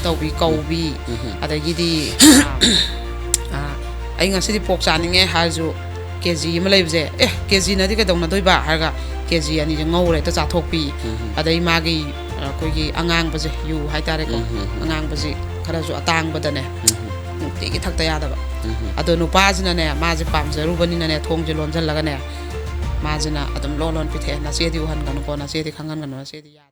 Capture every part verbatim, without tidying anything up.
ꯇꯧꯕꯤ, ꯀꯧꯕꯤ, ꯎꯝ꯫ ꯑꯗꯒꯤꯗꯤ, ꯑ, ꯑ, "ꯑꯩ ꯉꯁꯤꯗꯤ ꯄꯣꯛ ꯆꯥꯅꯤꯡꯉꯦ" ꯍꯥꯏꯔꯁꯨ, "ꯀꯦ ꯖꯤ ꯑꯃ ꯂꯩꯕꯁꯦ, ꯑꯦ, ꯀꯦ ꯖꯤꯅꯗꯤ ꯀꯩꯗꯧꯅꯗꯣꯏꯕ?" ꯍꯥꯏꯔꯒ ꯀꯦ ꯖꯤ ꯑꯅꯤꯁꯦ ꯉꯧꯔ ꯍꯦꯛꯇ ꯆꯥꯊꯣꯛꯄꯤ꯫ ꯎꯝ꯫ ꯑꯗꯩ ꯃꯥꯒꯤ, ꯑ, ꯑꯩꯈꯣꯏꯒꯤ ꯑꯉꯥꯡꯕꯁꯦ, ꯌꯨ ꯍꯥꯏꯇꯥꯔꯦꯀꯣ, ꯎꯝ, ꯎꯝ, ꯎꯝ꯫ ꯑꯉꯥꯡꯕꯁꯦ ꯈꯔꯁꯨ ꯑꯇꯥꯡꯕꯗꯅꯦ, ꯎꯝ꯫ ꯅꯨꯡꯇꯤꯒꯤ ꯊꯛꯇ ꯌꯥꯗꯕ꯫ ꯎꯝ꯫ ꯑꯗꯣ ꯅꯨꯄꯥꯁꯤꯅꯅꯦ, ꯃꯥꯁꯦ ꯄꯥꯝꯖꯔꯨꯕꯅꯤꯅꯅꯦ, ꯊꯣꯡꯁꯦ ꯂꯣꯟꯁꯤꯜꯂꯒꯅꯦ, ꯃꯥꯁꯤꯅ ꯑꯗꯨꯝ ꯂꯣꯟ ꯂꯣꯟ ꯄꯤꯊꯛꯑꯦ꯫ "ꯅꯆꯦꯗꯤ ꯎꯍꯟꯒꯅꯨꯀꯣ, ꯅꯆꯦꯗꯤ ꯈꯪꯍꯟꯒꯅꯨ, ꯅꯆꯦꯗꯤ ꯌꯥꯗꯦ"꯫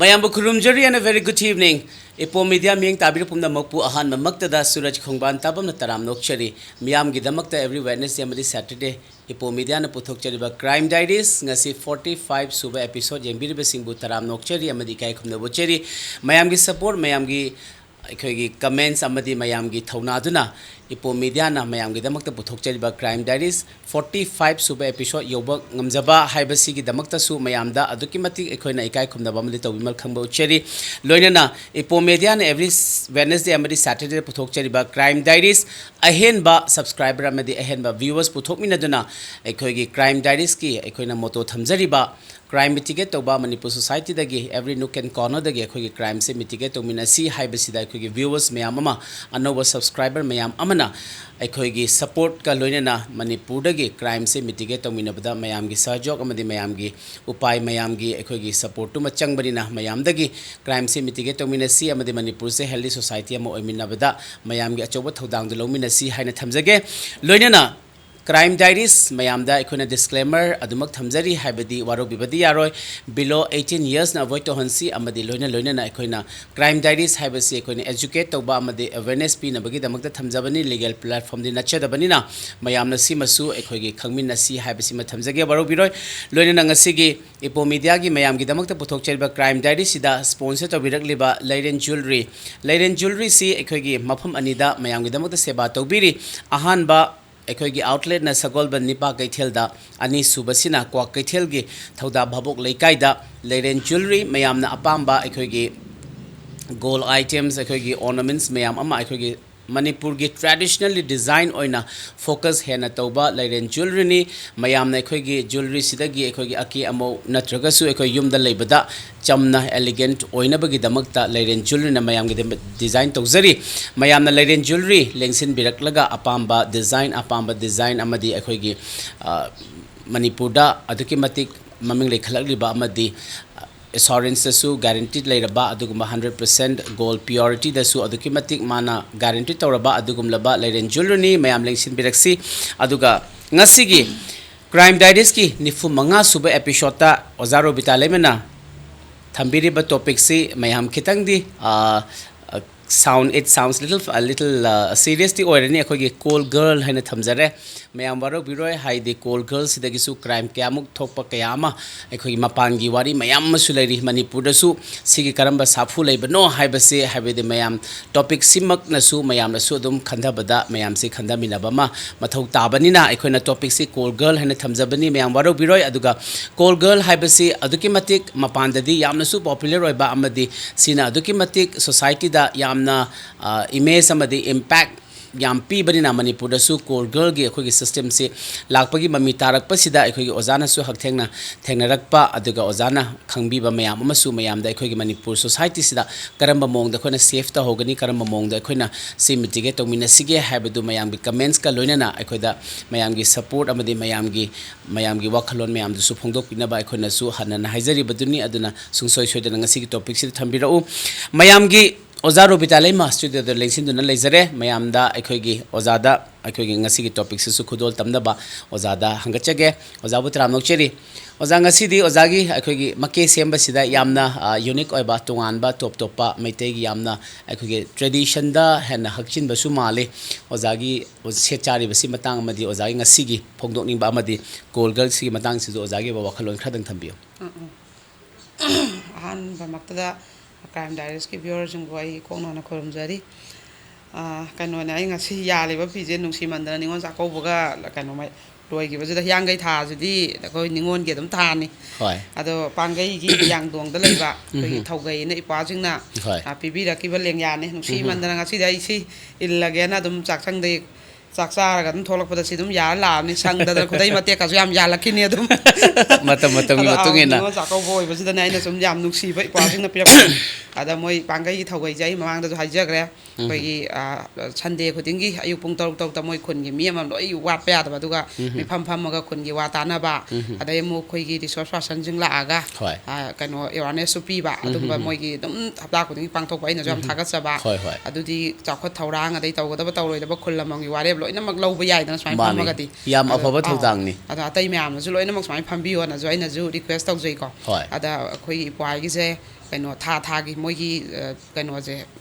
ꯃꯌꯥꯝꯕꯨ ꯈꯨꯔꯨꯝꯖꯔꯤ and a very good evening. ꯏꯄꯣ ꯃꯤꯗꯤꯌꯥ ꯃꯤꯠꯌꯦꯡ ꯇꯥꯕꯤꯔꯤꯕ ꯄꯨꯝꯅꯃꯛꯄꯨ ꯑꯍꯥꯟꯕꯃꯛꯇꯗ ꯁꯨꯔꯖ ꯈꯣꯡꯕꯥꯟ ꯇꯥꯕꯝꯅ ꯇꯔꯥꯝꯅ ꯑꯣꯛꯆꯔꯤ꯫ ꯃꯤꯌꯥꯝꯒꯤꯗꯃꯛꯇ every Wednesday ꯑꯃꯗꯤ Saturday ꯏꯄꯣ ꯃꯤꯗꯤꯌꯥꯅ ꯄꯨꯊꯣꯛꯆꯔꯤꯕ Crime Diaries ꯉꯁꯤ forty five ꯁꯨꯕ episode ꯌꯦꯡꯕꯤꯔꯤꯕꯁꯤꯡꯕꯨ ꯇꯔꯥꯝꯅ ꯑꯣꯛꯆꯔꯤ ꯑꯃꯗꯤ ꯏꯀꯥꯏ ꯈꯨꯝꯅꯕ ꯎꯠꯆꯔꯤ꯫ ꯃꯌꯥꯝꯒꯤ support, ꯃꯌꯥꯝꯒꯤ ꯑꯩꯈꯣꯏꯒꯤ comments ꯑꯃꯗꯤ ꯃꯌꯥꯝꯒꯤ ꯊꯧꯅꯥꯗꯨꯅ ꯏꯄꯣ ꯃꯤꯗꯤꯌꯥꯅ ꯃꯌꯥꯝꯒꯤꯗꯃꯛꯇ ꯄꯨꯊꯣꯛꯆꯔꯤꯕ Crime Diaries forty five ꯁꯨꯕ episode ꯌꯧꯕ ꯉꯝꯖꯕ ꯍꯥꯏꯕꯁꯤꯒꯤꯗꯃꯛꯇꯁꯨ ꯃꯌꯥꯝꯗ ꯑꯗꯨꯛꯀꯤ ꯃꯇꯤꯛ ꯑꯩꯈꯣꯏꯅ ꯏꯀꯥꯏ ꯈꯨꯝꯅꯕ ꯑꯃꯗꯤ ꯇꯧꯕꯤꯃꯜ ꯈꯪꯕ ꯎꯠꯆꯔꯤ꯫ ꯂꯣꯏꯅꯅ ꯏꯄꯣ ꯃꯤꯗꯤꯌꯥꯅ every Wednesday ꯑꯃꯗꯤ Saturday ꯗ ꯄꯨꯊꯣꯛꯆꯔꯤꯕ Crime Diaries ꯑꯍꯦꯟꯕ subscriber ꯑꯃꯗꯤ ꯑꯍꯦꯟꯕ viewers ꯄꯨꯊꯣꯛꯃꯤꯟꯅꯗꯨꯅ ꯑꯩꯈꯣꯏꯒꯤ Crime Diaries ꯀꯤ ꯑꯩꯈꯣꯏꯅ motto ꯊꯝꯖꯔꯤꯕ Crime mitigate ꯇꯧꯕ ꯃꯅꯤꯄꯨꯔ society ꯗꯒꯤ every nook and corner ꯗꯒꯤ ꯑꯩꯈꯣꯏꯒꯤ crime ꯁꯦ mitigate ꯇꯧꯃꯤꯟꯅꯁꯤ ꯍꯥꯏꯕꯁꯤꯗ ꯑꯩꯈꯣꯏꯒꯤ viewers ꯃꯌꯥꯝ ꯑꯃ, ꯑꯅꯧꯕ subscriber ꯃꯌꯥꯝ ꯑꯃꯅ ꯑꯩꯈꯣꯏꯒꯤ support ꯀ ꯂꯣꯏꯅꯅ ꯃꯅꯤꯄꯨꯔꯗꯒꯤ crime ꯁꯦ mitigate ꯇꯧꯃꯤꯟꯅꯕꯗ ꯃꯌꯥꯝꯒꯤ ꯁꯍꯌꯣꯒ ꯑꯃꯗꯤ ꯃꯌꯥꯝꯒꯤ ꯎꯄꯥꯏ, ꯃꯌꯥꯝꯒꯤ ꯑꯩꯈꯣꯏꯒꯤ support ꯇꯨꯃ ꯆꯪꯕꯅꯤꯅ ꯃꯌꯥꯝꯗꯒꯤ crime ꯁꯦ mitigate ꯇꯧꯃꯤꯟꯅꯁꯤ ꯑꯃꯗꯤ ꯃꯅꯤꯄꯨꯔꯁꯦ healthy society ꯑꯃ ꯑꯣꯏꯃꯤꯟꯅꯕꯗ ꯃꯌꯥꯝꯒꯤ ꯑꯆꯧꯕ ꯊꯧꯗꯥꯡꯗꯨ ꯂꯧꯃꯤꯟꯅꯁꯤ ꯍꯥꯏꯅ ꯊꯝꯖꯒꯦ꯫ ꯂꯣꯏꯅꯅ Crime Diaries ꯃꯌꯥꯝꯗ ꯑꯩꯈꯣꯏꯅ disclaimer ꯑꯗꯨꯃꯛ ꯊꯝꯖꯔꯤ, ꯍꯥꯏꯕꯗꯤ ꯋꯥꯔꯧꯕꯤꯕꯗꯤ ꯌꯥꯔꯣꯏ꯫ Below eighteen yearsꯅ avoid ꯇꯧꯍꯟꯁꯤ, ꯑꯃꯗꯤ ꯂꯣꯏꯅ ꯂꯣꯏꯅꯅ ꯑꯩꯈꯣꯏꯅ Crime Diaries ꯍꯥꯏꯕꯁꯤ ꯑꯩꯈꯣꯏꯅ educate ꯇꯧꯕ ꯑꯃꯗꯤ awareness ꯄꯤꯅꯕꯒꯤꯗꯃꯛꯇ ꯊꯝꯖꯕꯅꯤ꯫ Legal platformꯗꯤ ꯅꯠꯆꯗꯕꯅꯤꯅ ꯃꯌꯥꯝꯅ ꯁꯤꯃꯁꯨ ꯑꯩꯈꯣꯏꯒꯤ ꯈꯪꯃꯤꯟꯅꯁꯤ ꯍꯥꯏꯕꯁꯤꯃ ꯊꯝꯖꯒꯦ, ꯋꯥꯔꯧꯕꯤꯔꯣꯏ꯫ ꯂꯣꯏꯅꯅ ꯉꯁꯤꯒꯤ Ipo Mediaꯒꯤ ꯃꯌꯥꯝꯒꯤꯗꯃꯛꯇ ꯄꯨꯊꯣꯛꯆꯔꯤꯕ Crime Diaryꯁꯤꯗ sponsor ꯇꯧꯕꯤꯔꯛꯂꯤꯕ ꯂꯩꯔꯦꯟ Jewellery꯫ ꯂꯩꯔꯦꯟ Jewelleryꯁꯤ ꯑꯩꯈꯣꯏꯒꯤ ꯃꯐꯝ ꯑꯅꯤꯗ ꯃꯌꯥꯝꯒꯤꯗꯃꯛꯇ ꯁꯦꯕꯥ ꯇꯧꯕꯤꯔꯤ꯫ ꯑꯍꯥꯟꯕ ꯑꯩꯈꯣꯏꯒꯤ outletꯅ ꯁꯒꯣꯜꯕꯟ ꯅꯤꯄꯥ ꯀꯩꯊꯦꯜꯗ, ꯑꯅꯤꯁꯨꯕꯁꯤꯅ ꯀ꯭ꯋꯥꯛ ꯀꯩꯊꯦꯜꯒꯤ ꯊꯧꯗꯥ ꯚꯥꯕꯣꯛ ꯂꯩꯀꯥꯏꯗ ꯂꯩꯔꯦꯟ Jewellery꯫ ꯃꯌꯥꯝꯅ ꯑꯄꯥꯝꯕ ꯑꯩꯈꯣꯏꯒꯤ gold items, ꯑꯩꯈꯣꯏꯒꯤ ornaments ꯃꯌꯥꯝ ꯑꯃ, ꯑꯩꯈꯣꯏꯒꯤ ꯃꯅꯤꯄꯨꯔꯒꯤ traditionally design ꯑꯣꯏꯅ focus ꯍꯦꯟꯅ ꯇꯧꯕ ꯂꯩꯔꯦꯟ Jewelleryꯅꯤ꯫ ꯃꯌꯥꯝꯅ ꯑꯩꯈꯣꯏꯒꯤ jewelleryꯁꯤꯗꯒꯤ ꯑꯩꯈꯣꯏꯒꯤ ꯑꯀꯦ ꯑꯃꯧ ꯅꯠꯇ꯭ꯔꯒꯁꯨ ꯑꯩꯈꯣꯏ ꯌꯨꯝꯗ ꯂꯩꯕꯗ ꯆꯝꯅ elegant ꯑꯣꯏꯅꯕꯒꯤꯗꯃꯛꯇ ꯂꯩꯔꯦꯟ Jewelleryꯅ ꯃꯌꯥꯝꯒꯤꯗꯃꯛ design ꯇꯧꯖꯔꯤ꯫ ꯃꯌꯥꯝꯅ ꯂꯩꯔꯦꯟ Jewellery ꯂꯦꯡꯁꯤꯟꯕꯤꯔꯛꯂꯒ ꯑꯄꯥꯝꯕ design, ꯑꯄꯥꯝꯕ design ꯑꯃꯗꯤ ꯑꯩꯈꯣꯏꯒꯤ, ꯑ, ꯃꯅꯤꯄꯨꯔꯗ ꯑꯗꯨꯛꯀꯤ ꯃꯇꯤꯛ ꯃꯃꯤꯡ ꯂꯩꯈꯠꯂꯛꯂꯤꯕ ꯑꯃꯗꯤ, ꯑ, assuranceꯇꯁꯨ guarantee ꯂꯩꯔꯕ ꯑꯗꯨꯒꯨꯝꯕ hundred percent gold purityꯗꯁꯨ ꯑꯗꯨꯛꯀꯤ ꯃꯇꯤꯛ ꯃꯥꯅ guarantee ꯇꯧꯔꯕ ꯑꯗꯨꯒꯨꯝꯂꯕ ꯂꯩꯔꯦꯟ Jewelleryꯅꯤ꯫ ꯃꯌꯥꯝ ꯂꯦꯡꯁꯤꯟꯕꯤꯔꯛꯁꯤ꯫ ꯑꯗꯨꯒ ꯉꯁꯤꯒꯤ Crime Diariesꯀꯤ ꯅꯤꯐꯨ ꯃꯉꯥ ꯁꯨꯕ episodeꯇ ꯑꯣꯖꯥ ꯔꯣꯕꯤꯇꯥ ꯂꯩꯃꯅ ꯊꯝꯕꯤꯔꯤꯕ topicꯁꯤ ꯃꯌꯥꯝ ꯈꯤꯇꯪꯗꯤ, ꯑ, ꯑ, sound, it sounds little, a little, ꯑ, seriousꯇꯤ ꯑꯣꯏꯔꯅꯤ꯫ ꯑꯩꯈꯣꯏꯒꯤ call girl ꯍꯥꯏꯅ ꯊꯝꯖꯔꯦ꯫ ꯃꯌꯥꯝ ꯋꯥꯔꯧꯕꯤꯔꯣꯏ, ꯍꯥꯏꯗꯤ call girlꯁꯤꯗꯒꯤꯁꯨ crime ꯀꯌꯥꯃꯨꯛ ꯊꯣꯛꯄ ꯀꯌꯥ ꯑꯃ ꯑꯩꯈꯣꯏꯒꯤ ꯃꯄꯥꯟꯒꯤ ꯋꯥꯔꯤ ꯃꯌꯥꯝ ꯑꯃꯁꯨ ꯂꯩꯔꯤ꯫ ꯃꯅꯤꯄꯨꯔꯗꯁꯨ ꯁꯤꯒꯤ ꯀꯔꯝꯕ ꯁꯥꯐꯨ ꯂꯩꯕꯅꯣ ꯍꯥꯏꯕꯁꯦ, ꯍꯥꯏꯕꯗꯤ ꯃꯌꯥꯝ topicꯁꯤꯃꯛꯅꯁꯨ ꯃꯌꯥꯝꯅꯁꯨ ꯑꯗꯨꯝ ꯈꯟꯊꯕꯗ ꯃꯌꯥꯝꯁꯤ ꯈꯟꯊꯃꯤꯟꯅꯕ ꯑꯃ ꯃꯊꯧ ꯇꯥꯕꯅꯤꯅ ꯑꯩꯈꯣꯏꯅ topicꯁꯤ call girl ꯍꯥꯏꯅ ꯊꯝꯖꯕꯅꯤ꯫ ꯃꯌꯥꯝ ꯋꯥꯔꯧꯕꯤꯔꯣꯏ꯫ ꯑꯗꯨꯒ call girl ꯍꯥꯏꯕꯁꯤ ꯑꯗꯨꯛꯀꯤ ꯃꯇꯤꯛ ꯃꯄꯥꯟꯗꯗꯤ ꯌꯥꯝꯅꯁꯨ popular ꯑꯣꯏꯕ ꯑꯃꯗꯤ ꯁꯤꯅ ꯑꯗꯨꯛꯀꯤ ꯃꯇꯤꯛ societyꯗ ꯌꯥꯝꯅ, ꯑ, image ꯑꯃꯗꯤ impact ꯌꯥꯝ ꯄꯤꯕꯅꯤꯅ ꯃꯅꯤꯄꯨꯔꯗꯁꯨ call girlꯒꯤ ꯑꯩꯈꯣꯏꯒꯤ systemꯁꯤ ꯂꯥꯛꯄꯒꯤ ꯃꯃꯤ ꯇꯥꯔꯛꯄꯁꯤꯗ ꯑꯩꯈꯣꯏꯒꯤ ꯑꯣꯖꯥꯅꯁꯨ ꯍꯛꯊꯦꯡꯅ ꯊꯦꯡꯅꯔꯛꯄ, ꯑꯗꯨꯒ ꯑꯣꯖꯥꯅ ꯈꯪꯕꯤꯕ ꯃꯌꯥꯝ ꯑꯃꯁꯨ ꯃꯌꯥꯝꯗ ꯑꯩꯈꯣꯏꯒꯤ ꯃꯅꯤꯄꯨꯔ societyꯁꯤꯗ ꯀꯔꯝꯕ ꯃꯑꯣꯡꯗ ꯑꯩꯈꯣꯏꯅ safe ꯇꯧꯍꯧꯒꯅꯤ, ꯀꯔꯝꯕ ꯃꯑꯣꯡꯗ ꯑꯩꯈꯣꯏꯅ ꯁꯤ mitigate ꯇꯧꯃꯤꯟꯅꯁꯤꯒꯦ ꯍꯥꯏꯕꯗꯨ ꯃꯌꯥꯝꯒꯤ commentsꯀ ꯂꯣꯏꯅꯅ ꯑꯩꯈꯣꯏꯗ ꯃꯌꯥꯝꯒꯤ support ꯑꯃꯗꯤ ꯃꯌꯥꯝꯒꯤ, ꯃꯌꯥꯝꯒꯤ ꯋꯥꯈꯜꯂꯣꯟ ꯃꯌꯥꯝꯗꯨꯁꯨ ꯐꯣꯡꯗꯣꯛꯄꯤꯅꯕ ꯑꯩꯈꯣꯏꯅꯁꯨ ꯍꯟꯅ ꯍꯟꯅ ꯍꯥꯏꯖꯔꯤꯕꯗꯨꯅꯤ꯫ ꯑꯗꯨꯅ ꯁꯨꯡꯁꯣꯏ ꯁꯣꯏꯗꯅ ꯉꯁꯤꯒꯤ topicꯁꯤꯗ ꯊꯝꯕꯤꯔꯛꯎ꯫ ꯃꯌꯥꯝꯒꯤ ꯑꯣꯖꯥ ꯔꯣꯕꯤꯇꯥ ꯂꯩꯃ ꯁ꯭ꯇꯨꯗꯤꯑꯣꯗ ꯂꯦꯡꯁꯤꯟꯗꯨꯅ ꯂꯩꯖꯔꯦ꯫ ꯃꯌꯥꯝꯗ ꯑꯩꯈꯣꯏꯒꯤ ꯑꯣꯖꯥꯗ ꯑꯩꯈꯣꯏꯒꯤ ꯉꯁꯤꯒꯤ ꯇꯣꯄꯤꯛꯁꯤꯁꯨ ꯈꯨꯗꯣꯜ ꯇꯝꯅꯕ ꯑꯣꯖꯥꯗ ꯍꯪꯒꯠꯆꯒꯦ꯫ ꯑꯣꯖꯥꯕꯨ ꯇꯔꯥꯝꯅ ꯑꯣꯛꯆꯔꯤ꯫ ꯑꯣꯖꯥ, ꯉꯁꯤꯗꯤ ꯑꯣꯖꯥꯒꯤ ꯑꯩꯈꯣꯏꯒꯤ ꯃꯀꯦ ꯁꯦꯝꯕꯁꯤꯗ ꯌꯥꯝꯅ, ꯑ, ꯌꯨꯅꯤꯛ ꯑꯣꯏꯕ, ꯇꯣꯉꯥꯟꯕ, ꯇꯣꯞ ꯇꯣꯞꯄ ꯃꯩꯇꯩꯒꯤ ꯌꯥꯝꯅ ꯑꯩꯈꯣꯏꯒꯤ ꯇ꯭ꯔꯦꯗꯤꯁꯟꯗ ꯍꯦꯟꯅ ꯍꯛꯆꯤꯟꯕꯁꯨ ꯃꯥꯜꯂꯤ꯫ ꯑꯣꯖꯥꯒꯤ ꯁꯦꯠ ꯆꯥꯔꯤꯕꯁꯤ ꯃꯇꯥꯡ ꯑꯃꯗꯤ ꯑꯣꯖꯥꯒꯤ ꯉꯁꯤꯒꯤ ꯐꯣꯡꯗꯣꯛꯅꯤꯡꯕ ꯑꯃꯗꯤ ꯀꯣꯜ ꯒꯔꯜꯁꯤꯒꯤ ꯃꯇꯥꯡꯁꯤꯁꯨ ꯑꯣꯖꯥꯒꯤ ꯑꯣꯏꯕ ꯋꯥꯈꯜꯂꯣꯟ ꯈꯔꯗꯪ ꯊꯝꯕꯤꯌꯨ꯫ ꯎꯝ, ꯎꯝ꯫ ꯑꯍꯥꯟꯕꯃꯛꯇꯗ Crime Diaries-ꯀꯤ viewer-ꯁꯤꯡꯕꯨ ꯑꯩ ꯏꯀꯣꯛ ꯅꯧꯅ ꯈꯨꯔꯨꯝꯖꯔꯤ꯫ ꯑꯥ, ꯀꯩꯅꯣꯅꯦ, ꯑꯩ ꯉꯁꯤ ꯌꯥꯜꯂꯤꯕ ꯐꯤꯁꯦ ꯅꯨꯡꯁꯤꯃꯟꯗꯅ ꯅꯤꯉꯣꯜ ꯆꯥꯛꯀꯧꯕꯒ ꯀꯩꯅꯣ ꯃꯩ-, ꯂꯣꯏꯈꯤꯕꯁꯤꯗ, ꯍꯤꯌꯥꯡꯒꯩ ꯊꯥꯁꯤꯗꯤ ꯑꯩꯈꯣꯏ ꯅꯤꯉꯣꯜꯒꯤ ꯑꯗꯨꯝ ꯊꯥꯅꯤ꯫ ꯍꯣꯏ꯫ ꯑꯗꯣ ꯄꯥꯡꯒꯩꯒꯤ ꯌꯥꯡꯗꯣꯡꯗ ꯂꯩꯕ ꯑꯩꯈꯣꯏꯒꯤ ꯎꯝꯍꯨꯝ꯫ ꯊꯧꯒꯩꯅ ꯏꯄ꯭ꯋꯥꯁꯤꯡꯅ, ꯍꯣꯏ꯫ ꯑꯥ, ꯄꯤꯕꯤꯔꯛꯈꯤꯕ ꯂꯦꯡꯌꯥꯅꯤ꯫ ꯎꯝꯍꯨꯝ꯫ ꯅꯨꯡꯁꯤꯃꯟꯗꯅ ꯉꯁꯤꯗꯤ ꯑꯩ ꯁꯤ ꯏꯜꯂꯒꯦꯅ ꯑꯗꯨꯝ ꯆꯥꯛꯁꯪꯗꯩ ꯆꯥꯛ ꯆꯥꯔꯒ ꯑꯗꯨꯝ ꯊꯣꯛꯂꯛꯄꯗ ꯁꯤ ꯑꯗꯨꯝ ꯌꯥꯜꯂ ꯂꯥꯛꯑꯕꯅꯤ꯫ ꯁꯪꯗꯗꯅ ꯈꯨꯗꯩ ꯃꯇꯦꯛꯀꯁꯨ ꯌꯥꯝ ꯌꯥꯜꯂꯛꯈꯤꯅꯤ ꯑꯗꯨꯝ꯫ ꯃꯇꯝ ꯃꯇꯝꯒꯤ ꯑꯗꯣ, ꯑꯥ, ꯃꯇꯨꯡ ꯏꯟꯅ꯫ ꯅꯤꯉꯣꯜ ꯆꯥꯛꯀꯧꯕ ꯑꯣꯏꯕꯁꯤꯗꯅꯦ ꯑꯩꯅ ꯁꯨꯝ ꯌꯥꯝ ꯅꯨꯡꯁꯤꯕ ꯏꯄ꯭ꯋꯥꯁꯤꯡꯅ ꯄꯤꯔꯛꯄ꯫ ꯑꯗ ꯃꯣꯏ ꯄꯥꯡꯒꯩꯒꯤ ꯊꯧꯒꯩꯁꯦ ꯑꯩ ꯃꯃꯥꯡꯗꯁꯨ ꯍꯥꯏꯖꯈ꯭ꯔꯦ꯫ ꯎꯝ꯫ ꯑꯩꯈꯣꯏꯒꯤ, ꯑꯥ, ꯁꯟꯗꯦ ꯈꯨꯗꯤꯡꯒꯤ ꯑꯌꯨꯛ ꯄꯨꯡ ꯇꯔꯨꯛ ꯇꯔꯨꯛꯇ ꯃꯣꯏ ꯈꯨꯟꯒꯤ ꯃꯤ ꯑꯃ ꯂꯣꯏ ꯋꯥꯠꯄ ꯌꯥꯗꯕ, ꯑꯗꯨꯒ ꯎꯝ꯫ ꯃꯤꯐꯝ ꯐꯝꯃꯒ ꯈꯨꯟꯒꯤ ꯋꯥ ꯇꯥꯅꯕ, ꯎꯝ꯫ ꯑꯗꯩ ꯑꯃꯨꯛ ꯑꯩꯈꯣꯏꯒꯤ resource person-ꯁꯤꯡ ꯂꯥꯛꯑꯒ, ꯍꯣꯏ꯫ ꯑꯥ, ꯀꯩꯅꯣ, awareness-ꯁꯨ ꯄꯤꯕ, ꯎꯝ, ꯑꯗꯨꯝꯕ ꯎꯝ, ꯎꯝ꯫ ꯃꯣꯏꯒꯤ ꯑꯗꯨꯝ ꯍꯞꯇꯥ ꯈꯨꯗꯤꯡꯒꯤ ꯄꯥꯡꯊꯣꯛꯄ ꯑꯩꯅꯁꯨ ꯌꯥꯝ ꯎꯝ, ꯎꯝ꯫ ꯊꯥꯒꯠꯆꯕ꯫ ꯍꯣꯏ, ꯍꯣꯏ꯫ ꯑꯗꯨꯗꯤ ꯆꯥꯎꯈꯠ ꯊꯧꯔꯥꯡ, ꯑꯗꯩ ꯇꯧꯒꯗꯕ ꯇꯧꯔꯣꯏꯗꯕ ꯈꯨꯜ ꯑꯃꯃꯝꯒꯤ ꯋꯥꯔꯦꯞ ꯂꯣꯏꯅꯃꯛ ꯂꯧꯕ ꯌꯥꯏꯗꯅ ꯁꯨꯃꯥꯏꯅ ꯃꯥꯅꯤ꯫ ꯐꯝꯃꯒꯗꯤ꯫ ꯌꯥꯝ ꯑꯗꯣ, ꯑꯐꯕ ꯑꯥ, ꯊꯧꯗꯥꯡꯅꯤ꯫ ꯑꯗꯣ ꯑꯇꯩ ꯃꯌꯥꯝꯅꯁꯨ ꯂꯣꯏꯅꯃꯛ ꯁꯨꯃꯥꯏꯅ ꯐꯝꯕꯤꯌꯣꯅꯁꯨ ꯑꯩꯅꯁꯨ request ꯇꯧꯖꯩꯀꯣ꯫ ꯍꯣꯏ꯫ ꯑꯗ ꯑꯩꯈꯣꯏꯒꯤ ꯏꯄ꯭ꯋꯥꯒꯤꯁꯦ ꯀꯩꯅꯣ, ꯊꯥ ꯊꯥꯒꯤ ꯃꯣꯏꯒꯤ, ꯑ, ꯀꯩꯅꯣꯁꯦ,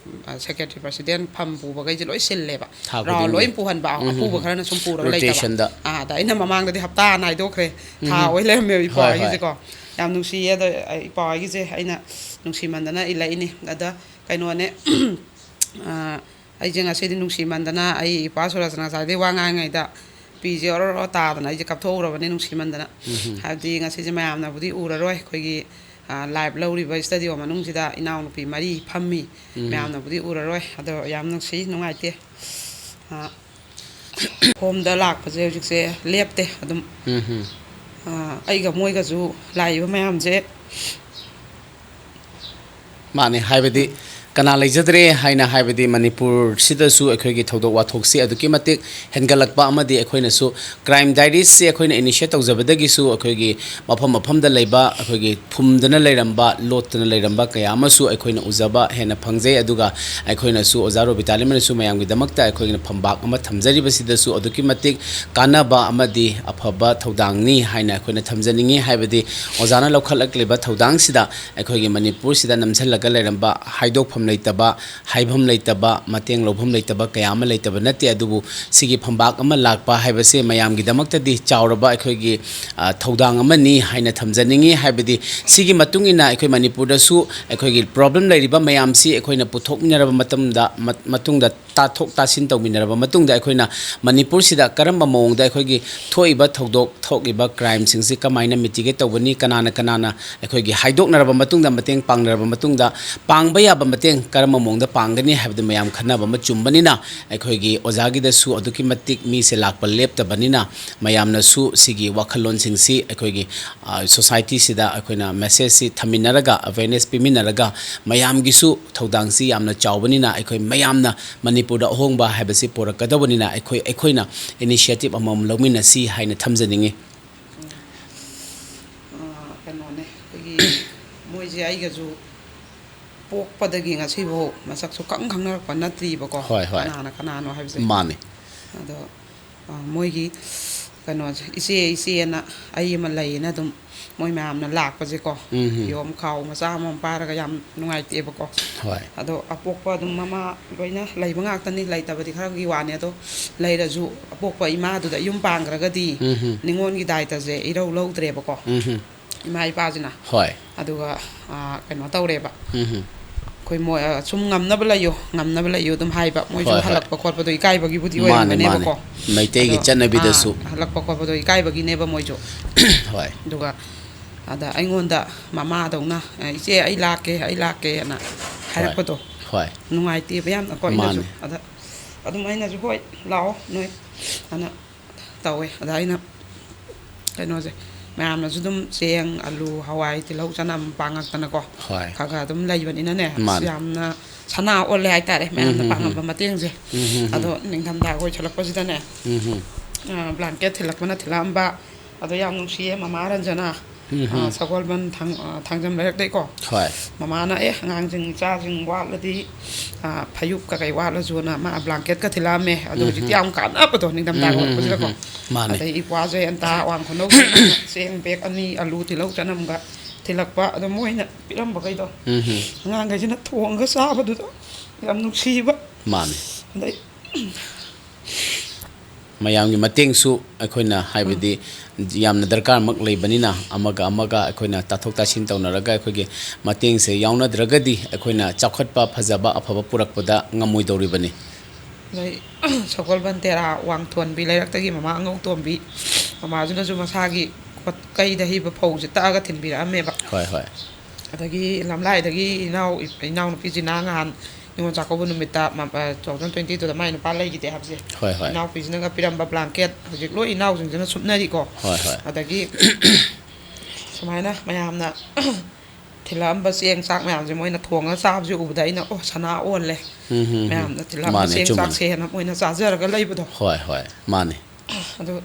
ꯑ, secretary president ꯐꯝ ꯄꯨꯕꯈꯩꯁꯦ ꯂꯣꯏ ꯁꯤꯜꯂꯦꯕ꯫ ꯊꯥ ꯔꯥꯎꯟ ꯈꯨꯗꯤꯡꯒꯤ꯫ ꯂꯣꯏ ꯄꯨꯍꯟꯕ, ꯎꯝ, ꯎꯝ, ꯑꯄꯨꯕ ꯎꯝ꯫ ꯈꯔꯅ ꯁꯨꯝ ꯄꯨꯔꯒ ꯂꯩꯇꯕ꯫ Rotation-ꯗ꯫ ꯑꯥ, ꯑꯗ ꯑꯩꯅ ꯃꯃꯥꯡꯗꯗꯤ ꯍꯞꯇꯥ ꯅꯥꯏꯗꯣꯛꯈ꯭ꯔꯦ꯫ ꯊꯥ ꯎꯝ, ꯎꯝ꯫ ꯑꯣꯏ ꯂꯩꯔꯝꯃꯦꯕ ꯍꯣꯏ, ꯍꯣꯏ꯫ ꯏꯄ꯭ꯋꯥꯒꯤꯁꯦꯀꯣ꯫ ꯌꯥꯝ ꯅꯨꯡꯁꯤꯌꯦ꯫ ꯑꯗꯣ, ꯑ, ꯏꯄ꯭ꯋꯥꯒꯤꯁꯦ ꯑꯩꯅ ꯅꯨꯡꯁꯤꯃꯟꯗꯅ ꯏꯜꯂꯛꯏꯅꯤ꯫ ꯑꯗ ꯀꯩꯅꯣꯅꯦ, ꯑ, ꯑꯩꯁꯦ ꯉꯁꯤꯗꯤ ꯅꯨꯡꯁꯤꯃꯟꯗꯅ ꯑꯩ ꯏꯄ꯭ꯋꯥ ꯁꯨꯔꯖꯅ ꯉꯁꯥꯏꯗꯩ ꯋꯥ ꯉꯥꯡꯉꯤꯉꯩꯗ ꯄꯤꯁꯦ ꯑꯣꯔꯣ ꯑꯣꯔꯣ ꯇꯥꯗꯅ ꯑꯩꯁꯦ ꯀꯞꯊꯣꯛꯎꯔꯕꯅꯦ ꯅꯨꯡꯁꯤꯃꯟꯗꯅ꯫ ꯎꯝ, ꯎꯝ꯫ ꯍꯥꯏꯕꯗꯤ ꯉꯁꯤꯁꯦ ꯃꯌꯥꯝꯅꯕꯨꯗꯤ ꯎꯔꯔꯣꯏ, ꯑꯩꯈꯣꯏꯒꯤ, ꯑ, live ꯂꯧꯔꯤꯕ studio ꯃꯅꯨꯡꯁꯤꯗ ꯏꯅꯥꯎꯅꯨꯄꯤ ꯃꯔꯤ ꯐꯝꯃꯤ꯫ ꯎꯝ꯫ ꯃꯌꯥꯝꯅꯕꯨꯗꯤ ꯎꯔꯔꯣꯏ, ꯑꯗꯣ ꯌꯥꯝ ꯅꯨꯡꯁꯤ, ꯅꯨꯡꯉꯥꯏꯇꯦ꯫ ꯑ, ꯍꯣꯝꯗ ꯂꯥꯛꯄꯁꯦ ꯍꯧꯖꯤꯛꯁꯦ ꯂꯦꯞꯇꯦ ꯑꯗꯨꯝ꯫ ꯎꯝ, ꯎꯝ꯫ ꯑ, ꯑꯩꯒ ꯃꯣꯏꯒꯁꯨ ꯂꯥꯛꯏꯕ ꯃꯌꯥꯝꯁꯦ꯫ ꯃꯥꯅꯦ, ꯍꯥꯏꯕꯗꯤ ꯀꯅꯥ ꯂꯩꯖꯗ꯭ꯔꯦ ꯍꯥꯏꯅ ꯍꯥꯏꯕꯗꯤ ꯃꯅꯤꯄꯨꯔꯁꯤꯗꯁꯨ ꯑꯩꯈꯣꯏꯒꯤ ꯊꯧꯗꯣꯛ ꯋꯥꯊꯣꯛꯁꯤ ꯑꯗꯨꯛꯀꯤ ꯃꯇꯤꯛ ꯍꯦꯟꯒꯠꯂꯛꯄ ꯑꯃꯗꯤ ꯑꯩꯈꯣꯏꯅꯁꯨ Crime Diaries ꯁꯤ ꯑꯩꯈꯣꯏꯅ initiate ꯇꯧꯖꯕꯗꯒꯤꯁꯨ ꯑꯩꯈꯣꯏꯒꯤ ꯃꯐꯝ ꯃꯐꯝꯗ ꯂꯩꯕ ꯑꯩꯈꯣꯏꯒꯤ ꯐꯨꯝꯗꯅ ꯂꯩꯔꯝꯕ, ꯂꯣꯠꯇꯅ ꯂꯩꯔꯝꯕ ꯀꯌꯥ ꯑꯃꯁꯨ ꯑꯩꯈꯣꯏꯅ ꯎꯖꯕ ꯍꯦꯟꯅ ꯐꯪꯖꯩ꯫ ꯑꯗꯨꯒ ꯑꯩꯈꯣꯏꯅꯁꯨ ꯑꯣꯖꯥ ꯔꯣꯕꯤꯇꯥ ꯂꯩꯃꯅꯁꯨ ꯃꯌꯥꯝꯒꯤꯗꯃꯛꯇ ꯑꯩꯈꯣꯏꯅ ꯐꯝꯕꯥꯛ ꯑꯃ ꯊꯝꯖꯔꯤꯕꯁꯤꯗꯁꯨ ꯑꯗꯨꯛꯀꯤ ꯃꯇꯤꯛ ꯀꯥꯟꯅꯕ ꯑꯃꯗꯤ ꯑꯐꯕ ꯊꯧꯗꯥꯡꯅꯤ ꯍꯥꯏꯅ ꯑꯩꯈꯣꯏꯅ ꯊꯝꯖꯅꯤꯡꯉꯤ꯫ ꯍꯥꯏꯕꯗꯤ ꯑꯣꯖꯥꯅ ꯂꯧꯈꯠꯂꯛꯂꯤꯕ ꯊꯧꯗꯥꯡꯁꯤꯗ ꯑꯩꯈꯣꯏꯒꯤ ꯃꯅꯤꯄꯨꯔꯁꯤꯗ ꯅꯝꯁꯤꯜꯂꯒ ꯂꯩꯔꯝꯕ ꯍꯥꯏꯗꯣꯛꯐꯝ ꯂꯩꯇꯕ, ꯍꯥꯏꯐꯝ ꯂꯩꯇꯕ, ꯃꯇꯦꯡ ꯂꯧꯐꯝ ꯂꯩꯇꯕ ꯀꯌꯥ ꯑꯃ ꯂꯩꯇꯕ ꯅꯠꯇꯦ꯫ ꯑꯗꯨꯕꯨ ꯁꯤꯒꯤ ꯐꯝꯕꯥꯛ ꯑꯃ ꯂꯥꯛꯄ ꯍꯥꯏꯕꯁꯦ ꯃꯌꯥꯝꯒꯤꯗꯃꯛꯇꯗꯤ ꯆꯥꯎꯔꯕ ꯑꯩꯈꯣꯏꯒꯤ, ꯑ, ꯊꯧꯗꯥꯡ ꯑꯃꯅꯤ ꯍꯥꯏꯅ ꯊꯝꯖꯅꯤꯡꯉꯤ꯫ ꯍꯥꯏꯕꯗꯤ ꯁꯤꯒꯤ ꯃꯇꯨꯡ ꯏꯟꯅ ꯑꯩꯈꯣꯏ ꯃꯅꯤꯄꯨꯔꯗꯁꯨ ꯑꯩꯈꯣꯏꯒꯤ problem ꯂꯩꯔꯤꯕ ꯃꯌꯥꯝꯁꯤ ꯑꯩꯈꯣꯏꯅ ꯄꯨꯊꯣꯛꯃꯤꯟꯅꯔꯕ ꯃꯇꯝꯗ, ꯃ-, ꯃꯇꯨꯡꯗ ꯇꯥꯊꯣꯛ ꯇꯥꯁꯤꯟ ꯇꯧꯃꯤꯟꯅꯔꯕ ꯃꯇꯨꯡꯗ ꯑꯩꯈꯣꯏꯅ ꯃꯅꯤꯄꯨꯔꯁꯤꯗ ꯀꯔꯝꯕ ꯃꯑꯣꯡꯗ ꯑꯩꯈꯣꯏꯒꯤ ꯊꯣꯛꯏꯕ ꯊꯧꯗꯣꯛ, ꯊꯣꯛꯂꯤꯕ crimeꯁꯤꯡꯁꯤ ꯀꯃꯥꯏꯅ mitigate ꯇꯧꯒꯅꯤ, ꯀꯅꯥꯅ ꯀꯅꯥꯅ ꯑꯩꯈꯣꯏꯒꯤ ꯍꯥꯏꯗꯣꯛꯅꯔꯕ ꯃꯇꯨꯡꯗ, ꯃꯇꯦꯡ ꯄꯥꯡꯅꯔꯕ ꯃꯇꯨꯡꯗ, ꯄꯥꯡꯕ ꯌꯥꯕ ꯃꯇꯦꯡ ꯀꯔꯝꯕ ꯃꯑꯣꯡꯗ ꯄꯥꯡꯒꯅꯤ ꯍꯥꯏꯕꯗꯨ ꯃꯌꯥꯝ ꯈꯟꯅꯕ ꯑꯃ ꯆꯨꯝꯕꯅꯤꯅ, ꯑꯩꯈꯣꯏꯒꯤ ꯑꯣꯖꯥꯒꯤꯗꯁꯨ ꯑꯗꯨꯛꯀꯤ ꯃꯇꯤꯛ ꯃꯤꯁꯦ ꯂꯥꯛꯄ ꯂꯦꯞꯇꯕꯅꯤꯅ, ꯃꯌꯥꯝꯅꯁꯨ ꯁꯤꯒꯤ ꯋꯥꯈꯜꯂꯣꯟꯁꯤꯡꯁꯤ ꯑꯩꯈꯣꯏꯒꯤ, ꯑ, societyꯁꯤꯗ ꯑꯩꯈꯣꯏꯅ messageꯁꯤ ꯊꯝꯃꯤꯟꯅꯔꯒ, awareness ꯄꯤꯃꯤꯟꯅꯔꯒ, ꯃꯌꯥꯝꯒꯤꯁꯨ ꯊꯧꯗꯥꯡꯁꯤ ꯌꯥꯝꯅ ꯆꯥꯎꯕꯅꯤꯅ, ꯑꯩꯈꯣꯏ ꯃꯌꯥꯝꯅ ꯃꯅꯤꯄꯨꯔꯗ ꯑꯍꯣꯡꯕ ꯍꯥꯏꯕꯁꯤ ꯄꯨꯔꯛꯀꯗꯧꯕꯅꯤꯅ, ꯑꯩꯈꯣꯏ, ꯑꯩꯈꯣꯏꯅ initiative ꯑꯃꯃꯝ ꯂꯧꯃꯤꯟꯅꯁꯤ ꯍꯥꯏꯅ ꯊꯝꯖꯅꯤꯡꯉꯤ꯫ ꯑ, ꯀꯩꯅꯣꯅꯦ, ꯑꯩꯈꯣꯏꯒꯤ ꯃꯣꯏꯁꯦ ꯑꯩꯒꯁꯨ ꯄꯣꯛꯄꯗꯒꯤ ꯉꯁꯤꯐꯥꯎ ꯃꯁꯛꯁꯨ ꯈꯪ ꯈꯪꯅꯔꯛꯄ ꯅꯠꯇ꯭ꯔꯤꯕꯀꯣ꯫ ꯍꯣꯏ, ꯍꯣꯏ꯫ ꯀꯅꯥꯅ ꯀꯅꯥꯅꯣ ꯍꯥꯏꯕꯁꯦ꯫ ꯃꯥꯅꯦ꯫ ꯑꯗꯣ, ꯑ, ꯃꯣꯏꯒꯤ ꯀꯩꯅꯣꯁꯦ, ꯏꯆꯦ, ꯏꯆꯦꯅ ꯑꯩ ꯑꯃ ꯂꯩꯌꯦꯅ ꯑꯗꯨꯝ ꯃꯣꯏ ꯃꯌꯥꯝꯅ ꯂꯥꯛꯄꯁꯦꯀꯣ, ꯎꯝ꯫ ꯌꯣꯝ ꯈꯥꯎ ꯃꯆꯥ ꯑꯃꯃꯝ ꯄꯥꯏꯔꯒ ꯌꯥꯝ ꯅꯨꯡꯉꯥꯏꯇꯦꯕꯀꯣ꯫ ꯍꯣꯏ꯫ ꯑꯗꯣ ꯑꯄꯣꯛꯄ ꯑꯗꯨꯝ ꯃꯃꯥ ꯂꯣꯏꯅ ꯂꯩꯕ ꯉꯥꯛꯇꯅꯤ, ꯂꯩꯇꯕꯗꯤ ꯈꯔꯒꯤ ꯋꯥꯅꯤ꯫ ꯑꯗꯣ ꯂꯩꯔꯁꯨ ꯑꯄꯣꯛꯄ ꯏꯃꯥꯗꯨꯗ ꯌꯨꯝ ꯄꯥꯟꯈ꯭ꯔꯒꯗꯤ ꯎꯝ꯫ ꯅꯤꯉꯣꯜꯒꯤ ꯗꯥꯏꯇꯁꯦ ꯏꯔꯧ ꯂꯧꯗ꯭ꯔꯦꯕꯀꯣ꯫ ꯎꯝ꯫ ꯏꯃꯥ ꯏꯄꯥꯁꯤꯅ꯫ ꯍꯣꯏ꯫ ꯑꯗꯨꯒ, ꯑ, ꯀꯩꯅꯣ ꯇꯧꯔꯦꯕ꯫ ꯎꯝ꯫ ꯑꯩꯈꯣꯏ ꯃꯣꯏ, ꯑ, ꯁꯨꯝ ꯉꯝꯅꯕ ꯂꯩꯌꯨ, ꯉꯝꯅꯕ ꯂꯩꯌꯨ ꯑꯗꯨꯝ ꯍꯥꯏꯕ꯫ ꯃꯣꯏꯁꯨ ꯍꯣꯏ, ꯍꯣꯏ꯫ ꯍꯜꯂꯛꯄ ꯈꯣꯠꯄꯗꯣ ꯏꯀꯥꯏꯕꯒꯤꯕꯨꯗꯤ ꯃꯥꯅꯦ, ꯑꯣꯏꯔꯝꯒꯅꯦꯕꯀꯣ꯫ ꯃꯥꯅꯦ꯫ ꯃꯩꯇꯩꯒꯤ ꯑꯗꯣ, ꯆꯠꯅꯕꯤꯗꯁꯨ꯫ ꯑ, ꯍꯜꯂꯛꯄ ꯈꯣꯠꯄꯗꯣ ꯏꯀꯥꯏꯕꯒꯤꯅꯦꯕ ꯃꯣꯏꯁꯨ꯫ ꯍꯣꯏ꯫ ꯑꯗꯨꯒ ꯑꯗ ꯑꯩꯉꯣꯟꯗ ꯃꯃꯥꯗꯧꯅ, "ꯑ, ꯏꯆꯦ, ꯑꯩ ꯂꯥꯛꯀꯦ, ꯑꯩ ꯂꯥꯛꯀꯦꯅ" ꯍꯣꯏ꯫ ꯍꯥꯏꯔꯛꯄꯗꯣ꯫ ꯍꯣꯏ꯫ ꯅꯨꯡꯉꯥꯏꯇꯦꯕ ꯌꯥꯝꯅꯀꯣ ꯑꯩꯅꯁꯨ꯫ ꯃꯥꯅꯦ꯫ ꯑꯗ ꯑꯗꯨꯝ ꯑꯩꯅꯁꯨ, "ꯍꯣꯏ, ꯂꯥꯛꯑꯣ ꯅꯣꯏ" ꯑꯅ ꯇꯧꯋꯦ꯫ ꯑꯗ ꯑꯩꯅ ꯀꯩꯅꯣꯁꯦ, ꯃꯌꯥꯝꯅꯁꯨ ꯑꯗꯨꯝ ꯆꯦꯡ, ꯑꯂꯨ, ꯍꯋꯥꯏ, ꯇꯤꯜꯍꯧ, ꯆꯅꯝ ꯄꯥꯡꯉꯛꯇꯅꯀꯣ, ꯍꯣꯏ꯫ ꯈꯔ ꯈꯔ ꯑꯗꯨꯝ ꯂꯩꯕꯅꯤꯅꯅꯦ, ꯑꯁ, ꯃꯥꯅꯦ꯫ ꯌꯥꯝꯅ ꯁꯅꯥ ꯑꯣꯜꯂꯦ ꯍꯥꯏꯇꯥꯔꯦ ꯃꯌꯥꯝꯅ ꯎꯝ, ꯎꯝ, ꯎꯝ꯫ ꯄꯥꯡꯉꯝꯕ ꯃꯇꯦꯡꯁꯦ꯫ ꯎꯝ, ꯎꯝ, ꯎꯝ꯫ ꯑꯗꯣ ꯅꯤꯡꯊꯝꯊꯥꯒ ꯑꯣꯏꯁꯜꯂꯛꯄꯁꯤꯗꯅꯦ, ꯎꯝ, ꯎꯝ꯫ ꯑ, blanket ꯊꯤꯜꯂꯛꯄꯅ ꯊꯤꯜꯂꯛꯑꯝꯕ, ꯑꯗꯣ ꯌꯥꯝ ꯅꯨꯡꯁꯤꯌꯦ ꯃꯃꯥ ꯔꯟꯖꯅꯥ, ꯎꯝ, ꯑ, ꯎꯝ꯫ ꯁꯒꯣꯜꯕꯟ ꯊꯥꯡ-, ꯑ, ꯊꯥꯡꯖꯝ ꯂꯩꯔꯛꯇꯩꯀꯣ꯫ ꯍꯣꯏ꯫ ꯃꯃꯥꯅ, "ꯑꯦ, ꯑꯉꯥꯡꯁꯤꯡ ꯏꯆꯥꯁꯤꯡ ꯋꯥꯠꯂꯗꯤ, ꯑ, ꯐꯩꯖꯨꯞ ꯀꯀꯩ ꯋꯥꯠꯂꯁꯨꯅ" ꯃꯥ blanketꯀ ꯊꯤꯜꯂꯛꯑꯝꯃꯦ꯫ ꯑꯗꯣ ꯎꯝ, ꯍꯧꯖꯤꯛꯇꯤ ꯎꯝ꯫ ꯌꯥꯝ ꯀꯥꯟꯅꯕꯗꯣ ꯅꯤꯡꯊꯝꯊꯥꯒ ꯎꯝ, ꯎꯝ, ꯎꯝ, ꯑꯣꯏꯔꯛꯄꯁꯤꯗꯀꯣ꯫ ꯎꯝ꯫ ꯃꯥꯅꯦ꯫ ꯑꯗꯩ ꯏꯄ꯭ꯋꯥ ꯖꯌꯟꯇ ꯑꯋꯥꯡ ꯈꯨꯅꯧꯒꯤ ꯆꯦꯡ bag ꯑꯅꯤ, ꯑꯂꯨ, ꯇꯤꯜꯍꯧ, ꯆꯅꯝꯒ ꯊꯤꯜꯂꯛꯄ, ꯑꯗꯣ ꯃꯣꯏꯅ ꯄꯤꯔꯝꯕꯈꯩꯗꯣ ꯎꯝ, ꯎꯝ꯫ ꯑꯉꯥꯡꯈꯩꯁꯤꯅ ꯊꯣꯡꯉꯒ ꯆꯥꯕꯗꯨꯗ ꯌꯥꯝ ꯅꯨꯡꯁꯤꯕ꯫ ꯃꯥꯅꯦ꯫ ꯑꯗꯩ ꯃꯌꯥꯝꯒꯤ ꯃꯇꯦꯡꯁꯨ ꯑꯩꯈꯣꯏꯅ, ꯍꯥꯏꯕꯗꯤ, ꯌꯥꯝꯅ ꯗꯔꯀꯥꯔꯃꯛ ꯂꯩꯕꯅꯤꯅ, ꯑꯃꯒ ꯑꯃꯒ ꯑꯩꯈꯣꯏꯅ ꯇꯥꯊꯣꯛ ꯇꯥꯁꯤꯟ ꯇꯧꯅꯔꯒ ꯑꯩꯈꯣꯏꯒꯤ ꯃꯇꯦꯡꯁꯦ ꯌꯥꯎꯅꯗ꯭ꯔꯒꯗꯤ ꯑꯩꯈꯣꯏꯅ ꯆꯥꯎꯈꯠꯄ, ꯐꯖꯕ, ꯑꯐꯕ ꯄꯨꯔꯛꯄꯗ ꯉꯝꯃꯣꯏꯗꯧꯔꯤꯕꯅꯤ꯫ ꯑꯗꯩ ꯁꯒꯣꯜꯕꯟ ꯇꯦꯔꯥ ꯋꯥꯡꯊꯣꯟꯕꯤ ꯂꯩꯔꯛꯇꯒꯤ ꯃꯃꯥ ꯑꯉꯧꯇꯣꯝꯕꯤ, ꯃꯃꯥꯁꯤꯅꯁꯨ ꯃꯁꯥꯒꯤ ꯈꯣꯠ-, ꯀꯩꯗ ꯍꯩꯕ ꯐꯧꯁꯦ ꯇꯛꯑꯒ ꯊꯤꯟꯕꯤꯔꯛꯑꯝꯃꯦꯕ꯫ ꯍꯣꯏ, ꯍꯣꯏ꯫ ꯑꯗꯒꯤ ꯂꯝꯂꯥꯏꯗꯒꯤ ꯏꯅꯥꯎ-, ꯏꯅꯥꯎꯅꯨꯄꯤ ꯖꯤꯅꯥ ꯉꯍꯥꯟ ꯅꯤꯉꯣꯜ ꯆꯥꯛꯀꯧꯕ ꯅꯨꯃꯤꯠꯇ, ꯃ-, ꯑ, two thousand twenty twoꯗ ꯃꯥꯏ ꯅꯨꯄꯥ ꯂꯩꯈꯤꯗꯦ ꯍꯥꯏꯕꯁꯦ꯫ ꯍꯣꯏ, ꯍꯣꯏ꯫ ꯏꯅꯥꯎꯄꯤꯁꯤꯅꯒ ꯄꯤꯔꯝꯕ blanket, ꯍꯧꯖꯤꯛ ꯂꯣꯏ ꯏꯅꯥꯎꯁꯤꯡꯁꯤꯅ ꯁꯨꯞꯅꯔꯤꯀꯣ꯫ ꯍꯣꯏ, ꯍꯣꯏ꯫ ꯑꯗꯒꯤ ꯁꯨꯃꯥꯏꯅ ꯃꯌꯥꯝꯅ ꯊꯤꯜꯂꯛꯑꯝꯕ ꯆꯦꯡ ꯆꯥꯛ ꯃꯌꯥꯝꯁꯦ ꯃꯣꯏꯅ ꯊꯣꯡꯉ ꯆꯥꯕꯁꯦ ꯎꯕꯗ ꯑꯩꯅ, "ꯑꯣ, ꯁꯅꯥ ꯑꯣꯜꯂꯦ꯫ ꯎꯝ, ꯎꯝ, ꯎꯝ꯫ ꯃꯌꯥꯝꯅ ꯊꯤꯜꯂꯛꯑꯝꯕ ꯃꯥꯅꯦ, ꯆꯦꯡ ꯆꯨꯝꯕꯅꯦ꯫ ꯆꯥꯛꯁꯦꯅ" ꯃꯣꯏꯅ ꯆꯥꯖꯔꯒ ꯂꯩꯕꯗꯣ꯫ ꯍꯣꯏ, ꯍꯣꯏ꯫ ꯃꯥꯅꯦ꯫ ꯑꯗꯣ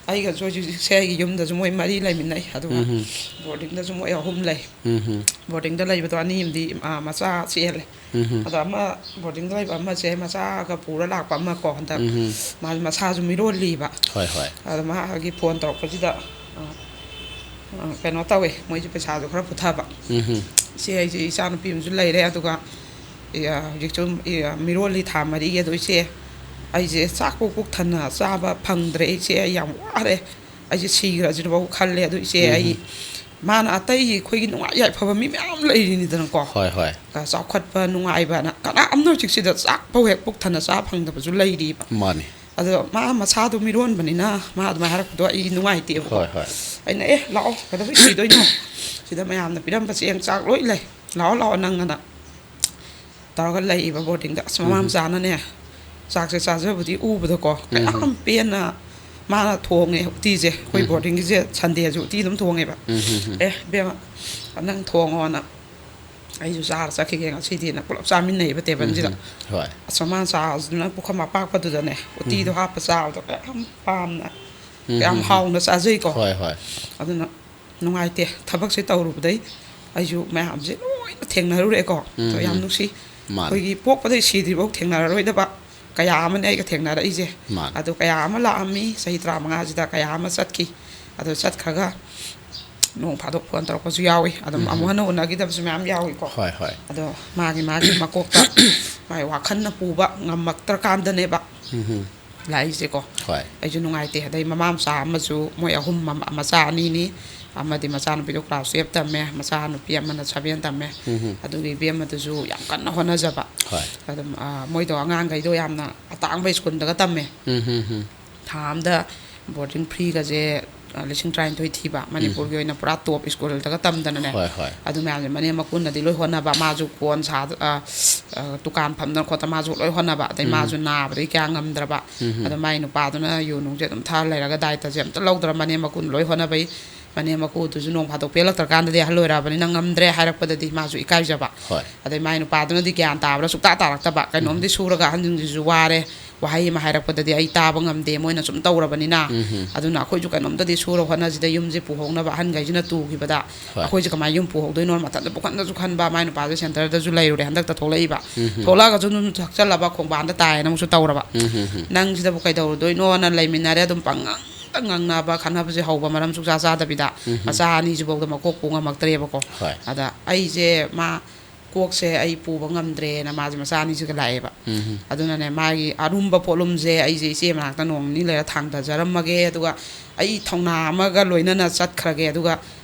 ꯑꯩꯒꯁꯨ ꯍꯧꯖꯤꯛ ꯍꯧꯖꯤꯛꯁꯦ ꯑꯩꯒꯤ ꯌꯨꯝꯗꯁꯨ ꯃꯣꯏ ꯃꯔꯤ ꯂꯩꯃꯤꯟꯅꯩ, ꯑꯗꯨꯒ ꯎꯝ, ꯎꯝ꯫ boardingꯗꯁꯨ ꯃꯣꯏ ꯑꯍꯨꯝ ꯂꯩ꯫ ꯎꯝ, ꯎꯝ꯫ Boardingꯗ ꯂꯩꯕꯗꯣ ꯑꯅꯤ ꯑꯃꯗꯤ, ꯑ, ꯃꯆꯥ ꯆꯦꯜꯂꯦ꯫ ꯎꯝ, ꯎꯝ꯫ ꯑꯗꯣ ꯑꯃ boardingꯗ ꯂꯩꯕ ꯑꯃꯁꯦ ꯃꯆꯥꯒ ꯄꯨꯔ ꯂꯥꯛꯄ ꯑꯃ ꯀꯣ, ꯍꯟꯗꯛ ꯎꯝ, ꯎꯝ꯫ ꯃꯥ ꯃꯁꯥꯁꯨ ꯃꯤꯔꯣꯜꯂꯤꯕ꯫ ꯍꯣꯏ, ꯍꯣꯏ꯫ ꯑꯗꯣ ꯃꯥꯒꯤ phone ꯇꯧꯔꯛꯄꯁꯤꯗ, ꯑ, ꯑ, ꯀꯩꯅꯣ ꯇꯧꯋꯦ, ꯃꯣꯏꯁꯦ ꯄꯩꯁꯥꯁꯨ ꯈꯔ ꯄꯨꯊꯕ꯫ ꯎꯝ, ꯎꯝ꯫ "ꯏꯆꯦ, ꯑꯩꯁꯦ ꯏꯆꯥꯅꯨꯄꯤ ꯑꯃꯁꯨ ꯂꯩꯔꯦ, ꯑꯗꯨꯒ, ꯑ, ꯍꯧꯖꯤꯛꯁꯨ, ꯑ, ꯃꯤꯔꯣꯜꯂꯤ ꯊꯥ ꯃꯔꯤꯒꯤ, ꯑꯗꯣ ꯏꯆꯦ, ꯑꯩꯁꯦ ꯆꯥꯛꯄꯨ ꯄꯨꯛ ꯊꯟꯅ ꯆꯥꯕ ꯐꯪꯗ꯭ꯔꯦ ꯏꯆꯦ, ꯑꯩ ꯌꯥꯝ ꯋꯥꯔꯦ, ꯑꯩꯁꯦ ꯁꯤꯈ꯭ꯔꯁꯤꯔꯐꯥꯎ ꯈꯜꯂꯦ, ꯑꯗꯣ ꯏꯆꯦ, ꯎꯝ, ꯑꯩ", ꯎꯝ꯫ ꯃꯥꯅ ꯑꯇꯩ ꯑꯩꯈꯣꯏꯒꯤ ꯅꯨꯡꯉꯥꯏ ꯌꯥꯏꯐꯕ ꯃꯤ ꯃꯌꯥꯝ ꯂꯩꯔꯤꯅꯤꯗꯅꯀꯣ꯫ ꯍꯣꯏ, ꯍꯣꯏ꯫ ꯆꯥꯎꯈꯠꯄ ꯅꯨꯡꯉꯥꯏꯕꯅ ꯀꯅꯥꯝꯅ ꯍꯧꯖꯤꯛꯁꯤꯗ ꯆꯥꯛꯐꯥꯎ ꯍꯦꯛ ꯄꯨꯛ ꯊꯟꯅ ꯆꯥ ꯐꯪꯗꯕꯁꯨ ꯂꯩꯔꯤꯕ꯫ ꯃꯥꯅꯤ꯫ ꯑꯗꯣ ꯃꯥ ꯃꯁꯥꯗꯣ ꯃꯤꯔꯣꯟꯕꯅꯤꯅ ꯃꯥ ꯑꯗꯨꯃꯥꯏꯅ ꯍꯥꯏꯔꯛꯄꯗꯣ ꯑꯩ ꯅꯨꯡꯉꯥꯏꯇꯦꯕꯀꯣ꯫ ꯍꯣꯏ, ꯍꯣꯏ꯫ ꯑꯩꯅ, "ꯑꯦ, ꯂꯥꯛꯑꯣ, ꯀꯩꯗꯧꯕꯩ ꯁꯤꯗꯣꯏꯅꯣ? ꯁꯤꯗ ꯃꯌꯥꯝꯅ ꯄꯤꯔꯝꯕ ꯆꯦꯡ ꯆꯥꯛ ꯂꯣꯏ ꯂꯩ꯫ ꯂꯥꯛꯑꯣ, ꯂꯥꯛꯑꯣ ꯅꯪ", ꯑꯅ ꯇꯧꯔꯒ ꯂꯩꯌꯦꯕ boardingꯗ꯫ ꯑꯁ, ꯃꯃꯥ ꯎꯝ꯫ ꯃꯆꯥꯅꯅꯦ, ꯆꯥꯛꯁꯦ ꯆꯥꯖꯕꯗꯤ ꯎꯕꯗꯀꯣ, ꯎꯝ꯫ ꯀꯌꯥꯝ ꯄꯦꯟꯅ ꯃꯥꯅ ꯊꯣꯡꯉꯦ ꯎꯇꯤꯁꯦ꯫ ꯑꯩꯈꯣꯏ ꯎꯝ꯫ ꯕꯣꯔꯗꯤꯡꯒꯤꯁꯦ ꯁꯟꯗꯦꯁꯨ ꯎꯇꯤ ꯑꯗꯨꯝ ꯊꯣꯡꯉꯦꯕ꯫ ꯎꯝ, ꯎꯝ, ꯎꯝ꯫ "ꯑꯦ, ꯏꯕꯦꯝꯃ, ꯅꯪ ꯊꯣꯡꯉꯣꯅ, ꯑꯩꯁꯨ ꯆꯥꯔ ꯆꯠꯈꯤꯒꯦ ꯉꯁꯤꯗꯤꯅ" ꯄꯨꯂꯞ ꯆꯥꯃꯤꯟꯅꯩꯕ ꯇꯦꯕꯜꯁꯤꯗ꯫ ꯎꯝ, ꯎꯝ꯫ ꯍꯣꯏ꯫ ꯑꯁ, ꯃꯥꯅ ꯆꯥꯕꯗꯨꯅ ꯄꯨꯈꯝ ꯑꯄꯥꯛꯄꯗꯨꯗꯅꯦ ꯎꯇꯤꯗꯣ ꯎꯝ꯫ ꯍꯥꯞꯄ ꯆꯥꯕꯗꯣ ꯀꯌꯥꯝ ꯄꯥꯝꯅ, ꯎꯝ, ꯀꯌꯥꯝ ꯎꯝ꯫ ꯍꯥꯎꯅ ꯆꯥꯖꯩꯀꯣ꯫ ꯍꯣꯏ, ꯍꯣꯏ꯫ ꯑꯗꯨꯅ ꯅꯨꯡꯉꯥꯏꯇꯦ꯫ ꯊꯕꯛꯁꯦ ꯇꯧꯔꯨꯕꯗꯩ ꯑꯩꯁꯨ ꯃꯌꯥꯝꯁꯦ ꯂꯣꯏꯅ ꯊꯦꯡꯅꯔꯨꯔꯦꯀꯣ꯫ ꯎꯝ, ꯑꯗꯣ ꯌꯥꯝ ꯎꯝ꯫ ꯅꯨꯡꯁꯤ꯫ ꯃꯥꯅꯦ꯫ ꯑꯩꯈꯣꯏꯒꯤ ꯄꯣꯛꯄꯗꯩ ꯁꯤꯗ꯭ꯔꯤꯐꯥꯎ ꯊꯦꯡꯅꯔꯔꯣꯏꯗꯕ ꯀꯌꯥ ꯑꯃꯅꯦ ꯑꯩꯒ ꯊꯦꯡꯅꯔꯛꯏꯁꯦ꯫ ꯃꯥꯅꯦ꯫ ꯑꯗꯣ ꯀꯌꯥ ꯑꯃ ꯂꯥꯛꯑꯝꯃꯤ ꯆꯍꯤ ꯇꯔꯥꯃꯉꯥꯁꯤꯗ, ꯀꯌꯥ ꯑꯃ ꯆꯠꯈꯤ꯫ ꯑꯗꯣ ꯆꯠꯈ꯭ꯔꯒ ꯅꯣꯡ ꯐꯥꯗꯣꯛ ꯐꯣꯟ ꯇꯧꯔꯛꯄꯁꯨ ꯌꯥꯎꯏ꯫ ꯑꯗꯨꯝ ꯎꯝ, ꯑꯃꯨꯛ ꯎꯝ꯫ ꯍꯟꯅ ꯎꯅꯈꯤꯗꯕꯁꯨ ꯃꯌꯥꯝ ꯌꯥꯎꯏꯀꯣ꯫ ꯍꯣꯏ, ꯍꯣꯏ꯫ ꯑꯗꯣ ꯃꯥꯒꯤ, ꯃꯥꯒꯤ ꯃꯀꯣꯛꯇ ꯃꯥꯒꯤ ꯋꯥꯈꯜꯅ ꯄꯨꯕ ꯉꯝꯃꯛꯇ꯭ꯔꯀꯥꯟꯗꯅꯦꯕ ꯎꯝ, ꯎꯝ꯫ ꯂꯥꯛꯏꯁꯦꯀꯣ꯫ ꯍꯣꯏ꯫ ꯑꯩꯁꯨ ꯅꯨꯡꯉꯥꯏꯇꯦ꯫ ꯑꯗꯩ ꯃꯃꯥ ꯃꯆꯥ ꯑꯃꯁꯨ, ꯃꯣꯏ ꯑꯍꯨꯝ, ꯃ-, ꯃꯆꯥ ꯑꯅꯤꯅꯤ꯫ ꯑꯃꯗꯤ ꯃꯆꯥꯅꯨꯄꯤꯗꯣ class twelve ꯇꯝꯃꯦ, ꯃꯆꯥꯅꯨꯄꯤ ꯑꯃꯅ seven ꯇꯝꯃꯦ꯫ ꯎꯝ, ꯎꯝ꯫ ꯑꯗꯨꯒꯤ ꯏꯕꯦꯝꯃꯗꯨꯁꯨ ꯌꯥꯝ ꯀꯟꯅ ꯍꯣꯠꯅꯖꯕ꯫ ꯍꯣꯏ꯫ ꯑꯗꯨꯝ, ꯑ, ꯃꯣꯏꯗꯣ ꯑꯉꯥꯡꯈꯩꯗꯣ ꯌꯥꯝꯅ ꯑꯇꯥꯡꯕ ꯁ꯭ꯀꯨꯜꯗꯒ ꯇꯝꯃꯦ꯫ ꯎꯝ, ꯎꯝ, ꯎꯝ꯫ ꯊꯥ ꯑꯝꯗ boarding feeꯒꯁꯦ, ꯑ, ꯂꯤꯁꯤꯡ ꯇꯔꯥꯅꯤꯊꯣꯏ ꯊꯤꯕ, ꯎꯝ꯫ ꯃꯅꯤꯄꯨꯔꯒꯤ ꯑꯣꯏꯅ ꯄꯨꯔꯥ top ꯁ꯭ꯀꯨꯜꯗꯒ ꯇꯝꯗꯅꯅꯦ꯫ ꯍꯣꯏ, ꯍꯣꯏ꯫ ꯑꯗꯨ ꯃꯌꯥꯝꯁꯦ ꯃꯅꯦꯝ ꯃꯀꯨꯅꯗꯤ ꯂꯣꯏ ꯍꯣꯠꯅꯕ, ꯃꯥꯁꯨ ꯀꯣꯟ ꯁꯥ-, ꯑ, ꯑ, ꯗꯨꯀꯥꯟ ꯐꯝꯗꯅ ꯈꯣꯠꯇꯅ ꯃꯥꯁꯨ ꯂꯣꯏ ꯍꯣꯠꯅꯕ꯫ ꯑꯗꯩ ꯎꯝ꯫ ꯃꯥꯁꯨ ꯅꯥꯕꯗꯒꯤ ꯀꯌꯥ ꯉꯝꯗ꯭ꯔꯕ꯫ ꯎꯝ꯫ ꯑꯗꯣ ꯃꯥꯏ ꯅꯨꯄꯥꯗꯨꯅ ꯌꯨ ꯅꯨꯡꯁꯦ ꯑꯗꯨꯝ ꯊꯛꯑ ꯂꯩꯔꯒ ꯗꯥꯏꯇꯁꯦ ꯑꯝꯇ ꯂꯧꯗ꯭ꯔ, ꯃꯅꯦꯝ ꯃꯀꯨꯅ ꯂꯣꯏ ꯍꯣꯠꯅꯕꯩ꯫ ꯃꯅꯦꯝ ꯃꯀꯨꯗꯨꯁꯨ ꯅꯣꯡ ꯐꯥꯗꯣꯛ ꯄꯦꯜꯂꯛꯇ꯭ꯔꯀꯥꯟꯗꯗꯤ ꯑꯍꯜ ꯑꯣꯏꯔꯛꯑꯕꯅꯤꯅ ꯉꯝꯗ꯭ꯔꯦ ꯍꯥꯏꯔꯛꯄꯗꯗꯤ ꯃꯥꯁꯨ ꯏꯀꯥꯏꯖꯕ꯫ ꯍꯣꯏ꯫ ꯑꯗꯩ ꯃꯥꯏ ꯅꯨꯄꯥꯗꯨꯅꯗꯤ ꯒ꯭ꯌꯥꯟ ꯇꯥꯕ꯭ꯔꯥ ꯁꯨꯛꯇꯥ ꯇꯥꯔꯛꯇꯕ꯫ ꯎꯝ꯫ ꯀꯩꯅꯣꯝꯗꯤ ꯁꯨꯔꯒ ꯑꯍꯟꯁꯤꯡꯁꯤꯁꯨ ꯋꯥꯔꯦ, ꯋꯥꯍꯩ ꯑꯃ ꯍꯥꯏꯔꯛꯄꯗꯗꯤ ꯑꯩ ꯇꯥꯕ ꯉꯝꯗꯦ, ꯃꯣꯏꯅ ꯁꯨꯝ ꯇꯧꯔꯕꯅꯤꯅ꯫ ꯎꯝ, ꯎꯝ꯫ ꯑꯗꯨꯅ ꯑꯩꯈꯣꯏꯁꯨ ꯀꯩꯅꯣꯝꯇꯗꯤ ꯁꯨꯔ ꯍꯣꯠꯅꯁꯤꯗ, ꯌꯨꯝꯁꯦ ꯄꯨꯍꯧꯅꯕ ꯑꯍꯟꯈꯩꯁꯤꯅ ꯇꯨꯈꯤꯕꯗ ꯍꯣꯏ꯫ ꯑꯩꯈꯣꯏꯁꯦ ꯀꯃꯥꯏꯅ ꯌꯨꯝ ꯄꯨꯍꯧꯗꯣꯏꯅꯣ ꯃꯊꯟꯇ ꯄꯨꯈꯟꯗꯁꯨ ꯈꯟꯕ꯫ ꯃꯥꯏ ꯅꯨꯄꯥꯁꯦ centreꯗꯁꯨ ꯂꯩꯔꯨꯔꯦ, ꯍꯟꯗꯛꯇ ꯊꯣꯛꯂꯛꯏꯕ꯫ ꯎꯝ, ꯎꯝ꯫ ꯊꯣꯛꯂꯛꯑꯒꯁꯨ ꯑꯗꯨꯝ ꯊꯛꯆꯜꯂꯕ, ꯈꯣꯡꯕꯥꯟꯗ ꯇꯥꯏꯌꯦꯅ ꯑꯃꯨꯛꯁꯨ ꯇꯧꯔꯕ꯫ ꯎꯝ, ꯎꯝ, ꯎꯝ꯫ ꯅꯪꯁꯤꯗꯕꯨ ꯀꯩꯗꯧꯔꯨꯗꯣꯏꯅꯣꯅ ꯂꯩꯃꯤꯟꯅꯔꯦ꯫ ꯑꯗꯨꯝ ꯄꯪꯉꯥꯡꯗ ꯉꯥꯡꯅꯕ, ꯈꯠꯅꯕꯁꯦ ꯍꯧꯕ ꯃꯔꯝ ꯁꯨꯛꯆꯥ ꯆꯥꯗꯕꯤꯗ꯫ ꯎꯝ, ꯎꯝ꯫ ꯃꯆꯥ ꯑꯅꯤꯁꯤꯐꯥꯎꯗ ꯃꯀꯣꯛ ꯄꯨ ꯉꯝꯃꯛꯇ꯭ꯔꯦꯕꯀꯣ꯫ ꯍꯣꯏ꯫ ꯑꯗ ꯑꯩꯁꯦ ꯃꯥ ꯀꯣꯛꯁꯦ ꯑꯩ ꯄꯨꯕ ꯉꯝꯗ꯭ꯔꯦꯅ ꯃꯥꯁꯦ ꯃꯆꯥ ꯑꯅꯤꯁꯤꯒ ꯂꯥꯛꯑꯦꯕ꯫ ꯎꯝ꯫ ꯑꯗꯨꯅꯅꯦ, ꯃꯥꯒꯤ ꯑꯔꯨꯝꯕ ꯄꯣꯠꯂꯨꯝꯁꯦ ꯑꯩꯁꯦ ꯏꯆꯦ ꯃꯅꯥꯛꯇ ꯅꯣꯡ ꯅꯤꯅꯤ ꯂꯩꯔ ꯊꯥꯡꯊꯖꯔꯝꯃꯒꯦ, ꯑꯗꯨꯒ ꯑꯩ ꯊꯧꯅꯥ ꯑꯃꯒ ꯂꯣꯏꯅꯅ ꯆꯠꯈ꯭ꯔꯒꯦ, ꯑꯗꯨꯒ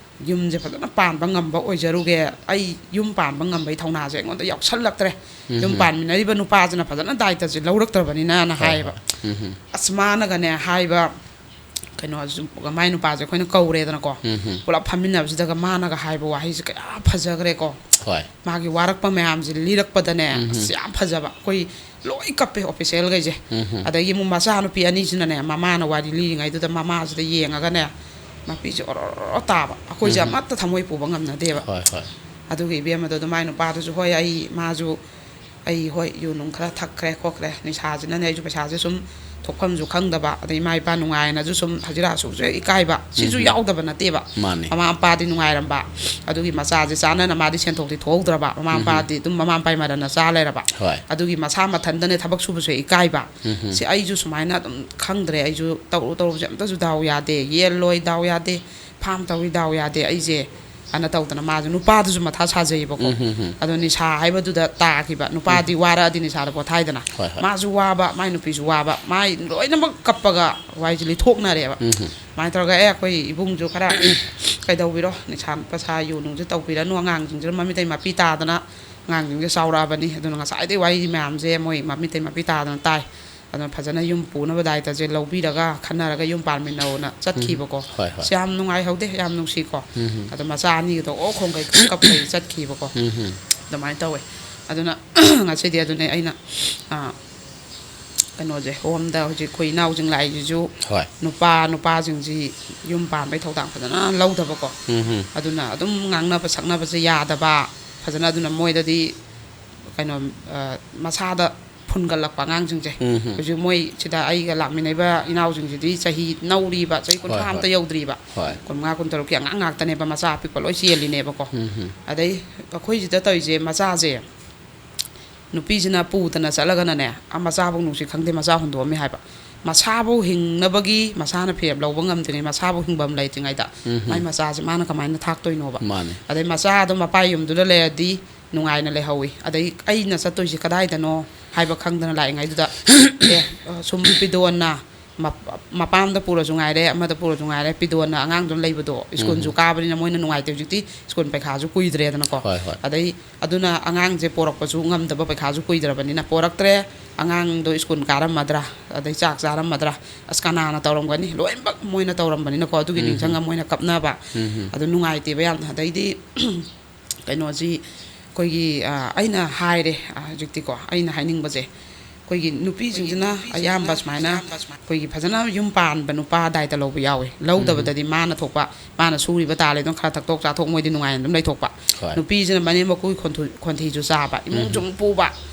ꯌꯨꯝꯁꯦ ꯐꯖꯅ ꯄꯥꯟꯕ ꯉꯝꯕ ꯑꯣꯏꯖꯔꯨꯒꯦ꯫ ꯑꯩ ꯌꯨꯝ ꯄꯥꯟꯕ ꯉꯝꯕꯒꯤ ꯊꯧꯅꯥꯁꯦ ꯑꯩꯉꯣꯟꯗ ꯌꯥꯎꯁꯜꯂꯛꯇ꯭ꯔꯦ꯫ ꯌꯨꯝ ꯎꯝ꯫ ꯄꯥꯟꯃꯤꯟꯅꯔꯤꯕ ꯅꯨꯄꯥꯁꯤꯅ ꯐꯖꯅ ꯗꯥꯏꯇꯁꯦ ꯂꯧꯔꯛꯇ꯭ꯔꯕꯅꯤꯅꯅ ꯍꯣꯏ, ꯍꯥꯏꯌꯦꯕ꯫ ꯍꯣꯏ꯫ ꯎꯝ꯫ ꯑꯁ, ꯃꯥꯅꯒꯅꯦ ꯍꯥꯏꯕ, ꯀꯩꯅꯣꯁꯨ, ꯃꯥꯏ ꯅꯨꯄꯥꯁꯦ ꯑꯩꯈꯣꯏꯅ ꯀꯧꯔꯦꯗꯅꯀꯣ꯫ ꯎꯝ ꯍꯝ꯫ ꯄꯨꯂꯞ ꯐꯝꯃꯤꯟꯅꯕꯁꯤꯗꯒ ꯃꯥꯅꯒ ꯍꯥꯏꯕ ꯋꯥꯍꯩꯁꯦ ꯀꯌꯥ ꯐꯖꯈ꯭ꯔꯦꯀꯣ꯫ ꯍꯣꯏ꯫ ꯃꯥꯒꯤ ꯋꯥꯔꯛꯄ ꯃꯌꯥꯝꯁꯦ ꯂꯤꯔꯛꯄꯗꯅꯦ, ꯎꯝ ꯍꯝ꯫ ꯑꯁ, ꯌꯥꯝ ꯐꯖꯕ꯫ ꯑꯩꯈꯣꯏ ꯂꯣꯏ ꯀꯞꯄꯦ, ꯑꯣꯐꯤꯁꯦꯜꯈꯩꯁꯦ꯫ ꯎꯝ ꯍꯝ꯫ ꯑꯗꯒꯤ ꯑꯃꯨꯛ ꯃꯆꯥꯅꯨꯄꯤ ꯑꯅꯤꯁꯤꯅꯅꯦ, ꯃꯃꯥꯅ ꯋꯥꯔꯤ ꯂꯤꯔꯤꯉꯩꯗꯨꯗ ꯃꯃꯥꯁꯤꯗ ꯌꯦꯡꯉꯒꯅꯦ, ꯃꯄꯤꯁꯦ ꯑꯣꯔꯣ ꯑꯣꯔꯣ ꯇꯥꯕ꯫ ꯑꯩꯈꯣꯏꯁꯦ ꯎꯝ ꯍꯝ꯫ ꯑꯃꯠꯇ ꯊꯃꯣꯏ ꯄꯨꯕ ꯉꯝꯅꯗꯦꯕ꯫ ꯍꯣꯏ, ꯍꯣꯏ꯫ ꯑꯗꯨꯒꯤ ꯏꯕꯦꯝꯃꯗꯣ ꯑꯗꯨ ꯃꯥꯏ ꯅꯨꯄꯥꯗꯨꯁꯨ, ꯍꯣꯏ, ꯑꯩ, ꯃꯥꯁꯨ, ꯑꯩ, ꯍꯣꯏ, ꯌꯨ ꯅꯨꯡ ꯈꯔ ꯊꯛꯈ꯭ꯔꯦ ꯈꯣꯠꯈ꯭ꯔꯦ, ꯅꯤꯁꯥꯁꯤꯅꯅꯦ, ꯑꯩꯁꯨ ꯄꯩꯁꯥꯁꯦ ꯁꯨꯝ ꯊꯣꯛꯐꯝꯁꯨ ꯈꯪꯗꯕ, ꯑꯗꯩ ꯏꯃꯥ ꯏꯄꯥ ꯅꯨꯡꯉꯥꯏꯅꯁꯨ ꯁꯨꯝ ꯍꯖꯤꯔꯥ ꯁꯨꯕꯁꯨ ꯍꯦꯛ ꯏꯀꯥꯏꯕ, ꯁꯤꯁꯨ ꯎꯝ ꯍꯝ꯫ ꯌꯥꯎꯗꯕ ꯅꯠꯇꯦꯕ꯫ ꯃꯥꯅꯤ꯫ ꯃꯃꯥ ꯃꯄꯥꯗꯤ ꯅꯨꯡꯉꯥꯏꯔꯝꯕ, ꯑꯗꯨꯒꯤ ꯃꯆꯥꯁꯦ ꯆꯥꯅꯅ ꯃꯥꯗꯤ ꯁꯦꯟꯊꯣꯛꯇꯤ ꯊꯣꯛꯍꯧꯗ꯭ꯔꯕ, ꯃꯃꯥ ꯎꯝ ꯍꯝ꯫ ꯃꯄꯥꯗꯤ ꯑꯗꯨꯝ ꯃꯃꯥ ꯃꯄꯥꯒꯤ ꯃꯔꯟꯅ ꯆꯥ ꯂꯩꯔꯕ꯫ ꯍꯣꯏ꯫ ꯑꯗꯨꯒꯤ ꯃꯁꯥ ꯃꯊꯟꯗꯅꯦ ꯊꯕꯛ ꯁꯨꯕꯁꯨ ꯍꯦꯛ ꯏꯀꯥꯏꯕ꯫ ꯎꯝ ꯍꯝ꯫ ꯁꯤ ꯑꯩꯁꯨ ꯁꯨꯃꯥꯏꯅ ꯑꯗꯨꯝ ꯈꯪꯗ꯭ꯔꯦ, ꯑꯩꯁꯨ ꯇꯧꯔꯨ ꯇꯧꯔꯨꯁꯦ ꯑꯝꯇꯁꯨ ꯗꯥꯎ ꯌꯥꯗꯦ, ꯌꯦꯟ ꯂꯣꯏ ꯗꯥꯎ ꯌꯥꯗꯦ, ꯐꯥꯝ ꯇꯧꯏ ꯗꯥꯎ ꯌꯥꯗꯦ, ꯑꯩꯁꯦ ꯑꯅ ꯇꯧꯗꯅ ꯃꯥꯁꯨ, ꯅꯨꯄꯥꯗꯨꯁꯨ ꯃꯊꯥ ꯁꯥꯖꯩꯌꯦꯕꯀꯣ꯫ ꯎꯝ ꯍꯝ ꯍꯝ꯫ ꯑꯗꯣ ꯅꯤꯁꯥ ꯍꯥꯏꯕꯗꯨꯗ ꯇꯥꯈꯤꯕ꯫ ꯅꯨꯄꯥꯗꯤ ꯎꯝ꯫ ꯋꯥꯔꯛꯑꯗꯤ ꯅꯤꯁꯥꯗ ꯄꯣꯊꯥꯏꯗꯅ꯫ ꯍꯣꯏ, ꯍꯣꯏ꯫ ꯃꯥꯁꯨ ꯋꯥꯕ, ꯃꯥꯏ ꯅꯨꯄꯤꯁꯨ ꯋꯥꯕ, ꯃꯥꯏ ꯂꯣꯏꯅꯃꯛ ꯀꯞꯄꯒ ꯋꯥꯔꯤꯁꯦ ꯂꯤꯊꯣꯛꯅꯔꯦꯕ꯫ ꯎꯝ ꯍꯝ꯫ ꯑꯗꯨꯃꯥꯏꯅ ꯇꯧꯔꯒ, "ꯑꯦ, ꯑꯩꯈꯣꯏ ꯏꯕꯨꯡꯁꯨ ꯈꯔ ꯀꯩꯗꯧꯕꯤꯔꯣ, ꯅꯤꯁꯥ ꯄꯁꯥ ꯌꯨ ꯅꯨꯡꯁꯦ ꯇꯧꯕꯤꯔꯅꯨ, ꯑꯉꯥꯡꯁꯤꯡꯁꯤꯅ ꯃꯃꯤꯠꯇꯩ ꯃꯄꯤ ꯇꯥꯗꯅ ꯑꯉꯥꯡꯁꯤꯡꯁꯦ ꯆꯥꯎꯔꯛꯑꯕꯅꯤ, ꯑꯗꯨꯅ ꯉꯁꯥꯏꯗꯩ ꯋꯥꯔꯤ ꯃꯌꯥꯝꯁꯦ ꯃꯣꯏ ꯃꯃꯤꯠꯇꯩ ꯃꯄꯤ ꯇꯥꯗꯅ ꯇꯥꯏ꯫ ꯑꯗꯨꯅ ꯐꯖꯅ ꯌꯨꯝ ꯄꯨꯅꯕ ꯗꯥꯏꯇꯁꯦ ꯂꯧꯕꯤꯔꯒ ꯈꯟꯅꯔꯒ ꯌꯨꯝ ꯄꯥꯟꯃꯤꯟꯅꯧꯅ ꯆꯠꯈꯤꯕꯀꯣ꯫ ꯎꯝ꯫ ꯍꯣꯏ, ꯍꯣꯏ꯫ ꯁꯤ ꯌꯥꯝ ꯅꯨꯡꯉꯥꯏꯍꯧꯗꯦ, ꯌꯥꯝ ꯅꯨꯡꯁꯤꯀꯣ꯫ ꯎꯝ꯫ ꯑꯗꯣ ꯃꯆꯥ ꯑꯅꯤꯒꯗꯣ ꯑꯣ ꯈꯣꯡꯒꯩ ꯀꯞꯄꯩ ꯆꯠꯈꯤꯕꯀꯣ꯫ ꯎꯝ꯫ ꯑꯗꯨꯃꯥꯏꯅ ꯇꯧꯋꯦ꯫ ꯑꯗꯨꯅ ꯉꯁꯤꯗꯤ ꯑꯗꯨꯅꯦ ꯑꯩꯅ, ꯑ, ꯀꯩꯅꯣꯁꯦ, ꯍꯣꯝꯗ ꯍꯧꯖꯤꯛ ꯑꯩꯈꯣꯏ ꯏꯅꯥꯎꯁꯤꯡ ꯂꯥꯛꯏꯁꯤꯁꯨ ꯍꯣꯏ꯫ ꯅꯨꯄꯥ, ꯅꯨꯄꯥꯁꯤꯡꯁꯤ ꯌꯨꯝ ꯄꯥꯟꯕꯩ ꯊꯧꯗꯥꯡ ꯐꯖꯅ ꯂꯧꯗꯕꯀꯣ꯫ ꯎꯝ꯫ ꯑꯗꯨꯅ ꯑꯗꯨꯝ ꯉꯥꯡꯅꯕ ꯁꯛꯅꯕꯁꯦ ꯌꯥꯗꯕ, ꯐꯖꯅ, ꯑꯗꯨꯅ ꯃꯣꯏꯗꯗꯤ ꯀꯩꯅꯣ, ꯑ, ꯃꯁꯥꯗ ꯐꯨꯟꯒꯠꯂꯛꯄ ꯑꯉꯥꯡꯁꯤꯡꯁꯦ꯫ ꯎꯝ꯫ ꯍꯧꯖꯤꯛ ꯃꯣꯏ ꯁꯤꯗ ꯑꯩꯒ ꯂꯥꯛꯃꯤꯟꯅꯩꯕ ꯏꯅꯥꯎꯁꯤꯡꯁꯤꯗꯤ ꯆꯍꯤ ꯅꯧꯔꯤꯕ, ꯆꯍꯤ ꯀꯨꯟꯊ꯭ꯔꯥ ꯍꯣꯏ, ꯑꯝꯇ ꯍꯣꯏ꯫ ꯌꯧꯗ꯭ꯔꯤꯕ꯫ ꯍꯣꯏ꯫ ꯀꯨꯟꯃꯉꯥ, ꯀꯨꯟꯇꯔꯨꯛꯀꯤ ꯑꯉꯥꯡ ꯉꯥꯛꯇꯅꯦꯕ, ꯃꯆꯥ ꯑꯄꯤꯛꯄ ꯂꯣꯏ ꯆꯦꯜꯂꯤꯅꯦꯕꯀꯣ꯫ ꯎꯝ꯫ ꯑꯗꯩ ꯑꯩꯈꯣꯏꯁꯤꯗ ꯇꯧꯔꯤꯁꯦ, ꯃꯆꯥꯁꯦ ꯅꯨꯄꯤꯁꯤꯅ ꯄꯨꯗꯅ ꯆꯠꯂꯒꯅꯅꯦ, ꯑ, ꯃꯆꯥꯕꯨ ꯅꯨꯡꯁꯤ ꯈꯪꯗꯦ, ꯃꯆꯥ ꯍꯨꯟꯗꯣꯛꯑꯝꯃꯦ ꯍꯥꯏꯕ꯫ ꯃꯁꯥꯕꯨ ꯍꯤꯡꯅꯕꯒꯤ, ꯃꯁꯥꯅ ꯐꯤꯔꯦꯞ ꯂꯧꯕ ꯉꯝꯗ꯭ꯔꯤꯉꯩ, ꯃꯁꯥꯕꯨ ꯍꯤꯡꯐꯝ ꯂꯩꯇ꯭ꯔꯤꯉꯩꯗ ꯎꯝ꯫ ꯃꯥꯏ ꯃꯆꯥꯁꯦ ꯃꯥꯅ ꯀꯃꯥꯏꯅ ꯊꯥꯛꯇꯣꯏꯅꯣꯕ? ꯃꯥꯅꯦ꯫ ꯑꯗꯩ ꯃꯆꯥꯗꯣ ꯃꯄꯥ ꯌꯨꯝꯗꯨꯗ ꯂꯩꯔꯗꯤ ꯅꯨꯡꯉꯥꯏꯅ ꯂꯩꯍꯧꯋꯤ꯫ ꯑꯗꯩ ꯑꯩꯅ ꯆꯠꯇꯣꯏꯁꯤ ꯀꯗꯥꯏꯗꯅꯣ ꯍꯥꯏꯕ ꯈꯪꯗꯅ ꯂꯥꯛꯏꯉꯩꯗꯨꯗ, ꯑꯦ, ꯁꯨꯝ ꯄꯤꯗꯣꯟꯅ ꯃꯞ-, ꯃꯄꯥꯝꯗ ꯄꯨꯔꯁꯨ ꯉꯥꯏꯔꯦ, ꯑꯃꯗ ꯄꯨꯔꯁꯨ ꯉꯥꯏꯔꯦ, ꯄꯤꯗꯣꯟꯅ ꯑꯉꯥꯡꯗꯨꯅ ꯂꯩꯕꯗꯣ, ꯁ꯭ꯀꯨꯜꯁꯨ ꯎꯝ꯫ ꯀꯥꯕꯅꯤꯅ ꯃꯣꯏꯅ ꯅꯨꯡꯉꯥꯏꯇꯦ꯫ ꯍꯧꯖꯤꯛꯇꯤ ꯁ꯭ꯀꯨꯜ ꯄꯩꯈꯥꯁꯨ ꯀꯨꯏꯗ꯭ꯔꯦꯗꯅꯀꯣ꯫ ꯍꯣꯏ, ꯍꯣꯏ꯫ ꯑꯗꯩ ꯑꯗꯨꯅ ꯑꯉꯥꯡꯁꯦ ꯄꯣꯔꯛꯄꯁꯨ ꯉꯝꯗꯕ, ꯄꯩꯈꯥꯁꯨ ꯀꯨꯏꯗ꯭ꯔꯕꯅꯤꯅ ꯄꯣꯔꯛꯇ꯭ꯔꯦ꯫ ꯑꯉꯥꯡꯗꯣ ꯁ꯭ꯀꯨꯜ ꯀꯥꯔꯝꯃꯗ꯭ꯔꯥ, ꯑꯗꯩ ꯆꯥꯛ ꯆꯥꯔꯝꯃꯗ꯭ꯔꯥ, ꯑꯁ, ꯀꯅꯥꯅ ꯇꯧꯔꯝꯒꯅꯤ? ꯂꯣꯏꯅꯃꯛ ꯃꯣꯏꯅ ꯇꯧꯔꯝꯕꯅꯤꯅꯀꯣ, ꯑꯗꯨꯒꯤ ꯎꯝ꯫ ꯅꯤꯡꯁꯤꯡꯉ ꯃꯣꯏꯅ ꯀꯞꯅꯕ꯫ ꯎꯝ꯫ ꯑꯗꯨ ꯅꯨꯡꯉꯥꯏꯇꯦꯕ ꯌꯥꯝꯅ꯫ ꯑꯗꯩꯗꯤ ꯀꯩꯅꯣꯁꯤ ꯑꯩꯈꯣꯏꯒꯤ, ꯑ, ꯑꯩꯅ ꯍꯥꯏꯔꯦ, ꯑ, ꯍꯧꯖꯤꯛꯇꯤꯀꯣ, ꯑꯩꯅ ꯍꯥꯏꯅꯤꯡꯕꯁꯦ, ꯑꯩꯈꯣꯏꯒꯤ ꯅꯨꯄꯤꯁꯤꯡꯁꯤꯅ ꯑꯌꯥꯝꯕ ꯁꯨꯃꯥꯏꯅ ꯑꯩꯈꯣꯏꯒꯤ ꯐꯖꯅ ꯌꯨꯝ ꯄꯥꯟꯕ ꯅꯨꯄꯥ ꯗꯥꯏꯇ ꯂꯧꯕ ꯌꯥꯎꯋꯦ꯫ ꯂꯧꯗꯕꯗꯗꯤ ꯃꯥꯅ ꯊꯣꯛꯄ, ꯃꯥꯅ ꯁꯨꯔꯤꯕ ꯇꯥꯜꯂꯤꯗꯨꯅ ꯈꯔ ꯊꯛꯇꯣꯛ ꯆꯥꯊꯣꯛ ꯃꯣꯏꯗꯤ ꯅꯨꯡꯉꯥꯏꯅ ꯑꯗꯨꯝ ꯂꯩꯊꯣꯛꯄ꯫ ꯍꯣꯏ꯫ ꯅꯨꯄꯤꯁꯤꯅ ꯃꯅꯦꯝ ꯃꯀꯨꯒꯤ ꯈꯣꯟꯊꯨ-, ꯈꯣꯟꯊꯤꯁꯨ ꯆꯥꯕ, ꯏꯃꯨꯡꯁꯨ ꯎꯝ꯫ ꯑꯃꯨꯛ ꯄꯨꯕ,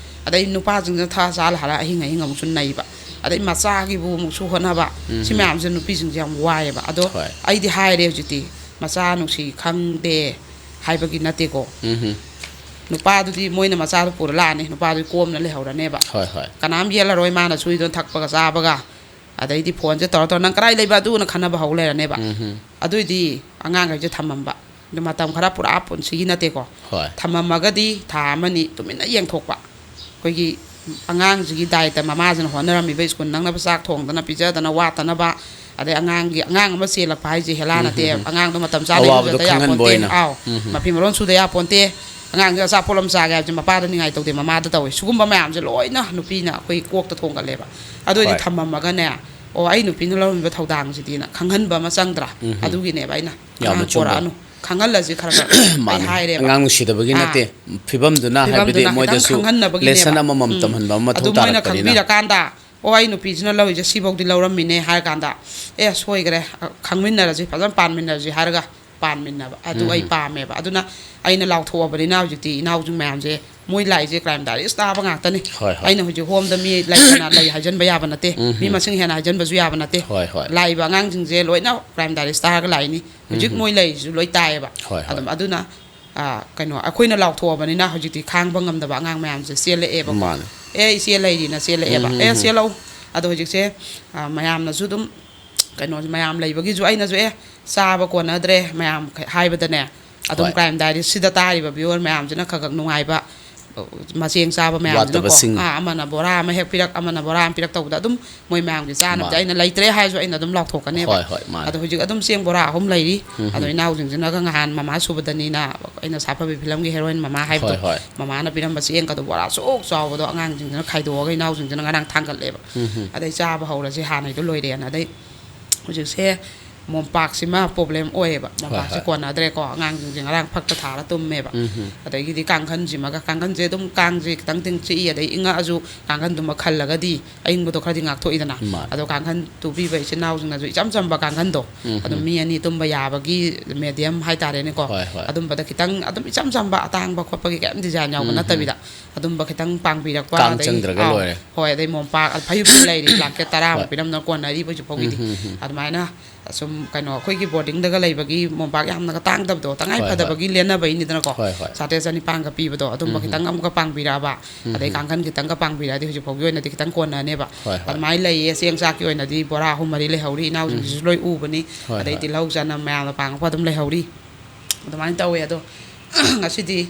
ꯑꯗꯩ ꯅꯨꯄꯥꯁꯤꯡꯁꯤꯅ ꯊꯛꯑ ꯆꯥꯔ ꯍꯜꯂꯛꯑ ꯑꯍꯤꯡ ꯑꯍꯤꯡ ꯑꯃꯨꯛꯁꯨ ꯅꯩꯕ, ꯑꯗꯩ ꯃꯆꯥꯒꯤꯕꯨ ꯑꯃꯨꯛꯁꯨ ꯍꯣꯠꯅꯕ, ꯁꯤ ꯎꯝ꯫ ꯃꯌꯥꯝꯁꯦ ꯅꯨꯄꯤꯁꯤꯡꯁꯦ ꯌꯥꯝ ꯋꯥꯏꯑꯦꯕ꯫ ꯑꯗꯣ ꯍꯣꯏ꯫ ꯑꯩꯗꯤ ꯍꯥꯏꯔꯦ ꯍꯧꯖꯤꯛꯇꯤ, ꯃꯆꯥ ꯅꯨꯡꯁꯤ ꯈꯪꯗꯦ ꯍꯥꯏꯕꯒꯤ ꯅꯠꯇꯦꯀꯣ꯫ ꯎꯝ꯫ ꯅꯨꯄꯥꯗꯨꯗꯤ ꯃꯣꯏꯅ ꯃꯆꯥꯗꯨ ꯄꯨꯔ ꯂꯥꯛꯑꯅꯤ, ꯅꯨꯄꯥꯗꯨꯗꯤ ꯀꯣꯝꯅ ꯂꯩꯍꯧꯔꯅꯦꯕ꯫ ꯍꯣꯏ, ꯍꯣꯏ꯫ ꯀꯅꯥꯝ ꯌꯦꯜꯂꯔꯣꯏ ꯃꯥꯅ ꯁꯨꯏꯗꯣ ꯊꯛꯄꯒ ꯆꯥꯕꯒ꯫ ꯑꯗꯩꯗꯤ ꯐꯣꯟꯁꯦ ꯇꯧꯔ ꯇꯧꯔ "ꯅꯪ ꯀꯗꯥꯏ ꯂꯩꯕ?" ꯑꯗꯨꯅ ꯈꯟꯅꯕ ꯍꯧ ꯂꯩꯔꯅꯦꯕ꯫ ꯎꯝ꯫ ꯑꯗꯨꯏꯗꯤ ꯑꯉꯥꯡꯈꯩꯁꯦ ꯊꯝꯃꯝꯕ꯫ ꯑꯗꯨ ꯃꯇꯝ ꯈꯔ ꯄꯨꯔꯥ ꯄꯨꯟꯁꯤꯒꯤ ꯅꯠꯇꯦꯀꯣ꯫ ꯍꯣꯏ꯫ ꯊꯝꯃꯝꯃꯒꯗꯤ ꯊꯥ ꯑꯃꯅꯤ ꯇꯨꯃꯤꯟꯅ ꯌꯦꯡꯊꯣꯛꯄ꯫ ꯑꯩꯈꯣꯏꯒꯤ ꯑꯉꯥꯡꯁꯤꯒꯤ ꯗꯥꯏꯇ ꯃꯃꯥꯁꯤꯅ ꯍꯣꯠꯅꯔꯝꯃꯤꯕ ꯁ꯭ꯀꯨꯜ ꯅꯪꯅꯕ ꯆꯥꯛ ꯊꯣꯡꯗꯅ ꯄꯤꯖꯗꯅ ꯋꯥꯠꯇꯅꯕ, ꯑꯗꯩ ꯑꯉꯥꯡꯒꯤ, ꯑꯉꯥꯡ ꯑꯃ ꯆꯦꯜꯂꯛꯄ ꯍꯥꯏꯁꯦ ꯍꯦꯂꯥ ꯎꯝ, ꯅꯠꯇꯦ꯫ ꯎꯝ, ꯎꯝ꯫ ꯑꯉꯥꯡꯗꯣ ꯃꯇꯝ ꯆꯥꯅ ꯑꯋꯥꯕꯗꯣ ꯏꯔꯨꯖꯗ ꯈꯪꯍꯟꯕ ꯌꯥꯄꯣꯟꯇꯦ꯫ ꯑꯣꯏꯅ꯫ ꯑꯥꯎ꯫ ꯎꯝ, ꯎꯝ꯫ ꯃꯐꯤ ꯃꯔꯣꯟ ꯁꯨꯗ ꯌꯥꯄꯣꯟꯇꯦ꯫ ꯑꯉꯥꯡꯁꯦ ꯑꯆꯥꯄꯣꯠ ꯑꯃ ꯆꯥꯒꯦ ꯍꯥꯏꯕꯁꯦ ꯃꯄꯥꯗ ꯅꯤꯡꯉꯥꯏ ꯇꯧꯗꯦ, ꯃꯃꯥꯗ ꯇꯧꯋꯦ꯫ ꯁꯤꯒꯨꯝꯕ ꯃꯌꯥꯝꯁꯦ ꯂꯣꯏꯅ ꯅꯨꯄꯤꯅ ꯑꯩꯈꯣꯏ ꯀꯣꯛꯇ ꯊꯣꯡꯒꯜꯂꯦꯕ꯫ ꯑꯗꯨ ꯑꯣꯏꯗꯤ ꯍꯣꯏ꯫ ꯊꯝꯃꯝꯃꯒꯅꯦ, "ꯑꯣ, ꯑꯩ ꯅꯨꯄꯤꯅ ꯂꯧꯔꯝꯃꯤꯕ ꯊꯧꯗꯥꯡꯁꯤꯗꯤꯅ" ꯈꯪꯍꯟꯕ ꯑꯃ ꯆꯪꯗ꯭ꯔꯥ? ꯎꯝ, ꯎꯝ꯫ ꯑꯗꯨꯒꯤꯅꯦꯕ ꯑꯩꯅ ꯌꯥꯝꯅ ꯑꯉꯥꯡ ꯆꯨꯝꯕ꯫ ꯄꯣꯔꯛꯑꯅꯨ꯫ ꯈꯪꯍꯜꯂꯁꯤ ꯈꯔ ꯈꯔ꯫ ꯑꯩ ꯃꯥꯅꯦ꯫ ꯍꯥꯏꯔꯦꯕ꯫ ꯑꯉꯥꯡ ꯅꯨꯡꯁꯤꯗꯕꯒꯤ ꯑꯥ꯫ ꯅꯠꯇꯦ, ꯐꯤꯕꯝꯗꯨꯅ, ꯍꯥꯏꯕꯗꯤ ꯐꯤꯕꯝꯗꯨꯅ ꯈꯤꯇꯪ ꯃꯣꯏꯗꯁꯨ ꯈꯪꯍꯟꯅꯕꯒꯤꯅꯦꯕ꯫ ꯂꯦꯁꯟ ꯑꯃꯃꯝ ꯎꯝ꯫ ꯇꯝꯍꯟꯕ ꯑꯃ ꯃꯊꯧ ꯑꯗꯨ ꯃꯣꯏꯅ ꯇꯥꯔꯛꯄꯅꯤꯅ꯫ ꯈꯪꯕꯤꯔꯀꯥꯟꯗ, "ꯑꯣ, ꯑꯩ ꯅꯨꯄꯤꯁꯤꯅ ꯂꯧꯔꯤꯁꯦ ꯁꯤꯐꯧꯗꯤ ꯂꯧꯔꯝꯃꯤꯅꯦ" ꯍꯥꯏꯔ ꯀꯥꯟꯗ, "ꯑꯦ, ꯁꯣꯏꯈ꯭ꯔꯦ, ꯑ, ꯈꯪꯃꯤꯟꯅꯔꯁꯤ, ꯐꯖꯅ ꯄꯥꯟꯃꯤꯟꯅꯔꯁꯤ" ꯍꯥꯏꯔꯒ ꯄꯥꯟꯃꯤꯟꯅꯕ꯫ ꯑꯗꯨ ꯎꯝ, ꯑꯩ ꯎꯝ꯫ ꯄꯥꯝꯃꯦꯕ꯫ ꯑꯗꯨꯅ ꯑꯩꯅ ꯂꯥꯎꯊꯣꯛꯑꯕꯅꯤꯅ ꯍꯧꯖꯤꯛꯇꯤ ꯏꯅꯥꯎꯁꯤꯡ ꯃꯌꯥꯝꯁꯦ, ꯃꯣꯏ ꯂꯥꯛꯏꯁꯦ ꯀ꯭ꯔꯥꯏꯝ ꯗꯥꯏꯔꯤꯁ ꯇꯥꯕ ꯉꯥꯛꯇꯅꯤ꯫ ꯍꯣꯏ, ꯍꯣꯏ꯫ ꯑꯩꯅ ꯍꯧꯖꯤꯛ ꯍꯣꯝꯗ ꯃꯤ ꯂꯩꯇꯅ ꯂꯩ ꯍꯥꯏꯖꯟꯕ ꯌꯥꯕ ꯅꯠꯇꯦ꯫ ꯎꯝ, ꯃꯤ ꯎꯝ꯫ ꯃꯁꯤꯡ ꯍꯦꯟꯅ ꯍꯥꯏꯖꯟꯕꯁꯨ ꯌꯥꯕ ꯅꯠꯇꯦ꯫ ꯍꯣꯏ, ꯍꯣꯏ꯫ ꯂꯥꯛꯏꯕ ꯑꯉꯥꯡꯁꯤꯡꯁꯦ ꯂꯣꯏꯅ ꯀ꯭ꯔꯥꯏꯝ ꯗꯥꯏꯔꯤꯁ ꯇꯥꯔꯒ ꯂꯥꯛꯏꯅꯤ꯫ ꯍꯧꯖꯤꯛ ꯎꯝ, ꯎꯝ꯫ ꯃꯣꯏ ꯂꯩꯔꯤꯁꯤꯁꯨ ꯂꯣꯏ ꯇꯥꯏꯌꯦꯕ꯫ ꯍꯣꯏ, ꯍꯣꯏ꯫ ꯑꯗꯨꯝ ꯑꯗꯨꯅ, ꯑ, ꯀꯩꯅꯣ, ꯑꯩꯈꯣꯏꯅ ꯂꯥꯎꯊꯣꯛꯑꯕꯅꯤꯅ ꯍꯧꯖꯤꯛꯇꯤ ꯈꯥꯡꯕ ꯉꯝꯗꯕ ꯑꯉꯥꯡ ꯃꯌꯥꯝꯁꯦ ꯆꯦꯜꯂꯛꯑꯦꯕꯀꯣ꯫ ꯃꯥꯅꯦ꯫ "ꯑꯦ, ꯏꯆꯦ ꯂꯩꯔꯤꯅ" ꯆꯦꯜꯂꯛꯑꯦꯕ꯫ ꯎꯝ, ꯎꯝ, "ꯑꯦ, ꯎꯝ꯫ ꯆꯦꯜꯂꯛꯎ"꯫ ꯑꯗꯣ ꯍꯧꯖꯤꯛꯁꯦ, ꯑ, ꯃꯌꯥꯝꯅꯁꯨ ꯑꯗꯨꯝ, ꯀꯩꯅꯣ, ꯃꯌꯥꯝ ꯂꯩꯕꯒꯤꯁꯨ ꯑꯩꯅꯁꯨ, "ꯑꯦ, ꯆꯥꯕ ꯀꯣꯟꯅꯗ꯭ꯔꯦ" ꯃꯌꯥꯝ ꯍꯥꯏꯕꯗꯅꯦ, ꯑꯗꯨꯝ ꯍꯣꯏ꯫ ꯀ꯭ꯔꯥꯏꯝ ꯗꯥꯏꯔꯤꯁꯤꯗ ꯇꯥꯔꯤꯕ ꯚꯤꯌꯨꯋꯔ ꯃꯌꯥꯝꯁꯤꯅ ꯈꯔ ꯈꯔ ꯅꯨꯡꯉꯥꯏꯕ ꯃꯆꯦꯡ ꯆꯥꯕ ꯃꯌꯥꯝꯁꯤꯅꯀꯣ, ꯋꯥꯠꯇꯕꯁꯤꯡ꯫ ꯑꯥ, ꯑꯃꯅ ꯕꯣꯔꯥ ꯑꯃ ꯍꯦꯛ ꯄꯤꯔꯛ, ꯑꯃꯅ ꯕꯣꯔꯥ ꯑꯃ ꯄꯤꯔꯛ ꯇꯧꯕꯗ ꯑꯗꯨꯝ ꯃꯣꯏ ꯃꯌꯥꯝꯒꯤ ꯆꯥꯅꯕꯗꯤ ꯃꯥꯅꯦ꯫ ꯑꯩꯅ ꯂꯩꯇ꯭ꯔꯦ ꯍꯥꯏꯔꯁꯨ ꯑꯩꯅ ꯑꯗꯨꯝ ꯂꯥꯎꯊꯣꯛꯀꯅꯦꯕ꯫ ꯍꯣꯏ, ꯍꯣꯏ, ꯃꯥꯅꯦ꯫ ꯑꯗꯣ ꯍꯧꯖꯤꯛ ꯑꯗꯨꯝ ꯆꯦꯡ ꯕꯣꯔꯥ ꯑꯍꯨꯝ ꯂꯩꯔꯤ꯫ ꯎꯝ, ꯎꯝ꯫ ꯑꯗꯣ ꯏꯅꯥꯎꯁꯤꯡꯁꯤꯅꯒ ꯉꯍꯥꯟ ꯃꯃꯥ ꯁꯨꯕꯗꯅꯤꯅ, ꯑꯩꯅ ꯁꯥꯐꯕꯤ ꯐꯤꯂꯝꯒꯤ ꯍꯦꯔꯣꯏꯟ ꯃꯃꯥ ꯍꯥꯏꯕꯗꯣ, ꯍꯣꯏ, ꯍꯣꯏ꯫ ꯃꯃꯥꯅ ꯄꯤꯔꯝꯕ ꯆꯦꯡꯒꯗꯣ ꯕꯣꯔꯥ ꯆꯨꯛ ꯆꯥꯎꯕꯗꯣ ꯑꯉꯥꯡꯁꯤꯡꯁꯤꯅ ꯈꯥꯏꯗꯣꯛꯑꯒ ꯏꯅꯥꯎꯁꯤꯡꯁꯤꯅ ꯉꯔꯥꯡ ꯊꯥꯡꯒꯠꯂꯦꯕ꯫ ꯎꯝ, ꯎꯝ꯫ ꯑꯗꯩ ꯆꯥꯕ ꯍꯧꯔꯁꯦ, ꯍꯥꯟꯅꯩꯗꯣ ꯂꯣꯏꯔꯦꯅ꯫ ꯑꯗꯩ ꯍꯧꯖꯤꯛꯁꯦ ꯃꯣꯝꯄꯥꯛꯁꯤꯃ ꯄ꯭ꯔꯣꯕ꯭ꯂꯦꯝ ꯑꯣꯏꯌꯦꯕ꯫ ꯍꯣꯏ, ꯃꯣꯝꯄꯥꯛꯁꯦ ꯍꯣꯏ꯫ ꯀꯣꯟꯅꯗ꯭ꯔꯦꯀꯣ, ꯑꯉꯥꯡꯁꯤꯡꯁꯦ ꯉꯔꯥꯡ ꯐꯛꯇ ꯊꯥꯔ ꯇꯨꯝꯃꯦꯕ꯫ ꯎꯝ, ꯎꯝ꯫ ꯑꯗꯒꯤꯗꯤ ꯀꯥꯡꯈꯟꯁꯤꯃꯒ, ꯀꯥꯡꯈꯟꯁꯦ ꯑꯗꯨꯝ ꯀꯥꯡꯁꯦ ꯈꯤꯇꯪ ꯇꯤꯡ ꯆꯤꯛꯏ, ꯑꯗꯩ ꯏꯪꯉꯛꯑꯁꯨ ꯀꯥꯡꯈꯟꯗꯨꯃ ꯈꯜꯂꯒꯗꯤ ꯑꯏꯪꯕꯗꯣ ꯈꯔꯗꯤ ꯉꯥꯛꯊꯣꯛꯏꯗꯅ꯫ ꯃꯥꯅꯦ꯫ ꯑꯗꯣ ꯀꯥꯡꯈꯟ ꯇꯨꯕꯤꯕ ꯏꯆꯤꯟ ꯏꯅꯥꯎꯁꯤꯡꯅꯁꯨ ꯏꯆꯝ ꯆꯝꯕ ꯀꯥꯡꯈꯟꯗꯣ, ꯎꯝ, ꯑꯗꯨꯝ ꯎꯝ꯫ ꯃꯤ ꯑꯅꯤ ꯇꯨꯝꯕ ꯌꯥꯕꯒꯤ ꯃꯦꯗꯤꯌꯝ ꯍꯥꯏꯇꯥꯔꯦꯅꯦꯀꯣ꯫ ꯍꯣꯏ, ꯍꯣꯏ꯫ ꯑꯗꯨꯝꯕꯗ ꯈꯤꯇꯪ, ꯑꯗꯨꯝ ꯏꯆꯝ ꯆꯝꯕ, ꯑꯇꯥꯡꯕ ꯈꯣꯠꯄꯒꯤ ꯀꯔꯤꯝ ꯗꯤꯖꯥꯏꯟ ꯌꯥꯎꯕ ꯎꯝ, ꯎꯝ꯫ ꯅꯠꯇꯕꯤꯗ, ꯑꯗꯨꯝꯕ ꯈꯤꯇꯪ ꯄꯥꯡꯕꯤꯔꯛꯄ, ꯀꯥꯡ ꯑꯗꯩ, ꯆꯪꯗ꯭ꯔꯒ ꯑꯥꯎ, ꯂꯣꯏꯔꯦ꯫ ꯍꯣꯏ, ꯑꯗꯩ ꯃꯣꯝꯄꯥꯛ ꯐꯩꯖꯨꯞꯁꯨ ꯂꯩꯔꯤ, ꯕ꯭ꯂꯥꯡꯀꯦꯠ ꯇꯔꯥꯃꯨꯛ ꯍꯣꯏ꯫ ꯄꯤꯔꯝꯗꯅ ꯀꯣꯟꯅꯔꯤꯕ ꯍꯧꯖꯤꯛ ꯐꯥꯎꯒꯤꯗꯤ꯫ ꯎꯝ, ꯎꯝ, ꯎꯝ꯫ ꯑꯗꯨꯃꯥꯏꯅ ꯁꯨꯝ, ꯀꯩꯅꯣ, ꯑꯩꯈꯣꯏꯒꯤ ꯕꯣꯔꯗꯤꯡꯗꯒ ꯂꯩꯕꯒꯤ ꯃꯣꯝꯄꯥꯛ ꯌꯥꯝꯅꯒ ꯇꯥꯡꯗꯕꯗꯣ, ꯇꯉꯥꯏ ꯍꯣꯏ, ꯍꯣꯏ꯫ ꯐꯗꯕꯒꯤ ꯂꯦꯟꯅꯕꯩꯅꯤꯗꯅꯀꯣ, ꯍꯣꯏ, ꯍꯣꯏ꯫ ꯆꯥꯇ꯭ꯔꯦꯠ ꯆꯅꯤꯄꯥꯟꯒ ꯄꯤꯕꯗꯣ, ꯑꯗꯨꯝꯕ ꯎꯝ, ꯎꯝ꯫ ꯈꯤꯇꯪ ꯑꯃꯨꯛꯀ ꯄꯥꯡꯕꯤꯔꯛꯑꯕ, ꯎꯝ, ꯑꯗꯩ ꯎꯝ꯫ ꯀꯥꯡꯈꯟ ꯈꯤꯇꯪꯒ ꯄꯥꯡꯕꯤꯔꯛꯑꯗꯤ ꯍꯧꯖꯤꯛ ꯐꯥꯎꯒꯤ ꯑꯣꯏꯅꯗꯤ ꯈꯤꯇꯪ ꯀꯣꯟꯅꯅꯦꯕ꯫ ꯍꯣꯏ, ꯍꯣꯏ꯫ ꯑꯗꯨꯃꯥꯏꯅ ꯂꯩꯌꯦ꯫ ꯆꯦꯡ ꯆꯥꯛꯀꯤ ꯑꯣꯏꯅꯗꯤ ꯕꯣꯔꯥ ꯑꯍꯨꯝ ꯃꯔꯤ ꯂꯩꯍꯧꯔꯤ, ꯏꯅꯥꯎꯁꯤꯡꯁꯤꯁꯨ ꯎꯝ꯫ ꯂꯣꯏ ꯎꯕꯅꯤ꯫ ꯍꯣꯏ, ꯑꯗꯩ ꯍꯣꯏ꯫ ꯇꯤꯜꯍꯧ ꯆꯅꯝ ꯃꯌꯥꯝꯅ ꯄꯥꯡꯉꯛꯄ ꯑꯗꯨꯝ ꯂꯩꯍꯧꯔꯤ꯫ ꯑꯗꯨꯃꯥꯏꯅ ꯇꯧꯋꯦ꯫ ꯑꯗꯣ ꯉꯁꯤꯗꯤ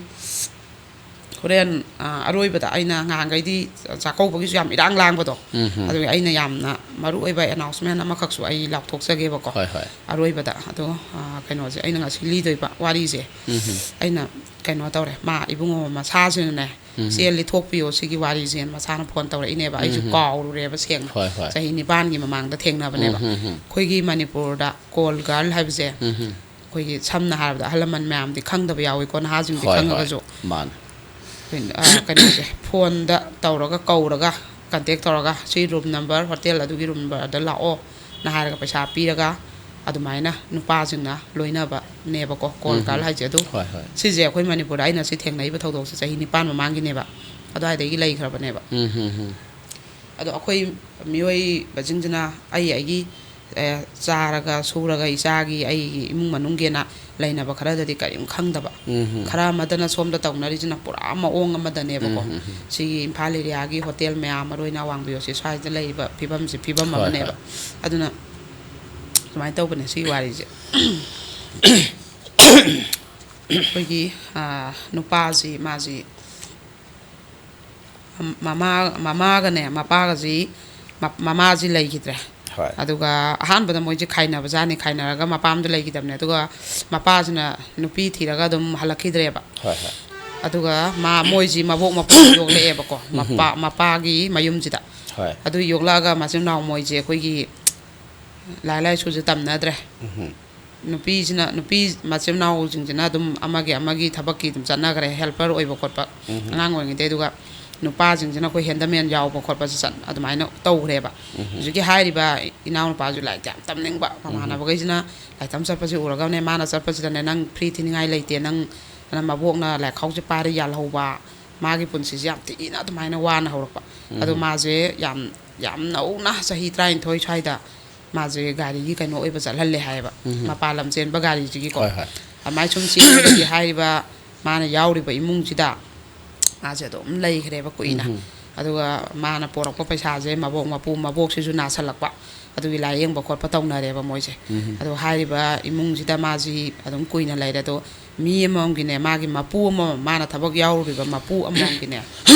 ꯍꯣꯔꯦꯟ, ꯑ, ꯑꯔꯣꯏꯕꯗ ꯑꯩꯅ ꯉꯍꯥꯟꯈꯩꯗꯤ ꯆꯥꯛꯀꯧꯕꯒꯤꯁꯨ ꯌꯥꯝ ꯏꯔꯥꯡ ꯂꯥꯡꯕꯗꯣ, ꯎꯝ, ꯎꯝ꯫ ꯑꯗꯨꯒꯤ ꯑꯩꯅ ꯌꯥꯝꯅ ꯃꯔꯨ ꯑꯣꯏꯕ ꯑꯦꯅꯥꯎꯟꯁꯃꯦꯟ ꯑꯃꯈꯛꯁꯨ ꯑꯩ ꯂꯥꯎꯊꯣꯛꯆꯒꯦꯕꯀꯣ꯫ ꯍꯣꯏ, ꯍꯣꯏ꯫ ꯑꯔꯣꯏꯕꯗ ꯑꯗꯣ, ꯑ, ꯀꯩꯅꯣꯁꯦ, ꯑꯩꯅ ꯉꯁꯤ ꯂꯤꯗꯣꯏꯕ ꯋꯥꯔꯤꯁꯦ, ꯎꯝ, ꯎꯝ꯫ ꯑꯩꯅ, ꯀꯩꯅꯣ ꯇꯧꯔꯦ, ꯃꯥ ꯏꯕꯨꯡꯉꯣ ꯃꯁꯥꯁꯤꯅꯅꯦ, ꯎꯝ, ꯎꯝ꯫ "ꯆꯦ, ꯂꯤꯊꯣꯛꯄꯤꯌꯣ ꯁꯤꯒꯤ ꯋꯥꯔꯤꯁꯦꯅ" ꯃꯁꯥꯅ ꯐꯣꯟ ꯇꯧꯔꯛꯏꯅꯦꯕ꯫ ꯑꯩꯁꯨ ꯎꯝ, ꯎꯝ꯫ ꯀꯥꯎꯔꯨꯔꯦꯕ ꯁꯦꯡꯅ꯫ ꯍꯣꯏ, ꯍꯣꯏ꯫ ꯆꯍꯤ ꯅꯤꯄꯥꯟꯒꯤ ꯃꯃꯥꯡꯗ ꯊꯦꯡꯅꯕꯅꯦꯕ꯫ ꯎꯝ, ꯎꯝ, ꯎꯝ꯫ ꯑꯩꯈꯣꯏꯒꯤ ꯃꯅꯤꯄꯨꯔꯗ ꯀꯣꯜ ꯒꯥꯔꯜ ꯍꯥꯏꯕꯁꯦ, ꯎꯝ, ꯎꯝ꯫ ꯑꯩꯈꯣꯏꯒꯤ ꯁꯝꯅ ꯍꯥꯏꯔꯕꯗ ꯑꯍꯜ ꯂꯃꯟ ꯃꯌꯥꯝꯗꯤ ꯈꯪꯗꯕ ꯌꯥꯎꯏꯀꯣ, ꯅꯍꯥꯁꯤꯡꯗꯤ ꯍꯣꯏ, ꯍꯣꯏ꯫ ꯈꯪꯉꯒꯁꯨ꯫ ꯃꯥꯅꯦ꯫ ꯑꯩꯈꯣꯏ, ꯑ, ꯀꯩꯅꯣꯁꯦ, ꯐꯣꯟꯗ ꯇꯧꯔꯒ, ꯀꯧꯔꯒ, ꯀꯟꯇꯦꯛ ꯇꯧꯔꯒ, ꯁꯤ ꯔꯨꯝ ꯅꯝꯕꯔ, ꯍꯣꯇꯦꯜ ꯑꯗꯨꯒꯤ ꯔꯨꯝ ꯅꯝꯕꯔꯗ ꯂꯥꯛꯑꯣꯅ ꯍꯥꯏꯔꯒ ꯄꯩꯁꯥ ꯄꯤꯔꯒ ꯑꯗꯨꯃꯥꯏꯅ ꯅꯨꯄꯥꯁꯤꯡꯅ ꯂꯣꯏꯅꯕꯅꯦꯕꯀꯣ, ꯀꯣꯜ ꯎꯝ, ꯒꯥꯔꯜ ꯎꯝ꯫ ꯍꯥꯏꯁꯦ꯫ ꯑꯗꯨ ꯍꯣꯏ, ꯍꯣꯏ꯫ ꯁꯤꯁꯦ ꯑꯩꯈꯣꯏ ꯃꯅꯤꯄꯨꯔꯗ ꯑꯩꯅ ꯁꯤ ꯊꯦꯡꯅꯔꯤꯕ ꯊꯧꯗꯣꯛꯁꯦ ꯆꯍꯤ ꯅꯤꯄꯥꯟ ꯃꯃꯥꯡꯒꯤꯅꯦꯕ, ꯑꯗꯨꯋꯥꯏꯗꯒꯤ ꯂꯩꯈ꯭ꯔꯕꯅꯦꯕ꯫ ꯎꯝ, ꯎꯝ, ꯎꯝ꯫ ꯑꯗꯣ ꯑꯩꯈꯣꯏ ꯃꯤꯑꯣꯏꯕꯁꯤꯡꯁꯤꯅ ꯑꯩ ꯑꯩꯒꯤ, ꯑꯦ, ꯆꯥꯔꯒ ꯁꯨꯔꯒ ꯏꯆꯥꯒꯤ, ꯑꯩꯒꯤ ꯏꯃꯨꯡ ꯃꯅꯨꯡꯒꯤꯅ ꯂꯩꯅꯕ ꯈꯔꯗꯗꯤ ꯀꯔꯤꯝ ꯈꯪꯗꯕ꯫ ꯎꯝ, ꯎꯝ꯫ ꯈꯔ ꯑꯃꯗꯅ ꯁꯣꯝꯗ ꯇꯧꯅꯔꯤꯁꯤꯅ ꯄꯨꯔꯥ ꯃꯑꯣꯡ ꯑꯃꯗꯅꯦꯕꯀꯣ꯫ ꯎꯝ, ꯎꯝ, ꯎꯝ꯫ ꯁꯤꯒꯤ ꯏꯝꯐꯥꯜ ꯑꯦꯔꯤꯌꯥꯒꯤ ꯍꯣꯇꯦꯜ ꯃꯌꯥꯝ, ꯃꯔꯨ ꯑꯣꯏꯅ ꯑꯋꯥꯡꯕꯤ ꯍꯣꯁꯦ ꯁ꯭ꯋꯥꯏꯗ ꯂꯩꯔꯤꯕ ꯐꯤꯕꯝꯁꯦ ꯐꯤꯕꯝ ꯍꯣꯏ, ꯑꯃꯅꯦꯕ꯫ ꯍꯣꯏ꯫ ꯑꯗꯨꯅ ꯁꯨꯃꯥꯏꯅ ꯇꯧꯕꯅꯦ ꯁꯤꯒꯤ ꯋꯥꯔꯤꯁꯦ꯫ ꯑꯩꯈꯣꯏꯒꯤ, ꯑꯥ, ꯅꯨꯄꯥꯁꯤ, ꯃꯥꯁꯤ ꯃꯃꯥ, ꯃꯃꯥꯒꯅꯦ ꯃꯄꯥꯒꯁꯤ, ꯃ-, ꯃꯃꯥꯁꯤ ꯂꯩꯈꯤꯗ꯭ꯔꯦ꯫ ꯍꯣꯏ꯫ ꯑꯗꯨꯒ ꯑꯍꯥꯟꯕꯗ ꯃꯣꯏꯁꯦ ꯈꯥꯏꯅꯕꯖꯥꯠꯅꯤ, ꯈꯥꯏꯅꯔꯒ ꯃꯄꯥꯝꯗ ꯂꯩꯈꯤꯗꯕꯅꯦ꯫ ꯑꯗꯨꯒ ꯃꯄꯥꯁꯤꯅ ꯅꯨꯄꯤ ꯊꯤꯔꯒ ꯑꯗꯨꯝ ꯍꯜꯂꯛꯈꯤꯗ꯭ꯔꯦꯕ꯫ ꯍꯣꯏ, ꯍꯣꯏ꯫ ꯑꯗꯨꯒ ꯃꯥ, ꯃꯣꯏꯁꯤ ꯃꯕꯣꯛ ꯃꯄꯨ ꯌꯣꯛꯂꯛꯑꯦꯕꯀꯣ, ꯃꯄꯥ, ꯃꯄꯥꯒꯤ ꯃꯌꯨꯝꯁꯤꯗ꯫ ꯍꯣꯏ꯫ ꯑꯗꯨ ꯌꯣꯛꯂꯛꯑꯒ ꯃꯆꯤꯟ ꯃꯅꯥꯎ ꯃꯣꯏꯁꯦ ꯑꯩꯈꯣꯏꯒꯤ ꯂꯥꯏ ꯂꯥꯏꯁꯨꯁꯦ ꯇꯝꯅꯗ꯭ꯔꯦ꯫ ꯎꯝ꯫ ꯅꯨꯄꯤꯁꯤꯅ, ꯅꯨꯄꯤ ꯃꯆꯤꯟ ꯃꯅꯥꯎꯁꯤꯡꯁꯤꯅ ꯑꯗꯨꯝ ꯑꯃꯒꯤ ꯑꯃꯒꯤ ꯊꯕꯛꯀꯤ ꯑꯗꯨꯝ ꯆꯠꯅꯈ꯭ꯔꯦ, helper ꯑꯣꯏꯕ ꯈꯣꯠꯄ ꯎꯝ꯫ ꯑꯉꯥꯡ ꯑꯣꯏꯔꯤꯉꯩꯗꯩ꯫ ꯑꯗꯨꯒ ꯅꯨꯄꯥꯁꯤꯡꯁꯤꯅ ꯑꯩꯈꯣꯏ handyman ꯌꯥꯎꯕ ꯈꯣꯠꯄꯁꯦ ꯆꯠ-, ꯑꯗꯨꯃꯥꯏꯅ ꯇꯧꯈ꯭ꯔꯦꯕ꯫ ꯎꯝ꯫ ꯍꯧꯖꯤꯛꯀꯤ ꯍꯥꯏꯔꯤꯕ ꯏꯅꯥꯎꯅꯨꯄꯥꯁꯨ ꯂꯥꯏꯔꯤꯛꯇꯤ ꯌꯥꯝ ꯇꯝꯅꯤꯡꯕ, ꯃꯃꯥꯟꯅꯕꯈꯩꯁꯤꯅ ꯂꯥꯏꯔꯤꯛ ꯇꯝ ꯆꯠꯄꯁꯦ ꯎꯔꯒꯅꯦ, ꯃꯥꯅ ꯆꯠꯄꯁꯤꯗꯅꯦ, "ꯅꯪ free ꯊꯤꯅꯤꯡꯉꯥꯏ ꯂꯩꯇꯦ, ꯅꯪ, ꯅꯪ ꯃꯕꯣꯛꯅ ꯂꯥꯏꯈꯥꯎꯁꯦ ꯄꯥꯏꯔ ꯌꯥꯜꯍꯧꯕ", ꯃꯥꯒꯤ ꯄꯨꯟꯁꯤꯁꯦ ꯌꯥꯝ ꯊꯤꯅ ꯑꯗꯨꯃꯥꯏꯅ ꯋꯥꯅ ꯍꯧꯔꯛꯄ꯫ ꯑꯗꯣ ꯎꯝ꯫ ꯃꯥꯁꯦ ꯌꯥꯝ, ꯌꯥꯝ ꯅꯧꯅ ꯆꯍꯤ ꯇꯔꯥꯅꯤꯊꯣꯏ ꯁ꯭ꯋꯥꯏꯗ ꯃꯥꯁꯦ ꯒꯥꯔꯤꯒꯤ ꯀꯩꯅꯣ ꯑꯣꯏꯕ ꯆꯠꯍꯜꯂꯦ ꯍꯥꯏꯌꯦꯕ, ꯎꯝ꯫ ꯃꯄꯥꯟ ꯂꯝ ꯆꯦꯟꯕ ꯒꯥꯔꯤꯁꯤꯒꯤꯀꯣ꯫ ꯍꯣꯏ, ꯍꯣꯏ꯫ ꯑꯗꯨꯃꯥꯏꯅ ꯁꯨꯝ ꯆꯦꯟꯕꯗꯒꯤ ꯍꯥꯏꯔꯤꯕ ꯃꯥꯅ ꯌꯥꯎꯔꯤꯕ ꯏꯃꯨꯡꯁꯤꯗ ꯃꯥꯁꯦ ꯑꯗꯨꯝ ꯂꯩꯈ꯭ꯔꯦꯕ ꯀꯨꯏꯅ꯫ ꯎꯝ꯫ ꯑꯗꯨꯒ ꯃꯥꯅ ꯄꯣꯔꯛꯄ ꯄꯩꯁꯥꯁꯦ ꯃꯕꯣꯛ ꯃꯄꯨ, ꯃꯕꯣꯛꯁꯤꯁꯨ ꯅꯥꯁꯜꯂꯛꯄ, ꯑꯗꯨꯒꯤ ꯂꯥꯏꯌꯦꯡꯕ ꯈꯣꯠꯄ ꯇꯧꯅꯔꯦꯕ ꯃꯣꯏꯁꯦ꯫ ꯎꯝ꯫ ꯑꯗꯣ ꯍꯥꯏꯔꯤꯕ ꯏꯃꯨꯡꯁꯤꯗ ꯃꯥꯁꯤ ꯑꯗꯨꯝ ꯀꯨꯏꯅ ꯂꯩꯔꯦ꯫ ꯑꯗꯣ ꯃꯤ ꯑꯃꯃꯝꯒꯤꯅꯦ, ꯃꯥꯒꯤ ꯃꯄꯨ ꯑꯃꯃꯝ, ꯃꯥꯅ ꯊꯕꯛ ꯌꯥꯎꯔꯨꯔꯤꯕ ꯃꯄꯨ ꯑꯃꯃꯝꯒꯤꯅꯦ,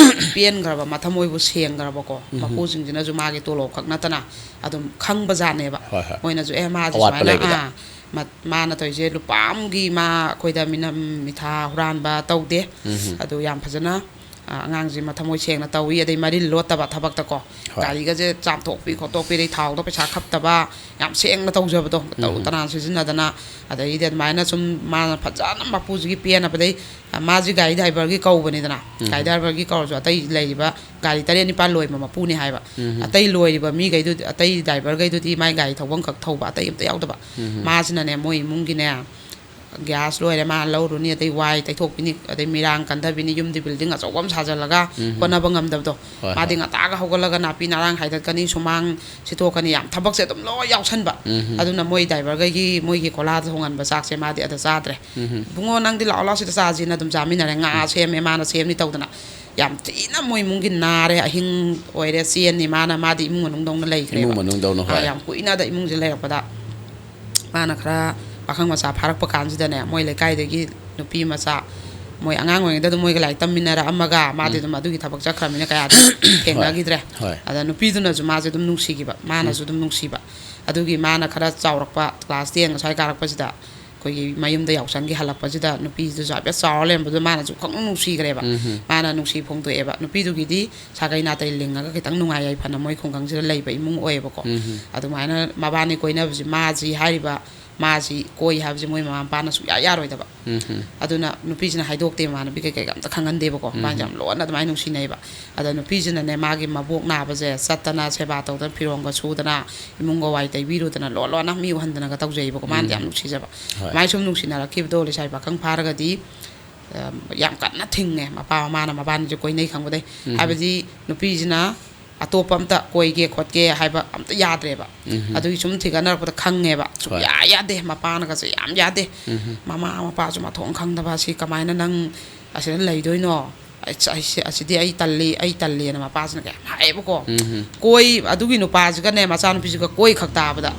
ꯄꯦꯟꯈ꯭ꯔꯕ, ꯃꯊꯃꯣꯏꯕꯨ ꯁꯦꯡꯈ꯭ꯔꯕꯀꯣ꯫ ꯎꯝ꯫ ꯃꯄꯨꯁꯤꯡꯁꯤꯅꯁꯨ ꯃꯥꯒꯤ ꯇꯣꯂꯣꯞ ꯈꯛ ꯅꯠꯇꯅ ꯑꯗꯨꯝ ꯈꯪꯕꯖꯥꯠꯅꯦꯕ꯫ ꯍꯣꯏ, ꯍꯣꯏ꯫ ꯃꯣꯏꯅꯁꯨ, "ꯑꯦ, ꯃꯥꯁꯦ ꯑꯋꯥꯠꯄ ꯁꯨꯃꯥꯏꯅ, ꯂꯩꯕꯗ꯫ ꯑꯥ, ꯃ-, ꯃꯥꯅ ꯇꯧꯔꯤꯁꯦ ꯂꯨꯄꯥ ꯑꯃꯒꯤ ꯃꯥ ꯑꯩꯈꯣꯏꯗ ꯃꯤꯅꯝ ꯃꯤꯊꯥ ꯍꯨꯔꯥꯟꯕ ꯇꯧꯗꯦ꯫ ꯎꯝ꯫ ꯑꯗꯨ ꯌꯥꯝ ꯐꯖꯅ, ꯑ, ꯑꯉꯥꯡꯁꯦ ꯃꯊꯃꯣꯏ ꯁꯦꯡꯅ ꯇꯧꯏ", ꯑꯗꯩ ꯃꯔꯤꯜ ꯂꯣꯠꯇꯕ ꯊꯕꯛꯇꯀꯣ꯫ ꯍꯣꯏ꯫ ꯒꯥꯔꯤꯒꯁꯦ ꯆꯥꯝꯊꯣꯛꯄꯤ ꯈꯣꯠꯇꯣꯛꯄꯤ, ꯑꯗꯩ ꯊꯥꯎꯗ ꯄꯩꯁꯥ ꯈꯞꯇꯕ, ꯌꯥꯝ ꯁꯦꯡꯅ ꯇꯧꯖꯕꯗꯣ, ꯇꯔꯨ ꯎꯝ꯫ ꯇꯅꯥꯟ ꯁꯤꯖꯤꯟꯅꯗꯅ꯫ ꯑꯗꯩꯗꯤ ꯑꯗꯨꯃꯥꯏꯅ ꯁꯨꯝ ꯃꯥꯅ ꯐꯖꯅ ꯃꯄꯨꯁꯤꯒꯤ ꯄꯦꯟꯅꯕꯗꯩ, ꯑ, ꯃꯥꯁꯤ ꯒꯥꯔꯤ ꯗ꯭ꯔꯥꯏꯚꯔꯒꯤ ꯀꯧꯕꯅꯤꯗꯅ꯫ ꯎꯝ꯫ ꯒꯥꯔꯤ ꯗ꯭ꯔꯥꯏꯚꯔꯒꯤ ꯀꯧꯔꯁꯨ ꯑꯇꯩ ꯂꯩꯔꯤꯕ ꯒꯥꯔꯤ ꯇꯔꯦꯠ ꯅꯤꯄꯥꯜ ꯂꯣꯏꯕ ꯃꯄꯨꯅꯤ ꯍꯥꯏꯕ꯫ ꯎꯝ꯫ ꯑꯇꯩ ꯂꯣꯏꯔꯤꯕ ꯃꯤꯈꯩꯗꯨꯗꯤ, ꯑꯇꯩ ꯗ꯭ꯔꯥꯏꯚꯔꯈꯩꯗꯨꯗꯤ ꯃꯥꯏ ꯒꯥꯔꯤ ꯊꯧꯐꯝ ꯈꯛ ꯊꯧꯕ, ꯑꯇꯩ ꯑꯝꯇ ꯌꯥꯎꯗꯕ꯫ ꯎꯝ꯫ ꯃꯥꯁꯤꯅꯅꯦ, ꯃꯣꯏ ꯏꯃꯨꯡꯒꯤꯅꯦ, ꯒ꯭ꯌꯥꯁ ꯂꯣꯏꯔꯦ, ꯃꯥ ꯂꯧꯔꯨꯅꯤ, ꯑꯗꯩ ꯋꯥꯏ ꯇꯩꯊꯣꯛꯄꯤꯅꯤ, ꯑꯗꯩ ꯃꯤꯔꯥꯡ ꯀꯟꯊꯕꯤꯅꯤ, ꯌꯨꯝꯗꯤ ꯕꯤꯜꯗꯤꯡ ꯑꯆꯧꯕ ꯑꯃ ꯁꯥꯖꯜꯂꯒ ꯎꯝ꯫ ꯍꯣꯠꯅꯕ ꯉꯝꯗꯕꯗꯣ꯫ ꯍꯣꯏ, ꯃꯥꯗꯤ ꯍꯣꯏ꯫ ꯉꯟꯇꯥꯒ ꯍꯧꯒꯠꯂꯒ ꯅꯥꯄꯤ ꯅꯔꯥꯡ ꯍꯥꯏꯗꯠꯀꯅꯤ, ꯁꯨꯃꯥꯡ ꯁꯤꯠꯇꯣꯛꯀꯅꯤ, ꯌꯥꯝ ꯊꯕꯛꯁꯦ ꯑꯗꯨꯝ ꯂꯣꯏ ꯌꯥꯎꯁꯟꯕ꯫ ꯎꯝ꯫ ꯑꯗꯨꯅ ꯃꯣꯏ ꯗ꯭ꯔꯥꯏꯚꯔꯈꯩꯒꯤ, ꯃꯣꯏꯒꯤ ꯀꯣꯂꯥꯗ ꯊꯣꯡꯍꯟꯕ ꯆꯥꯛꯁꯦ ꯃꯥꯗꯤ ꯑꯗ ꯆꯥꯗ꯭ꯔꯦ꯫ ꯎꯝ꯫ "ꯏꯕꯨꯡꯉꯣ, ꯅꯪꯗꯤ ꯂꯥꯛꯑꯣ, ꯂꯥꯛꯑꯣ, ꯁꯤꯗ ꯆꯥꯁꯤꯅ ꯑꯗꯨꯝ ꯆꯥꯃꯤꯟꯅꯔꯦ꯫ ꯉꯥ ꯁꯦꯝꯃꯦ, ꯃꯥꯅ ꯁꯦꯝꯅꯤ ꯇꯧꯗꯅ꯫ ꯌꯥꯝ ꯊꯤꯅ ꯃꯣꯏ ꯏꯃꯨꯡꯒꯤ ꯅꯥꯔꯦ, ꯑꯍꯤꯡ ꯑꯣꯏꯔꯦ, ꯆꯦꯟꯅꯤ ꯃꯥꯅ, ꯃꯥꯗꯤ ꯏꯃꯨꯡ ꯃꯅꯨꯡꯗꯧꯅ ꯂꯩꯈ꯭ꯔꯦꯕ꯫ ꯏꯃꯨꯡ ꯃꯅꯨꯡꯗꯧꯅ, ꯑꯥ, ꯍꯣꯏ꯫ ꯌꯥꯝ ꯀꯨꯏꯅꯗ ꯏꯃꯨꯡꯁꯦ ꯂꯩꯔꯛꯄꯗ ꯃꯥꯅ ꯈꯔ ꯄꯥꯈꯪ ꯃꯆꯥ ꯐꯥꯔꯛꯄ ꯀꯥꯟꯁꯤꯗꯅꯦ, ꯃꯣꯏ ꯂꯩꯀꯥꯏꯗꯒꯤ ꯅꯨꯄꯤ ꯃꯆꯥ ꯃꯣꯏ ꯑꯉꯥꯡ ꯑꯣꯏꯔꯤꯉꯩꯗ ꯑꯗꯨꯝ ꯃꯣꯏꯒ ꯂꯥꯏꯔꯤꯛ ꯇꯝꯃꯤꯟꯅꯔꯛꯑꯝꯃꯒ ꯃꯥꯗꯤ ꯎꯝ꯫ ꯑꯗꯨꯝ ꯑꯗꯨꯒꯤ ꯊꯕꯛ ꯆꯠꯈ꯭ꯔꯕꯅꯤꯅ ꯀꯌꯥꯗꯤ ꯊꯦꯡꯅꯈꯤꯗ꯭ꯔꯦ꯫ ꯍꯣꯏ꯫ ꯑꯗ ꯅꯨꯄꯤꯗꯨꯅꯁꯨ ꯃꯥꯁꯦ ꯑꯗꯨꯝ ꯅꯨꯡꯁꯤꯈꯤꯕ, ꯃꯥꯅꯁꯨ ꯎꯝ꯫ ꯑꯗꯨꯝ ꯅꯨꯡꯁꯤꯕ꯫ ꯑꯗꯨꯒꯤ ꯃꯥꯅ ꯈꯔ ꯆꯥꯎꯔꯛꯄ, ꯀ꯭ꯂꯥꯁ ꯇꯦꯟ ꯁ꯭ꯋꯥꯏ ꯀꯥꯔꯛꯄꯁꯤꯗ ꯑꯩꯈꯣꯏꯒꯤ ꯃꯌꯨꯝꯗ ꯌꯥꯎꯁꯪꯒꯤ ꯍꯜꯂꯛꯄꯁꯤꯗ ꯅꯨꯄꯤꯗꯨꯁꯨ ꯍꯥꯏꯐꯦꯠ ꯆꯥꯎꯔ ꯂꯩꯔꯝꯕꯗꯨꯗ ꯃꯥꯅꯁꯨ ꯈꯪꯅꯨꯡ ꯅꯨꯡꯁꯤꯈ꯭ꯔꯦꯕ꯫ ꯎꯝ꯫ ꯃꯥꯅ ꯅꯨꯡꯁꯤ ꯐꯣꯡꯗꯣꯛꯑꯦꯕ꯫ ꯅꯨꯄꯤꯗꯨꯒꯤꯗꯤ ꯁꯥꯒꯩ ꯅꯥꯇꯩ ꯂꯤꯡꯉꯒ ꯈꯤꯇꯪ ꯅꯨꯡꯉꯥꯏ ꯌꯥꯏꯐꯅ ꯃꯣꯏ ꯈꯨꯡꯒꯪꯁꯤꯗ ꯂꯩꯕ ꯏꯃꯨꯡ ꯑꯣꯏꯌꯦꯕꯀꯣ꯫ ꯎꯝ꯫ ꯑꯗꯨꯃꯥꯏꯅ ꯃꯕꯥꯅꯤ ꯀꯣꯏꯅꯕꯁꯤ, ꯃꯥꯁꯤ ꯍꯥꯏꯔꯤꯕ ꯃꯥꯁꯤ ꯀꯣꯏ ꯍꯥꯏꯕꯁꯤ ꯃꯣꯏ ꯃꯃꯥ ꯃꯄꯥꯅ ꯁꯨꯡꯌꯥ ꯌꯥꯔꯣꯏꯗꯕ꯫ ꯎꯝ꯫ ꯑꯗꯨꯅ ꯅꯨꯄꯤꯁꯤꯅ ꯍꯥꯏꯗꯣꯛꯇꯦ, ꯃꯃꯥꯟꯅꯕꯤ ꯀꯩꯀꯩꯒ ꯑꯝꯇ ꯈꯪꯍꯟꯗꯦꯕꯀꯣ꯫ ꯎꯝ꯫ ꯃꯕꯥꯅꯤꯁꯦ ꯌꯥꯝ ꯂꯣꯟꯅ ꯑꯗꯨꯃꯥꯏꯅ ꯅꯨꯡꯁꯤꯅꯩꯕ꯫ ꯑꯗ ꯅꯨꯄꯤꯁꯤꯅꯅꯦ ꯃꯥꯒꯤ ꯃꯕꯣꯛ ꯅꯥꯕꯁꯦ ꯆꯠꯇꯅ ꯁꯦꯕꯥ ꯇꯧꯗꯅ ꯐꯤꯔꯣꯟꯒ ꯁꯨꯗꯅ ꯏꯃꯨꯡꯒ ꯋꯥꯏ ꯇꯩꯕꯤꯔꯨꯗꯅ ꯂꯣꯟ ꯂꯣꯟꯅ ꯃꯤ ꯎꯍꯟꯗꯅꯒ ꯇꯧꯖꯩꯕꯀꯣ꯫ ꯃꯥꯅꯗꯤ ꯎꯝ꯫ ꯌꯥꯝ ꯅꯨꯡꯁꯤꯖꯕ꯫ ꯍꯣꯏ꯫ ꯑꯗꯨꯃꯥꯏꯅ ꯁꯨꯝ ꯅꯨꯡꯁꯤꯅꯔꯛꯈꯤꯕꯗꯣ ꯂꯩꯁꯥꯕꯤ ꯄꯥꯈꯪ ꯐꯥꯔꯒꯗꯤ ꯑ, ꯌꯥꯝ ꯀꯟꯅ ꯊꯤꯡꯉꯦ ꯃꯄꯥ ꯃꯃꯥꯅ ꯃꯕꯥꯅꯤꯁꯦ ꯀꯣꯏꯅꯩ ꯈꯪꯕꯗꯩ꯫ ꯎꯝ꯫ ꯍꯥꯏꯕꯗꯤ ꯅꯨꯄꯤꯁꯤꯅ ꯑꯇꯣꯞꯄ ꯑꯝꯇ ꯀꯣꯏꯒꯦ ꯈꯣꯠꯀꯦ ꯍꯥꯏꯕ ꯑꯝꯇ ꯌꯥꯗ꯭ꯔꯦꯕ꯫ ꯎꯝ꯫ ꯑꯗꯨꯒꯤ ꯁꯨꯝ ꯊꯤꯒꯠꯅꯔꯛꯄꯗ ꯈꯪꯉꯦꯕ꯫ ꯍꯣꯏ꯫ ꯁꯨꯡꯌꯥ ꯌꯥꯗꯦ, ꯃꯄꯥꯅꯒꯁꯦ ꯌꯥꯝ ꯌꯥꯗꯦ꯫ ꯎꯝ꯫ ꯃꯃꯥ ꯃꯄꯥꯁꯨ ꯃꯊꯣꯡ ꯈꯪꯗꯕ, "ꯁꯤ ꯀꯃꯥꯏꯅ ꯅꯪ ꯑꯁꯤꯗ ꯂꯩꯗꯣꯏꯅꯣ? ꯑꯁ-, ꯑꯁꯤ-, ꯑꯁꯤꯗꯤ ꯑꯩ ꯇꯜꯂꯤ, ꯑꯩ ꯇꯜꯂꯤꯅ" ꯃꯄꯥꯁꯤꯅ ꯀꯌꯥꯝ ꯍꯥꯏꯌꯦꯕꯀꯣ꯫ ꯎꯝ꯫ ꯀꯣꯏ-, ꯑꯗꯨꯒꯤ ꯅꯨꯄꯥꯁꯤꯒꯅꯦ ꯃꯆꯥꯅꯨꯄꯤꯁꯤꯒ ꯀꯣꯏ ꯈꯛ ꯇꯥꯕꯗ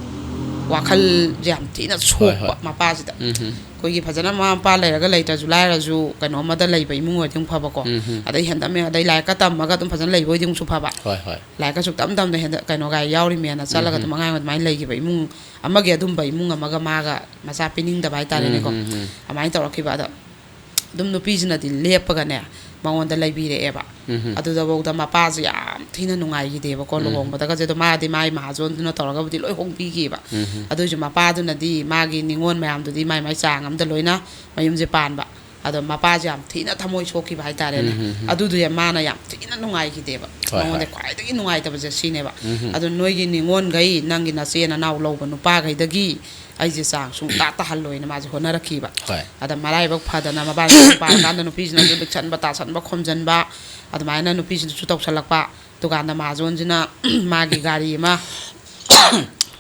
ꯋꯥꯈꯜꯁꯦ ꯌꯥꯝ ꯊꯤꯅ ꯁꯣꯛꯄ꯫ ꯍꯣꯏ, ꯍꯣꯏ꯫ ꯃꯄꯥꯁꯤꯗ꯫ ꯎꯝ꯫ ꯑꯩꯈꯣꯏꯒꯤ ꯐꯖꯅ ꯃꯃꯥ ꯃꯄꯥ ꯂꯩꯔꯒ ꯂꯩꯇ꯭ꯔꯁꯨ ꯂꯥꯏꯔꯁꯨ ꯀꯩꯅꯣ ꯑꯃꯗ ꯂꯩꯕ ꯏꯃꯨꯡ ꯑꯣꯏꯔꯗꯤ ꯑꯃꯨꯛ ꯐꯕꯀꯣ꯫ ꯎꯝ꯫ ꯑꯗꯩ ꯍꯦꯟꯗꯝꯃꯦ, ꯑꯗꯩ ꯂꯥꯏꯔꯤꯛꯀ ꯇꯝꯃꯒ ꯑꯗꯨꯝ ꯐꯖꯅ ꯂꯩꯕ ꯑꯣꯏꯗꯤ ꯑꯃꯨꯛꯁꯨ ꯐꯕ꯫ ꯍꯣꯏ, ꯍꯣꯏ꯫ ꯂꯥꯏꯔꯤꯛꯀ ꯁꯨꯛꯇꯝ ꯇꯝꯗ ꯍꯦꯟꯗ-, ꯀꯩꯅꯣꯒ ꯌꯥꯎꯔꯤꯃꯦꯅ ꯆꯠꯂꯒ ꯎꯝ꯫ ꯑꯗꯨꯝ ꯑꯉꯥꯡ ꯑꯗꯨꯃꯥꯏꯅ ꯂꯩꯈꯤꯕ ꯏꯃꯨꯡ ꯑꯃꯒꯤ ꯑꯗꯨꯝꯕ ꯏꯃꯨꯡ ꯑꯃꯒ ꯃꯥꯒ ꯃꯆꯥ ꯄꯤꯅꯤꯡꯗꯕ ꯍꯥꯏꯇꯥꯔꯦꯅꯦꯀꯣ꯫ ꯎꯝ, ꯎꯝ, ꯎꯝ꯫ ꯑꯗꯨꯃꯥꯏꯅ ꯇꯧꯔꯛꯈꯤꯕ꯫ ꯑꯗ ꯑꯗꯨꯝ ꯅꯨꯄꯤꯁꯤꯅꯗꯤ ꯂꯦꯞꯄꯒꯅꯦ ꯃꯉꯣꯟꯗ ꯂꯩꯕꯤꯔꯛꯑꯦꯕ꯫ ꯎꯝ꯫ ꯑꯗꯨꯗꯐꯥꯎꯗ ꯃꯄꯥꯁꯦ ꯌꯥꯝ ꯊꯤꯅ ꯅꯨꯡꯉꯥꯏꯈꯤꯗꯦꯕꯀꯣ꯫ ꯎꯝ꯫ ꯂꯨꯍꯣꯡꯕꯗꯒꯁꯦ ꯑꯗꯣ ꯃꯥꯗꯤ ꯃꯥꯒꯤ ꯃꯍꯥꯖꯣꯟꯗꯨꯅ ꯇꯧꯔꯒꯕꯨꯗꯤ ꯂꯣꯏ ꯍꯣꯡꯕꯤꯈꯤꯕ꯫ ꯎꯝ꯫ ꯑꯗꯨꯏꯁꯨ ꯃꯄꯥꯗꯨꯅꯗꯤ ꯃꯥꯒꯤ ꯅꯤꯉꯣꯜ ꯃꯌꯥꯝꯗꯨꯗꯤ ꯃꯥꯏ ꯃꯥꯏ ꯆꯥꯡ ꯑꯃꯗ ꯂꯣꯏꯅ ꯃꯌꯨꯝꯁꯦ ꯄꯥꯟꯕ꯫ ꯑꯗꯣ ꯃꯄꯥꯁꯦ ꯌꯥꯝ ꯊꯤꯅ ꯊꯃꯣꯏ ꯁꯣꯛꯈꯤꯕ ꯍꯥꯏꯇꯥꯔꯦꯅꯦ꯫ ꯎꯝ, ꯎꯝ, ꯎꯝ꯫ ꯑꯗꯨꯗꯨ ꯃꯥꯅ ꯌꯥꯝ ꯊꯤꯅ ꯅꯨꯡꯉꯥꯏꯈꯤꯗꯦꯕ꯫ ꯍꯣꯏ, ꯃꯉꯣꯟꯗ ꯍꯣꯏ꯫ ꯈ꯭ꯋꯥꯏꯗꯒꯤ ꯅꯨꯡꯉꯥꯏꯇꯕꯁꯦ ꯁꯤꯅꯦꯕ꯫ ꯎꯝ꯫ ꯑꯗꯣ ꯅꯣꯏꯒꯤ ꯅꯤꯉꯣꯜꯈꯩ, ꯅꯪꯒꯤ ꯅꯆꯦ ꯅꯅꯥꯎ ꯂꯧꯕ ꯅꯨꯄꯥꯈꯩꯗꯒꯤ ꯑꯩꯁꯦ ꯆꯥꯡ ꯁꯨꯡꯇꯥ ꯇꯥꯍꯜꯂꯣꯏꯅ ꯃꯥꯁꯦ ꯍꯣꯠꯅꯔꯛꯈꯤꯕ꯫ ꯍꯣꯏ꯫ ꯑꯗ ꯃꯔꯥꯏꯕꯛ ꯐꯗꯅ ꯃꯕꯥꯅꯤ ꯌꯨꯝ ꯄꯥꯟꯀꯥꯟꯗ ꯅꯨꯄꯤꯁꯤꯅꯁꯨ ꯂꯤꯛꯁꯟꯕ, ꯇꯥꯁꯟꯕ, ꯈꯣꯝꯖꯟꯕ, ꯑꯗꯨꯃꯥꯏꯅ ꯅꯨꯄꯤꯁꯤꯅꯁꯨ ꯇꯧꯁꯜꯂꯛꯄ꯫ ꯗꯨꯀꯥꯟꯗ ꯃꯍꯥꯖꯣꯟꯁꯤꯅ ꯃꯥꯒꯤ ꯒꯥꯔꯤ ꯑꯃ,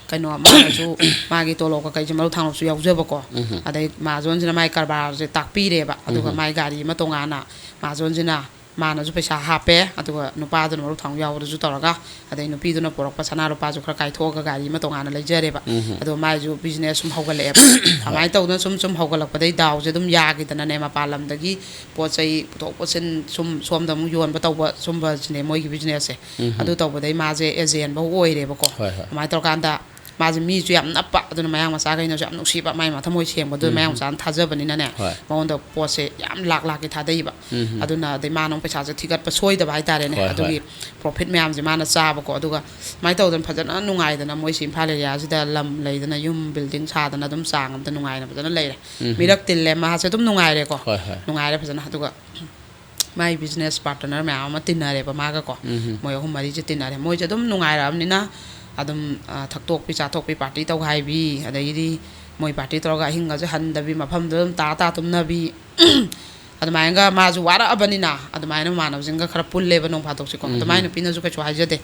ꯀꯩꯅꯣ, ꯃꯥꯅꯁꯨ ꯃꯥꯒꯤ ꯇꯣꯂꯣꯞ ꯀꯀꯩꯁꯦ ꯃꯔꯨ ꯊꯥꯡꯂꯨꯞꯁꯨ ꯌꯥꯎꯖꯕꯀꯣ꯫ ꯎꯝ꯫ ꯑꯗꯩ ꯃꯍꯥꯖꯣꯟꯁꯤꯅ ꯃꯥꯒꯤ ꯀꯔꯕꯥꯔꯁꯦ ꯇꯥꯛꯄꯤꯔꯦꯕ꯫ ꯑꯗꯨꯒ ꯎꯝ꯫ ꯃꯥꯒꯤ ꯒꯥꯔꯤ ꯑꯃ ꯇꯣꯉꯥꯟꯅ ꯃꯍꯥꯖꯣꯟꯁꯤꯅ ꯃꯥꯅꯁꯨ ꯄꯩꯁꯥ ꯍꯥꯞꯄꯦ, ꯑꯗꯨꯒ ꯅꯨꯄꯥꯗꯨꯅ ꯃꯔꯨꯞ ꯊꯥꯎ ꯌꯥꯎꯕꯗꯨꯁꯨ ꯇꯧꯔꯒ, ꯑꯗꯩ ꯅꯨꯄꯤꯗꯨꯅ ꯄꯨꯔꯛꯄ ꯁꯅꯥ ꯂꯨꯄꯥꯁꯨ ꯈꯔ ꯀꯥꯏꯊꯣꯛꯑꯒ ꯒꯥꯔꯤ ꯑꯃ ꯇꯣꯉꯥꯟꯅ ꯂꯩꯖꯔꯦꯕ꯫ ꯎꯝ꯫ ꯑꯗꯣ ꯃꯥꯏꯁꯨ ꯕꯤꯖꯤꯅꯦꯁ ꯁꯨꯝ ꯍꯧꯒꯠꯂꯛꯑꯦꯕ꯫ ꯑꯗꯨꯃꯥꯏꯅ ꯇꯧꯗꯅ ꯁꯨꯝ ꯁꯨꯝ ꯍꯧꯒꯠꯂꯛꯄꯗꯩ ꯗꯥꯎꯁꯦ ꯑꯗꯨꯝ ꯌꯥꯈꯤꯗꯅꯅꯦ, ꯃꯄꯥꯟ ꯂꯝꯗꯒꯤ ꯄꯣꯠ ꯆꯩ ꯄꯨꯊꯣꯛ ꯄꯨꯁꯤꯟ ꯁꯨꯝ ꯁꯣꯝꯗ ꯑꯃꯨꯛ ꯌꯣꯟꯕ ꯇꯧꯕ ꯁꯨꯝꯕꯁꯤꯅꯦ ꯃꯣꯏꯒꯤ ꯕꯤꯖꯤꯅꯦꯁꯁꯦ꯫ ꯎꯝ꯫ ꯑꯗꯨ ꯇꯧꯕꯗꯩ ꯃꯥꯁꯦ ꯑꯦꯖꯦꯟꯐꯧ ꯑꯣꯏꯔꯦꯕꯀꯣ꯫ ꯍꯣꯏ, ꯍꯣꯏ꯫ ꯑꯗꯨꯃꯥꯏꯅ ꯇꯧꯔꯀꯥꯟꯗ ꯃꯥꯁꯦ ꯃꯤꯁꯨ ꯌꯥꯝ ꯅꯞꯄ, ꯑꯗꯨꯅ ꯃꯌꯥꯡ ꯃꯆꯥꯈꯩꯅꯁꯨ ꯌꯥꯝ ꯅꯨꯡꯁꯤꯕ, ꯃꯥꯏ ꯃꯊꯃꯣꯏ ꯁꯦꯡꯕꯗꯨ ꯃꯌꯥꯡ ꯎꯝ꯫ ꯃꯆꯥꯅ ꯊꯥꯖꯕꯅꯤꯅꯅꯦ, ꯍꯣꯏ꯫ ꯃꯉꯣꯟꯗ ꯄꯣꯠꯁꯦ ꯌꯥꯝ ꯂꯥꯛ ꯂꯥꯛꯀꯤ ꯊꯥꯗꯩꯕ꯫ ꯎꯝ꯫ ꯑꯗꯨꯅ ꯑꯗꯩ ꯃꯥꯅ ꯑꯃꯨꯛ ꯄꯩꯁꯥꯁꯦ ꯊꯤꯒꯠꯄ ꯁꯣꯏꯗꯕ ꯍꯥꯏꯇꯥꯔꯦꯅꯦ꯫ ꯍꯣꯏ, ꯍꯣꯏ꯫ ꯑꯗꯨꯒꯤ ꯄ꯭ꯔꯣꯐꯤꯠ ꯃꯌꯥꯝꯁꯦ ꯃꯥꯅ ꯆꯥꯕꯀꯣ꯫ ꯑꯗꯨꯒ ꯁꯨꯃꯥꯏꯅ ꯇꯧꯗꯅ ꯐꯖꯅ ꯅꯨꯡꯉꯥꯏꯗꯅ ꯃꯣꯏꯁꯤ ꯏꯝꯐꯥꯜ ꯑꯦꯔꯤꯌꯥꯁꯤꯗ ꯂꯝ ꯂꯩꯗꯅ ꯌꯨꯝ ꯕꯤꯜꯗꯤꯡ ꯁꯥꯗꯅ ꯑꯗꯨꯝ ꯆꯥꯡ ꯑꯝꯗ ꯅꯨꯡꯉꯥꯏꯅ ꯐꯖꯅ ꯂꯩꯔꯦ꯫ ꯎꯝ꯫ ꯃꯤꯔꯛ ꯇꯤꯜꯂꯦ, ꯃꯥꯁꯦ ꯑꯗꯨꯝ ꯅꯨꯡꯉꯥꯏꯔꯦꯀꯣ꯫ ꯍꯣꯏ, ꯍꯣꯏ꯫ ꯅꯨꯡꯉꯥꯏꯔꯦ ꯐꯖꯅ꯫ ꯑꯗꯨꯒ ꯃꯥꯏ ꯕꯤꯖꯤꯅꯦꯁ ꯄꯥꯔꯠꯅꯔ ꯃꯌꯥꯝ ꯑꯃ ꯇꯤꯟꯅꯔꯦꯕ ꯃꯥꯒꯀꯣ꯫ ꯎꯝ꯫ ꯃꯣꯏ ꯑꯍꯨꯝ ꯃꯔꯤꯁꯦ ꯇꯤꯟꯅꯔꯦ꯫ ꯃꯣꯏꯁꯦ ꯑꯗꯨꯝ ꯅꯨꯡꯉꯥꯏꯔꯛꯑꯕꯅꯤꯅ ꯑꯗꯨꯝ, ꯑ, ꯊꯛꯇꯣꯛꯄꯤ ꯆꯥꯊꯣꯛꯄꯤ, ꯄꯥꯔꯇꯤ ꯇꯧꯈꯥꯏꯕꯤ, ꯑꯗꯒꯤꯗꯤ ꯃꯣꯏ ꯄꯥꯔꯇꯤ ꯇꯧꯔꯒ ꯑꯍꯤꯡꯒꯁꯦ ꯍꯟꯗꯕꯤ, ꯃꯐꯝꯗꯨꯗ ꯑꯗꯨꯝ ꯇꯥ ꯇꯥ ꯇꯨꯝꯅꯕꯤ꯫ ꯑꯗꯨꯃꯥꯏꯅꯒ ꯃꯥꯁꯨ ꯋꯥꯔꯛꯑꯕꯅꯤꯅ ꯑꯗꯨꯃꯥꯏꯅ ꯃꯃꯥꯟꯅꯕꯁꯤꯡꯒ ꯈꯔ ꯄꯨꯜꯂꯦꯕ ꯅꯣꯡ ꯐꯥꯗꯣꯛꯁꯦꯀꯣ꯫ ꯎꯝ꯫ ꯑꯗꯨꯃꯥꯏꯅ ꯅꯨꯄꯤꯅꯁꯨ ꯀꯩꯁꯨ ꯍꯥꯏꯖꯗꯦ꯫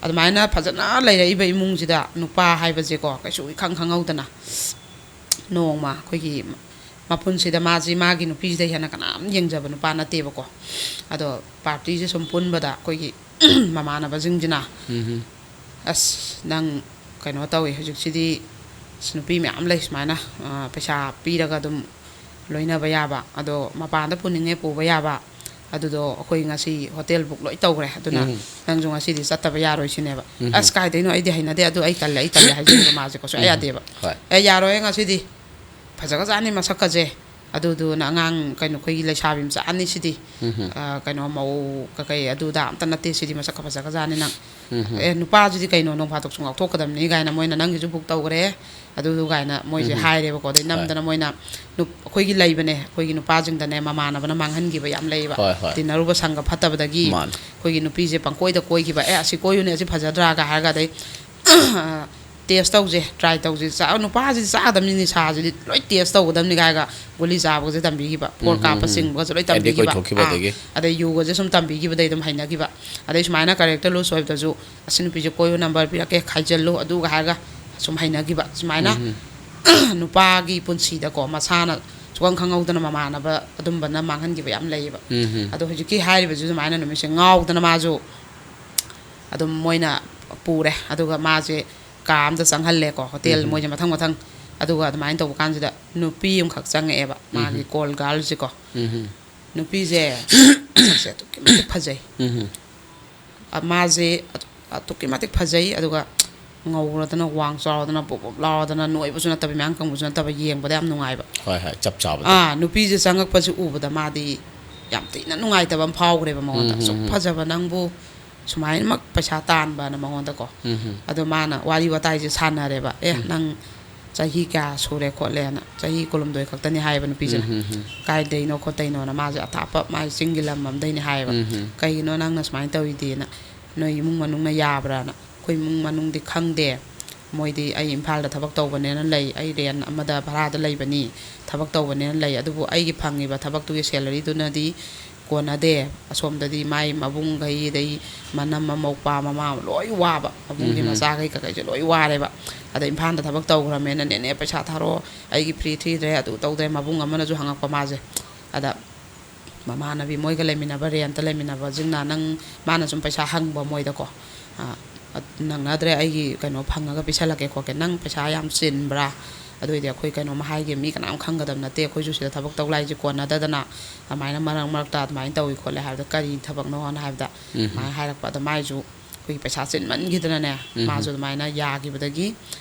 ꯑꯗꯨꯃꯥꯏꯅ ꯐꯖꯅ ꯂꯩꯔꯛꯏꯕ ꯏꯃꯨꯡꯁꯤꯗ ꯅꯨꯄꯥ ꯍꯥꯏꯕꯁꯦꯀꯣ ꯀꯩꯁꯨ ꯏꯈꯪ ꯈꯪꯍꯧꯗꯅ ꯅꯣꯡꯃ ꯑꯩꯈꯣꯏꯒꯤ ꯃꯄꯨꯟꯁꯤꯗ ꯃꯥꯁꯤ ꯃꯥꯒꯤ ꯅꯨꯄꯤꯁꯤꯗ ꯍꯦꯟꯅ ꯀꯅꯥꯝ ꯌꯦꯡꯖꯕ ꯅꯨꯄꯥ ꯅꯠꯇꯦꯕꯀꯣ꯫ ꯑꯗꯣ ꯄꯥꯔꯇꯤꯁꯦ ꯁꯨꯝ ꯄꯨꯟꯕꯗ ꯑꯩꯈꯣꯏꯒꯤ ꯃꯃꯥꯟꯅꯕꯁꯤꯡꯁꯤꯅ, ꯎꯝ꯫ "ꯑꯁ, ꯅꯪ ꯀꯩꯅꯣ ꯇꯧꯋꯤ ꯍꯧꯖꯤꯛꯁꯤꯗꯤ, ꯑꯁ, ꯅꯨꯄꯤ ꯃꯌꯥꯝ ꯂꯩ ꯁꯨꯃꯥꯏꯅ, ꯑ, ꯄꯩꯁꯥ ꯄꯤꯔꯒ ꯑꯗꯨꯝ ꯂꯣꯏꯅꯕ ꯌꯥꯕ, ꯑꯗꯣ ꯃꯄꯥꯟꯗ ꯄꯨꯅꯤꯡꯉꯦ ꯄꯨꯕ ꯌꯥꯕ, ꯑꯗꯨꯗꯣ ꯑꯩꯈꯣꯏ ꯉꯁꯤ ꯍꯣꯇꯦꯜ ꯕꯨꯛ ꯂꯣꯏ ꯇꯧꯈ꯭ꯔꯦ, ꯑꯗꯨꯅ ꯎꯝ꯫ ꯅꯪꯁꯨ ꯉꯁꯤꯗꯤ ꯆꯠꯇꯕ ꯌꯥꯔꯣꯏ" ꯁꯤꯅꯦꯕ꯫ ꯎꯝ꯫ "ꯑꯁ, ꯀꯥꯏꯗꯩꯅꯣ, ꯑꯩꯗꯤ ꯍꯩꯅꯗꯦ, ꯑꯗꯨ ꯑꯩ ꯇꯜꯂꯦ, ꯑꯩ ꯇꯜꯂꯦ" ꯍꯥꯏꯖꯤꯟꯕ ꯃꯥꯁꯦꯀꯣ ꯁꯨꯡꯌꯥ ꯎꯝ꯫ ꯌꯥꯗꯦꯕ꯫ ꯍꯣꯏ꯫ "ꯑꯦ, ꯌꯥꯔꯣꯏ, ꯉꯁꯤꯗꯤ ꯐꯖꯒꯖꯥꯠꯅꯤ ꯃꯁꯛꯀꯁꯦ, ꯑꯗꯨꯗꯨꯅ ꯑꯉꯥꯡ ꯀꯩꯅꯣ ꯑꯩꯈꯣꯏꯒꯤ ꯂꯩꯁꯥꯕꯤ ꯃꯆꯥ ꯑꯅꯤ ꯁꯤꯗꯤ, ꯎꯝ꯫ ꯑ, ꯀꯩꯅꯣ ꯃꯧ ꯀꯀꯩ ꯑꯗꯨꯗ ꯑꯝꯇ ꯅꯠꯇꯦ, ꯁꯤꯗꯤ ꯃꯁꯛꯀ ꯐꯖꯒꯖꯥꯠꯅꯤ ꯅꯪ꯫ ꯎꯝ꯫ ꯑꯦ, ꯅꯨꯄꯥꯁꯤꯗꯤ ꯀꯩꯅꯣ, ꯅꯣꯡ ꯐꯥꯗꯣꯛꯁꯨ ꯉꯥꯎꯊꯣꯛꯀꯗꯕꯅꯤ" ꯀꯥꯏꯅ ꯃꯣꯏꯅ "ꯅꯪꯒꯤꯁꯨ ꯕꯨꯛ ꯇꯧꯈ꯭ꯔꯦ" ꯑꯗꯨꯗꯨ ꯀꯥꯏꯅ ꯃꯣꯏꯁꯦ ꯎꯝ꯫ ꯍꯥꯏꯔꯦꯕꯀꯣ꯫ ꯑꯗꯩ ꯍꯣꯏ꯫ ꯅꯝꯗꯅ ꯃꯣꯏꯅ ꯅꯨꯞ-, ꯑꯩꯈꯣꯏꯒꯤ ꯂꯩꯕꯅꯦ, ꯑꯩꯈꯣꯏꯒꯤ ꯅꯨꯄꯥꯁꯤꯡꯗꯅꯦ ꯃꯃꯥꯟꯅꯕꯅ ꯃꯥꯡꯍꯟꯈꯤꯕ ꯌꯥꯝ ꯂꯩꯌꯦꯕ꯫ ꯍꯣꯏ, ꯍꯣꯏ꯫ ꯇꯤꯟꯅꯔꯨꯕ ꯁꯪꯒ ꯐꯠꯇꯕꯗꯒꯤ ꯃꯥꯅꯦ꯫ ꯑꯩꯈꯣꯏꯒꯤ ꯅꯨꯄꯤꯁꯦ ꯄꯪꯀꯣꯏꯗ ꯀꯣꯏꯈꯤꯕ, "ꯑꯦ, ꯑꯁꯤ ꯀꯣꯏꯌꯨꯅꯦ, ꯑꯁꯤ ꯐꯖꯗ꯭ꯔꯥꯒ" ꯍꯥꯏꯔꯒ, ꯑꯗꯩ ꯇꯦꯁ ꯇꯧꯁꯦ, ꯇ꯭ꯔꯥꯏ ꯇꯧꯁꯦ꯫ ꯆꯥ-, ꯅꯨꯄꯥꯁꯤꯗꯤ ꯆꯥꯒꯗꯕꯅꯤ, ꯅꯤꯁꯥꯁꯤꯗꯤ ꯂꯣꯏ ꯇꯦꯁ ꯇꯧꯒꯗꯕꯅꯤ ꯀꯥꯏꯒ ꯒꯨꯂꯤ ꯆꯥꯕꯒꯁꯦ ꯇꯝꯕꯤꯈꯤꯕ, ꯐꯣꯔ ꯎꯝ, ꯎꯝ, ꯀꯥꯞꯄ ꯎꯝ꯫ ꯆꯤꯡꯕꯒꯁꯦ ꯂꯣꯏ ꯑꯦꯗꯤꯛ ꯇꯝꯕꯤꯈꯤꯕ꯫ ꯑꯣꯏꯊꯣꯛꯈꯤꯕ ꯑꯥ, ꯑꯗꯒꯤ꯫ ꯑꯗꯩ ꯌꯨꯒꯁꯦ ꯁꯨꯝ ꯇꯝꯕꯤꯈꯤꯕꯗꯩ ꯑꯗꯨꯝ ꯍꯩꯅꯈꯤꯕ꯫ ꯑꯗꯩ ꯁꯨꯃꯥꯏꯅ ꯀꯦꯔꯦꯛꯇꯔ ꯂꯨꯁ ꯑꯣꯏꯕꯗꯁꯨ, "ꯑꯁꯤ ꯅꯨꯄꯤꯁꯦ ꯀꯣꯏꯌꯨ, ꯅꯝꯕꯔ ꯄꯤꯔꯛꯀꯦ, ꯈꯥꯏꯖꯜꯂꯨ", ꯑꯗꯨꯒ ꯍꯥꯏꯔꯒ ꯁꯨꯝ ꯍꯩꯅꯈꯤꯕ꯫ ꯁꯨꯃꯥꯏꯅ ꯎꯝ, ꯎꯝ꯫ ꯅꯨꯄꯥꯒꯤ ꯄꯨꯟꯁꯤꯗꯀꯣ ꯃꯁꯥꯅ ꯁꯨꯈꯪ ꯈꯪꯍꯧꯗꯅ ꯃꯃꯥꯟꯅꯕ ꯑꯗꯨꯝꯕꯅ ꯃꯥꯡꯍꯟꯈꯤꯕ ꯌꯥꯝ ꯂꯩꯌꯦꯕ꯫ ꯎꯝ ꯍꯝ꯫ ꯑꯗꯣ ꯍꯧꯖꯤꯛꯀꯤ ꯍꯥꯏꯔꯤꯕꯁꯨ ꯑꯗꯨꯃꯥꯏꯅ ꯅꯨꯃꯤꯠꯁꯦ ꯉꯥꯎꯗꯅ ꯃꯥꯁꯨ ꯑꯗꯨꯝ ꯃꯣꯏꯅ ꯄꯨꯔꯦ꯫ ꯑꯗꯨꯒ ꯃꯥꯁꯦ ꯀꯥ ꯑꯝꯗ ꯆꯪꯍꯜꯂꯦꯀꯣ, ꯍꯣꯇꯦꯜ ꯎꯝ ꯍꯝ꯫ ꯃꯣꯏꯁꯦ ꯃꯊꯪ ꯃꯊꯪ꯫ ꯑꯗꯨꯒ ꯑꯗꯨꯃꯥꯏꯅ ꯇꯧꯕ ꯀꯥꯟꯁꯤꯗ ꯅꯨꯄꯤ ꯑꯃꯈꯛ ꯆꯪꯉꯛꯑꯦꯕ, ꯎꯝ ꯃꯥꯒꯤ ꯍꯝ꯫ ꯀꯣꯜ ꯒꯥꯔꯜꯁꯦꯀꯣ꯫ ꯎꯝ ꯍꯝ꯫ ꯅꯨꯄꯤꯁꯦ ꯃꯁꯛꯁꯦ ꯑꯗꯨꯛꯀꯤ ꯃꯇꯤꯛ ꯐꯖꯩ꯫ ꯎꯝ ꯍꯝ꯫ ꯑ, ꯃꯥꯁꯦ ꯑꯗꯨꯛꯀꯤ ꯃꯇꯤꯛ ꯐꯖꯩ꯫ ꯑꯗꯨꯒ ꯉꯧꯔꯗꯅ, ꯋꯥꯡ ꯆꯥꯎꯔꯗꯅ, ꯄꯨꯞ ꯄꯨꯞ ꯂꯥꯎꯔꯗꯅ, ꯅꯣꯏꯕꯁꯨ ꯅꯠꯇꯕ, ꯃꯌꯥꯡ ꯀꯪꯕꯁꯨ ꯅꯠꯇꯕ, ꯌꯦꯡꯕꯗ ꯌꯥꯝ ꯅꯨꯡꯉꯥꯏꯕ꯫ ꯍꯣꯏ, ꯍꯣꯏ, ꯆꯞ ꯆꯥꯕꯗꯣ꯫ ꯑꯥ, ꯅꯨꯄꯤꯁꯦ ꯆꯪꯉꯛꯄꯁꯦ ꯎꯕꯗ ꯃꯥꯗꯤ ꯌꯥꯝ ꯊꯤꯅ ꯅꯨꯡꯉꯥꯏꯇꯕ ꯑꯃ ꯐꯥꯎꯈ꯭ꯔꯦꯕ ꯃꯉꯣꯟꯗ꯫ ꯎꯝ, "ꯑꯁꯨꯛ ꯎꯝ, ꯎꯝ꯫ ꯐꯖꯕ ꯅꯪꯕꯨ ꯁꯨꯃꯥꯏꯅꯃꯛ ꯄꯩꯁꯥ ꯇꯥꯟꯕꯅ" ꯃꯉꯣꯟꯗꯀꯣ꯫ ꯎꯝ, ꯎꯝ꯫ ꯑꯗꯣ ꯃꯥꯅ ꯋꯥꯔꯤ ꯋꯥꯇꯥꯏꯁꯦ ꯁꯥꯟꯅꯔꯦꯕ, "ꯑꯦ, ꯎꯝ꯫ ꯅꯪ ꯆꯍꯤ ꯀꯌꯥ ꯁꯨꯔꯦ ꯈꯣꯠꯂꯦꯅ?" "ꯆꯍꯤ ꯀꯨꯟꯍꯨꯝꯗꯣꯏ ꯈꯛꯇꯅꯤ" ꯍꯥꯏꯌꯦꯕ ꯅꯨꯄꯤꯁꯤꯅ꯫ ꯎꯝ, ꯎꯝ, ꯎꯝ꯫ "ꯀꯥꯏꯗꯩꯅꯣ ꯈꯣꯠꯇꯩꯅꯣꯅ?" ꯃꯥꯁꯦ ꯑꯊꯥꯞꯄ ꯃꯥꯒꯤ ꯆꯤꯡꯒꯤ ꯂꯝ ꯑꯝꯗꯩꯅꯤ ꯍꯥꯏꯌꯦꯕ꯫ ꯎꯝ, ꯎꯝ꯫ "ꯀꯩꯒꯤꯅꯣ ꯅꯪꯅ ꯁꯨꯃꯥꯏꯅ ꯇꯧꯔꯤꯗꯤꯅ?" "ꯅꯣꯏ ꯏꯃꯨꯡ ꯃꯅꯨꯡꯅ ꯌꯥꯕ꯭ꯔꯥꯅ?" "ꯑꯩꯈꯣꯏ ꯏꯃꯨꯡ ꯃꯅꯨꯡꯗꯤ ꯈꯪꯗꯦ, ꯃꯣꯏꯗꯤ ꯑꯩ ꯏꯝꯐꯥꯜꯗ ꯊꯕꯛ ꯇꯧꯕꯅꯦꯅ ꯂꯩ, ꯑꯩ ꯔꯦꯟ ꯑꯃꯗ ꯚꯔꯥꯗ ꯂꯩꯕꯅꯤ, ꯊꯕꯛ ꯇꯧꯕꯅꯦꯅ ꯂꯩ, ꯑꯗꯨꯕꯨ ꯑꯩꯒꯤ ꯐꯪꯉꯤꯕ ꯊꯕꯛꯇꯨꯒꯤ ꯁꯦꯂꯔꯤꯗꯨꯅꯗꯤ ꯀꯣꯟꯅꯗꯦ꯫ ꯑꯁꯣꯝꯗꯗꯤ ꯃꯥꯏ ꯃꯕꯨꯡꯈꯩ, ꯑꯗꯩ ꯃꯅꯝꯃ, ꯃꯧꯄꯥ, ꯃꯃꯥ ꯂꯣꯏ ꯋꯥꯕ, ꯃꯕꯨꯡꯒꯤ ꯎꯝ꯫ ꯃꯆꯥꯈꯩ ꯀꯩꯀꯩꯁꯦ ꯂꯣꯏ ꯋꯥꯔꯦꯕ꯫ ꯑꯗ ꯏꯝꯐꯥꯜꯗ ꯊꯕꯛ ꯇꯧꯈ꯭ꯔꯃꯦꯅ, "ꯅꯦꯅꯦ, ꯄꯩꯁꯥ ꯊꯥꯔꯛꯑꯣ, ꯑꯩꯒꯤ ꯐ꯭ꯔꯤ ꯊꯤꯗ꯭ꯔꯦ", ꯑꯗꯨ ꯇꯧꯗ꯭ꯔꯦ, ꯃꯕꯨꯡ ꯑꯃꯅꯁꯨ ꯍꯪꯉꯛꯄ ꯃꯥꯁꯦ꯫ ꯑꯗ ꯃꯃꯥꯟꯅꯕꯤ ꯃꯣꯏꯒ ꯂꯩꯃꯤꯟꯅꯕ, ꯔꯦꯟꯇ ꯂꯩꯃꯤꯟꯅꯕꯁꯤꯡꯅ, ꯅꯪ, ꯃꯥꯅ ꯁꯨꯝ ꯄꯩꯁꯥ ꯍꯪꯕ ꯃꯣꯏꯗꯀꯣ, ꯑ, "ꯅꯪꯅꯗ꯭ꯔꯦ, ꯑꯩꯒꯤ ꯀꯩꯅꯣ ꯐꯪꯉꯒ ꯄꯤꯁꯜꯂꯛꯀꯦ ꯈꯣꯠꯀꯦ, ꯅꯪ ꯄꯩꯁꯥ ꯌꯥꯝ ꯆꯤꯟꯕ꯭ꯔꯥ? ꯑꯗꯨ ꯑꯣꯏꯗꯤ ꯑꯩꯈꯣꯏ ꯀꯩꯅꯣꯝꯃ ꯍꯥꯏꯒꯦ, ꯃꯤ ꯀꯅꯥꯝ ꯈꯪꯒꯗꯕ ꯅꯠꯇꯦ, ꯑꯩꯈꯣꯏꯁꯨ ꯁꯤꯗ ꯊꯕꯛ ꯇꯧ ꯂꯥꯛꯏꯁꯦ ꯀꯣꯟꯅꯗꯗꯅ, ꯑꯗꯨꯃꯥꯏꯅ ꯃꯔꯛ ꯃꯔꯛꯇ ꯑꯗꯨꯃꯥꯏꯅ ꯇꯧꯏ ꯈꯣꯠꯂꯦ" ꯍꯥꯏꯕꯗ, "ꯀꯔꯤ ꯊꯕꯛꯅꯣꯅ?" ꯍꯥꯏꯕꯗ, ꯎꯝ꯫ ꯑꯗꯨꯃꯥꯏꯅ ꯍꯥꯏꯔꯛꯄ꯫ ꯑꯗ ꯃꯥꯏꯁꯨ ꯑꯩꯈꯣꯏꯒꯤ ꯄꯩꯁꯥ ꯆꯤꯟꯃꯟꯈꯤꯗꯅꯅꯦ, ꯎꯝ꯫ ꯃꯥꯁꯨ ꯑꯗꯨꯃꯥꯏꯅ ꯌꯥꯈꯤꯕꯗꯒꯤ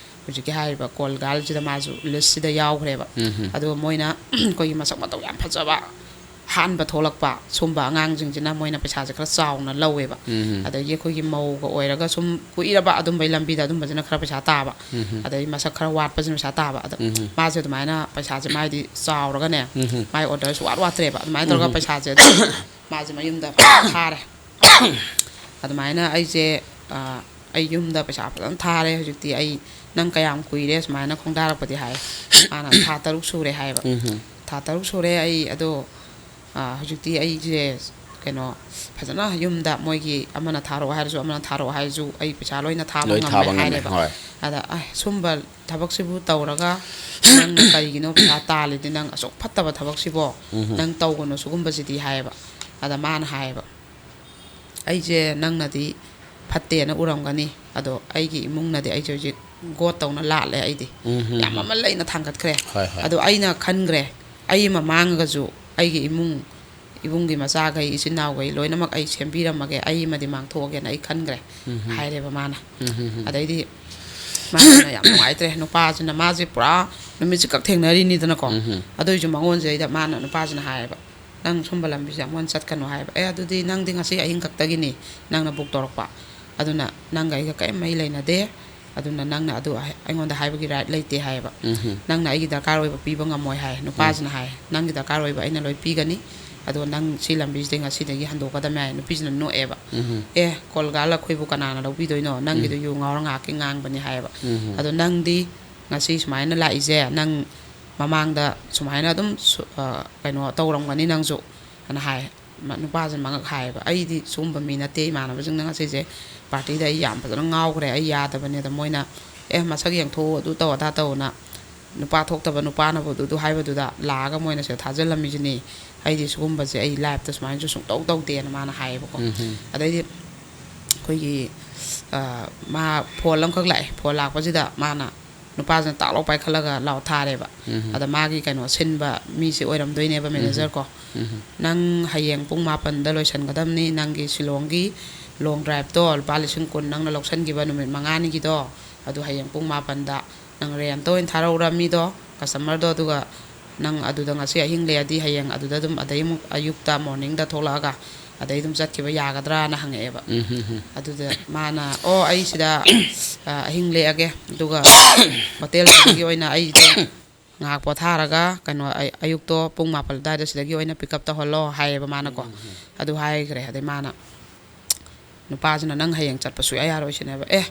ꯍꯧꯖꯤꯛꯀꯤ ꯍꯥꯏꯔꯤꯕ ꯀꯣꯜ ꯒꯥꯔꯜꯁꯤꯗ ꯃꯥꯁꯨ ꯂꯤꯁꯁꯤꯗ ꯌꯥꯎꯈ꯭ꯔꯦꯕ꯫ ꯎꯝ꯫ ꯑꯗꯨꯒ ꯃꯣꯏꯅ ꯑꯩꯈꯣꯏꯒꯤ ꯃꯁꯛ ꯃꯇꯧ ꯌꯥꯝ ꯐꯖꯕ, ꯑꯍꯥꯟꯕ ꯊꯣꯛꯂꯛꯄ ꯁꯨꯝꯕ ꯑꯉꯥꯡꯁꯤꯡꯁꯤꯅ ꯃꯣꯏꯅ ꯄꯩꯁꯥꯁꯦ ꯈꯔ ꯆꯥꯎꯅ ꯂꯧꯋꯦꯕ꯫ ꯎꯝ꯫ ꯑꯗꯒꯤ ꯑꯩꯈꯣꯏꯒꯤ ꯃꯧꯒ ꯑꯣꯏꯔꯒ ꯁꯨꯝ ꯀꯨꯏꯔꯕ ꯑꯗꯨꯝꯕꯩ ꯂꯝꯕꯤꯗ ꯑꯗꯨꯝꯕꯁꯤꯅ ꯈꯔ ꯄꯩꯁꯥ ꯇꯥꯕ꯫ ꯎꯝ꯫ ꯑꯗꯩ ꯃꯁꯛ ꯈꯔ ꯋꯥꯠꯄꯁꯤꯅ ꯄꯩꯁꯥ ꯇꯥꯕ꯫ ꯑꯗ ꯎꯝ꯫ ꯃꯥꯁꯦ ꯑꯗꯨꯃꯥꯏꯅ ꯄꯩꯁꯥꯁꯦ ꯃꯥꯏꯗꯤ ꯆꯥꯎꯔꯒꯅꯦ, ꯎꯝ꯫ ꯃꯥꯏ ꯑꯣꯔꯗꯔ ꯁꯨꯡꯋꯥꯠ ꯋꯥꯠꯇ꯭ꯔꯦꯕ꯫ ꯑꯗꯨꯃꯥꯏꯅ ꯇꯧꯔꯒ ꯎꯝ꯫ ꯄꯩꯁꯥꯁꯦ ꯑꯗꯨꯝ ꯃꯥꯁꯦ ꯃꯌꯨꯝꯗ ꯊꯥꯔꯦ꯫ ꯑꯗꯨꯃꯥꯏꯅ ꯑꯩꯁꯦ, ꯑ, ꯑꯩ ꯌꯨꯝꯗ ꯄꯩꯁꯥ ꯐꯖꯅ ꯊꯥꯔꯦ꯫ ꯍꯧꯖꯤꯛꯇꯤ ꯑꯩ, "ꯅꯪ ꯀꯌꯥꯝ ꯀꯨꯏꯔꯦ ꯁꯨꯃꯥꯏꯅ ꯈꯣꯡꯗꯥꯔꯛꯄꯗꯤ?" ꯍꯥꯏ꯫ ꯃꯥꯅ, "ꯊꯥ ꯇꯔꯨꯛ ꯁꯨꯔꯦ" ꯍꯥꯏꯌꯦꯕ꯫ ꯎꯝ꯫ "ꯊꯥ ꯇꯔꯨꯛ ꯁꯨꯔꯦ ꯑꯩ, ꯑꯗꯣ, ꯑ, ꯍꯧꯖꯤꯛꯇꯤ ꯑꯩꯁꯦ ꯀꯩꯅꯣ, ꯐꯖꯅ ꯌꯨꯝꯗ ꯃꯣꯏꯒꯤ ꯑꯃꯅ ꯊꯥꯔꯛꯑꯣ ꯍꯥꯏꯔꯁꯨ, ꯑꯃꯅ ꯊꯥꯔꯛꯑꯣ ꯍꯥꯏꯔꯁꯨ, ꯑꯩ ꯄꯩꯁꯥ ꯂꯣꯏꯅ ꯊꯥꯕ ꯂꯣꯏ ꯉꯝꯃꯦ" ꯊꯥꯕ ꯉꯝꯃꯦ, ꯍꯥꯏꯔꯦꯕ꯫ ꯍꯣꯏ꯫ ꯑꯗ "ꯑꯦ, ꯁꯨꯝꯕ ꯊꯕꯛꯁꯤꯕꯨ ꯇꯧꯔꯒ ꯅꯪꯅ ꯀꯔꯤꯒꯤꯅꯣ ꯄꯩꯁꯥ ꯇꯥꯜꯂꯤꯗꯤ? ꯅꯪ ꯑꯁꯨꯛ ꯐꯠꯇꯕ ꯊꯕꯛꯁꯤꯕꯣ, ꯎꯝ꯫ ꯅꯪ ꯇꯧꯒꯅꯨ ꯁꯤꯒꯨꯝꯕꯁꯤꯗꯤ" ꯍꯥꯏꯌꯦꯕ꯫ ꯑꯗ ꯃꯥꯅ ꯍꯥꯏꯌꯦꯕ, "ꯑꯩꯁꯦ ꯅꯪꯅꯗꯤ ꯐꯠꯇꯦꯅ ꯎꯔꯝꯒꯅꯤ, ꯑꯗꯣ ꯑꯩꯒꯤ ꯏꯃꯨꯡꯅꯗꯤ ꯑꯩꯁꯦ ꯍꯧꯖꯤꯛ ꯒꯣꯠ ꯇꯧꯅ ꯂꯥꯠꯂꯦ꯫ ꯑꯩꯗꯤ ꯎꯝ, ꯎꯝ, ꯌꯥꯝ ꯎꯝ꯫ ꯃꯃꯜ ꯂꯩꯅ ꯊꯥꯡꯒꯠꯈ꯭ꯔꯦ꯫ ꯍꯣꯏ, ꯍꯣꯏ꯫ ꯑꯗꯣ ꯑꯩꯅ ꯈꯟꯈ꯭ꯔꯦ, ꯑꯩ ꯑꯃ ꯃꯥꯡꯉꯒꯁꯨ ꯑꯩꯒꯤ ꯏꯃꯨꯡ, ꯏꯕꯨꯡꯒꯤ ꯃꯆꯥꯈꯩ, ꯏꯆꯤꯟ ꯏꯅꯥꯎꯈꯩ ꯂꯣꯏꯅꯃꯛ ꯑꯩ ꯁꯦꯝꯕꯤꯔꯝꯃꯒꯦ, ꯑꯩ ꯑꯃꯗꯤ ꯃꯥꯡꯊꯣꯛꯑꯒꯦꯅ ꯑꯩ ꯈꯟꯈ꯭ꯔꯦ", ꯎꯝ, ꯎꯝ꯫ ꯍꯥꯏꯔꯦꯕ ꯃꯥꯅ꯫ ꯎꯝ, ꯎꯝ, ꯎꯝ꯫ ꯑꯗꯩꯗꯤ ꯃꯥꯁꯤꯅ ꯌꯥꯝ ꯅꯨꯡꯉꯥꯏꯇ꯭ꯔꯦ꯫ ꯅꯨꯄꯥꯁꯤꯅ, ꯃꯥꯁꯦ ꯄꯨꯔꯥ ꯅꯨꯃꯤꯠꯁꯦ ꯈꯛ ꯊꯦꯡꯅꯔꯤꯅꯤꯗꯅꯀꯣ꯫ ꯎꯝ, ꯎꯝ꯫ ꯑꯗꯨꯏꯁꯨ ꯃꯉꯣꯟꯁꯤꯗꯩꯗ ꯃꯥꯅ, ꯅꯨꯄꯥꯁꯤꯅ ꯍꯥꯏꯌꯦꯕ, "ꯅꯪ ꯁꯨꯝꯕ ꯂꯝꯕꯤꯁꯦ ꯑꯃꯨꯛ ꯍꯟꯅ ꯆꯠꯀꯅꯨ" ꯍꯥꯏꯕ꯫ "ꯑꯦ, ꯑꯗꯨꯗꯤ ꯅꯪꯗꯤ ꯉꯁꯤ ꯑꯍꯤꯡ ꯈꯛꯇꯒꯤꯅꯤ ꯅꯪꯅ ꯕꯨꯛ ꯇꯧꯔꯛꯄ, ꯑꯗꯨꯅ ꯅꯪꯒ ꯑꯩꯒ ꯀꯔꯤꯝ ꯃꯔꯤ ꯂꯩꯅꯗꯦ, ꯑꯗꯨꯅ ꯅꯪꯅ ꯑꯗꯨ ꯑꯩ-, ꯑꯩꯉꯣꯟꯗ ꯍꯥꯏꯕꯒꯤ ꯔꯥꯏꯠ ꯂꯩꯇꯦ" ꯍꯥꯏꯌꯦꯕ꯫ ꯎꯝ꯫ "ꯅꯪꯅ ꯑꯩꯒꯤ ꯗꯔꯀꯥꯔ ꯑꯣꯏꯕ ꯄꯤꯕ ꯉꯝꯃꯣꯏ" ꯍꯥꯏ ꯅꯨꯄꯥꯁꯤꯅ꯫ ꯎꯝ꯫ ꯍꯥꯏ, "ꯅꯪꯒꯤ ꯗꯔꯀꯥꯔ ꯑꯣꯏꯕ ꯑꯩꯅ ꯂꯣꯏ ꯄꯤꯒꯅꯤ, ꯑꯗꯣ ꯅꯪ ꯁꯤ ꯂꯝꯕꯤꯁꯤꯗꯩ ꯉꯁꯤꯗꯒꯤ ꯍꯟꯗꯣꯛꯀꯗꯕꯅꯤ" ꯍꯥꯏ꯫ ꯅꯨꯄꯤꯁꯤꯅ ꯅꯣꯛꯑꯦꯕ꯫ ꯎꯝ꯫ "ꯑꯦ, ꯀꯣꯜꯒꯥꯜ ꯑꯩꯈꯣꯏꯕꯨ ꯀꯅꯥꯅ ꯂꯧꯕꯤꯗꯣꯏꯅꯣ? ꯅꯪꯒꯤꯗꯣ ꯎꯝ꯫ ꯌꯨ ꯉꯥꯎꯔ ꯉꯥꯏꯍꯥꯛꯀꯤ ꯉꯥꯡꯕꯅꯤ" ꯍꯥꯏꯌꯦꯕ꯫ ꯎꯝ꯫ "ꯑꯗꯣ ꯅꯪꯗꯤ ꯉꯁꯤ ꯁꯨꯃꯥꯏꯅ ꯂꯥꯛꯏꯁꯦ, ꯅꯪ ꯃꯃꯥꯡꯗ ꯁꯨꯃꯥꯏꯅ ꯑꯗꯨꯝ ꯁꯨ-, ꯑ, ꯀꯩꯅꯣ ꯇꯧꯔꯝꯒꯅꯤ ꯅꯪꯁꯨ" ꯑꯅ ꯍꯥꯏ꯫ ꯃ-, ꯅꯨꯄꯥꯁꯤꯅ ꯃꯉꯛ ꯍꯥꯏꯌꯦꯕ, "ꯑꯩꯗꯤ ꯁꯤꯒꯨꯝꯕ ꯃꯤ ꯅꯠꯇꯦ, ꯏꯃꯥꯟꯅꯕꯁꯤꯡꯅ ꯉꯁꯤꯁꯦ ꯄꯥꯔꯇꯤꯗ ꯑꯩ ꯌꯥꯝ ꯐꯖꯅ ꯉꯥꯎꯈ꯭ꯔꯦ, ꯑꯩ ꯌꯥꯗꯕꯅꯦ"꯫ ꯑꯗ ꯃꯣꯏꯅ, "ꯑꯦ, ꯃꯁꯛ ꯌꯦꯡꯊꯣꯛꯎ, ꯑꯗꯨ ꯇꯧ ꯑꯗꯥ ꯇꯧꯅ", ꯅꯨꯄꯥ ꯊꯣꯛꯇꯕ ꯅꯨꯄꯥꯅꯕꯨ ꯑꯗꯨ, ꯑꯗꯨ ꯍꯥꯏꯕꯗꯨꯗ ꯂꯥꯛꯑꯒ ꯃꯣꯏꯅ ꯁꯤꯗ ꯊꯥꯖꯤꯜꯂꯝꯃꯤꯁꯤꯅꯤ꯫ "ꯑꯩꯗꯤ ꯁꯤꯒꯨꯝꯕꯁꯦ ꯑꯩ ꯂꯥꯏꯐꯇ ꯁꯨꯃꯥꯏꯅꯁꯨ ꯁꯨꯡꯇꯧ ꯇꯧꯗꯦꯅ" ꯃꯥꯅ ꯍꯥꯏꯌꯦꯕꯀꯣ꯫ ꯎꯝ, ꯎꯝ꯫ ꯑꯗꯩꯗꯤ ꯑꯩꯈꯣꯏꯒꯤ, ꯑ, ꯃꯥ ꯐꯣꯟ ꯑꯃꯈꯛ ꯂꯥꯛꯑꯦ꯫ ꯐꯣꯟ ꯂꯥꯛꯄꯁꯤꯗ ꯃꯥꯅ, ꯅꯨꯄꯥꯁꯤꯅ ꯇꯥꯛ ꯂꯥꯎ ꯄꯥꯏꯈꯠꯂꯒ ꯂꯥꯎ ꯊꯥꯔꯦꯕ꯫ ꯎꯝ꯫ ꯑꯗ ꯃꯥꯒꯤ ꯀꯩꯅꯣ ꯁꯤꯟꯕ ꯃꯤꯁꯦ ꯑꯣꯏꯔꯝꯗꯣꯏꯅꯦꯕ, ꯎꯝ꯫ ꯃꯦꯅꯦꯖꯔ ꯀꯣ꯫ ꯎꯝ꯫ "ꯅꯪ ꯍꯌꯦꯡ ꯄꯨꯡ ꯃꯥꯄꯟꯗ ꯂꯣꯏꯁꯤꯟꯒꯗꯕꯅꯤ, ꯅꯪꯒꯤ ꯁꯤꯂꯣꯡꯒꯤ ꯂꯣꯡ ꯗ꯭ꯔꯥꯏꯚꯇꯣ, ꯂꯨꯄꯥ ꯂꯤꯁꯤꯡ ꯀꯨꯟ ꯅꯪꯅ ꯂꯧꯁꯤꯟꯈꯤꯕ ꯅꯨꯃꯤꯠ ꯃꯉꯥꯅꯤꯒꯤꯗꯣ, ꯑꯗꯨ ꯍꯌꯦꯡ ꯄꯨꯡ ꯃꯥꯄꯟꯗ ꯅꯪ ꯔꯦꯟꯇ ꯑꯣꯏꯅ ꯊꯥꯔꯧꯔ ꯃꯤꯗꯣ, ꯀꯁꯇꯃꯔꯗꯣ, ꯑꯗꯨꯒ ꯅꯪ ꯑꯗꯨꯗ ꯉꯁꯤ ꯑꯍꯤꯡ ꯂꯦꯛꯑꯗꯤ ꯍꯌꯦꯡ ꯑꯗꯨꯗ ꯑꯗꯨꯝ, ꯑꯗꯩ ꯑꯃꯨꯛ ꯑꯌꯨꯛꯇ, ꯃꯣꯔꯅꯤꯡꯗ ꯊꯣꯛꯂꯛꯑꯒ ꯑꯗꯩ ꯑꯗꯨꯝ ꯆꯠꯈꯤꯕ ꯌꯥꯒꯗ꯭ꯔꯥꯅ" ꯍꯪꯉꯛꯑꯦꯕ꯫ ꯎꯝ, ꯎꯝ, ꯎꯝ꯫ ꯑꯗꯨꯗ ꯃꯥꯅ, "ꯑꯣ, ꯑꯩ ꯁꯤꯗ, ꯑ, ꯑꯍꯤꯡ ꯂꯦꯛꯑꯒꯦ, ꯑꯗꯨꯒ ꯍꯣꯇꯦꯜꯁꯤꯗꯒꯤ ꯑꯣꯏꯅ ꯑꯩꯗꯣ ꯉꯥꯏꯍꯥꯛ ꯄꯣꯊꯥꯔꯒ, ꯀꯩꯅꯣ, ꯑꯩ, ꯑꯌꯨꯛꯇꯣ ꯄꯨꯡ ꯃꯥꯄꯟ ꯑꯗꯨꯋꯥꯏꯗ ꯁꯤꯗꯒꯤ ꯑꯣꯏꯅ ꯄꯤꯛ ꯑꯞ ꯇꯧꯍꯜꯂꯣ" ꯍꯥꯏꯌꯦꯕ ꯃꯥꯅꯀꯣ꯫ ꯎꯝ, ꯎꯝ, ꯎꯝ꯫ ꯑꯗꯨ ꯍꯥꯏꯈ꯭ꯔꯦ꯫ ꯑꯗꯩ ꯃꯥꯅ, ꯅꯨꯄꯥꯁꯤꯅ, "ꯅꯪ ꯍꯌꯦꯡ ꯆꯠꯄ ꯁꯨꯡꯌꯥ ꯌꯥꯔꯣꯏ" ꯁꯤꯅꯦꯕ꯫ "ꯑꯦ,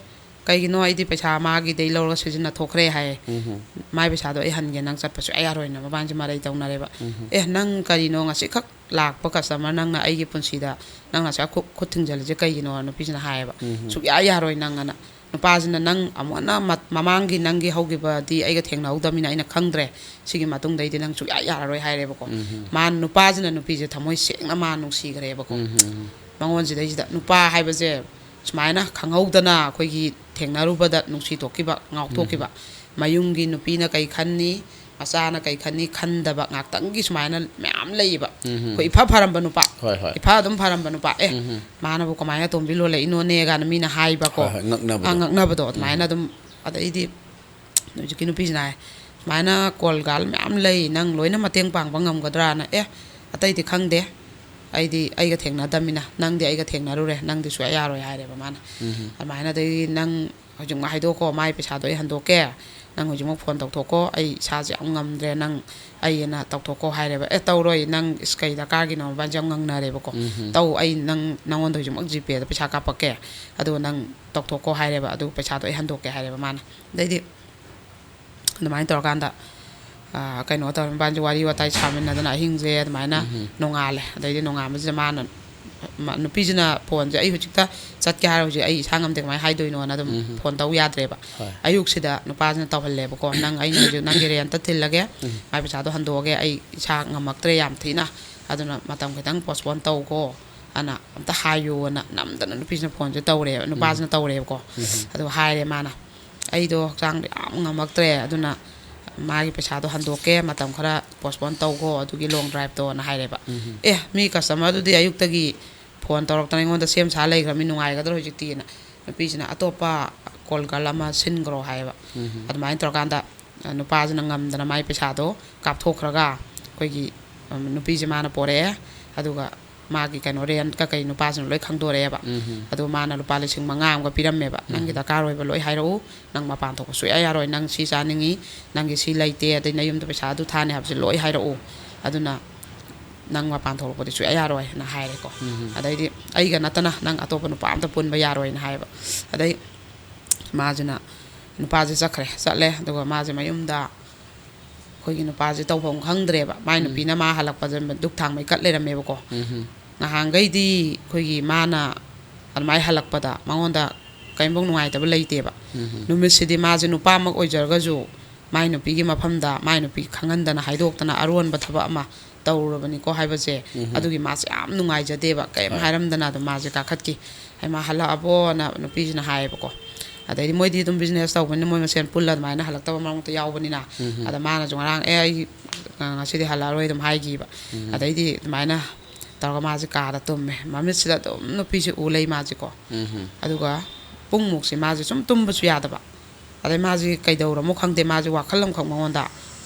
ꯀꯩꯒꯤꯅꯣ? ꯑꯩꯗꯤ ꯄꯩꯁꯥ ꯃꯥꯒꯤꯗꯩ ꯂꯧꯔꯒ ꯁꯤꯖꯤꯟꯅ ꯊꯣꯛꯈ꯭ꯔꯦ" ꯍꯥꯏꯌꯦ꯫ ꯎꯝ, ꯎꯝ꯫ "ꯃꯥꯏ ꯄꯩꯁꯥꯗꯣ ꯑꯩ ꯍꯟꯒꯦ, ꯅꯪ ꯆꯠꯄ ꯁꯨꯡꯌꯥ ꯌꯥꯔꯣꯏꯅ" ꯃꯕꯥꯅꯤꯁꯦ ꯃꯔꯩ ꯇꯧꯅꯔꯦꯕ꯫ ꯎꯝ, ꯎꯝ꯫ "ꯑꯦ, ꯅꯪ ꯀꯔꯤꯅꯣ? ꯉꯁꯤꯈꯛ ꯂꯥꯛꯄ ꯀꯁꯇꯃꯔ ꯅꯪꯅ ꯑꯩꯒꯤ ꯄꯨꯟꯁꯤꯗ ꯅꯪꯅ ꯑꯁꯨꯛꯌꯥꯝ ꯈꯨ-, ꯈꯨꯠ ꯊꯤꯡꯖꯤꯜꯂꯤꯁꯦ ꯀꯩꯒꯤꯅꯣ?" ꯅꯨꯄꯤꯁꯤꯅ ꯍꯥꯏꯌꯦꯕ꯫ ꯎꯝ, ꯎꯝ꯫ "ꯁꯨꯡꯌꯥ ꯌꯥꯔꯣꯏ ꯅꯪ" ꯑꯅ꯫ ꯅꯨꯄꯥꯁꯤꯅ, "ꯅꯪ ꯑꯃꯨꯛ ꯍꯟꯅ ꯃ-, ꯃꯃꯥꯡꯒꯤ ꯅꯪꯒꯤ ꯍꯧꯈꯤꯕꯗꯤ ꯑꯩꯒ ꯊꯦꯡꯅꯍꯧꯗꯕꯅꯤꯅ ꯑꯩꯅ ꯈꯪꯗ꯭ꯔꯦ, ꯁꯤꯒꯤ ꯃꯇꯨꯡꯗꯩꯗꯤ ꯅꯪ ꯁꯨꯛꯌꯥ ꯌꯥꯔꯔꯣꯏ" ꯍꯥꯏꯔꯦꯕꯀꯣ꯫ ꯎꯝ꯫ ꯃꯥ, ꯅꯨꯄꯥꯁꯤꯅ ꯅꯨꯄꯤꯁꯦ ꯊꯃꯣꯏ ꯁꯦꯡꯅ ꯃꯥ ꯅꯨꯡꯁꯤꯈ꯭ꯔꯦꯕꯀꯣ꯫ ꯎꯝ꯫ ꯃꯉꯣꯟꯁꯤꯗꯩꯁꯤꯗ ꯅꯨꯄꯥ ꯍꯥꯏꯕꯁꯦ ꯁꯨꯃꯥꯏꯅ ꯈꯪꯍꯧꯗꯅ ꯑꯩꯈꯣꯏꯒꯤ ꯊꯦꯡꯅꯔꯨꯕꯗ ꯅꯨꯡꯁꯤ ꯊꯣꯛꯈꯤꯕ, ꯉꯥꯎꯊꯣꯛꯈꯤꯕ, ꯎꯝ꯫ ꯃꯌꯨꯝꯒꯤ ꯅꯨꯄꯤꯅ ꯀꯩ ꯈꯟꯅꯤ, ꯃꯆꯥꯅ ꯀꯩ ꯈꯟꯅꯤ ꯈꯟꯗꯕ ꯉꯥꯛꯇꯪꯒꯤ ꯁꯨꯃꯥꯏꯅ ꯃꯌꯥꯝ ꯂꯩꯌꯦꯕ꯫ ꯎꯝ꯫ ꯑꯩꯈꯣꯏ ꯏꯐ ꯐꯔꯝꯕ ꯅꯨꯄꯥ, ꯍꯣꯏ, ꯍꯣꯏ꯫ ꯏꯐ ꯑꯗꯨꯝ ꯐꯔꯝꯕ ꯅꯨꯄꯥ, "ꯑꯦ, ꯎꯝ꯫ ꯃꯥꯅꯕꯨ ꯀꯃꯥꯏꯅ ꯑꯇꯣꯝꯕꯤ ꯂꯣꯜꯂꯛꯏꯅꯣꯅꯦ?" ꯀꯥꯏꯅ ꯃꯤꯅ ꯍꯥꯏꯕꯀꯣ꯫ ꯍꯣꯏ, ꯍꯣꯏ, ꯉꯛꯅꯕꯗꯣ꯫ ꯑꯥ, ꯉꯛꯅꯕꯗꯣ ꯎꯝ꯫ ꯑꯗꯨꯃꯥꯏꯅ ꯑꯗꯨꯝ꯫ ꯑꯗꯩꯗꯤ ꯍꯧꯖꯤꯛꯀꯤ ꯅꯨꯄꯤꯁꯤꯅ ꯍꯥꯏ, "ꯁꯨꯃꯥꯏꯅ call girl ꯃꯌꯥꯝ ꯂꯩ, ꯅꯪ ꯂꯣꯏꯅ ꯃꯇꯦꯡ ꯄꯥꯡꯕ ꯉꯝꯒꯗ꯭ꯔꯥꯅ?" "ꯑꯦ, ꯑꯇꯩꯗꯤ ꯈꯪꯗꯦ, ꯑꯩꯗꯤ ꯑꯩꯒ ꯊꯦꯡꯅꯗꯕꯅꯤꯅ, ꯅꯪꯗꯤ ꯑꯩꯒ ꯊꯦꯡꯅꯔꯨꯔꯦ, ꯅꯪꯗꯤ ꯁꯨꯡꯌꯥ ꯌꯥꯔꯣꯏ" ꯍꯥꯏꯔꯦꯕ ꯃꯥꯅ꯫ ꯎꯝ꯫ ꯑꯗꯨꯃꯥꯏꯅ ꯑꯗꯩ, "ꯅꯪ ꯍꯧꯖꯤꯛꯃꯛ ꯍꯥꯏꯗꯣꯛꯀꯣ, ꯃꯥꯏ ꯄꯩꯁꯥꯗꯣ ꯑꯩ ꯍꯟꯗꯣꯛꯀꯦ, ꯅꯪ ꯍꯧꯖꯤꯛꯃꯛ phone ꯇꯧꯊꯣꯛꯀꯣ, ꯑꯩ ꯏꯁꯥꯁꯦ ꯌꯥꯝ ꯉꯝꯗ꯭ꯔꯦ, ꯅꯪ ꯑꯩ ꯑꯅ ꯇꯧꯊꯣꯛꯀꯣ" ꯍꯥꯏꯔꯦꯕ꯫ "ꯑꯦ, ꯇꯧꯔꯣꯏ, ꯅꯪ ꯏꯁ ꯀꯩ ꯗꯔꯀꯥꯔꯒꯤꯅꯣ?" ꯃꯕꯥꯅꯤꯁꯦ ꯌꯥꯝ ꯉꯪꯅꯔꯦꯕꯀꯣ꯫ ꯎꯝ꯫ "ꯇꯧ, ꯑꯩ ꯅꯪ, ꯅꯪꯉꯣꯟꯗ ꯍꯧꯖꯤꯛꯃꯛ GPayꯗ ꯄꯩꯁꯥ ꯀꯥꯞꯄꯛꯀꯦ, ꯑꯗꯨꯒ ꯅꯪ ꯇꯧꯊꯣꯛꯀꯣ" ꯍꯥꯏꯔꯦꯕ, "ꯑꯗꯨ ꯄꯩꯁꯥꯗꯣ ꯑꯩ ꯍꯟꯗꯣꯛꯀꯦ" ꯍꯥꯏꯔꯦꯕ ꯃꯥꯅ꯫ ꯑꯗꯩꯗꯤ ꯑꯗꯨꯃꯥꯏꯅ ꯇꯧꯔꯀꯥꯟꯗ, ꯑ, ꯀꯩꯅꯣ ꯇꯧꯔꯦ, ꯃꯕꯥꯅꯤꯁꯦ ꯋꯥꯔꯤ ꯋꯥꯇꯥꯏ ꯁꯥꯃꯤꯟꯅꯗꯅ ꯑꯍꯤꯡꯁꯦ ꯑꯗꯨꯃꯥꯏꯅ ꯎꯝ꯫ ꯅꯣꯡꯉꯥꯜꯂꯦ꯫ ꯑꯗꯩꯗꯤ ꯅꯣꯡꯉꯥꯟꯕꯁꯤꯗ ꯃꯥꯅ, ꯃ-, ꯅꯨꯄꯤꯁꯤꯅ phoneꯁꯦ, "ꯑꯩ ꯍꯧꯖꯤꯛꯇ ꯆꯠꯀꯦ ꯍꯥꯏꯔ ꯍꯧꯖꯤꯛ ꯑꯩ ꯏꯁꯥ ꯉꯝꯗꯦ, ꯀꯃꯥꯏꯅ ꯍꯥꯏꯗꯣꯏꯅꯣꯅ?" ꯑꯗꯨꯝ ꯎꯝ꯫ Phone ꯇꯧ ꯌꯥꯗ꯭ꯔꯦꯕ꯫ ꯍꯣꯏ꯫ ꯑꯌꯨꯛꯁꯤꯗ ꯅꯨꯄꯥꯁꯤꯅ ꯇꯧꯍꯜꯂꯦꯕꯀꯣ, "ꯅꯪ, ꯑꯩꯅ ꯍꯧꯖꯤꯛ ꯅꯪꯒꯤ rentꯇ ꯊꯤꯜꯂꯒꯦ, ꯎꯝ꯫ ꯃꯥꯏ ꯄꯩꯁꯥꯗꯣ ꯍꯟꯗꯣꯛꯑꯒꯦ, ꯑꯩ ꯏꯁꯥ ꯉꯝꯃꯛꯇ꯭ꯔꯦ ꯌꯥꯝ ꯊꯤꯅ, ꯑꯗꯨꯅ ꯃꯇꯝ ꯈꯤꯇꯪ postpone ꯇꯧꯀꯣ" ꯑꯅ ꯑꯝꯇ ꯍꯥꯏꯌꯣꯅ ꯅꯝꯗꯅ ꯅꯨꯄꯤꯁꯤꯅ phoneꯁꯦ ꯇꯧꯔꯦꯕ, ꯎꯝ꯫ ꯅꯨꯄꯥꯁꯤꯅ ꯇꯧꯔꯦꯕꯀꯣ꯫ ꯎꯝ꯫ ꯑꯗꯨ ꯍꯥꯏꯔꯦ ꯃꯥꯅ, "ꯑꯩꯗꯣ ꯍꯛꯆꯥꯡꯗꯣ ꯌꯥꯝ ꯉꯝꯃꯛꯇ꯭ꯔꯦ, ꯑꯗꯨꯅ ꯃꯥꯒꯤ ꯄꯩꯁꯥꯗꯣ ꯍꯟꯗꯣꯛꯀꯦ, ꯃꯇꯝ ꯈꯔ postpone ꯇꯧꯀꯣ ꯑꯗꯨꯒꯤ long driveꯇꯣꯅ" ꯍꯥꯏꯔꯦꯕ꯫ ꯎꯝ꯫ "ꯑꯦ, ꯃꯤ customerꯗꯨꯗꯤ ꯑꯌꯨꯛꯇꯒꯤ phone ꯇꯧꯔꯛꯇꯅ ꯑꯩꯉꯣꯟꯗ ꯁꯦꯝ ꯁꯥ ꯂꯩꯈ꯭ꯔꯕꯅꯤ, ꯅꯨꯡꯉꯥꯏꯒꯗ꯭ꯔꯣ ꯍꯧꯖꯤꯛꯇꯤꯅ?" ꯅꯨꯄꯤꯁꯤꯅ, "ꯑꯇꯣꯞꯄ call girl ꯑꯃ ꯁꯤꯟꯈ꯭ꯔꯣ" ꯍꯥꯏꯌꯦꯕ꯫ ꯎꯝ꯫ ꯑꯗꯨꯃꯥꯏꯅ ꯇꯧꯔꯀꯥꯟꯗ, ꯑ, ꯅꯨꯄꯥꯁꯤꯅ ꯉꯝꯗꯅ ꯃꯥꯏ ꯄꯩꯁꯥꯗꯣ ꯀꯥꯞꯊꯣꯛꯈ꯭ꯔꯒ ꯑꯩꯈꯣꯏꯒꯤ, ꯎꯝ, ꯅꯨꯄꯤꯁꯦ ꯃꯥꯅ ꯄꯣꯔꯛꯑꯦ꯫ ꯑꯗꯨꯒ ꯃꯥꯒꯤ ꯀꯩꯅꯣ, rent ꯀꯀꯩ ꯅꯨꯄꯥꯁꯤꯅ ꯂꯣꯏ ꯈꯪꯗꯣꯔꯛꯑꯦꯕ꯫ ꯎꯝ꯫ ꯑꯗꯣ ꯃꯥꯅ ꯂꯨꯄꯥ ꯂꯤꯁꯤꯡ ꯃꯉꯥ ꯑꯃꯒ ꯄꯤꯔꯝꯃꯦꯕ, "ꯅꯪꯒꯤ ꯎꯝ꯫ ꯗꯔꯀꯥꯔ ꯑꯣꯏꯕ ꯂꯣꯏ ꯍꯥꯏꯔꯛꯎ, ꯅꯪ ꯃꯄꯥꯟ ꯊꯣꯛꯄ ꯁꯨꯡꯌꯥ ꯌꯥꯔꯣꯏ, ꯅꯪ ꯁꯤ ꯆꯥꯅꯤꯡꯉꯤ, ꯅꯪꯒꯤ ꯁꯤ ꯂꯩꯇꯦ, ꯑꯗꯩ ꯅꯌꯨꯝꯗ ꯄꯩꯁꯥ ꯑꯗꯨ ꯊꯥꯅꯤ ꯍꯥꯏꯕꯁꯦ ꯂꯣꯏ ꯍꯥꯏꯔꯛꯎ, ꯑꯗꯨꯅ ꯅꯪ ꯃꯄꯥꯟ ꯊꯣꯛꯂꯛꯄꯗꯤ ꯁꯨꯡꯌꯥ ꯌꯥꯔꯣꯏꯅ" ꯍꯥꯏꯔꯦꯀꯣ꯫ ꯎꯝ꯫ ꯑꯗꯩꯗꯤ, "ꯑꯩꯒ ꯅꯠꯇꯅ ꯅꯪ ꯑꯇꯣꯞꯄ ꯅꯨꯄꯥ ꯑꯝꯇ ꯄꯨꯟꯕ ꯌꯥꯔꯣꯏꯅ" ꯍꯥꯏꯌꯦꯕ꯫ ꯑꯗꯩ ꯃꯥꯁꯤꯅ, ꯅꯨꯄꯥꯁꯦ ꯆꯠꯈ꯭ꯔꯦ, ꯆꯠꯂꯦ, ꯑꯗꯨꯒ ꯃꯥꯁꯦ ꯃꯌꯨꯝꯗ ꯑꯩꯈꯣꯏꯒꯤ ꯅꯨꯄꯥꯁꯦ ꯇꯧꯐꯝ ꯈꯪꯗ꯭ꯔꯦꯕ꯫ ꯃꯥꯏ ꯎꯝ꯫ ꯅꯨꯄꯤꯅ ꯃꯥ ꯍꯜꯂꯛꯄꯗ ꯗꯨꯛ ꯊꯥꯡꯃꯩ ꯀꯠ ꯂꯩꯔꯝꯃꯦꯕꯀꯣ꯫ ꯎꯝ꯫ ꯉꯍꯥꯟꯈꯩꯗꯤ ꯑꯩꯈꯣꯏꯒꯤ ꯃꯥꯅ ꯑꯗꯨꯃꯥꯏꯅ ꯍꯜꯂꯛꯄꯗ ꯃꯉꯣꯟꯗ ꯀꯔꯤꯝꯐꯥꯎ ꯅꯨꯡꯉꯥꯏꯇꯕ ꯂꯩꯇꯦꯕ꯫ ꯎꯝ꯫ ꯅꯨꯃꯤꯠꯁꯤꯗꯤ ꯃꯥꯁꯦ ꯅꯨꯄꯥꯃꯛ ꯑꯣꯏꯖꯔꯒꯁꯨ ꯃꯥꯏ ꯅꯨꯄꯤꯒꯤ ꯃꯐꯝꯗ ꯃꯥꯏ ꯅꯨꯄꯤ ꯈꯪꯍꯟꯗꯅ ꯍꯥꯏꯗꯣꯛꯇꯅ ꯑꯔꯣꯟꯕ ꯊꯕꯛ ꯑꯃ ꯇꯧꯔꯨꯔꯕꯅꯤꯀꯣ ꯍꯥꯏꯕꯁꯦ, ꯎꯝ꯫ ꯑꯗꯨꯒꯤ ꯃꯥꯁꯦ ꯌꯥꯝ ꯅꯨꯡꯉꯥꯏꯖꯗꯦꯕ, ꯀꯔꯤꯝ ꯍꯣꯏ꯫ ꯍꯥꯏꯔꯝꯗꯅ ꯑꯗꯨꯝ ꯃꯥꯁꯦ ꯀꯥꯈꯠꯈꯤ꯫ "ꯍꯩꯃꯥ, ꯍꯜꯂꯛꯑꯕꯣꯅ?" ꯅꯨꯄꯤꯁꯤꯅ ꯍꯥꯏꯌꯦꯕꯀꯣ꯫ ꯑꯗꯩꯗꯤ ꯃꯣꯏꯗꯤ ꯑꯗꯨꯝ ꯕꯤꯖꯤꯅꯦꯁ ꯇꯧꯕꯅꯤꯅ ꯃꯣꯏ ꯃꯁꯦꯟ ꯄꯨꯜꯂ ꯑꯗꯨꯃꯥꯏꯅ ꯍꯜꯂꯛꯇꯕ ꯃꯔꯛꯇ ꯌꯥꯎꯕꯅꯤꯅ, ꯎꯝ꯫ ꯑꯗ ꯃꯥꯅꯁꯨ ꯉꯔꯥꯡ, "ꯑꯦ, ꯑꯩ, ꯑ, ꯉꯁꯤꯗꯤ ꯍꯜꯂꯛꯑꯔꯣꯏ" ꯑꯗꯨꯝ ꯍꯥꯏꯈꯤꯕ꯫ ꯎꯝ꯫ ꯑꯗꯩꯗꯤ ꯑꯗꯨꯃꯥꯏꯅ ꯇꯧꯔꯒ ꯃꯥꯁꯦ ꯀꯥꯗ ꯇꯨꯝꯃꯦ꯫ ꯃꯃꯤꯠꯁꯤꯗ ꯑꯗꯨꯝ ꯅꯨꯄꯤꯁꯦ ꯎ ꯂꯩ ꯃꯥꯁꯦꯀꯣ꯫ ꯎꯝ꯫ ꯑꯗꯨꯒ ꯄꯨꯡꯃꯨꯛꯁꯦ ꯃꯥꯁꯦ ꯁꯨꯝ ꯇꯨꯝꯕꯁꯨ ꯌꯥꯗꯕ꯫ ꯑꯗꯩ ꯃꯥꯁꯦ ꯀꯩꯗꯧꯔꯃꯣ ꯈꯪꯗꯦ, ꯃꯥꯁꯦ ꯋꯥꯈꯜ ꯑꯃꯈꯛ ꯃꯉꯣꯟꯗ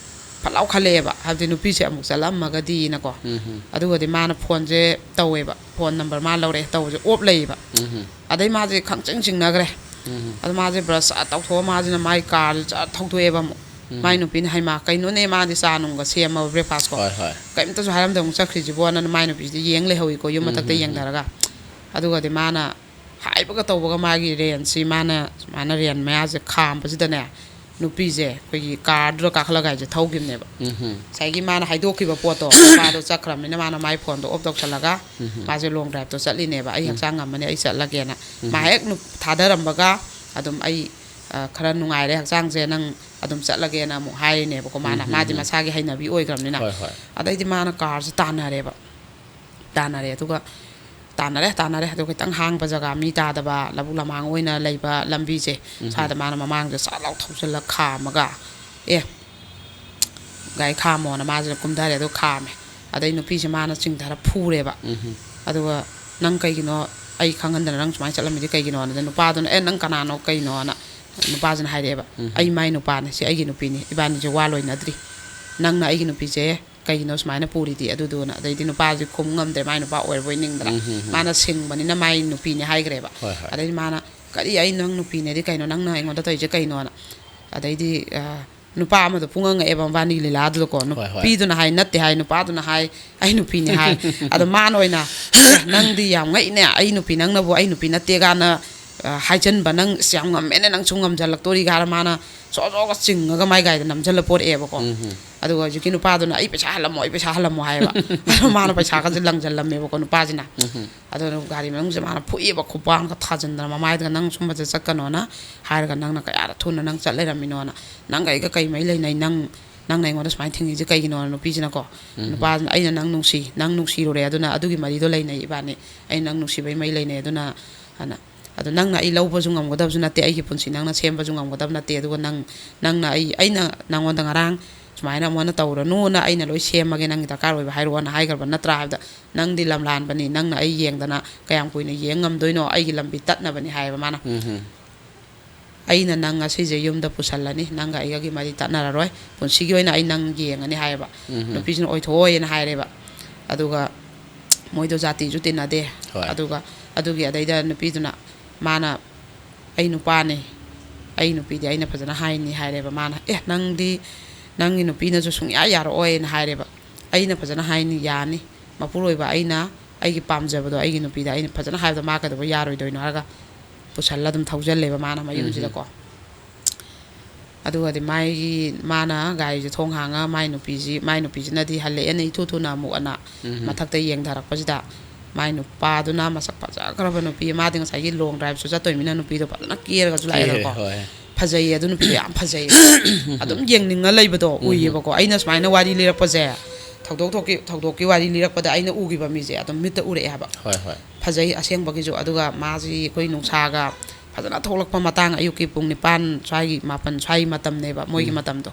ꯐꯠ ꯂꯥꯎ ꯈꯜꯂꯛꯑꯦꯕ, ꯍꯥꯏꯕꯗꯤ ꯅꯨꯄꯤꯁꯦ ꯑꯃꯨꯛ ꯆꯠꯂꯝꯃꯒꯗꯤꯅꯀꯣ꯫ ꯎꯝ꯫ ꯑꯗꯨꯒꯗꯤ ꯃꯥꯅ ꯐꯣꯟꯁꯦ ꯇꯧꯋꯦꯕ, ꯐꯣꯟ ꯅꯝꯕꯔ ꯃꯥ ꯂꯧꯔꯛꯑꯦ, ꯇꯧꯕꯁꯦ ꯑꯣꯞ ꯂꯩꯌꯦꯕ꯫ ꯎꯝ꯫ ꯑꯗꯩ ꯃꯥꯁꯦ ꯈꯪꯆꯤꯡ ꯆꯤꯡꯅꯈ꯭ꯔꯦ꯫ ꯎꯝ꯫ ꯑꯗꯣ ꯃꯥꯁꯦ ꯕ꯭ꯔꯁ ꯆꯠ ꯇꯧꯊꯣꯛꯑ ꯃꯥꯁꯤꯅ ꯃꯥꯏ ꯀꯥꯔꯁꯦ ꯆꯠ ꯊꯧꯗꯣꯛꯑꯦꯕ ꯑꯃꯨꯛ꯫ ꯎꯝ꯫ ꯃꯥꯏ ꯅꯨꯄꯤꯅ, "ꯍꯩꯃꯥ, ꯀꯩꯅꯣꯅꯦ, ꯃꯥꯗꯤ ꯆꯥ ꯅꯨꯡꯒ ꯁꯦꯝꯃꯕ, ꯕ꯭ꯔꯦꯛꯐꯥꯁꯀꯣ? ꯍꯣꯏ, ꯍꯣꯏ꯫ ꯀꯩꯝꯇꯁꯨ ꯍꯥꯏꯔꯝꯗꯕ ꯑꯃꯨꯛ ꯆꯠꯈ꯭ꯔꯤꯁꯤꯕꯣꯅ" ꯃꯥꯏ ꯅꯨꯄꯤꯁꯤꯗꯤ ꯌꯦꯡ ꯂꯩꯍꯧꯋꯤꯀꯣ, ꯌꯨꯝ ꯃꯊꯛꯇ ꯎꯝ, ꯎꯝ, ꯎꯝ꯫ ꯌꯦꯡꯊꯔꯒ꯫ ꯑꯗꯨꯒꯗꯤ ꯃꯥꯅ ꯍꯥꯏꯕꯒ ꯇꯧꯕꯒ ꯃꯥꯒꯤ ꯔꯦꯟꯁꯤ ꯃꯥꯅ ꯁꯨꯃꯥꯏꯅ ꯔꯦꯟ ꯃꯌꯥꯁꯦ ꯈꯥꯝꯕꯁꯤꯗꯅꯦ, ꯅꯨꯄꯤꯁꯦ ꯑꯩꯈꯣꯏꯒꯤ ꯀꯥꯔꯗꯨꯗ ꯀꯥꯈꯠꯂꯒ ꯍꯥꯏꯁꯦ ꯊꯧꯈꯤꯕꯅꯦꯕ꯫ ꯎꯝ꯫ ꯉꯁꯥꯏꯒꯤ ꯃꯥꯅ ꯍꯥꯏꯗꯣꯛꯈꯤꯕ ꯄꯣꯠꯇꯣ, ꯅꯨꯄꯥꯗꯣ ꯆꯠꯈ꯭ꯔꯕꯅꯤꯅ ꯃꯥꯅ ꯃꯥꯏ ꯐꯣꯟꯗꯣ ꯑꯣꯐ ꯇꯧꯁꯜꯂꯒ ꯎꯝ꯫ ꯃꯥꯁꯦ ꯂꯣꯡ ꯗ꯭ꯔꯥꯏꯕꯇꯣ ꯆꯠꯂꯤꯅꯦꯕ꯫ "ꯑꯩ ꯎꯝ꯫ ꯍꯛꯆꯥꯡ ꯉꯝꯃꯅꯤ, ꯑꯩ ꯆꯠꯂꯒꯦꯅ"꯫ ꯎꯝ꯫ ꯃꯥ ꯍꯦꯛ ꯅꯨꯞ-, ꯊꯥꯗꯔꯝꯕꯒ ꯑꯗꯨꯝ ꯑꯩ, ꯑ, ꯈꯔ ꯅꯨꯡꯉꯥꯏꯔꯦ ꯍꯛꯆꯥꯡꯁꯦ, ꯅꯪ ꯑꯗꯨꯝ ꯆꯠꯂꯒꯦꯅ ꯑꯃꯨꯛ ꯍꯥꯏꯔꯤꯅꯦꯕꯀꯣ ꯃꯥꯅ꯫ ꯎꯝ, ꯎꯝ, ꯃꯥꯗꯤ ꯎꯝ꯫ ꯃꯁꯥꯒꯤ ꯍꯩꯅꯕꯤ ꯑꯣꯏꯈ꯭ꯔꯕꯅꯤꯅ꯫ ꯍꯣꯏ, ꯍꯣꯏ꯫ ꯑꯗꯩꯗꯤ ꯃꯥꯅ ꯀꯥꯔꯁꯦ ꯇꯥꯟꯅꯔꯦꯕ꯫ ꯇꯥꯟꯅꯔꯦ꯫ ꯑꯗꯨꯒ ꯇꯥꯟꯅꯔꯦ, ꯇꯥꯟꯅꯔꯦ꯫ ꯑꯗꯨ ꯈꯤꯇꯪ ꯍꯥꯡꯕ ꯖꯒꯥ, ꯃꯤ ꯇꯥꯗꯕ ꯂꯧꯕꯨꯛ ꯂꯃꯥꯡ ꯑꯣꯏꯅ ꯂꯩꯕ ꯂꯝꯕꯤꯁꯦ, ꯎꯝ꯫ ꯁ꯭ꯋꯥꯏꯗ ꯃꯥꯅ ꯃꯃꯥꯡꯗ ꯁꯠ ꯂꯥꯎ ꯊꯧꯖꯤꯜꯂ ꯈꯥꯝꯃꯒ, "ꯑꯦ, ꯒꯥꯔꯤ ꯈꯥꯝꯃꯣꯅ" ꯃꯥꯁꯤꯅ ꯀꯨꯝꯊꯔꯦ꯫ ꯑꯗꯨ ꯈꯥꯝꯃꯦ꯫ ꯑꯗꯩ ꯅꯨꯄꯤꯁꯦ ꯃꯥꯅ ꯆꯤꯡꯊꯔ ꯐꯨꯔꯦꯕ꯫ ꯎꯝ꯫ ꯑꯗꯨꯒ, "ꯅꯪ ꯀꯩꯒꯤꯅꯣ ꯑꯩ ꯈꯪꯍꯟꯗꯅ ꯅꯪ ꯁꯨꯃꯥꯏꯅ ꯆꯠꯂꯝꯃꯤꯗꯤ ꯀꯩꯒꯤꯅꯣꯅ?" ꯑꯗ ꯅꯨꯄꯥꯗꯨꯅ, "ꯑꯦ, ꯅꯪ ꯀꯅꯥꯅꯣ, ꯀꯩꯅꯣꯅ?" ꯅꯨꯄꯥꯁꯤꯅ ꯍꯥꯏꯔꯛꯑꯦꯕ꯫ ꯎꯝ꯫ "ꯑꯩ ꯃꯥꯏ ꯅꯨꯄꯥꯅꯦ, ꯁꯤ ꯑꯩꯒꯤ ꯅꯨꯄꯤꯅꯤ, ꯏꯕꯥꯅꯤꯁꯦ ꯋꯥ ꯂꯣꯏꯅꯗ꯭ꯔꯤ꯫ ꯅꯪꯅ ꯑꯩꯒꯤ ꯅꯨꯄꯤꯁꯦ ꯀꯩꯒꯤꯅꯣ ꯁꯨꯃꯥꯏꯅ ꯄꯨꯔꯤꯗꯤ?" ꯑꯗꯨꯗꯨꯅ꯫ ꯑꯗꯩꯗꯤ ꯅꯨꯄꯥꯁꯦ ꯈꯨꯝ ꯉꯝꯗ꯭ꯔꯦ, ꯃꯥꯏ ꯅꯨꯄꯥ ꯑꯣꯏꯔꯕꯣꯏ ꯅꯤꯡꯗꯅ꯫ ꯎꯝ, ꯎꯝ, ꯎꯝ꯫ ꯃꯥꯅ ꯁꯤꯡꯕꯅꯤꯅ ꯃꯥꯏ ꯅꯨꯄꯤꯅꯦ ꯍꯥꯏꯈ꯭ꯔꯦꯕ꯫ ꯍꯣꯏ, ꯍꯣꯏ꯫ ꯑꯗꯩꯗꯤ ꯃꯥꯅ, "ꯀꯔꯤ, ꯑꯩ ꯅꯪ ꯅꯨꯄꯤꯅꯦꯗꯤ ꯀꯩꯅꯣ, ꯅꯪꯅ ꯑꯩꯉꯣꯟꯗ ꯇꯧꯔꯤꯁꯦ ꯀꯩꯅꯣꯅ?" ꯑꯗꯩꯗꯤ, ꯑ, ꯅꯨꯄꯥ ꯑꯃꯗꯣ ꯄꯨꯡꯉꯛ ꯉꯛꯑꯦꯕ ꯃꯕꯥꯅꯤꯒꯤ ꯂꯤꯂꯥꯗꯨꯗꯀꯣ꯫ ꯍꯣꯏ, ꯍꯣꯏ꯫ ꯅꯨꯄꯤꯗꯨꯅ ꯍꯥꯏ, "ꯅꯠꯇꯦ" ꯍꯥꯏ, ꯅꯨꯄꯥꯗꯨꯅ ꯍꯥꯏ, "ꯑꯩ ꯅꯨꯄꯤꯅꯦ" ꯍꯥꯏ꯫ ꯑꯗꯣ ꯃꯥꯅ ꯑꯣꯏꯅ, "ꯑꯦ, ꯅꯪꯗꯤ ꯌꯥꯝ ꯉꯛꯏꯅꯦ, ꯑꯩ ꯅꯨꯄꯤ, ꯅꯪꯅꯕꯨ ꯑꯩ ꯅꯨꯄꯤ ꯅꯠꯇꯦ" ꯀꯥꯏꯅ, ꯑ, ꯍꯥꯏꯖꯟꯕ, "ꯅꯪ ꯑꯁ ꯌꯥꯝ ꯉꯝꯃꯦꯅꯦ, ꯅꯪꯁꯨ ꯉꯝꯖꯜꯂꯛꯇꯣꯔꯤ" ꯀꯥꯏꯅ ꯃꯥꯅ ꯁꯣ ꯁꯣꯒ ꯆꯤꯡꯉꯒ ꯃꯥꯏ ꯒꯥꯔꯤꯗ ꯅꯝꯁꯤꯜꯂ ꯄꯣꯔꯛꯑꯦꯕꯀꯣ꯫ ꯎꯝ, ꯎꯝ꯫ ꯑꯗꯨꯒ ꯍꯧꯖꯤꯛꯀꯤ ꯅꯨꯄꯥꯗꯨꯅ "ꯑꯩ ꯄꯩꯁꯥ ꯍꯜꯂꯝꯃꯣ, ꯑꯩ ꯄꯩꯁꯥ ꯍꯜꯂꯝꯃꯣ" ꯍꯥꯏꯌꯦꯕ꯫ ꯑꯗꯣ ꯃꯥꯅ ꯄꯩꯁꯥꯒꯁꯦ ꯂꯪꯁꯤꯜꯂꯝꯃꯦꯕꯀꯣ ꯅꯨꯄꯥꯁꯤꯅ꯫ ꯑꯗꯨꯅ ꯒꯥꯔꯤ ꯃꯅꯨꯡꯁꯦ ꯃꯥꯅ ꯐꯨꯏꯌꯦꯕ, ꯈꯨꯄꯥꯛꯅꯒ ꯊꯥꯖꯤꯟꯗꯅ, "ꯃꯃꯥꯏꯗꯒ ꯅꯪ ꯁꯨꯝꯕꯁꯦ ꯆꯠꯀꯅꯣꯅ ꯍꯥꯏꯔꯒ ꯅꯪꯅ ꯀꯌꯥꯗ ꯊꯨꯅ ꯅꯪ ꯆꯠ ꯂꯩꯔꯝꯃꯤꯅꯣꯅ, ꯅꯪꯒ ꯑꯩꯒ ꯀꯩ ꯃꯔꯤ ꯂꯩꯅꯩ, ꯅꯪ, ꯅꯪꯅ ꯑꯩꯉꯣꯟꯗ ꯁꯨꯃꯥꯏꯅ ꯊꯤꯡꯉꯤꯁꯦ ꯀꯩꯒꯤꯅꯣꯅ?" ꯅꯨꯄꯤꯁꯤꯅꯀꯣ, ꯅꯨꯄꯥꯁꯤꯅ "ꯑꯩꯅ ꯅꯪ ꯅꯨꯡꯁꯤ, ꯅꯪ ꯅꯨꯡꯁꯤꯔꯨꯔꯦ, ꯑꯗꯨꯅ ꯑꯗꯨꯒꯤ ꯃꯔꯤꯗꯣ ꯂꯩꯅꯩ ꯏꯕꯥꯅꯤ, ꯑꯩꯅ ꯅꯪ ꯅꯨꯡꯁꯤꯕꯩ ꯃꯔꯤ ꯂꯩꯅꯩ, ꯑꯗꯨꯅ" ꯑꯅ ꯑꯗꯣ ꯅꯪꯅ ꯑꯩ ꯂꯧꯕꯁꯨ ꯉꯝꯒꯗꯕꯁꯨ ꯅꯠꯇꯦ, ꯑꯩꯒꯤ ꯄꯨꯟꯁꯤ ꯅꯪꯅ ꯁꯦꯝꯕꯁꯨ ꯉꯝꯒꯗꯕ ꯅꯠꯇꯦ꯫ ꯑꯗꯨꯒ ꯅꯪ, ꯅꯪꯅ ꯑꯩ, ꯑꯩꯅ ꯅꯪꯉꯣꯟꯗ ꯉꯔꯥꯡ ꯁꯨꯃꯥꯏꯅ ꯑꯃꯨꯛ ꯍꯟꯅ ꯇꯧꯔꯅꯨꯅ, ꯑꯩꯅ ꯂꯣꯏ ꯁꯦꯝꯃꯒꯦ, ꯅꯪꯒꯤ ꯗꯔꯀꯥꯔ ꯑꯣꯏꯕ ꯍꯥꯏꯔꯛꯑꯣꯅ ꯍꯥꯏꯈ꯭ꯔꯕ ꯅꯠꯇ꯭ꯔꯥ ꯍꯥꯏꯕꯗ, "ꯅꯪꯗꯤ ꯂꯝꯂꯥꯟꯕꯅꯤ, ꯅꯪꯅ ꯑꯩ ꯌꯦꯡꯗꯅ ꯀꯌꯥꯝ ꯀꯨꯏꯅ ꯌꯦꯡ ꯉꯝꯗꯣꯏꯅꯣ? ꯑꯩꯒꯤ ꯂꯝꯕꯤ ꯇꯠꯅꯕꯅꯤ" ꯍꯥꯏꯌꯦꯕ ꯃꯥꯅ꯫ "ꯑꯩꯅ ꯅꯪ ꯉꯁꯤꯁꯦ ꯌꯨꯝꯗ ꯄꯨꯁꯜꯂꯅꯤ, ꯅꯪꯒ ꯑꯩꯒꯒꯤ ꯃꯔꯤ ꯇꯠꯅꯔꯔꯣꯏ, ꯄꯨꯟꯁꯤꯒꯤ ꯑꯣꯏꯅ ꯑꯩ ꯅꯪ ꯌꯦꯡꯉꯅꯤ" ꯍꯥꯏꯌꯦꯕ꯫ ꯅꯨꯄꯤꯁꯤꯅ "ꯑꯣꯏꯊꯣꯛꯑꯣꯏꯅ" ꯍꯥꯏꯔꯦꯕ꯫ ꯑꯗꯨꯒ ꯃꯣꯏꯗꯣ ꯖꯥꯇꯤꯁꯨ ꯇꯤꯟꯅꯗꯦ꯫ ꯍꯣꯏ꯫ ꯑꯗꯨꯒ ꯑꯗꯨꯒꯤ ꯑꯗꯩꯗ ꯅꯨꯄꯤꯗꯨꯅ, ꯃꯥꯅ "ꯑꯩ ꯅꯨꯄꯥꯅꯤ, ꯑꯩ ꯅꯨꯄꯤꯗꯤ ꯑꯩꯅ ꯐꯖꯅ ꯍꯥꯏꯅꯤ" ꯍꯥꯏꯔꯦꯕ꯫ ꯃꯥꯅ "ꯑꯦ, ꯅꯪꯗꯤ, ꯅꯪꯒꯤ ꯅꯨꯄꯤꯅꯁꯨ ꯁꯨꯡꯌꯥ ꯌꯥꯔꯛꯑꯣꯏꯅ" ꯍꯥꯏꯔꯦꯕ꯫ "ꯑꯩꯅ ꯐꯖꯅ ꯍꯥꯏꯅꯤ, ꯌꯥꯅꯤ, ꯃꯄꯨꯔꯣꯏꯕ, ꯑꯩꯅ ꯑꯩꯒꯤ ꯄꯥꯝꯖꯕꯗꯣ ꯑꯩꯒꯤ ꯅꯨꯄꯤꯗ ꯑꯩꯅ ꯐꯖꯅ ꯍꯥꯏꯕꯗ ꯃꯥ ꯀꯩꯗꯧꯕ ꯌꯥꯔꯣꯏꯗꯣꯏꯅꯣ?" ꯍꯥꯏꯔꯒ ꯄꯨꯁꯜꯂ ꯑꯗꯨꯝ ꯊꯧꯖꯜꯂꯦꯕ ꯃꯥꯅ ꯃꯌꯨꯝꯁꯤꯗꯀꯣ꯫ ꯑꯗꯨꯒꯗꯤ ꯃꯥꯒꯤ, ꯃꯥꯅ ꯒꯥꯔꯤꯁꯦ ꯊꯣꯡ ꯍꯥꯡꯉ ꯃꯥꯏ ꯅꯨꯄꯤꯁꯤ, ꯃꯥꯏ ꯅꯨꯄꯤꯁꯤꯅꯗꯤ "ꯍꯜꯂꯛꯑꯦꯅꯦ ꯏꯊꯨ ꯊꯨꯅ" ꯑꯃꯨꯛ ꯑꯅ ꯃꯊꯛꯇ ꯌꯦꯡꯊꯔꯛꯄꯁꯤꯗ, ꯃꯥꯏ ꯅꯨꯄꯥꯗꯨꯅ ꯃꯁꯛ ꯐꯖꯈ꯭ꯔꯕ ꯅꯨꯄꯤ, ꯃꯥꯗꯤ ꯉꯁꯥꯏꯒꯤ long driveꯁꯨ ꯆꯠꯇꯣꯏꯅꯤꯅ ꯅꯨꯄꯤꯗꯣ ꯐꯖꯅ ꯀꯦꯔꯒꯁꯨ ꯀꯦꯔꯦ, ꯂꯥꯛꯑꯦꯗꯅꯀꯣ꯫ ꯍꯣꯏ꯫ ꯐꯖꯩꯌꯦ ꯑꯗꯨ ꯅꯨꯄꯤꯗꯣ, ꯌꯥꯝ ꯐꯖꯩꯌꯦ꯫ ꯑꯗꯨꯝ ꯌꯦꯡꯅꯤꯡꯉ ꯂꯩꯕꯗꯣ ꯎꯏꯌꯦꯕꯀꯣ꯫ ꯑꯩꯅ ꯁꯨꯃꯥꯏꯅ ꯋꯥꯔꯤ ꯂꯤꯔꯛꯄꯁꯦ, ꯊꯧꯗꯣꯛ ꯊꯣꯛꯀꯤ-, ꯊꯧꯗꯣꯛꯀꯤ ꯋꯥꯔꯤ ꯂꯤꯔꯛꯄꯗ ꯑꯩꯅ ꯎꯈꯤꯕ ꯃꯤꯁꯦ ꯑꯗꯨꯝ ꯃꯤꯠꯇ ꯎꯔꯛꯑꯦ ꯍꯥꯏꯕ꯫ ꯍꯣꯏ, ꯍꯣꯏ꯫ ꯐꯖꯩ ꯑꯁꯦꯡꯕꯒꯤꯁꯨ꯫ ꯑꯗꯨꯒ ꯃꯥꯁꯤ ꯑꯩꯈꯣꯏ ꯅꯨꯡꯁꯥꯒ ꯐꯖꯅ ꯊꯣꯛꯂꯛꯄ ꯃꯇꯥꯡ, ꯑꯌꯨꯛꯀꯤ ꯄꯨꯡ ꯅꯤꯄꯥꯟ ꯁ꯭ꯋꯥꯏꯒꯤ, ꯃꯥꯄꯟ ꯁ꯭ꯋꯥꯏꯒꯤ ꯃꯇꯝꯅꯦꯕ ꯃꯣꯏꯒꯤ ꯃꯇꯝꯗꯣ꯫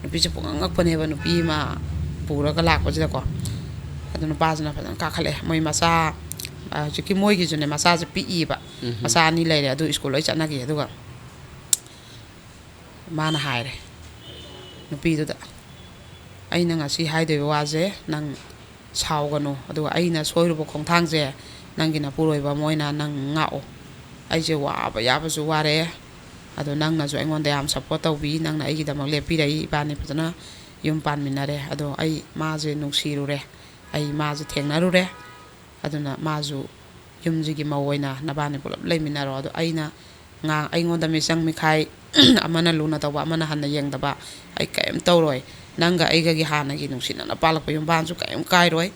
ꯅꯨꯄꯤꯁꯦ ꯄꯨꯡꯉꯛ ꯉꯛꯄꯅꯦꯕ, ꯅꯨꯄꯤ ꯑꯃ ꯄꯨꯔꯒ ꯂꯥꯛꯄꯁꯤꯗꯀꯣ꯫ ꯑꯗꯨ ꯅꯨꯄꯥꯁꯤꯅ ꯐꯖꯅ ꯀꯥꯈꯠꯂꯛꯑꯦ꯫ ꯃꯣꯏ ꯃꯆꯥ, ꯑ, ꯍꯧꯖꯤꯛꯀꯤ ꯃꯣꯏꯒꯤꯁꯨꯅꯦ, ꯃꯆꯥꯁꯦ ꯄꯤꯛꯏꯕ꯫ ꯃꯆꯥ ꯑꯅꯤ ꯂꯩꯔꯦ, ꯑꯗꯨ ꯁ꯭ꯀꯨꯜ ꯂꯣꯏ ꯆꯠꯅꯈꯤ꯫ ꯑꯗꯨꯒ ꯃꯥꯅ ꯍꯥꯏꯔꯦ ꯅꯨꯄꯤꯗꯨꯗ, "ꯑꯩꯅ ꯉꯁꯤ ꯍꯥꯏꯗꯣꯏꯕ ꯋꯥꯁꯦ ꯅꯪ ꯁꯥꯎꯒꯅꯨ, ꯑꯗꯨꯒ ꯑꯩꯅ ꯁꯣꯏꯔꯨꯕ ꯈꯣꯡꯊꯥꯡꯁꯦ ꯅꯪꯒꯤ ꯅꯄꯨꯔꯣꯏꯕ ꯑꯃ ꯑꯣꯏꯅ ꯅꯪ ꯉꯥꯛꯑꯣ꯫ ꯑꯩꯁꯦ ꯋꯥꯕ ꯌꯥꯕꯁꯨ ꯋꯥꯔꯦ, ꯑꯗꯣ ꯅꯪꯅꯁꯨ ꯑꯩꯉꯣꯟꯗ ꯌꯥꯝ support ꯇꯧꯕꯤ, ꯅꯪꯅ ꯑꯩꯒꯤꯗꯃꯛ ꯂꯦꯞꯄꯤꯔꯛꯏ, ꯏꯕꯥꯅꯤ ꯐꯖꯅ ꯌꯨꯝ ꯄꯥꯟꯃꯤꯟꯅꯔꯦ, ꯑꯗꯣ ꯑꯩ ꯃꯥꯁꯦ ꯅꯨꯡꯁꯤꯔꯨꯔꯦ, ꯑꯩ ꯃꯥꯁꯦ ꯊꯦꯡꯅꯔꯨꯔꯦ, ꯑꯗꯨꯅ ꯃꯥꯁꯨ ꯌꯨꯝꯁꯤꯒꯤ ꯃꯧ ꯑꯣꯏꯅ ꯅꯕꯥꯅꯤ ꯄꯨꯂꯞ ꯂꯩꯃꯤꯟꯅꯔꯣ꯫ ꯑꯗꯣ ꯑꯩꯅ ꯉꯥꯡ-, ꯑꯩꯉꯣꯟꯗ ꯃꯤꯆꯪ ꯃꯤꯈꯥꯏ, ꯑꯃꯅ ꯂꯨꯅ ꯇꯧꯕ, ꯑꯃꯅ ꯍꯟꯅ ꯌꯦꯡꯗꯕ, ꯑꯩ ꯀꯔꯤꯝ ꯇꯧꯔꯣꯏ꯫ ꯅꯪꯒ ꯑꯩꯒꯒꯤ ꯍꯥꯟꯅꯒꯤ ꯅꯨꯡꯁꯤꯅꯅ ꯄꯥꯜꯂꯛꯄ ꯌꯨꯝꯕꯥꯟꯁꯨ ꯀꯔꯤꯝ ꯀꯥꯏꯔꯣꯏ,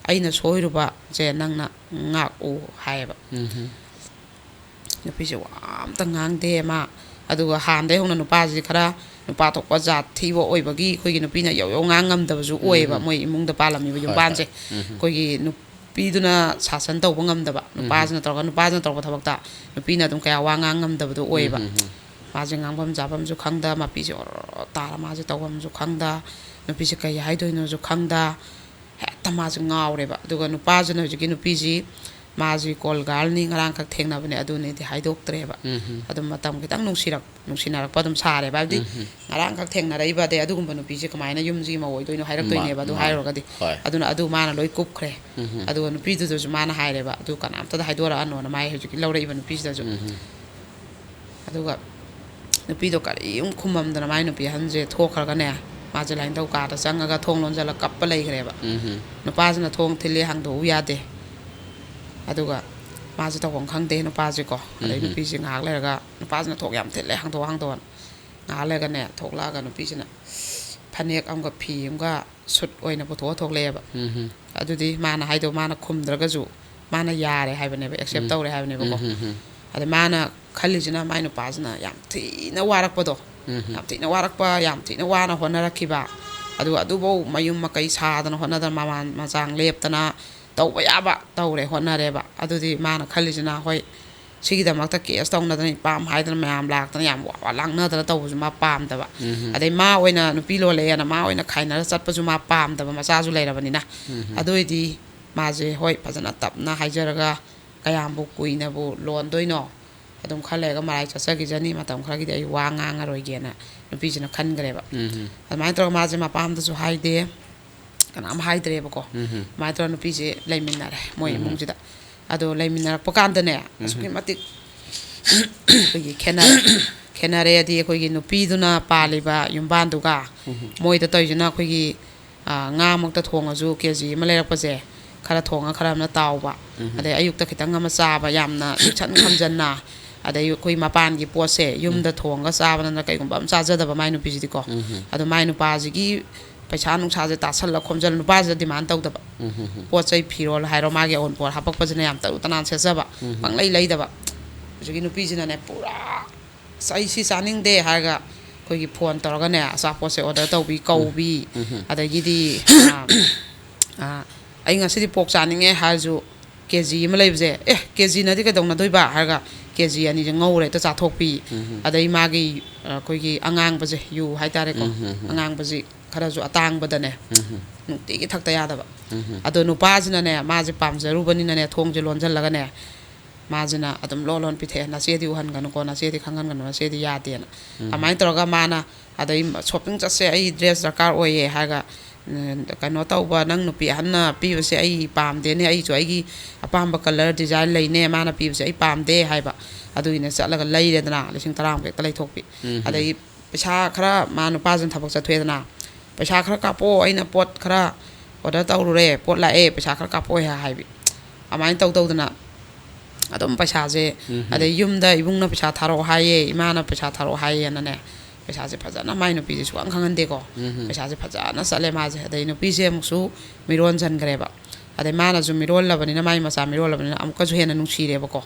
ꯑꯩꯅ ꯁꯣꯏꯔꯨꯕꯁꯦ ꯅꯪꯅ ꯉꯥꯛꯎ" ꯍꯥꯏꯌꯦꯕ꯫ ꯎꯝ꯫ ꯅꯨꯄꯤꯁꯦ ꯋꯥ ꯑꯝꯇ ꯉꯥꯡꯗꯦ ꯃꯥ꯫ ꯑꯗꯨꯒ ꯍꯥꯟꯅꯗꯩ ꯍꯧꯅ ꯅꯨꯄꯥꯁꯤ ꯈꯔ ꯅꯨꯄꯥ ꯊꯣꯛꯄ ꯖꯥꯠ ꯊꯤꯕ ꯑꯣꯏꯕꯒꯤ ꯑꯩꯈꯣꯏꯒꯤ ꯅꯨꯄꯤꯅ ꯌꯧ ꯌꯧ ꯉꯥꯡ ꯉꯝꯗꯕꯁꯨ ꯑꯣꯏꯌꯦꯕ, ꯎꯝ꯫ ꯃꯣꯏ ꯏꯃꯨꯡꯗ ꯄꯥꯜꯂꯝꯃꯤꯕ ꯍꯣꯏ, ꯌꯨꯝꯕꯥꯟꯁꯦ꯫ ꯍꯣꯏ꯫ ꯎꯝ꯫ ꯑꯩꯈꯣꯏꯒꯤ ꯅꯨꯄꯤꯗꯨꯅ ꯁꯥꯁꯟ ꯇꯧꯕ ꯉꯝꯗꯕ, ꯎꯝ꯫ ꯅꯨꯄꯥꯁꯤꯅ ꯇꯧꯔꯒ, ꯅꯨꯄꯥꯁꯤꯅ ꯇꯧꯔꯛꯄ ꯊꯕꯛꯇ ꯅꯨꯄꯤꯅ ꯑꯗꯨꯝ ꯀꯌꯥ ꯋꯥ ꯉꯥꯡ ꯉꯝꯗꯕꯗꯣ ꯑꯣꯏꯌꯦꯕ꯫ ꯎꯝ, ꯎꯝ, ꯎꯝ꯫ ꯃꯥꯁꯦ ꯉꯥꯡꯐꯝ ꯆꯥꯐꯝꯁꯨ ꯈꯪꯗ, ꯃꯄꯤꯁꯦ ꯑꯣꯔꯣ ꯇꯥꯔ ꯃꯥꯁꯦ ꯇꯧꯐꯝꯁꯨ ꯈꯪꯗ, ꯅꯨꯄꯤꯁꯦ ꯀꯩ ꯍꯥꯏꯗꯣꯏꯅꯣꯁꯨ ꯈꯪꯗ, ꯍꯦꯛꯇ ꯃꯥꯁꯦ ꯉꯥꯎꯔꯦꯕ꯫ ꯑꯗꯨꯒ ꯅꯨꯄꯥꯁꯤꯅ, ꯍꯧꯖꯤꯛꯀꯤ ꯅꯨꯄꯤꯁꯤ, ꯃꯥꯁꯤ ꯀꯣꯜ ꯒꯥꯔꯜꯅꯤ, ꯉꯔꯥꯡꯈꯛ ꯊꯦꯡꯅꯕꯅꯦ, ꯑꯗꯨꯅꯤꯗꯤ ꯍꯥꯏꯗꯣꯛꯇ꯭ꯔꯦꯕ꯫ ꯎꯝ, ꯎꯝ꯫ ꯑꯗꯨꯝ ꯃꯇꯝ ꯈꯤꯇꯪ ꯅꯨꯡꯁꯤꯔꯛ-, ꯅꯨꯡꯁꯤꯅꯔꯛꯄ ꯑꯗꯨꯝ ꯁꯥꯔꯦꯕ꯫ ꯍꯥꯏꯕꯗꯤ, ꯎꯝ, ꯎꯝ꯫ ꯉꯔꯥꯡꯈꯛ ꯊꯦꯡꯅꯔꯛꯏꯕ, ꯑꯗꯩ ꯑꯗꯨꯒꯨꯝꯕ ꯅꯨꯄꯤꯁꯦ ꯀꯃꯥꯏꯅ ꯌꯨꯝꯁꯤꯒꯤ ꯃꯧ ꯑꯣꯏꯗꯣꯏꯅꯣ ꯍꯥꯏꯔꯛꯇꯣꯏꯅꯦꯕ, ꯃꯥ-, ꯑꯗꯨ ꯃꯥꯅꯦ꯫ ꯍꯥꯏꯔꯨꯔꯒꯗꯤ꯫ ꯍꯣꯏ꯫ ꯑꯗꯨꯅ ꯑꯗꯨ ꯃꯥꯅ ꯂꯣꯏ ꯀꯨꯞꯈ꯭ꯔꯦ꯫ ꯎꯝ, ꯎꯝ꯫ ꯑꯗꯨꯒ ꯅꯨꯄꯤꯗꯨꯗꯁꯨ ꯃꯥꯅ ꯍꯥꯏꯔꯦꯕ, "ꯑꯗꯨ ꯀꯅꯥꯝꯇꯗ ꯍꯥꯏꯗꯣꯔꯛꯑꯅꯣꯅ", ꯃꯥꯏ ꯍꯧꯖꯤꯛꯀꯤ ꯂꯧꯔꯛꯏꯕ ꯅꯨꯄꯤꯁꯤꯗꯁꯨ꯫ ꯎꯝ, ꯎꯝ꯫ ꯑꯗꯨꯒ ꯅꯨꯄꯤꯗꯣ ꯀꯔꯤꯝ ꯈꯨꯝꯃꯝꯗꯅ ꯃꯥꯏ ꯅꯨꯄꯤ ꯑꯍꯟꯁꯦ ꯊꯣꯛꯈ꯭ꯔꯒꯅꯦ, ꯃꯥꯁꯦ ꯂꯥꯏꯅꯤꯡꯊꯧ ꯀꯥꯗ ꯆꯪꯉꯒ ꯊꯣꯡ ꯂꯣꯟꯁꯤꯜꯂ ꯀꯞꯄ ꯂꯩꯈ꯭ꯔꯦꯕ꯫ ꯎꯝ, ꯎꯝ꯫ ꯅꯨꯄꯥꯁꯤꯅ ꯊꯣꯡ ꯊꯤꯜꯂꯤ, ꯍꯥꯡꯗꯣꯛꯎ ꯌꯥꯗꯦ꯫ ꯑꯗꯨꯒ ꯃꯥꯁꯦ ꯇꯧꯐꯝ ꯈꯪꯗꯦ ꯅꯨꯄꯥꯁꯦꯀꯣ꯫ ꯑꯗꯩ ꯎꯝ, ꯎꯝ꯫ ꯅꯨꯄꯤꯁꯦ ꯉꯥꯏꯍꯥꯛ ꯂꯩꯔꯒ, ꯅꯨꯄꯥꯁꯤꯅ ꯊꯣꯡ ꯌꯥꯝ ꯊꯤꯜꯂꯦ, "ꯍꯥꯡꯗꯣꯛꯑꯣ, ꯍꯥꯡꯗꯣꯛꯑꯣꯅ"꯫ ꯉꯥꯏꯍꯥꯛ ꯂꯩꯔꯒꯅꯦ, ꯊꯣꯛꯂꯛꯑꯒ ꯅꯨꯄꯤꯁꯤꯅ ꯐꯅꯦꯛ ꯑꯃꯒ ꯐꯤ ꯑꯃꯒ ꯁꯨꯠ ꯑꯣꯏꯅ ꯄꯨꯊꯣꯛꯑ ꯊꯣꯛꯂꯛꯑꯦꯕ꯫ ꯎꯝ, ꯎꯝ꯫ ꯑꯗꯨꯗꯤ ꯃꯥꯅ ꯍꯥꯏꯗꯣ, ꯃꯥꯅ ꯈꯨꯝꯗ꯭ꯔꯒꯁꯨ ꯃꯥꯅ ꯌꯥꯔꯦ ꯍꯥꯏꯕꯅꯦꯕ, ꯑꯦꯛꯁꯦꯞ ꯎꯝ꯫ ꯇꯧꯔꯦ ꯍꯥꯏꯕꯅꯦꯕꯀꯣ꯫ ꯎꯝ, ꯎꯝ, ꯎꯝ꯫ ꯑꯗ ꯃꯥꯅ ꯈꯜꯂꯤꯁꯤꯅ ꯃꯥꯏ ꯅꯨꯄꯥꯁꯤꯅ ꯌꯥꯝ ꯊꯤꯅ ꯋꯥꯔꯛꯄꯗꯣ, ꯎꯝ, ꯎꯝ꯫ ꯌꯥꯝ ꯊꯤꯅ ꯋꯥꯔꯛꯄ, ꯌꯥꯝ ꯊꯤꯅ ꯋꯥꯅ ꯍꯣꯠꯅꯔꯛꯈꯤꯕ, ꯑꯗꯨꯒ ꯑꯗꯨꯐꯧ ꯃꯌꯨꯝ ꯃꯀꯩ ꯁꯥꯗꯅ ꯍꯣꯠꯅꯗꯅ, ꯃꯃꯥꯟ ꯃꯆꯥꯡ ꯂꯦꯞꯇꯅ ꯇꯧꯕ ꯌꯥꯕ ꯇꯧꯔꯦ, ꯍꯣꯠꯅꯔꯦꯕ꯫ ꯑꯗꯨꯗꯤ ꯃꯥꯅ ꯈꯜꯂꯤꯁꯤꯅ, ꯍꯣꯏ, ꯁꯤꯒꯤꯗꯃꯛꯇ ꯀꯦꯁ ꯇꯧꯅꯗꯅ, ꯏꯄꯥꯝ ꯍꯥꯏꯗꯅ ꯃꯌꯥꯝ ꯂꯥꯛꯇꯅ ꯌꯥꯝ ꯋꯥ ꯋꯥ ꯂꯥꯡꯅꯗꯅ ꯇꯧꯕꯁꯨ ꯃꯥ ꯄꯥꯝꯗꯕ꯫ ꯎꯝ, ꯎꯝ꯫ ꯑꯗꯩ ꯃꯥ ꯑꯣꯏꯅ ꯅꯨꯄꯤ ꯂꯣꯜꯂꯛꯑꯦꯅ ꯃꯥ ꯑꯣꯏꯅ ꯈꯥꯏꯅꯔ ꯆꯠꯄꯁꯨ ꯃꯥ ꯄꯥꯝꯗꯕ, ꯃꯆꯥꯁꯨ ꯂꯩꯔꯕꯅꯤꯅ꯫ ꯎꯝ, ꯎꯝ꯫ ꯑꯗꯨ ꯑꯣꯏꯗꯤ ꯃꯥꯁꯦ, ꯍꯣꯏ, ꯐꯖꯅ ꯇꯞꯅ ꯍꯥꯏꯖꯔꯒ ꯀꯌꯥꯝꯕꯨ ꯀꯨꯏꯅꯕꯨ ꯂꯣꯟꯗꯣꯏꯅꯣ? ꯑꯗꯨꯝ ꯈꯔ ꯂꯩꯔꯒ ꯃꯔꯥꯏ ꯆꯠꯆꯈꯤꯖꯅꯤ, ꯃꯇꯝ ꯈꯔꯒꯤꯗꯤ ꯑꯩ ꯋꯥ ꯉꯥꯡꯉꯔꯣꯏꯒꯦꯅ ꯅꯨꯄꯤꯁꯤꯅ ꯈꯟꯈ꯭ꯔꯦꯕ꯫ ꯎꯝ, ꯎꯝ꯫ ꯑꯗꯨꯃꯥꯏꯅ ꯇꯧꯔꯒ ꯃꯥꯁꯦ ꯃꯄꯥꯝꯗꯁꯨ ꯍꯥꯏꯗꯦ, ꯀꯅꯥꯝ ꯍꯥꯏꯗ꯭ꯔꯦꯕꯀꯣ꯫ ꯎꯝ, ꯎꯝ꯫ ꯑꯗꯨꯃꯥꯏꯅ ꯇꯧꯔꯒ ꯅꯨꯄꯤꯁꯦ ꯂꯩꯃꯤꯟꯅꯔꯦ ꯃꯣꯏ ꯎꯝ, ꯎꯝ꯫ ꯏꯃꯨꯡꯁꯤꯗ꯫ ꯑꯗꯣ ꯂꯩꯃꯤꯟꯅꯔꯛꯄ ꯀꯥꯟꯗꯅꯦ, ꯎꯝ, ꯑꯁꯨꯛꯀꯤ ꯎꯝ꯫ ꯃꯇꯤꯛ ꯑꯩꯈꯣꯏꯒꯤ ꯈꯦꯠꯅꯔꯦ꯫ ꯈꯦꯠꯅꯔꯦꯗꯤ ꯑꯩꯈꯣꯏꯒꯤ ꯅꯨꯄꯤꯗꯨꯅ ꯄꯥꯜꯂꯤꯕ ꯌꯨꯝꯕꯥꯟꯗꯨꯒ ꯎꯝ, ꯎꯝ꯫ ꯃꯣꯏꯗ ꯇꯧꯔꯤꯁꯤꯅ, ꯑꯩꯈꯣꯏꯒꯤ, ꯑ, ꯉꯥꯃꯛꯇ ꯊꯣꯡꯉꯁꯨ ꯀꯦ ꯖꯤ ꯑꯃ ꯂꯩꯔꯛꯄꯁꯦ, ꯈꯔ ꯊꯣꯡꯉ ꯈꯔ ꯑꯃꯅ ꯇꯥꯎꯕ, ꯎꯝ, ꯎꯝ꯫ ꯑꯗꯩ ꯑꯌꯨꯛꯇ ꯈꯤꯇꯪ ꯑꯃ ꯆꯥꯕ, ꯌꯥꯝꯅ ꯏꯁꯟ ꯈꯝꯖꯟꯅ ꯑꯗꯩ ꯑꯩꯈꯣꯏ ꯃꯄꯥꯟꯒꯤ ꯄꯣꯠꯁꯦ ꯌꯨꯝꯗ ꯊꯣꯡꯉꯒ ꯆꯥꯕꯅ ꯀꯩꯒꯨꯝꯕ ꯑꯃ ꯆꯥꯖꯗꯕ ꯃꯥꯏ ꯅꯨꯄꯤꯁꯤꯗꯤꯀꯣ꯫ ꯑꯗꯣ ꯃꯥꯏ ꯅꯨꯄꯥꯁꯤꯒꯤ ꯄꯩꯁꯥ ꯅꯨꯡꯁꯥꯁꯦ ꯇꯥꯁꯜꯂ ꯈꯣꯝꯖꯜꯂ, ꯅꯨꯄꯥꯁꯤꯗ ꯗꯤꯃꯥꯟ ꯇꯧꯗꯕ, ꯄꯣꯠ ꯆꯩ ꯐꯤꯔꯣꯜ ꯍꯥꯏꯔꯣ, ꯃꯥꯒꯤ ꯑꯑꯣꯟꯄꯣꯠ ꯍꯥꯄꯛꯄꯁꯤꯅ ꯌꯥꯝ ꯇꯔꯨ ꯇꯅꯥꯟ ꯁꯦꯠꯆꯕ, ꯄꯪꯂꯩ ꯂꯩꯗꯕ꯫ ꯍꯧꯖꯤꯛꯀꯤ ꯅꯨꯄꯤꯁꯤꯅꯅꯦ ꯄꯨꯔꯥ "ꯑꯁ, ꯑꯩ ꯁꯤ ꯆꯥꯅꯤꯡꯗꯦ" ꯍꯥꯏꯔꯒ ꯑꯩꯈꯣꯏꯒꯤ ꯐꯣꯟ ꯇꯧꯔꯒꯅꯦ ꯑꯆꯥꯄꯣꯠꯁꯦ ꯑꯣꯔꯗꯔ ꯇꯧꯕꯤ, ꯀꯧꯕꯤ꯫ ꯑꯗꯒꯤꯗꯤ ꯑ, ꯑ, "ꯑꯩ ꯉꯁꯤꯗꯤ ꯄꯣꯛ ꯆꯥꯅꯤꯡꯉꯦ" ꯍꯥꯏꯔꯁꯨ, "ꯀꯦ ꯖꯤ ꯑꯃ ꯂꯩꯕꯁꯦ, ꯑꯦ, ꯀꯦ ꯖꯤꯅꯗꯤ ꯀꯩꯗꯧꯅꯗꯣꯏꯕ?" ꯍꯥꯏꯔꯒ ꯀꯦ ꯖꯤ ꯑꯅꯤꯁꯦ ꯉꯧꯔ ꯍꯦꯛꯇ ꯆꯥꯊꯣꯛꯄꯤ꯫ ꯑꯗꯩ ꯃꯥꯒꯤ, ꯑ, ꯑꯩꯈꯣꯏꯒꯤ ꯑꯉꯥꯡꯕꯁꯦ, ꯌꯨ ꯍꯥꯏꯇꯥꯔꯦꯀꯣ, ꯑꯉꯥꯡꯕꯁꯤ ꯈꯔꯁꯨ ꯑꯇꯥꯡꯕꯗꯅꯦ ꯅꯨꯡꯇꯤꯒꯤ ꯊꯛꯇ ꯌꯥꯗꯕ꯫ ꯑꯗꯣ ꯅꯨꯄꯥꯁꯤꯅꯅꯦ, ꯃꯥꯁꯦ ꯄꯥꯝꯖꯔꯨꯕꯅꯤꯅꯅꯦ, ꯊꯣꯡꯁꯦ ꯂꯣꯟꯁꯤꯜꯂꯒꯅꯦ, ꯃꯥꯁꯤꯅ ꯑꯗꯨꯝ ꯂꯣꯟ ꯂꯣꯟ ꯄꯤꯊꯛꯑꯦ꯫ "ꯅꯆꯦꯗꯤ ꯎꯍꯟꯒꯅꯨꯀꯣ, ꯅꯆꯦꯗꯤ ꯈꯪꯍꯟꯒꯅꯨ, ꯅꯆꯦꯗꯤ ꯌꯥꯗꯦꯅ"꯫ ꯑꯗꯨꯃꯥꯏꯅ ꯇꯧꯔꯒ ꯃꯥꯅ ꯑꯗꯩ "ꯁꯣꯞꯄꯤꯡ ꯆꯠꯁꯦ, ꯑꯩ ꯗ꯭ꯔꯦꯁ ꯗꯔꯀꯥꯔ ꯑꯣꯏꯌꯦ" ꯍꯥꯏꯔꯒ, "ꯎꯝ, ꯀꯩꯅꯣ ꯇꯧꯕ, ꯅꯪ ꯅꯨꯄꯤ ꯑꯍꯟꯅ ꯄꯤꯕꯁꯦ ꯑꯩ ꯄꯥꯝꯗꯦꯅꯦ, ꯑꯩꯁꯨ ꯑꯩꯒꯤ ꯑꯄꯥꯝꯕ ꯀꯂꯔ ꯗꯤꯖꯥꯏꯟ ꯂꯩꯅꯦ, ꯃꯥꯅ ꯄꯤꯕꯁꯦ ꯑꯩ ꯄꯥꯝꯗꯦ" ꯍꯥꯏꯕ꯫ ꯑꯗꯨꯒꯤꯅꯦ ꯆꯠꯂꯒ ꯂꯩꯔꯦꯗꯅ, ꯂꯤꯁꯤꯡ ꯇꯔꯥꯃꯨꯛ ꯍꯦꯛꯇ ꯂꯩꯊꯣꯛꯄꯤ꯫ ꯑꯗꯩ ꯄꯩꯁꯥ ꯈꯔ, ꯃꯥ ꯅꯨꯄꯥꯁꯤꯅ ꯊꯕꯛ ꯆꯠꯊꯣꯛꯑꯦꯗꯅ, "ꯄꯩꯁꯥ ꯈꯔ ꯀꯥꯞꯄꯛꯑꯣ, ꯑꯩꯅ ꯄꯣꯠ ꯈꯔ ꯑꯣꯔꯗꯔ ꯇꯧꯔꯨꯔꯦ, ꯄꯣꯠ ꯂꯥꯛꯑꯦ, ꯄꯩꯁꯥ ꯈꯔ ꯀꯥꯞꯄꯛꯑꯣ" ꯍꯥꯏ-, ꯍꯥꯏꯕꯤ꯫ ꯑꯗꯨꯃꯥꯏꯅ ꯇꯧ ꯇꯧꯗꯅ ꯑꯗꯨꯝ ꯄꯩꯁꯥꯁꯦ, ꯑꯗꯩ ꯌꯨꯝꯗ ꯏꯕꯨꯡꯅ ꯄꯩꯁꯥ ꯊꯥꯔꯛꯑꯣ ꯍꯥꯏꯌꯦ, ꯏꯃꯥꯅ ꯄꯩꯁꯥ ꯊꯥꯔꯛꯑꯣ ꯍꯥꯏꯌꯦꯅꯅꯦ, ꯄꯩꯁꯥꯁꯦ ꯐꯖꯅ ꯃꯥꯏ ꯅꯨꯄꯤꯁꯦ ꯁꯨꯡꯈꯪ ꯈꯪꯍꯟꯗꯦꯀꯣ꯫ ꯄꯩꯁꯥꯁꯦ ꯐꯖꯅ ꯆꯠꯂꯦ ꯃꯥꯁꯦ꯫ ꯑꯗꯩ ꯅꯨꯄꯤꯁꯦ ꯑꯃꯨꯛꯁꯨ ꯃꯤꯔꯣꯟꯁꯤꯟꯈ꯭ꯔꯦꯕ꯫ ꯑꯗꯩ ꯃꯥꯅꯁꯨ ꯃꯤꯔꯣꯜꯂꯕꯅꯤꯅ, ꯃꯥꯏ ꯃꯆꯥ ꯃꯤꯔꯣꯜꯂꯕꯅꯤꯅ ꯑꯃꯨꯛꯀꯁꯨ ꯍꯦꯟꯅ ꯅꯨꯡꯁꯤꯔꯦꯕꯀꯣ꯫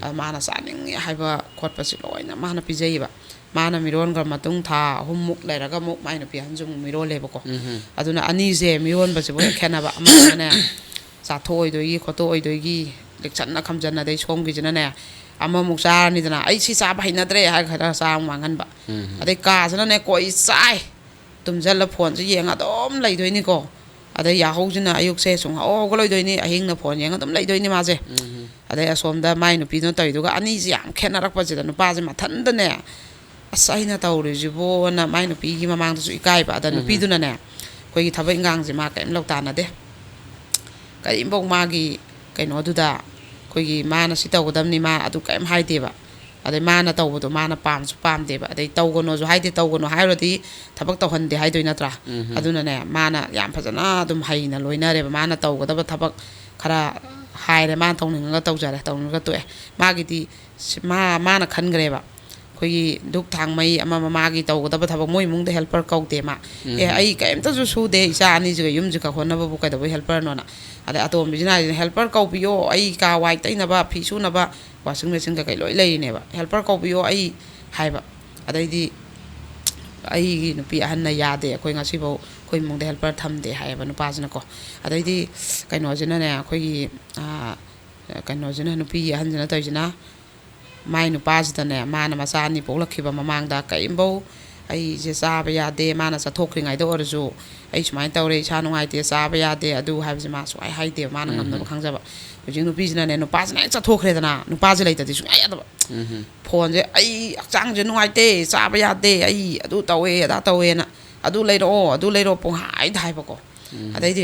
ꯑꯗ ꯃꯥꯅ ꯆꯥꯅꯤꯡꯉꯦ ꯍꯥꯏꯕ ꯈꯣꯠꯄꯁꯦ ꯂꯣꯏꯅ ꯃꯥꯅ ꯄꯤꯖꯩꯌꯦꯕ꯫ ꯃꯥꯅ ꯃꯤꯔꯣꯟꯈ꯭ꯔ ꯃꯇꯨꯡ ꯊꯥ ꯑꯍꯨꯝꯃꯨꯛ ꯂꯩꯔꯒ ꯑꯃꯨꯛ ꯃꯥꯏ ꯅꯨꯄꯤ ꯑꯍꯟꯁꯨ ꯑꯃꯨꯛ ꯃꯤꯔꯣꯜꯂꯦꯕꯀꯣ꯫ ꯑꯗꯨꯅ ꯑꯅꯤꯁꯦ ꯃꯤꯔꯣꯟꯕꯁꯤꯕꯨ ꯍꯦꯛ ꯈꯦꯠꯅꯕ꯫ ꯑꯃꯅꯅꯦ ꯆꯥꯊꯣꯛꯑꯣꯏꯗꯣꯏꯒꯤ ꯈꯣꯠꯇꯣꯛꯑꯣꯏꯗꯣꯏꯒꯤ ꯂꯤꯛꯆꯠꯅ ꯈꯝꯖꯟꯅ, ꯑꯗꯩ ꯁꯣꯝꯒꯤꯁꯤꯅꯅꯦ ꯑꯃꯃꯨꯛ ꯆꯥꯔꯅꯤꯗꯅ, "ꯑꯩ ꯁꯤ ꯆꯥꯕ ꯍꯩꯅꯗ꯭ꯔꯦ" ꯍꯥꯏꯔꯒ ꯈꯔ ꯆꯥ ꯑꯃꯨꯛ ꯃꯥꯡꯍꯟꯕ꯫ ꯑꯗꯩ ꯀꯥꯁꯤꯅꯅꯦ ꯀꯣꯏ ꯆꯥꯏ ꯇꯨꯝꯁꯤꯜꯂ ꯐꯣꯟꯁꯦ ꯌꯦꯡꯉ ꯑꯗꯨꯝ ꯂꯩꯗꯣꯏꯅꯤꯀꯣ꯫ ꯑꯗꯩ ꯌꯥꯍꯧꯁꯤꯅ ꯑꯌꯨꯛꯁꯦ ꯁꯨꯡꯍꯧ ꯍꯧꯒꯠꯂꯣꯏꯗꯣꯏꯅꯤ, ꯑꯍꯤꯡꯅ ꯐꯣꯟ ꯌꯦꯡꯉ ꯑꯗꯨꯝ ꯂꯩꯗꯣꯏꯅꯤ ꯃꯥꯁꯦ꯫ ꯑꯗꯩ ꯑꯁꯣꯝꯗ ꯃꯥꯏ ꯅꯨꯄꯤꯗꯨꯅ ꯇꯧꯔꯤꯗꯨꯒ ꯑꯅꯤꯁꯦ ꯌꯥꯝ ꯈꯦꯠꯅꯔꯛꯄꯁꯤꯗ ꯅꯨꯄꯥꯁꯦ ꯃꯊꯟꯇꯅꯦ, "ꯑꯁ, ꯑꯩꯅ ꯇꯧꯔꯤꯁꯤꯕꯣꯅ" ꯃꯥꯏ ꯅꯨꯄꯤꯒꯤ ꯃꯃꯥꯡꯗꯁꯨ ꯏꯀꯥꯏꯕ꯫ ꯑꯗ ꯅꯨꯄꯤꯗꯨꯅꯅꯦ ꯑꯩꯈꯣꯏꯒꯤ ꯊꯕꯛ ꯏꯟꯈꯥꯡꯁꯦ ꯃꯥ ꯀꯔꯤꯝ ꯂꯧ ꯇꯥꯟꯅꯗꯦ꯫ ꯀꯔꯤꯝꯐꯧ ꯃꯥꯒꯤ ꯀꯩꯅꯣꯗꯨꯗ ꯑꯩꯈꯣꯏꯒꯤ ꯃꯥꯅ ꯁꯤ ꯇꯧꯒꯗꯕꯅꯤ, ꯃꯥ ꯑꯗꯨ ꯀꯔꯤꯝ ꯍꯥꯏꯗꯦꯕ꯫ ꯑꯗꯩ ꯃꯥꯅ ꯇꯧꯕꯗꯣ ꯃꯥꯅ ꯄꯥꯝꯁꯨ ꯄꯥꯝꯗꯦꯕ꯫ ꯑꯗꯩ ꯇꯧꯒꯅꯣꯁꯨ ꯍꯥꯏꯗꯦ, ꯇꯧꯒꯅꯣ ꯍꯥꯏꯔꯨꯔꯗꯤ ꯊꯕꯛ ꯇꯧꯍꯟꯗꯦ ꯍꯥꯏꯗꯣꯏ ꯅꯠꯇ꯭ꯔꯥ? ꯑꯗꯨꯅꯅꯦ, ꯃꯥꯅ ꯌꯥꯝ ꯐꯖꯅ ꯑꯗꯨꯝ ꯍꯩꯅ ꯂꯣꯏꯅꯔꯦꯕ꯫ ꯃꯥꯅ ꯇꯧꯒꯗꯕ ꯊꯕꯛ ꯈꯔ ꯍꯥꯏꯔꯦ, ꯃꯥꯅ ꯇꯧꯅꯤꯡꯉꯒ ꯇꯧꯖꯔꯦ, ꯇꯧꯅꯤꯡꯉꯒ ꯇꯣꯛꯑꯦ꯫ ꯃꯥꯒꯤꯗꯤ ꯁꯤ-, ꯃꯥ, ꯃꯥꯅ ꯈꯟꯈ꯭ꯔꯦꯕ, ꯑꯩꯈꯣꯏꯒꯤ ꯙꯨꯛ ꯊꯥꯡꯃꯩ ꯑꯃ ꯑꯃ ꯃꯥꯒꯤ ꯇꯧꯒꯗꯕ ꯊꯕꯛ, ꯃꯣꯏ ꯏꯃꯨꯡꯗ helper ꯀꯧꯗꯦ ꯃꯥ꯫ "ꯑꯦ, ꯎꯝ꯫ ꯑꯩ ꯀꯔꯤꯝꯇꯁꯨ ꯁꯨꯗꯦ, ꯏꯆꯥ ꯑꯅꯤꯁꯤꯒ ꯌꯨꯝꯁꯤꯒ ꯍꯣꯠꯅꯕꯕꯨ ꯀꯩꯗꯧꯕꯩ helperꯅꯣꯅ?" ꯑꯗꯩ ꯑꯇꯣꯝꯕꯤꯁꯤꯅ ꯍꯥꯏꯁꯤꯅ, "Helper ꯀꯧꯕꯤꯌꯣ, ꯑꯩ ꯀꯥ ꯋꯥꯏ ꯇꯩꯅꯕ, ꯐꯤ ꯁꯨꯅꯕ, washing machine ꯀꯩꯀꯩ ꯂꯣꯏ ꯂꯩꯔꯤꯅꯦꯕ, helper ꯀꯧꯕꯤꯌꯣ ꯑꯩ" ꯍꯥꯏꯕ꯫ ꯑꯗꯩꯗꯤ ꯑꯩꯒꯤ ꯅꯨꯄꯤ ꯑꯍꯟꯅ ꯌꯥꯗꯦ, ꯑꯩꯈꯣꯏ ꯉꯁꯤꯐꯥꯎ ꯑꯩꯈꯣꯏ ꯏꯃꯨꯡꯗ helper ꯊꯝꯗꯦ ꯍꯥꯏꯌꯦꯕ ꯅꯨꯄꯥꯁꯤꯅꯀꯣ꯫ ꯑꯗꯩꯗꯤ ꯀꯩꯅꯣꯁꯤꯅꯅꯦ, ꯑꯩꯈꯣꯏꯒꯤ, ꯑꯥ, ꯀꯩꯅꯣꯁꯤꯅ, ꯅꯨꯄꯤꯒꯤ ꯑꯍꯟꯁꯤꯅ ꯇꯧꯔꯤꯁꯤꯅ, ꯃꯥꯏ ꯅꯨꯄꯥꯁꯤꯗꯅꯦ, ꯃꯥꯅ ꯃꯆꯥ ꯑꯅꯤ ꯄꯣꯛꯂꯛꯈꯤꯕ ꯃꯃꯥꯡꯗ ꯀꯔꯤꯝꯐꯧ, "ꯑꯩꯁꯦ ꯆꯥꯕ ꯌꯥꯗꯦ", ꯃꯥꯅ ꯆꯠꯊꯣꯛꯈ꯭ꯔꯤꯉꯩꯗ ꯑꯣꯏꯔꯁꯨ, "ꯑꯩ ꯁꯨꯃꯥꯏꯅ ꯇꯧꯔꯦ, ꯏꯁꯥ ꯅꯨꯡꯉꯥꯏꯇꯦ, ꯆꯥꯕ ꯌꯥꯗꯦ", ꯑꯗꯨ ꯍꯥꯏꯕꯁꯦ ꯃꯥ ꯁꯨꯡꯍꯥꯏ ꯍꯥꯏꯗꯦꯕ, ꯃꯥꯅ ꯎꯝ꯫ ꯉꯝꯅꯕ ꯈꯪꯖꯕ꯫ ꯍꯧꯖꯤꯛ ꯅꯨꯄꯤꯁꯤꯅꯅꯦ, ꯅꯨꯄꯥꯁꯤꯅ ꯍꯦꯛ ꯆꯠꯊꯣꯛꯈ꯭ꯔꯦꯗꯅ, ꯅꯨꯄꯥꯁꯦ ꯂꯩꯇꯗꯤ ꯁꯨꯡꯌꯥ ꯌꯥꯗꯕ꯫ ꯎꯝ꯫ ꯐꯣꯟꯁꯦ, "ꯑꯩ ꯍꯛꯆꯥꯡꯁꯦ ꯅꯨꯡꯉꯥꯏꯇꯦ, ꯆꯥꯕ ꯌꯥꯗꯦ, ꯑꯩ ꯑꯗꯨ ꯇꯧꯋꯦ, ꯑꯗꯥ ꯇꯧꯋꯦꯅ, ꯑꯗꯨ ꯂꯩꯔꯛꯑꯣ, ꯑꯗꯨ ꯂꯩꯔꯛꯑꯣ", ꯄꯨꯡꯍꯥꯏꯗ ꯍꯥꯏꯕꯀꯣ꯫ ꯎꯝ꯫ ꯑꯗꯩꯗꯤ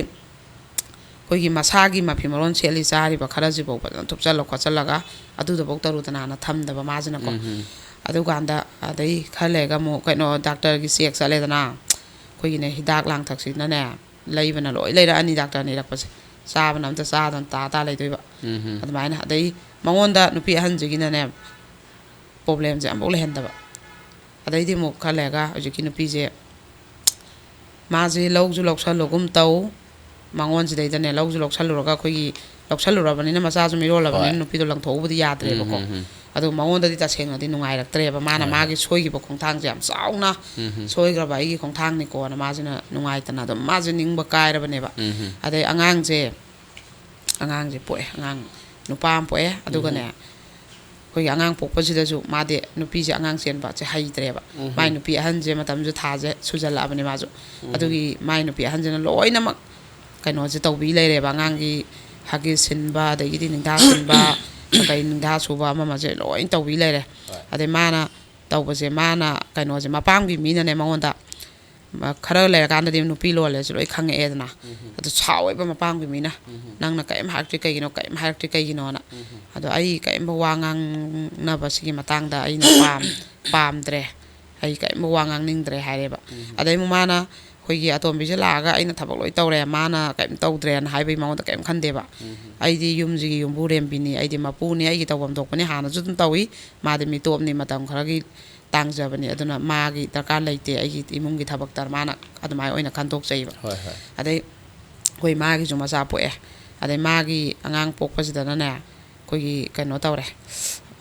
ꯑꯩꯈꯣꯏꯒꯤ ꯃꯁꯥꯒꯤ ꯃꯐꯤ ꯃꯔꯣꯟ ꯁꯦꯠꯂꯤ ꯆꯥꯔꯤꯕ ꯈꯔꯁꯤꯐꯥꯎ ꯐꯖꯅ ꯊꯨꯞꯆꯜꯂ ꯈꯣꯠꯆꯜꯂꯒ ꯑꯗꯨꯗꯐꯥꯎ ꯇꯔꯨ ꯇꯅꯥꯟꯅ ꯊꯝꯗꯕ ꯃꯥꯁꯤꯅꯀꯣ꯫ ꯎꯝ ꯍꯝ꯫ ꯑꯗꯨꯀꯥꯟꯗ ꯑꯗꯩ ꯈꯔ ꯂꯩꯔꯒ ꯑꯃꯨꯛ ꯀꯩꯅꯣ ꯗꯥꯛꯇꯔꯒꯤ check ꯆꯠꯂꯦꯗꯅ, ꯑꯩꯈꯣꯏꯒꯤꯅꯦ ꯍꯤꯗꯥꯛ ꯂꯥꯡꯊꯛꯁꯤꯅꯅꯦ ꯂꯩꯕꯅ ꯂꯣꯏ ꯂꯩꯔꯛꯑꯅꯤ, ꯗꯥꯛꯇꯔꯅ ꯏꯔꯛꯄꯁꯦ ꯆꯥꯕꯅ ꯑꯝꯇ ꯆꯥꯗꯅ ꯇꯥ ꯇꯥ ꯂꯩꯗꯣꯏꯕ꯫ ꯎꯝ ꯍꯝ꯫ ꯑꯗꯨꯃꯥꯏꯅ ꯑꯗꯩ ꯃꯉꯣꯟꯗ ꯅꯨꯄꯤ ꯑꯍꯟꯁꯤꯒꯤꯅꯅꯦ problemꯁꯦ ꯑꯃꯐꯥꯎ ꯂꯩꯍꯟꯗꯕ꯫ ꯑꯗꯩꯗꯤ ꯑꯃꯨꯛ ꯈꯔ ꯂꯩꯔꯒ ꯍꯧꯖꯤꯛꯀꯤ ꯅꯨꯄꯤꯁꯦ, ꯃꯥꯁꯦ ꯂꯧꯁꯨ ꯂꯧꯁꯜꯂꯨꯒꯨꯝ ꯇꯧ, ꯃꯉꯣꯟꯁꯤꯗꯩꯗꯅꯦ ꯂꯧꯁꯨ ꯂꯧꯁꯜꯂꯨꯔꯒ ꯑꯩꯈꯣꯏꯒꯤ ꯂꯧꯁꯜꯂꯨꯔꯕꯅꯤꯅ ꯃꯆꯥꯁꯨ ꯃꯤꯔꯣꯜꯂꯕꯅꯤꯅ ꯍꯣꯏ꯫ ꯅꯨꯄꯤꯗꯣ ꯂꯪꯊꯣꯛꯎꯕꯗꯤ ꯌꯥꯗ꯭ꯔꯦꯕꯀꯣ꯫ ꯎꯝ, ꯎꯝ, ꯎꯝ꯫ ꯑꯗꯣ ꯃꯉꯣꯟꯗꯗꯤ ꯇꯁꯦꯡꯅꯗꯤ ꯅꯨꯡꯉꯥꯏꯔꯛꯇ꯭ꯔꯦꯕ꯫ ꯃꯥꯅ ꯍꯣꯏ, ꯍꯣꯏ꯫ ꯃꯥꯒꯤ ꯁꯣꯏꯈꯤꯕ ꯈꯣꯡꯊꯥꯡꯁꯦ ꯌꯥꯝ ꯆꯥꯎꯅ ꯎꯝ, ꯎꯝ꯫ ꯁꯣꯏꯈ꯭ꯔꯕ ꯑꯩꯒꯤ ꯈꯣꯡꯊꯥꯡꯅꯤꯀꯣꯅ ꯃꯥꯁꯤꯅ ꯅꯨꯡꯉꯥꯏꯇꯅ ꯑꯗꯨꯝ ꯃꯥꯁꯦ ꯅꯤꯡꯕ ꯀꯥꯏꯔꯕꯅꯦꯕ꯫ ꯎꯝ, ꯎꯝ꯫ ꯑꯗꯩ ꯑꯉꯥꯡꯁꯦ, ꯑꯉꯥꯡꯁꯦ ꯄꯣꯛꯑꯦ, ꯑꯉꯥꯡ ꯅꯨꯄꯥ ꯑꯃ ꯄꯣꯛꯑꯦ꯫ ꯑꯗꯨꯒꯅꯦ, ꯎꯝ꯫ ꯑꯩꯈꯣꯏꯒꯤ ꯑꯉꯥꯡ ꯄꯣꯛꯄꯁꯤꯗꯁꯨ ꯃꯥꯗꯤ, ꯅꯨꯄꯤꯁꯦ ꯑꯉꯥꯡ ꯆꯦꯟꯕꯁꯦ ꯍꯩꯇ꯭ꯔꯦꯕ꯫ ꯎꯝ꯫ ꯃꯥꯏ ꯅꯨꯄꯤ ꯑꯍꯟꯁꯦ ꯃꯇꯝꯁꯤꯗ ꯊꯥꯁꯦ ꯁꯨꯖꯜꯂꯛꯑꯕꯅꯦ ꯃꯥꯁꯨ꯫ ꯎꯝ꯫ ꯑꯗꯨꯒꯤ ꯃꯥꯏ ꯅꯨꯄꯤ ꯑꯍꯟꯁꯤꯅ ꯂꯣꯏꯅꯃꯛ ꯀꯩꯅꯣꯁꯦ ꯇꯧꯕꯤ ꯂꯩꯔꯦꯕ꯫ ꯑꯉꯥꯡꯒꯤ ꯍꯒꯤꯁ ꯁꯤꯟꯕ, ꯑꯗꯒꯤꯗꯤ ꯅꯤꯡꯊꯥ ꯁꯤꯟꯕ, ꯀꯩ ꯅꯤꯡꯊꯥ ꯁꯨꯕ ꯑꯃ ꯑꯃꯁꯦ ꯂꯣꯏ ꯇꯧꯕꯤ ꯂꯩꯔꯦ꯫ ꯍꯣꯏ꯫ ꯑꯗꯩ ꯃꯥꯅ ꯇꯧꯕꯁꯦ, ꯃꯥꯅ ꯀꯩꯅꯣꯁꯦ, ꯃꯄꯥꯝꯒꯤ ꯃꯤꯅꯅꯦ ꯃꯉꯣꯟꯗ ꯃ-, ꯈꯔ ꯂꯩꯔꯀꯥꯟꯗꯗꯤ ꯅꯨꯄꯤ ꯂꯣꯜꯂꯦꯁꯨ ꯂꯣꯏ ꯈꯪꯉꯛꯑꯦꯗꯅ꯫ ꯎꯝ꯫ ꯑꯗꯨ ꯁꯥꯎꯋꯦꯕ ꯃꯄꯥꯝꯒꯤ ꯃꯤꯅ, ꯎꯝ꯫ "ꯅꯪꯅ ꯀꯔꯤꯝ ꯍꯥꯏꯔꯛꯇ꯭ꯔꯤ ꯀꯩꯒꯤꯅꯣ, ꯀꯔꯤꯝ ꯍꯥꯏꯔꯛꯇ꯭ꯔꯤ ꯀꯩꯒꯤꯅꯣꯅ?" ꯎꯝ꯫ ꯑꯗꯣ ꯑꯩ ꯀꯔꯤꯝꯕ ꯋꯥ ꯉꯥꯡꯅꯕꯁꯤꯒꯤ ꯃꯇꯥꯡꯗ ꯑꯩꯅ ꯄꯥꯝ-, ꯄꯥꯝꯗ꯭ꯔꯦ, ꯑꯩ ꯀꯔꯤꯝꯕ ꯋꯥ ꯉꯥꯡꯅꯤꯡꯗ꯭ꯔꯦ ꯍꯥꯏꯔꯦꯕ꯫ ꯎꯝ꯫ ꯑꯗꯩ ꯑꯃꯨꯛ ꯃꯥꯅ ꯑꯩꯈꯣꯏꯒꯤ ꯑꯇꯣꯝꯕꯤꯁꯦ ꯂꯥꯛꯑꯒ ꯑꯩꯅ ꯊꯕꯛ ꯂꯣꯏ ꯇꯧꯔꯦ, ꯃꯥꯅ ꯀꯔꯤꯝ ꯇꯧꯗ꯭ꯔꯦꯅ ꯍꯥꯏꯕꯒꯤ ꯃꯉꯣꯟꯗ ꯀꯔꯤꯝ ꯈꯟꯗꯦꯕ꯫ ꯑꯩꯗꯤ ꯌꯨꯝꯁꯤꯒꯤ ꯌꯨꯝꯕꯨꯔꯦꯝꯕꯤꯅꯤ, ꯑꯩꯗꯤ ꯃꯄꯨꯅꯤ, ꯑꯩꯒꯤ ꯇꯧꯐꯝ ꯊꯣꯛꯄꯅꯤ, ꯍꯥꯟꯅꯁꯨ ꯑꯗꯨꯝ ꯇꯧꯏ꯫ ꯃꯥꯗꯤ ꯃꯤꯇꯣꯞꯅꯤ, ꯃꯇꯝ ꯈꯔꯒꯤ ꯇꯥꯡꯖꯕꯅꯤ, ꯑꯗꯨꯅ ꯃꯥꯒꯤ ꯗꯔꯀꯥꯔ ꯂꯩꯇꯦ, ꯑꯩꯒꯤ ꯏꯃꯨꯡꯒꯤ ꯊꯕꯛꯇ ꯃꯥꯅ ꯑꯗꯨꯃꯥꯏꯅ ꯑꯣꯏꯅ ꯈꯟꯗꯣꯛꯆꯩꯕ꯫ ꯍꯣꯏ, ꯍꯣꯏ꯫ ꯑꯗꯩ ꯑꯩꯈꯣꯏ ꯃꯥꯒꯤꯁꯨ ꯃꯆꯥ ꯄꯣꯛꯑꯦ꯫ ꯑꯗꯩ ꯃꯥꯒꯤ ꯑꯉꯥꯡ ꯄꯣꯛꯄꯁꯤꯗꯅꯅꯦ, ꯑꯩꯈꯣꯏꯒꯤ ꯀꯩꯅꯣ ꯇꯧꯔꯦ꯫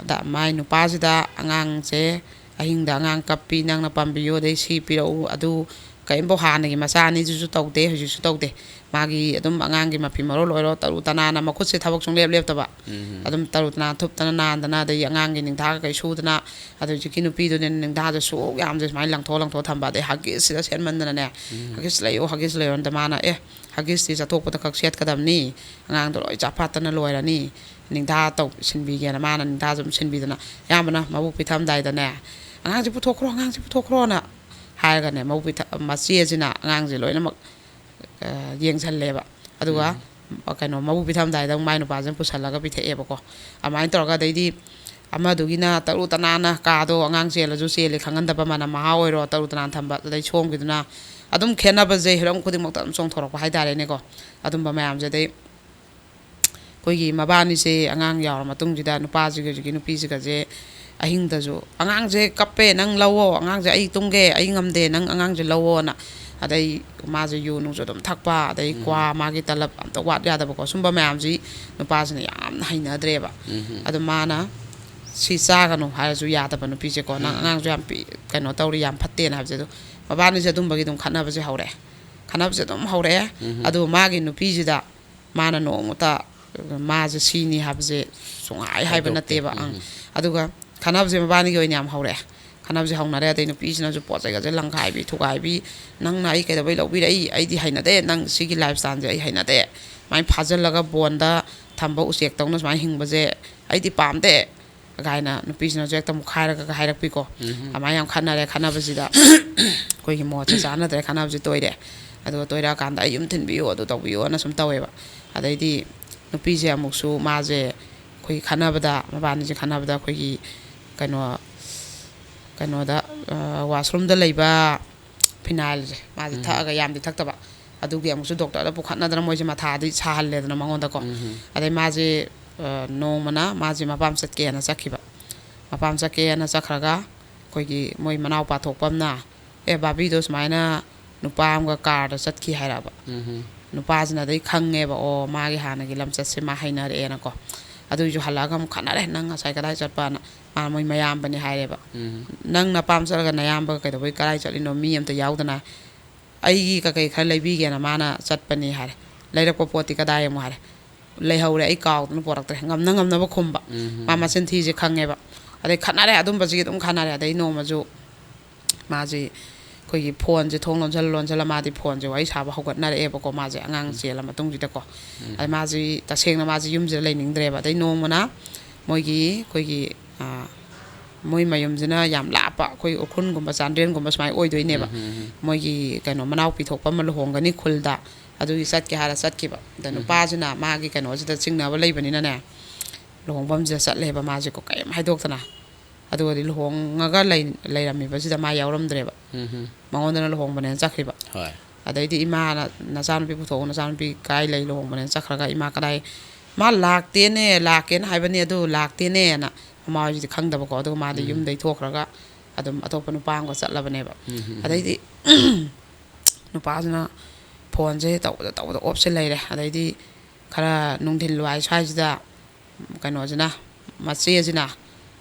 ꯑꯗ ꯃꯥꯏ ꯅꯨꯄꯥꯁꯤꯗ ꯑꯉꯥꯡꯁꯦ ꯑꯍꯤꯡꯗ ꯑꯉꯥꯡ ꯀꯞꯄꯤ, ꯅꯪꯅ ꯄꯥꯝꯕꯤꯌꯨ, ꯑꯗꯩ ꯁꯤ ꯄꯤꯔꯛꯎ, ꯑꯗꯨ ꯀꯔꯤꯝꯐꯥꯎ ꯍꯥꯟꯅꯒꯤ ꯃꯆꯥ ꯑꯅꯤꯗꯨꯁꯨ ꯇꯧꯗꯦ, ꯍꯧꯖꯤꯛꯁꯨ ꯇꯧꯗꯦ꯫ ꯃꯥꯒꯤ ꯑꯗꯨꯝ ꯑꯉꯥꯡꯒꯤ ꯃꯐꯤ ꯃꯔꯣꯜ ꯑꯣꯏꯔꯣ, ꯇꯔꯨ ꯇꯅꯥꯟꯅ ꯃꯈꯨꯠꯁꯦ ꯊꯕꯛ ꯁꯨꯡꯂꯦꯞ ꯂꯦꯞꯇꯕ꯫ ꯑꯗꯨꯝ ꯇꯔꯨ ꯇꯅꯥꯟ ꯊꯨꯞꯇꯅ ꯅꯥꯟꯗꯅ, ꯑꯗꯩ ꯑꯉꯥꯡꯒꯤ ꯅꯤꯡꯊꯥ ꯀꯩꯀꯩ ꯁꯨꯗꯅ, ꯑꯗꯩ ꯍꯧꯖꯤꯛꯀꯤ ꯅꯨꯄꯤꯗꯨꯅ ꯅꯤꯡꯊꯥꯗ ꯁꯨꯛ ꯌꯥꯝꯁꯦ ꯁꯨꯃꯥꯏꯅ ꯂꯪꯊꯣꯛ ꯂꯪꯊꯣꯛ ꯊꯝꯕ, ꯑꯗꯩ ꯍꯒꯤꯁꯁꯤꯗ ꯁꯦꯠꯃꯟꯗꯅꯅꯦ, ꯍꯒꯤꯁ ꯂꯩꯌꯣ, ꯍꯒꯤꯁ ꯂꯩꯌꯣꯅ ꯃꯥꯅ, "ꯑꯦ, ꯍꯒꯤꯁꯇꯤ ꯆꯠꯊꯣꯛꯄꯗ ꯈꯛ ꯁꯦꯠꯀꯗꯕꯅꯤ, ꯑꯉꯥꯡꯗꯣ ꯂꯣꯏ ꯆꯥꯐꯥꯠꯇꯅ ꯂꯣꯏꯔꯅꯤ, ꯅꯤꯡꯊꯥ ꯇꯧ-, ꯁꯤꯟꯕꯤꯒꯦꯅ" ꯃꯥꯅ ꯅꯤꯡꯊꯥꯁꯨ ꯑꯗꯨꯝ ꯁꯤꯟꯕꯤꯗꯅ, ꯑꯌꯥꯝꯕꯅ ꯃꯕꯨꯛ ꯄꯤꯊꯝꯗꯥꯏꯗꯅꯦ, "ꯑꯉꯥꯡꯁꯦ ꯄꯨꯊꯣꯛꯈ꯭ꯔꯣ, ꯑꯉꯥꯡꯁꯦ ꯄꯨꯊꯣꯛꯈ꯭ꯔꯣꯅ" ꯍꯥꯏꯔꯒꯅꯦ, ꯃꯕꯨꯛ ꯄꯤꯊ-, ꯃꯆꯦꯁꯤꯅ ꯑꯉꯥꯡꯁꯦ ꯂꯣꯏꯅꯃꯛ, ꯑ, ꯌꯦꯡꯁꯜꯂꯦꯕ꯫ ꯑꯗꯨꯒ, ꯀꯩꯅꯣ, ꯃꯕꯨꯛ ꯄꯤꯊꯝꯗꯥꯏꯗ ꯑꯃꯨꯛ ꯃꯥꯏ ꯅꯨꯄꯥꯁꯤꯅ ꯄꯨꯁꯜꯂꯒ ꯄꯤꯊꯛꯑꯦꯕꯀꯣ꯫ ꯑꯗꯨꯃꯥꯏꯅ ꯇꯧꯔꯒ, ꯑꯗꯩꯗꯤ ꯑꯃꯗꯨꯒꯤꯅ ꯇꯔꯨ ꯇꯅꯥꯟꯅ ꯀꯥꯗꯣ, ꯑꯉꯥꯡ ꯆꯦꯜꯂꯁꯨ ꯆꯦꯜꯂꯤ ꯈꯪꯍꯟꯗꯕ, ꯃꯅꯝ ꯃꯍꯥ ꯑꯣꯏꯔꯣ, ꯇꯔꯨ ꯇꯅꯥꯟ ꯊꯝꯕ, ꯑꯗꯩ ꯁꯣꯝꯒꯤꯗꯨꯅ ꯑꯗꯨꯝ ꯈꯦꯠꯅꯕꯁꯦ ꯍꯤꯔꯝ ꯈꯨꯗꯤꯡꯃꯛꯇ ꯑꯗꯨꯝ ꯆꯣꯡꯊꯣꯔꯛꯄ ꯍꯥꯏꯇꯥꯔꯦꯅꯦꯀꯣ꯫ ꯑꯗꯨꯝꯕ ꯃꯌꯥꯝꯁꯦ, ꯑꯗꯩ ꯑꯩꯈꯣꯏꯒꯤ ꯃꯕꯥꯅꯤꯁꯦ ꯑꯉꯥꯡ ꯌꯥꯎꯔ ꯃꯇꯨꯡꯁꯤꯗ ꯅꯨꯄꯥꯁꯤꯒ ꯍꯧꯖꯤꯛꯀꯤ ꯅꯨꯄꯤꯁꯤꯒꯁꯦ ꯑꯍꯤꯡꯗꯁꯨ, "ꯑꯉꯥꯡꯁꯦ ꯀꯞꯄꯦ, ꯅꯪ ꯂꯧꯋꯣ, ꯑꯉꯥꯡꯁꯦ ꯑꯩ ꯇꯨꯝꯒꯦ, ꯑꯩ ꯉꯝꯗꯦ, ꯅꯪ ꯑꯉꯥꯡꯁꯦ ꯂꯧꯋꯣꯅ", ꯑꯗꯩ ꯃꯥꯁꯦ ꯌꯨ ꯅꯨꯡꯁꯨ ꯑꯗꯨꯝ ꯊꯛꯄ, ꯑꯗꯩ ꯀ꯭ꯋꯥ, ꯃꯥꯒꯤ ꯇꯂꯞ ꯑꯝꯇ ꯋꯥꯠ ꯌꯥꯗꯕꯀꯣ, ꯁꯨꯝꯕ ꯃꯌꯥꯝꯁꯤ ꯅꯨꯄꯥꯁꯤꯅ ꯌꯥꯝꯅ ꯍꯩꯅꯗ꯭ꯔꯦꯕ꯫ ꯑꯗꯣ ꯃꯥꯅ ꯁꯤ ꯆꯥꯒꯅꯨ ꯍꯥꯏꯔꯁꯨ ꯌꯥꯗꯕ ꯅꯨꯄꯤꯁꯦꯀꯣ, "ꯅꯪ ꯑꯉꯥꯡꯁꯨ ꯌꯥꯝ ꯄꯤ-, ꯀꯩꯅꯣ ꯇꯧꯔꯤ, ꯌꯥꯝ ꯐꯠꯇꯦꯅ" ꯍꯥꯏꯕꯁꯦ, ꯑꯗꯣ ꯃꯕꯥꯅꯤꯁꯦ ꯑꯗꯨꯝꯕꯒꯤ ꯑꯗꯨꯝ ꯈꯠꯅꯕꯁꯦ ꯍꯧꯔꯛꯑꯦ꯫ ꯈꯠꯅꯕꯁꯦ ꯑꯗꯨꯝ ꯍꯧꯔꯛꯑꯦ꯫ ꯑꯗꯨ ꯃꯥꯒꯤ ꯅꯨꯄꯤꯁꯤꯗ ꯃꯥꯅ ꯅꯣꯡꯃꯇ ꯃꯥꯁꯦ ꯁꯤꯅꯤ ꯍꯥꯏꯕꯁꯦ ꯁꯨꯡꯍꯥꯏ ꯍꯥꯏꯕ ꯍꯥꯏꯗꯣꯛꯇꯦ꯫ ꯅꯠꯇꯦꯕ꯫ ꯑꯪ꯫ ꯎꯝ꯫ ꯑꯗꯨꯒ ꯈꯠꯅꯕꯁꯦ ꯃꯕꯥꯅꯤꯒꯤ ꯑꯣꯏꯅ ꯌꯥꯝ ꯍꯧꯔꯛꯑꯦ꯫ ꯈꯠꯅꯕꯁꯦ ꯍꯧꯅꯔꯦ, ꯑꯗꯩ ꯅꯨꯄꯤꯁꯤꯅꯁꯨ ꯄꯣꯠ ꯆꯩꯒꯁꯦ ꯂꯪꯈꯥꯏꯕꯤ ꯊꯨꯒꯥꯏꯕꯤ, "ꯅꯪꯅ ꯑꯩ ꯀꯩꯗꯧꯕꯩ ꯂꯧꯕꯤꯔꯛꯏ? ꯑꯩꯗꯤ ꯍꯩꯅꯗꯦ, ꯅꯪ ꯁꯤꯒꯤ ꯂꯥꯏꯐ ꯁ꯭ꯇꯥꯏꯜꯁꯦ ꯑꯩ ꯍꯩꯅꯗꯦ꯫ ꯁꯨꯃꯥꯏꯅ ꯐꯥꯖꯤꯜꯂꯒ ꯕꯣꯟꯗ ꯊꯝꯕ ꯎꯆꯦꯛꯇꯧꯅ ꯁꯨꯃꯥꯏꯅ ꯍꯤꯡꯕꯁꯦ ꯑꯩꯗꯤ ꯄꯥꯝꯗꯦ" ꯀꯥꯏꯅ ꯅꯨꯄꯤꯁꯤꯅꯁꯨ ꯍꯦꯛꯇ ꯃꯨꯛꯈꯥꯏꯔꯒ ꯍꯥꯏꯔꯛꯄꯤꯀꯣ꯫ ꯎꯝ꯫ ꯑꯗꯨꯃꯥꯏꯅ ꯌꯥꯝ ꯈꯠꯅꯔꯦ꯫ ꯈꯠꯅꯕꯁꯤꯗ ꯑꯩꯈꯣꯏꯒꯤ ꯃꯣꯠꯁꯦ ꯆꯥꯟꯅꯗ꯭ꯔꯦ, ꯈꯠꯅꯕꯁꯦ ꯇꯣꯏꯔꯦ꯫ ꯑꯗꯨꯒ ꯇꯣꯏꯔꯛꯑꯀꯥꯟꯗ "ꯑꯩ ꯌꯨꯝ ꯊꯤꯟꯕꯤꯌꯨ, ꯑꯗꯨ ꯇꯧꯕꯤꯌꯨꯅ" ꯁꯨꯝ ꯇꯧꯋꯦꯕ꯫ ꯑꯗꯩꯗꯤ ꯅꯨꯄꯤꯁꯦ ꯑꯃꯨꯛꯁꯨ ꯃꯥꯁꯦ ꯑꯩꯈꯣꯏꯒꯤ ꯈꯠꯅꯕꯗ, ꯃꯕꯥꯅꯤꯁꯦ ꯈꯠꯅꯕꯗ ꯑꯩꯈꯣꯏꯒꯤ ꯀꯩꯅꯣ, ꯀꯩꯅꯣꯗ, ꯑ, ꯋꯥꯁꯔꯨꯝꯗ ꯂꯩꯕ ꯐꯤꯅꯥꯏꯜꯁꯦ ꯃꯥꯁꯦ ꯊꯛꯑꯒ, ꯌꯥꯝꯗꯤ ꯊꯛꯇꯕ꯫ ꯑꯗꯨꯒꯤ ꯑꯃꯨꯛꯁꯨ ꯗꯣꯛꯇꯔꯗ ꯄꯨꯈꯠꯅꯗꯅ ꯃꯣꯏꯁꯦ ꯃꯊꯥꯗꯤ ꯁꯥꯍꯜꯂꯦꯗꯅ ꯃꯉꯣꯟꯗꯀꯣ꯫ ꯑꯗꯩ ꯃꯥꯁꯦ, ꯑ, ꯅꯣꯡꯃꯅ ꯃꯥꯁꯦ ꯃꯄꯥꯝ ꯆꯠꯀꯦꯅ ꯆꯠꯈꯤꯕ꯫ ꯃꯄꯥꯝ ꯆꯠꯀꯦꯅ ꯆꯠꯈ꯭ꯔꯒ ꯑꯩꯈꯣꯏꯒꯤ ꯃꯣꯏ ꯃꯅꯥꯎꯄꯥ ꯊꯣꯛꯄ ꯑꯃꯅ, "ꯑꯦ, ꯕꯥꯕꯤꯗꯣ ꯁꯨꯃꯥꯏꯅ ꯅꯨꯄꯥ ꯑꯃꯒ ꯀꯥꯔꯗ ꯆꯠꯈꯤ" ꯍꯥꯏꯔꯛꯑꯕ꯫ ꯎꯝ꯫ ꯅꯨꯄꯥꯁꯤꯅ ꯑꯗꯩ ꯈꯪꯉꯦꯕ, "ꯑꯣ, ꯃꯥꯒꯤ ꯍꯥꯟꯅꯒꯤ ꯂꯝꯆꯠꯁꯦ ꯃꯥ ꯍꯩꯅꯔꯛꯑꯦꯅꯀꯣ"꯫ ꯑꯗꯨꯒꯤꯁꯨ ꯍꯜꯂꯛꯑꯒ ꯑꯃꯨꯛ ꯈꯠꯅꯔꯦ, "ꯅꯪ ꯉꯁꯥꯏ ꯀꯗꯥꯏ ꯆꯠꯄꯅ?" ꯃꯥ ꯃꯣꯏ ꯃꯌꯥꯝꯕꯅꯦ ꯍꯥꯏꯔꯦꯕ꯫ ꯎꯝ꯫ "ꯅꯪ ꯅꯄꯥꯝ ꯆꯠꯂꯒ ꯅꯌꯥꯝꯕꯒ ꯀꯩꯗꯧꯕꯩ, ꯀꯗꯥꯏ ꯆꯠꯂꯤꯅꯣ, ꯃꯤ ꯑꯝꯇ ꯌꯥꯎꯗꯅ?" "ꯑꯩꯒꯤ ꯀꯩꯀꯩ ꯈꯔ ꯂꯩꯕꯤꯒꯦꯅ ꯃꯥꯅ ꯆꯠꯄꯅꯤ" ꯍꯥꯏꯔꯦ꯫ "ꯂꯩꯔꯛꯄ ꯄꯣꯠꯇꯤ ꯀꯗꯥꯏ?" ꯑꯃꯨꯛ ꯍꯥꯏꯔꯦ꯫ "ꯂꯩꯍꯧꯔꯦ, ꯑꯩ ꯀꯥꯎꯗꯅ ꯄꯣꯔꯛꯇ꯭ꯔꯦ"꯫ ꯉꯝꯅ ꯉꯝꯅꯕ ꯈꯨꯝꯕ꯫ ꯎꯝ꯫ ꯃꯥ ꯃꯆꯤꯟ ꯊꯤꯁꯦ ꯈꯪꯉꯦꯕ꯫ ꯑꯗꯩ ꯈꯠꯅꯔꯦ, ꯑꯗꯨꯝꯕꯁꯤꯒꯤ ꯑꯗꯨꯝ ꯈꯠꯅꯔꯦ꯫ ꯑꯗꯩ ꯅꯣꯡꯃꯁꯨ ꯃꯥꯁꯤ ꯑꯩꯈꯣꯏꯒꯤ ꯐꯣꯟꯁꯦ ꯊꯣꯡ ꯂꯣꯟꯁꯤꯜꯂ ꯂꯣꯟꯁꯤꯜꯂ ꯃꯥꯗꯤ ꯐꯣꯟꯁꯦ ꯋꯥꯔꯤ ꯁꯥꯕ ꯍꯧꯒꯠꯅꯔꯛꯑꯦꯕꯀꯣ꯫ ꯃꯥꯁꯦ ꯑꯉꯥꯡ ꯆꯦꯜꯂ ꯃꯇꯨꯡꯁꯤꯗꯀꯣ꯫ ꯑꯗꯩ ꯃꯥꯁꯤ ꯇꯁꯦꯡꯅ ꯃꯥꯁꯤ ꯌꯨꯝꯁꯤꯗ ꯂꯩꯅꯤꯡꯗ꯭ꯔꯦꯕ꯫ ꯑꯗꯩ ꯅꯣꯡꯃꯅ ꯃꯣꯏꯒꯤ, ꯑꯩꯈꯣꯏꯒꯤ, ꯑ, ꯃꯣꯏ ꯃꯌꯨꯝꯁꯤꯅ ꯌꯥꯝ ꯂꯥꯞꯄ, ꯑꯩꯈꯣꯏ ꯎꯈ꯭ꯔꯨꯜꯒꯨꯝꯕ ꯆꯥꯟꯗꯦꯜꯒꯨꯝꯕ ꯁꯨꯃꯥꯏꯅ ꯑꯣꯏꯗꯣꯏꯅꯦꯕ꯫ ꯎꯝ, ꯎꯝ, ꯎꯝ꯫ ꯃꯣꯏꯒꯤ ꯀꯩꯅꯣ ꯃꯅꯥꯎꯄꯤ ꯊꯣꯛꯄ ꯑꯃ ꯂꯨꯍꯣꯡꯒꯅꯤ ꯈꯨꯜꯗ, ꯑꯗꯨꯒꯤ ꯆꯠꯀꯦ ꯍꯥꯏꯔ ꯆꯠꯈꯤꯕ꯫ ꯑꯗ ꯎꯝ꯫ ꯅꯨꯄꯥꯁꯤꯅ ꯃꯥꯒꯤ ꯀꯩꯅꯣꯁꯤꯗ ꯆꯤꯡꯅꯕ ꯂꯩꯕꯅꯤꯅꯅꯦ, ꯂꯨꯍꯣꯡꯐꯝꯁꯤꯗ ꯆꯠꯂꯦꯕ ꯃꯥꯁꯦꯀꯣ, ꯀꯔꯤꯝ ꯍꯥꯏꯗꯣꯛꯇꯅ꯫ ꯑꯗꯨꯒꯗꯤ ꯂꯨꯍꯣꯡꯉꯒ ꯂꯩ-, ꯂꯩꯔꯝꯃꯤꯕꯁꯤꯗ ꯃꯥ ꯌꯥꯎꯔꯝꯗ꯭ꯔꯦꯕ꯫ ꯎꯝ, ꯎꯝ꯫ ꯃꯉꯣꯟꯗꯅ ꯂꯨꯍꯣꯡꯕꯅꯦꯅ ꯆꯠꯈ꯭ꯔꯤꯕ꯫ ꯍꯣꯏ꯫ ꯑꯗꯩꯗꯤ ꯏꯃꯥꯅ, "ꯅꯆꯥꯅꯨꯄꯤ ꯄꯨꯊꯣꯛꯎ, ꯅꯆꯥꯅꯨꯄꯤ ꯀꯥꯏ ꯂꯩ?" ꯂꯨꯍꯣꯡꯕꯅꯦꯅ ꯆꯠꯈ꯭ꯔꯒ ꯏꯃꯥ ꯀꯗꯥꯏ, "ꯃꯥ ꯂꯥꯛꯇꯦꯅꯦ, ꯂꯥꯛꯀꯦꯅ ꯍꯥꯏꯕꯅꯤ, ꯑꯗꯨ ꯂꯥꯛꯇꯦꯅꯦꯅ" ꯃꯃꯥ ꯍꯣꯏꯁꯤꯗꯤ ꯈꯪꯗꯕꯀꯣ꯫ ꯑꯗꯨꯒ ꯃꯥꯗꯤ ꯎꯝ꯫ ꯌꯨꯝꯗꯩ ꯊꯣꯛꯈ꯭ꯔꯒ ꯑꯗꯨꯝ ꯑꯇꯣꯞꯄ ꯅꯨꯄꯥ ꯑꯃꯒ ꯆꯠꯂꯕꯅꯦꯕ꯫ ꯎꯝ, ꯎꯝ, ꯎꯝ꯫ ꯑꯗꯩꯗꯤ ꯅꯨꯄꯥꯁꯤꯅ ꯐꯣꯟꯁꯦ ꯇꯧꯕꯗ ꯇꯧꯕꯗ ꯑꯣꯞꯁꯦ ꯂꯩꯔꯦ꯫ ꯑꯗꯩꯗꯤ ꯈꯔ ꯅꯨꯡꯊꯤꯜ ꯋꯥꯏ ꯁ꯭ꯋꯥꯏꯁꯤꯗ ꯀꯩꯅꯣꯁꯤꯅ, ꯃꯆꯦꯁꯤꯅ,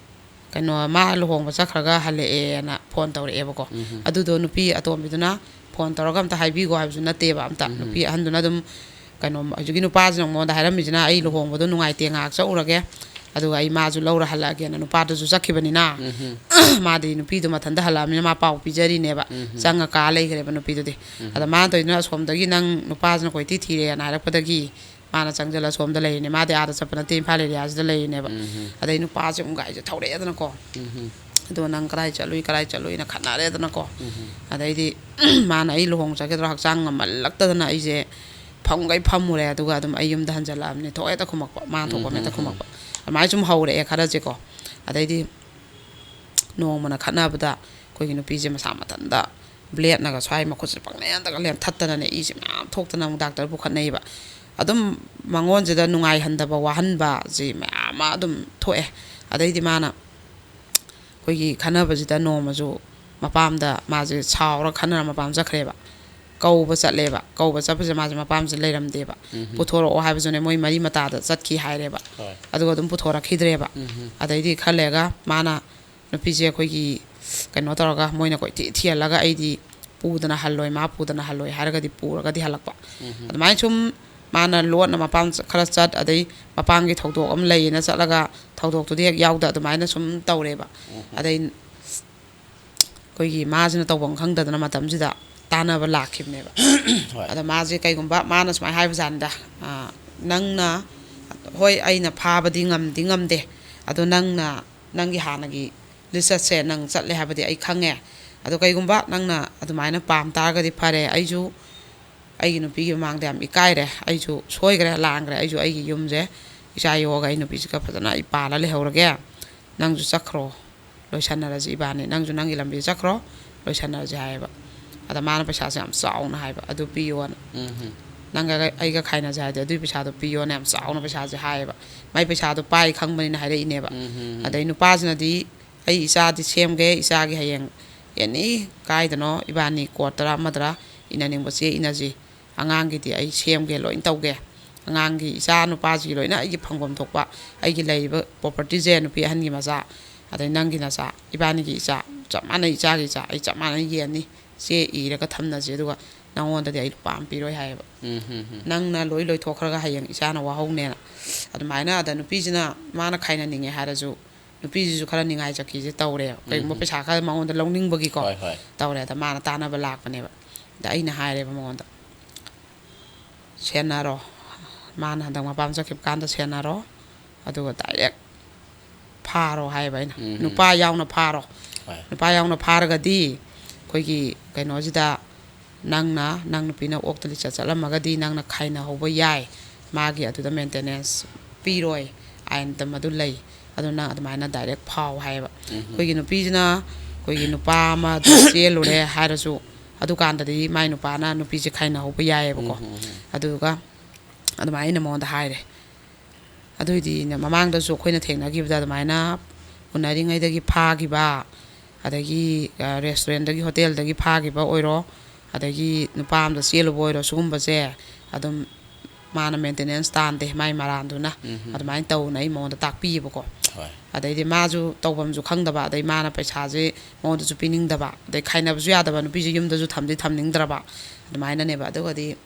ꯀꯩꯅꯣ, ꯃꯥ ꯂꯨꯍꯣꯡꯕ ꯆꯠꯈ꯭ꯔꯒ ꯍꯜꯂꯛꯑꯦꯅ ꯐꯣꯟ ꯇꯧꯔꯛꯑꯦꯕꯀꯣ꯫ ꯎꯝ꯫ ꯑꯗꯨꯗꯣ ꯅꯨꯄꯤ ꯑꯇꯣꯝꯕꯤꯗꯨꯅ ꯐꯣꯟ ꯇꯧꯔꯒ ꯑꯝꯇ ꯍꯥꯏꯕꯤꯒꯣ ꯍꯥꯏꯕꯁꯨ ꯅꯠꯇꯦꯕ ꯑꯝꯇ꯫ ꯎꯝ꯫ ꯅꯨꯄꯤ ꯑꯍꯟꯗꯨꯅ ꯑꯗꯨꯝ ꯀꯩꯅꯣ, ꯍꯧꯖꯤꯛꯀꯤ ꯅꯨꯄꯥꯁꯤꯅ ꯃꯉꯣꯟꯗ ꯍꯥꯏꯔꯝꯃꯤꯁꯤꯅ, "ꯑꯩ ꯂꯨꯍꯣꯡꯕꯗꯣ ꯅꯨꯡꯉꯥꯏꯇꯦ, ꯉꯥꯏꯍꯥꯛ ꯆꯠꯂꯨꯔꯒꯦ, ꯑꯗꯨꯒ ꯑꯩ ꯃꯥꯁꯨ ꯂꯧꯔ ꯍꯜꯂꯛꯑꯒꯦꯅ" ꯅꯨꯄꯥꯗꯨꯁꯨ ꯆꯠꯈꯤꯕꯅꯤꯅ꯫ ꯎꯝ꯫ ꯃꯥꯗꯤ ꯅꯨꯄꯤꯗꯣ ꯃꯊꯟꯇ ꯍꯜꯂꯛꯑꯕꯅꯤꯅ ꯃꯥ ꯄꯥꯎ ꯄꯤꯖꯔꯤꯅꯦꯕ꯫ ꯎꯝ꯫ ꯆꯪꯉ ꯀꯥ ꯂꯩꯈ꯭ꯔꯦꯕ ꯅꯨꯄꯤꯗꯨꯗꯤ꯫ ꯎꯝ꯫ ꯑꯗ ꯃꯥꯅ ꯇꯧꯔꯤꯗꯨꯅ ꯑꯁꯣꯝꯗꯒꯤ ꯅꯪ ꯅꯨꯄꯥꯁꯤꯅ ꯀꯣꯏꯊꯤ ꯊꯤꯔꯦꯅ ꯍꯥꯏꯔꯛꯄꯗꯒꯤ ꯃꯥꯅ ꯆꯪꯁꯤꯜꯂ ꯁꯣꯝꯗ ꯂꯩꯔꯤꯅꯦ꯫ ꯃꯥꯗꯤ ꯑꯥꯗ ꯆꯠꯄ ꯅꯠꯇꯦ, ꯏꯝꯐꯥꯜ ꯑꯦꯔꯤꯌꯥꯁꯤꯗ ꯂꯩꯔꯤꯅꯦꯕ꯫ ꯎꯝ꯫ ꯑꯗꯩ ꯅꯨꯄꯥꯁꯦ ꯑꯃꯨꯛ ꯒꯥꯔꯤꯁꯦ ꯊꯧꯔꯛꯑꯦꯗꯅꯀꯣ꯫ ꯎꯝ꯫ "ꯑꯗꯣ ꯅꯪ ꯀꯗꯥꯏ ꯆꯠꯂꯨꯏ, ꯀꯗꯥꯏ ꯆꯠꯂꯨꯏꯅ?" ꯈꯠꯅꯔꯦꯗꯅꯀꯣ꯫ ꯎꯝ꯫ ꯑꯗꯩꯗꯤ ꯃꯥꯅ ꯑꯩ ꯂꯨꯍꯣꯡ ꯆꯠꯀꯗ꯭ꯔꯣ ꯍꯛꯆꯥꯡ ꯉꯝꯃꯜꯂꯛꯇꯗꯅ ꯑꯩꯁꯦ ꯐꯝꯒꯩ ꯐꯝꯃꯨꯔꯦ꯫ ꯑꯗꯨꯒ ꯑꯗꯨꯝ ꯑꯩ ꯌꯨꯝꯗ ꯍꯟꯖꯜꯂꯛꯑꯕꯅꯤ꯫ ꯊꯣꯛ ꯍꯦꯛꯇ ꯈꯨꯝꯃꯛꯄ, ꯃꯥꯅ ꯊꯣꯛꯄ ꯎꯝ, ꯍꯦꯛꯇ ꯎꯝ, ꯎꯝ꯫ ꯈꯨꯝꯃꯛꯄ꯫ ꯑꯗꯨꯃꯥꯏꯅ ꯁꯨꯝ ꯍꯧꯔꯛꯑꯦ ꯈꯔꯁꯦꯀꯣ꯫ ꯑꯗꯩꯗꯤ ꯅꯣꯡꯃꯅ ꯈꯠꯅꯕꯗ ꯑꯩꯈꯣꯏꯒꯤ ꯅꯨꯄꯤꯁꯦ ꯃꯁꯥ ꯃꯊꯟꯇ ꯕ꯭ꯂꯦꯠꯅꯒ ꯁ꯭ꯋꯥꯏ ꯃꯈꯨꯠꯁꯦ ꯄꯪꯂꯦꯟꯗꯒ ꯂꯦꯟꯊꯠꯇꯅꯅꯦ, ꯏꯁꯦ ꯃꯌꯥꯝ ꯊꯣꯛꯇꯅ ꯑꯃꯨꯛ ꯗꯥꯛꯇꯔ ꯄꯨꯈꯠꯅꯩꯕ꯫ ꯑꯗꯨꯝ ꯃꯉꯣꯟꯁꯤꯗ ꯅꯨꯡꯉꯥꯏꯍꯟꯗꯕ, ꯋꯥꯍꯟꯕꯁꯤ ꯃꯌꯥꯝ ꯑꯃ ꯑꯗꯨꯝ ꯊꯣꯛꯑꯦ꯫ ꯑꯗꯩꯗꯤ ꯃꯥꯅ ꯑꯩꯈꯣꯏꯒꯤ ꯈꯟꯅꯕꯁꯤꯗ ꯅꯣꯡꯃꯁꯨ ꯃꯄꯥꯝꯗ ꯃꯥꯁꯦ ꯁꯥꯎꯔ ꯈꯟꯅꯔ ꯃꯄꯥꯝ ꯆꯠꯈ꯭ꯔꯦꯕ꯫ ꯀꯧꯕ ꯆꯠꯂꯦꯕ꯫ ꯀꯧꯕ ꯆꯠꯄꯁꯦ ꯃꯥꯁꯦ ꯃꯄꯥꯝꯁꯦ ꯂꯩꯔꯝꯗꯦꯕ꯫ ꯎꯝꯍꯨꯝ꯫ ꯄꯨꯊꯣꯔꯛꯑꯣ ꯍꯥꯏꯕꯁꯨꯅꯦ, ꯃꯣꯏ ꯃꯔꯤ ꯃꯇꯥꯗ ꯆꯠꯈꯤ ꯍꯥꯏꯔꯦꯕ꯫ ꯍꯣꯏ꯫ ꯑꯗꯨꯒ ꯑꯗꯨꯝ ꯄꯨꯊꯣꯔꯛꯈꯤꯗ꯭ꯔꯦꯕ꯫ ꯎꯝꯍꯨꯝ꯫ ꯑꯗꯩꯗꯤ ꯈꯔ ꯂꯩꯔꯒ ꯃꯥꯅ ꯅꯨꯄꯤꯁꯦ ꯑꯩꯈꯣꯏꯒꯤ ꯀꯩꯅꯣ ꯇꯧꯔꯒ, ꯃꯣꯏꯅ ꯀꯣꯏꯊꯤ ꯊꯤꯍꯜꯂꯒ, "ꯑꯩꯗꯤ ꯄꯨꯗꯅ ꯍꯜꯂꯣꯏ, ꯃꯥ ꯄꯨꯗꯅ ꯍꯜꯂꯣꯏ" ꯍꯥꯏꯔꯒꯗꯤ ꯄꯨꯔꯒꯗꯤ ꯍꯜꯂꯛꯄ꯫ ꯎꯝꯍꯨꯝ꯫ ꯑꯗꯨꯃꯥꯏꯅ ꯁꯨꯝ ꯃꯥꯅ ꯂꯣꯟꯅ ꯃꯄꯥꯝ ꯈꯔ ꯆꯠ, ꯑꯗꯩ ꯃꯄꯥꯝꯒꯤ ꯊꯧꯗꯣꯛ ꯑꯃ ꯂꯩꯌꯦꯅ ꯆꯠꯂꯒ ꯊꯧꯗꯣꯛꯇꯨꯗꯤ ꯍꯦꯛ ꯌꯥꯎꯗ ꯑꯗꯨꯃꯥꯏꯅ ꯁꯨꯝ ꯇꯧꯔꯦꯕ꯫ ꯎꯝꯍꯨꯝ꯫ ꯑꯗꯩ ꯑꯩꯈꯣꯏꯒꯤ ꯃꯥꯁꯤꯅ ꯇꯧꯐꯝ ꯈꯪꯗꯗꯅ ꯃꯇꯝꯁꯤꯗ ꯇꯥꯟꯅꯕ ꯂꯥꯛꯈꯤꯕꯅꯦꯕ꯫ ꯍꯣꯏ꯫ ꯑꯗ ꯃꯥꯁꯦ ꯀꯩꯒꯨꯝꯕ, ꯃꯥꯅ ꯁꯨꯃꯥꯏꯅ ꯍꯥꯏꯕꯖꯥꯠꯅꯤꯗ, "ꯑ, ꯅꯪꯅ, ꯍꯣꯏ, ꯑꯩꯅ ꯐꯥꯕꯗꯤ ꯉꯝꯗꯤ ꯉꯝꯗꯦ, ꯑꯗꯣ ꯅꯪꯅ ꯅꯪꯒꯤ ꯍꯥꯟꯅꯒꯤ ꯂꯤꯆꯠꯁꯦ ꯅꯪ ꯆꯠꯂꯦ ꯍꯥꯏꯕꯗꯤ ꯑꯩ ꯈꯪꯉꯦ꯫ ꯑꯗꯣ ꯀꯩꯒꯨꯝꯕ ꯅꯪꯅ ꯑꯗꯨꯃꯥꯏꯅ ꯄꯥꯝ ꯇꯥꯔꯒꯗꯤ ꯐꯔꯦ, ꯑꯩꯁꯨ ꯑꯩꯒꯤ ꯅꯨꯄꯤꯒꯤ ꯃꯃꯥꯡꯗ ꯌꯥꯝ ꯏꯀꯥꯏꯔꯦ, ꯑꯩꯁꯨ ꯁꯣꯏꯈ꯭ꯔꯦ, ꯂꯥꯟꯈ꯭ꯔꯦ, ꯑꯩꯁꯨ ꯑꯩꯒꯤ ꯌꯨꯝꯁꯦ ꯏꯆꯥ ꯌꯣꯛꯑꯒ ꯑꯩ ꯅꯨꯄꯤꯁꯤꯒ ꯐꯖꯅ ꯑꯩ ꯄꯥꯜꯂ ꯂꯩꯍꯧꯔꯒꯦ, ꯅꯪꯁꯨ ꯆꯠꯈ꯭ꯔꯣ, ꯂꯣꯏꯁꯟꯅꯔꯁꯤ ꯏꯕꯥꯅꯤ, ꯅꯪꯁꯨ ꯅꯪꯒꯤ ꯂꯝꯕꯤ ꯆꯠꯈ꯭ꯔꯣ, ꯂꯣꯏꯁꯟꯅꯔꯁꯤ" ꯍꯥꯏꯌꯦꯕ꯫ ꯑꯗ ꯃꯥꯅ ꯄꯩꯁꯥꯁꯦ ꯌꯥꯝ ꯆꯥꯎꯅ ꯍꯥꯏꯕ, "ꯑꯗꯨ ꯄꯤꯌꯣꯅ, ꯎꯝꯍꯨꯝ꯫ ꯅꯪꯒ ꯑꯩꯒ ꯈꯥꯏꯅꯁꯦ ꯍꯥꯏꯔꯗꯤ ꯑꯗꯨꯒꯤ ꯄꯩꯁꯥꯗꯣ ꯄꯤꯌꯣꯅ" ꯌꯥꯝ ꯆꯥꯎꯅ ꯄꯩꯁꯥꯁꯦ ꯍꯥꯏꯌꯦꯕ꯫ ꯃꯥꯏ ꯄꯩꯁꯥꯗꯣ ꯄꯥꯏ ꯈꯪꯕꯅꯤꯅ ꯍꯥꯏꯔꯛꯏꯅꯦꯕ꯫ ꯎꯝꯍꯨꯝ꯫ ꯑꯗꯩ ꯅꯨꯄꯥꯁꯤꯅꯗꯤ, "ꯑꯩ ꯏꯆꯥꯗꯤ ꯁꯦꯝꯒꯦ, ꯏꯆꯥꯒꯤ ꯍꯌꯦꯡ ꯑꯦꯅꯤ ꯀꯥꯏꯗꯅꯣ ꯏꯕꯥꯅꯤ ꯀꯣꯔꯠꯇꯔ ꯑꯃꯗꯔ ꯏꯅꯅꯤꯡꯕ ꯆꯦ ꯏꯅꯁꯤ, ꯑꯉꯥꯡꯒꯤꯗꯤ ꯑꯩ ꯁꯦꯝꯒꯦ, ꯂꯣꯏ ꯇꯧꯒꯦ, ꯑꯉꯥꯡꯒꯤ, ꯏꯆꯥ ꯅꯨꯄꯥꯁꯤꯒꯤ ꯂꯣꯏꯅ ꯑꯩꯒꯤ ꯐꯪꯐꯝ ꯊꯣꯛꯄ ꯑꯩꯒꯤ ꯂꯩꯔꯤꯕ ꯄ꯭ꯔꯣꯄꯔꯇꯤꯁꯦ, ꯅꯨꯄꯤ ꯑꯍꯟꯒꯤ ꯃꯆꯥ, ꯑꯗꯩ ꯅꯪꯒꯤ ꯅꯆꯥ, ꯏꯕꯥꯅꯤꯒꯤ ꯏꯆꯥ, ꯆꯞ ꯃꯥꯟꯅꯩ, ꯏꯆꯥꯒꯤ ꯏꯆꯥ ꯑꯩ ꯆꯞ ꯃꯥꯟꯅꯅ ꯌꯦꯟꯅꯤ, ꯆꯦ ꯏꯔꯒ ꯊꯝꯅꯁꯤ, ꯑꯗꯨꯒ ꯅꯪꯉꯣꯟꯗꯗꯤ ꯑꯩ ꯂꯨꯄꯥ ꯑꯃ ꯄꯤꯔꯣꯏ" ꯍꯥꯏꯌꯦꯕ꯫ ꯎꯝ, ꯎꯝ, ꯎꯝ꯫ "ꯅꯪꯅ ꯂꯣꯏ ꯂꯣꯏꯊꯣꯛꯈ꯭ꯔꯒ ꯍꯌꯦꯡ ꯏꯆꯥꯅ ꯋꯥꯍꯧꯅꯦꯅ"꯫ ꯑꯗꯨꯃꯥꯏꯅ ꯑꯗ ꯅꯨꯄꯤꯁꯤꯅ ꯃꯥꯅ ꯈꯥꯏꯅꯅꯤꯡꯉꯦ ꯍꯥꯏꯔꯁꯨ, ꯅꯨꯄꯤꯁꯤꯁꯨ ꯈꯔ ꯅꯤꯡꯉꯥꯏ ꯆꯠꯈꯤꯁꯦ ꯇꯧꯔꯦꯕ꯫ ꯀꯩꯒꯨꯝꯕ ꯎꯝ, ꯎꯝ꯫ ꯄꯩꯁꯥ ꯈꯔ ꯃꯉꯣꯟꯗ ꯂꯧꯅꯤꯡꯕꯒꯤꯀꯣ ꯍꯣꯏ, ꯍꯣꯏ꯫ ꯇꯧꯔꯦ꯫ ꯑꯗ ꯃꯥꯅ ꯇꯥꯟꯅꯕ ꯂꯥꯛꯄꯅꯦꯕ꯫ ꯑꯗ ꯑꯩꯅ ꯍꯥꯏꯔꯦꯕ ꯃꯉꯣꯟꯗ, "ꯁꯦꯟꯅꯔꯣ, ꯃꯥꯅ ꯍꯟꯗꯛ ꯃꯄꯥꯝ ꯆꯠꯈꯤꯕ ꯀꯥꯟꯗ ꯁꯦꯟꯅꯔꯣ, ꯑꯗꯨꯒ ꯗꯥꯏꯔꯦꯛ ꯐꯥꯔꯣ" ꯍꯥꯏꯌꯦꯕ ꯑꯩꯅ꯫ ꯎꯝ, ꯎꯝ꯫ "ꯅꯨꯄꯥ ꯌꯥꯎꯅ ꯐꯥꯔꯣ꯫ ꯍꯣꯏ꯫ ꯅꯨꯄꯥ ꯌꯥꯎꯅ ꯐꯥꯔꯒꯗꯤ ꯑꯩꯈꯣꯏꯒꯤ ꯀꯩꯅꯣꯁꯤꯗ ꯅꯪꯅ, ꯅꯪ ꯅꯨꯄꯤꯅ ꯑꯣꯛꯇ ꯂꯤꯆꯠ ꯆꯠꯂꯝꯃꯒꯗꯤ ꯅꯪꯅ ꯈꯥꯏꯅꯍꯧꯕ ꯌꯥꯏ꯫ ꯃꯥꯒꯤ ꯑꯗꯨꯗ ꯃꯦꯟꯇꯦꯅꯦꯟꯁ ꯄꯤꯔꯣꯏ, ꯑꯥꯏꯟꯗ ꯃꯗꯨ ꯂꯩ꯫ ꯑꯗꯨ ꯅꯪ ꯑꯗꯨꯃꯥꯏꯅ ꯗꯥꯏꯔꯦꯛ ꯐꯥꯎ" ꯍꯥꯏꯌꯦꯕ꯫ ꯎꯝ, ꯎꯝ꯫ ꯑꯩꯈꯣꯏꯒꯤ ꯅꯨꯄꯤꯁꯤꯅ ꯑꯩꯈꯣꯏꯒꯤ ꯅꯨꯄꯥ ꯑꯃꯗ ꯆꯦꯜꯂꯨꯔꯦ ꯍꯥꯏꯔꯁꯨ, ꯑꯗꯨꯀꯥꯟꯗꯗꯤ ꯃꯥꯏ ꯅꯨꯄꯥꯅ ꯅꯨꯄꯤꯁꯦ ꯈꯥꯏꯅꯍꯧꯕ ꯌꯥꯏꯑꯕꯀꯣ꯫ ꯎꯝ, ꯎꯝ, ꯎꯝ꯫ ꯑꯗꯨꯒ ꯑꯗꯨꯃꯥꯏꯅ ꯑꯩꯅ ꯃꯉꯣꯟꯗ ꯍꯥꯏꯔꯦ꯫ ꯑꯗꯨꯏꯗꯤ ꯃꯃꯥꯡꯗꯁꯨ ꯑꯩꯈꯣꯏꯅ ꯊꯦꯡꯅꯈꯤꯕꯗ ꯑꯗꯨꯃꯥꯏꯅ ꯎꯅꯔꯤꯉꯩꯗꯒꯤ ꯐꯥꯈꯤꯕ, ꯑꯗꯒꯤ, ꯑ, ꯔꯦꯁꯇꯨꯔꯦꯟꯗꯒꯤ, ꯍꯣꯇꯦꯜꯗꯒꯤ ꯐꯥꯈꯤꯕ ꯑꯣꯏꯔꯣ, ꯑꯗꯒꯤ ꯅꯨꯄꯥ ꯑꯃꯗ ꯆꯦꯜꯂꯨꯕ ꯑꯣꯏꯔꯣ, ꯁꯤꯒꯨꯝꯕꯁꯦ ꯑꯗꯨꯝ ꯃꯥꯅ ꯃꯦꯟꯇꯦꯅꯦꯟꯁ ꯇꯥꯟꯗꯦ, ꯃꯥꯏ ꯃꯔꯥꯟꯗꯨꯅ꯫ ꯎꯝ꯫ ꯑꯗꯨꯃꯥꯏꯅ ꯇꯧꯅ ꯑꯩ ꯃꯉꯣꯟꯗ ꯇꯥꯛꯄꯤꯌꯦꯕꯀꯣ꯫ ꯍꯣꯏ꯫ ꯑꯗꯩꯗꯤ ꯃꯥꯁꯨ ꯇꯧꯐꯝꯁꯨ ꯈꯪꯗꯕ, ꯑꯗꯩ ꯃꯥꯅ ꯄꯩꯁꯥꯁꯦ ꯃꯉꯣꯟꯗꯁꯨ ꯄꯤꯅꯤꯡꯗꯕ, ꯑꯗꯩ ꯈꯥꯏꯅꯕꯁꯨ ꯌꯥꯗꯕ, ꯅꯨꯄꯤꯁꯦ ꯌꯨꯝꯗꯁꯨ ꯊꯝꯗꯤ ꯊꯝꯅꯤꯡꯗ꯭ꯔꯕ, ꯑꯗꯨꯃꯥꯏꯅꯅꯦꯕ꯫ ꯑꯗꯨꯒꯗꯤ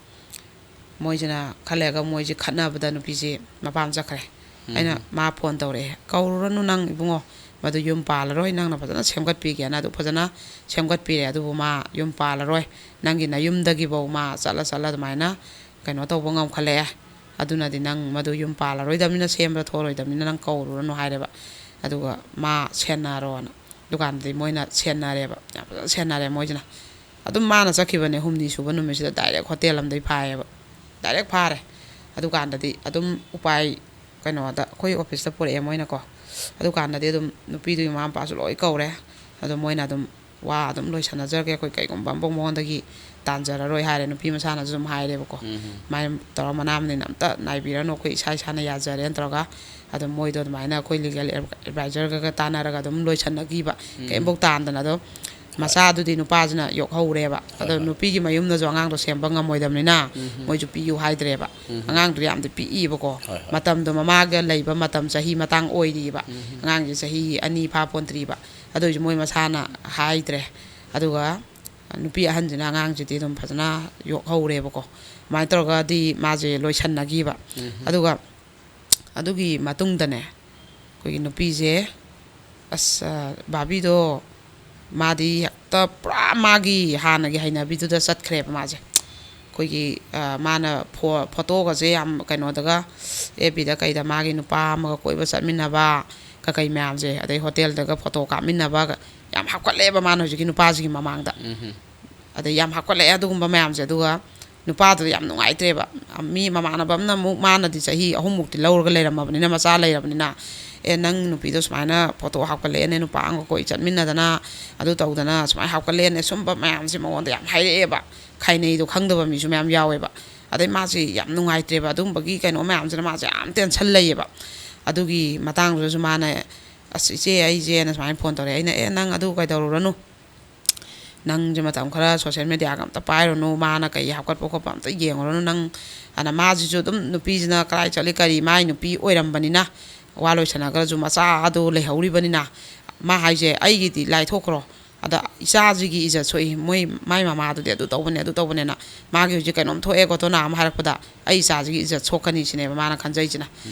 ꯃꯣꯏꯁꯤꯅ ꯈꯔ ꯂꯩꯔꯒ ꯃꯣꯏꯁꯦ ꯈꯠꯅꯕꯗ ꯅꯨꯄꯤꯁꯦ ꯃꯄꯥꯝ ꯆꯠꯈ꯭ꯔꯦ꯫ ꯎꯝ꯫ ꯑꯩꯅ, ꯃꯥ ꯐꯣꯟ ꯇꯧꯔꯛꯑꯦ, "ꯀꯧꯔꯨꯔꯅꯨ ꯅꯪ ꯏꯕꯨꯡꯉꯣ, ꯃꯗꯨ ꯌꯨꯝ ꯄꯥꯜꯂꯔꯣꯏ, ꯅꯪꯅ ꯐꯖꯅ ꯁꯦꯝꯒꯠꯄꯤꯒꯦꯅ ꯑꯗꯨ ꯐꯖꯅ ꯁꯦꯝꯒꯠꯄꯤꯔꯦ, ꯑꯗꯨꯕꯨ ꯃꯥ ꯌꯨꯝ ꯄꯥꯜꯂꯔꯣꯏ, ꯅꯪꯒꯤ ꯅꯌꯨꯝꯗꯒꯤꯐꯧ ꯃꯥ ꯆꯠꯂ ꯆꯠꯂ ꯑꯗꯨꯃꯥꯏꯅ ꯀꯩꯅꯣ ꯇꯧꯕ ꯉꯝꯈꯠꯂꯛꯑꯦ, ꯑꯗꯨꯅꯗꯤ ꯅꯪ ꯃꯗꯨ ꯌꯨꯝ ꯄꯥꯜꯂꯔꯣꯏꯗꯕꯅꯤꯅ, ꯁꯦꯝꯕ ꯊꯣꯛꯑꯔꯣꯏꯗꯕꯅꯤꯅ ꯅꯪ ꯀꯧꯔꯨꯔꯅꯨ" ꯍꯥꯏꯔꯦꯕ꯫ ꯑꯗꯨꯒ ꯃꯥ ꯁꯦꯟꯅꯔꯣꯅ꯫ ꯗꯨꯀꯥꯟꯗꯗꯤ ꯃꯣꯏꯅ ꯁꯦꯟꯅꯔꯦꯕ, ꯌꯥꯝ ꯐꯖꯅ ꯁꯦꯟꯅꯔꯦ ꯃꯣꯏꯁꯤꯅ꯫ ꯑꯗꯨꯝ ꯃꯥꯅ ꯆꯠꯈꯤꯕꯅꯦ, ꯍꯨꯝꯅꯤ ꯁꯨꯕ ꯅꯨꯃꯤꯠꯁꯤꯗ ꯗꯥꯏꯔꯦꯛ ꯍꯣꯇꯦꯜ ꯑꯃꯗꯩ ꯐꯥꯏꯌꯦꯕ꯫ ꯗꯥꯏꯔꯦꯛ ꯐꯥꯔꯦ꯫ ꯑꯗꯨꯀꯥꯟꯗꯗꯤ ꯑꯗꯨꯝ ꯎꯄꯥꯏ, ꯀꯩꯅꯣꯗ, ꯑꯩꯈꯣꯏ ꯑꯣꯐꯤꯁꯇ ꯄꯨꯔꯛꯑꯦ ꯃꯣꯏꯅꯀꯣ꯫ ꯑꯗꯨꯀꯥꯟꯗꯗꯤ ꯑꯗꯨꯝ ꯅꯨꯄꯤꯗꯨꯒꯤ ꯃꯃꯥ ꯃꯄꯥꯁꯨ ꯂꯣꯏ ꯀꯧꯔꯦ꯫ ꯑꯗꯣ ꯃꯣꯏꯅ ꯑꯗꯨꯝ, "ꯋꯥ ꯑꯗꯨꯝ ꯂꯣꯏꯁꯟꯅꯖꯔꯒꯦ, ꯑꯩꯈꯣꯏ ꯀꯩꯒꯨꯝꯕ ꯑꯃꯐꯥꯎ ꯃꯉꯣꯟꯗꯒꯤ ꯇꯥꯟꯖꯔꯔꯣꯏ" ꯍꯥꯏꯔꯦ꯫ ꯅꯨꯄꯤ ꯃꯁꯥꯅꯁꯨ ꯑꯗꯨꯝ ꯍꯥꯏꯔꯦꯕꯀꯣ꯫ ꯎꯝ꯫ "ꯃꯥꯏ ꯇꯧꯔ ꯃꯅꯥ ꯃꯅꯤꯟ ꯑꯝꯇ ꯅꯥꯏꯕꯤꯔꯅꯨ, ꯑꯩꯈꯣꯏ ꯏꯁꯥ ꯏꯁꯥꯅ ꯌꯥꯖꯔꯦꯅ" ꯇꯧꯔꯒ ꯑꯗꯨꯝ ꯃꯣꯏꯗꯣ ꯑꯗꯨꯃꯥꯏꯅ ꯑꯩꯈꯣꯏ ꯂꯤꯒꯦꯜ ꯑꯦꯗꯚꯥꯏꯖꯔꯒ ꯇꯥꯟꯅꯔꯒ ꯑꯗꯨꯝ ꯂꯣꯏꯁꯟꯅꯈꯤꯕ꯫ ꯎꯝ꯫ ꯀꯩꯝꯐꯧ ꯇꯥꯟꯗꯅ ꯑꯗꯨꯝ ꯍꯣꯏ꯫ ꯃꯆꯥꯗꯨꯗꯤ ꯅꯨꯄꯥꯁꯤꯅ ꯌꯣꯛꯍꯧꯔꯦꯕ꯫ ꯍꯣꯏ, ꯑꯗꯣ ꯍꯣꯏ꯫ ꯅꯨꯄꯤꯒꯤ ꯃꯌꯨꯝꯅꯁꯨ ꯑꯉꯥꯡꯗꯣ ꯁꯦꯝꯕ ꯉꯝꯃꯣꯏꯗꯕꯅꯤꯅ ꯎꯝ꯫ ꯃꯣꯏꯁꯨ ꯄꯤꯌꯨ ꯍꯥꯏꯗ꯭ꯔꯦꯕ꯫ ꯎꯝ꯫ ꯑꯉꯥꯡꯗꯨ ꯌꯥꯝꯗꯤ ꯄꯤꯛꯏꯕꯀꯣ꯫ ꯍꯣꯏ, ꯍꯣꯏ꯫ ꯃꯇꯝꯗꯣ ꯃꯃꯥꯒ ꯂꯩꯕ ꯃꯇꯝ, ꯆꯍꯤ ꯃꯇꯥꯡ ꯑꯣꯏꯔꯤꯕ꯫ ꯎꯝ꯫ ꯑꯉꯥꯡꯁꯦ ꯆꯍꯤ ꯑꯅꯤ ꯐꯥ ꯄꯣꯟꯇ꯭ꯔꯤꯕ꯫ ꯑꯗꯨ ꯑꯣꯏꯁꯨ ꯃꯣꯏ ꯃꯁꯥꯅ ꯍꯥꯏꯗ꯭ꯔꯦ꯫ ꯑꯗꯨꯒ ꯅꯨꯄꯤ ꯑꯍꯟꯁꯤꯅ ꯑꯉꯥꯡꯁꯤꯗꯤ ꯑꯗꯨꯝ ꯐꯖꯅ ꯌꯣꯛꯍꯧꯔꯦꯕꯀꯣ꯫ ꯑꯗꯨꯃꯥꯏꯅ ꯇꯧꯔꯒꯗꯤ ꯃꯥꯁꯦ ꯂꯣꯏꯁꯟꯅꯈꯤꯕ꯫ ꯎꯝ꯫ ꯑꯗꯨꯒ ꯑꯗꯨꯒꯤ ꯃꯇꯨꯡꯗꯅꯦ, ꯑꯩꯈꯣꯏꯒꯤ ꯅꯨꯄꯤꯁꯦ, ꯑꯁ, ꯚꯥꯕꯤꯗꯣ ꯃꯥꯗꯤ ꯍꯦꯛꯇ ꯄꯨꯔꯥ ꯃꯥꯒꯤ ꯍꯥꯟꯅꯒꯤ ꯍꯩꯅꯕꯤꯗꯨꯗ ꯆꯠꯈ꯭ꯔꯦꯕ ꯃꯥꯁꯦ꯫ ꯑꯩꯈꯣꯏꯒꯤ, ꯑ, ꯃꯥꯅ ꯐꯣ-, ꯐꯣꯇꯣꯒꯁꯦ ꯌꯥꯝ ꯀꯩꯅꯣꯗꯒ, ꯑꯦꯐ ꯕꯤꯗ ꯀꯩꯗ ꯃꯥꯒꯤ ꯅꯨꯄꯥ ꯑꯃꯒ ꯀꯣꯏꯕ ꯆꯠꯃꯤꯟꯅꯕ ꯀꯀꯩ ꯃꯌꯥꯝꯁꯦ, ꯑꯗꯩ ꯍꯣꯇꯦꯜꯗꯒ ꯐꯣꯇꯣ ꯀꯥꯞꯃꯤꯟꯅꯕ ꯌꯥꯝ ꯍꯥꯞꯀꯠꯂꯛꯑꯦꯕ ꯃꯥꯅ ꯍꯧꯖꯤꯛꯀꯤ ꯅꯨꯄꯥꯁꯤꯒꯤ ꯃꯃꯥꯡꯗ꯫ ꯎꯝ꯫ ꯑꯗꯩ ꯌꯥꯝ ꯍꯥꯞꯀꯠꯂꯛꯑꯦ ꯑꯗꯨꯒꯨꯝꯕ ꯃꯌꯥꯝꯁꯦ꯫ ꯑꯗꯨꯒ ꯅꯨꯄꯥꯗꯨꯗ ꯌꯥꯝ ꯅꯨꯡꯉꯥꯏꯇ꯭ꯔꯦꯕ꯫ ꯃꯤ ꯃꯃꯥꯟꯅꯕ ꯑꯃꯅ ꯑꯃꯨꯛ, ꯃꯥꯅꯗꯤ ꯆꯍꯤ ꯑꯍꯨꯝꯃꯨꯛꯇꯤ ꯂꯧꯔꯒ ꯂꯩꯔꯝꯃꯕꯅꯤꯅ, ꯃꯆꯥ ꯂꯩꯔꯕꯅꯤꯅ, "ꯑꯦ, ꯅꯪ ꯅꯨꯄꯤꯗꯣ ꯁꯨꯃꯥꯏꯅ ꯐꯣꯇꯣ ꯍꯥꯞꯀꯠꯂꯛꯑꯦꯅꯦ, ꯅꯨꯄꯥ ꯑꯃꯒ ꯀꯣꯏ ꯆꯠꯃꯤꯟꯅꯗꯅ, ꯑꯗꯨ ꯇꯧꯗꯅ ꯁꯨꯃꯥꯏꯅ ꯍꯥꯞꯀꯠꯂꯛꯑꯦꯅꯦ", ꯁꯨꯝꯕ ꯃꯌꯥꯝꯁꯦ ꯃꯉꯣꯟꯗ ꯌꯥꯝ ꯍꯥꯏꯔꯛꯑꯦꯕ꯫ ꯈꯥꯏꯅꯩꯗꯣ ꯈꯪꯗꯕ ꯃꯤꯁꯨ ꯃꯌꯥꯝ ꯌꯥꯎꯋꯦꯕ꯫ ꯑꯗꯩ ꯃꯥꯁꯤ ꯌꯥꯝ ꯅꯨꯡꯉꯥꯏꯇ꯭ꯔꯦꯕ, ꯑꯗꯨꯒꯨꯝꯕꯒꯤ ꯀꯩꯅꯣ ꯃꯌꯥꯝꯁꯤꯅ ꯃꯥꯁꯦ ꯌꯥꯝ ꯇꯦꯟꯁꯟ ꯂꯩꯌꯦꯕ꯫ ꯑꯗꯨꯒꯤ ꯃꯇꯥꯡꯗꯨꯗꯁꯨ ꯃꯥꯅ, "ꯑꯁ, ꯏꯆꯦ, ꯑꯩꯁꯦꯅ" ꯁꯨꯃꯥꯏꯅ ꯐꯣꯟ ꯇꯧꯔꯛꯑꯦ꯫ ꯑꯩꯅ, "ꯑꯦ, ꯅꯪ ꯑꯗꯨ ꯀꯩꯗꯧꯔꯨꯔꯅꯨ, ꯅꯪꯁꯦ ꯃꯇꯝ ꯈꯔ ꯁꯣꯁꯦꯜ ꯃꯦꯗꯤꯌꯥꯒ ꯑꯝꯇ ꯄꯥꯏꯔꯨꯅꯨ, ꯃꯥꯅ ꯀꯩ ꯍꯥꯞꯀꯠꯄ ꯈꯣꯠꯄ ꯑꯝꯇ ꯌꯦꯡꯉꯨꯔꯅꯨ ꯅꯪ"꯫ ꯑꯗ ꯃꯥꯁꯤꯁꯨ ꯑꯗꯨꯝ ꯅꯨꯄꯤꯁꯤꯅ ꯀꯗꯥꯏ ꯆꯠꯂꯤ ꯀꯔꯤ, ꯃꯥꯏ ꯅꯨꯄꯤ ꯑꯣꯏꯔꯝꯕꯅꯤꯅ, ꯋꯥ ꯂꯣꯏꯁꯟꯅꯈ꯭ꯔꯁꯨ ꯃꯆꯥꯗꯣ ꯂꯩꯍꯧꯔꯤꯕꯅꯤꯅ, ꯃꯥ ꯍꯥꯏꯁꯦ, "ꯑꯩꯒꯤꯗꯤ ꯂꯥꯏꯊꯣꯛꯈ꯭ꯔꯣ, ꯑꯗ ꯏꯆꯥꯁꯤꯒꯤ ꯏꯖꯠ ꯁꯣꯛꯏ, ꯃꯣꯏ ꯃꯥꯏ ꯃꯃꯥꯗꯨꯗꯤ ꯑꯗꯨ ꯇꯧꯕꯅꯦ, ꯑꯗꯨ ꯇꯧꯕꯅꯦꯅ", ꯃꯥꯒꯤ ꯍꯧꯖꯤꯛ ꯀꯩꯅꯣꯝ ꯊꯣꯛꯑꯦ, ꯒꯣꯇꯣꯅꯥ ꯑꯃ ꯍꯥꯏꯔꯛꯄꯗ, "ꯑꯩ ꯏꯆꯥꯁꯤꯒꯤ ꯏꯖꯠ ꯁꯣꯛꯀꯅꯤ" ꯁꯤꯅꯦꯕ ꯃꯥꯅ ꯈꯟꯖꯩꯁꯤꯅ꯫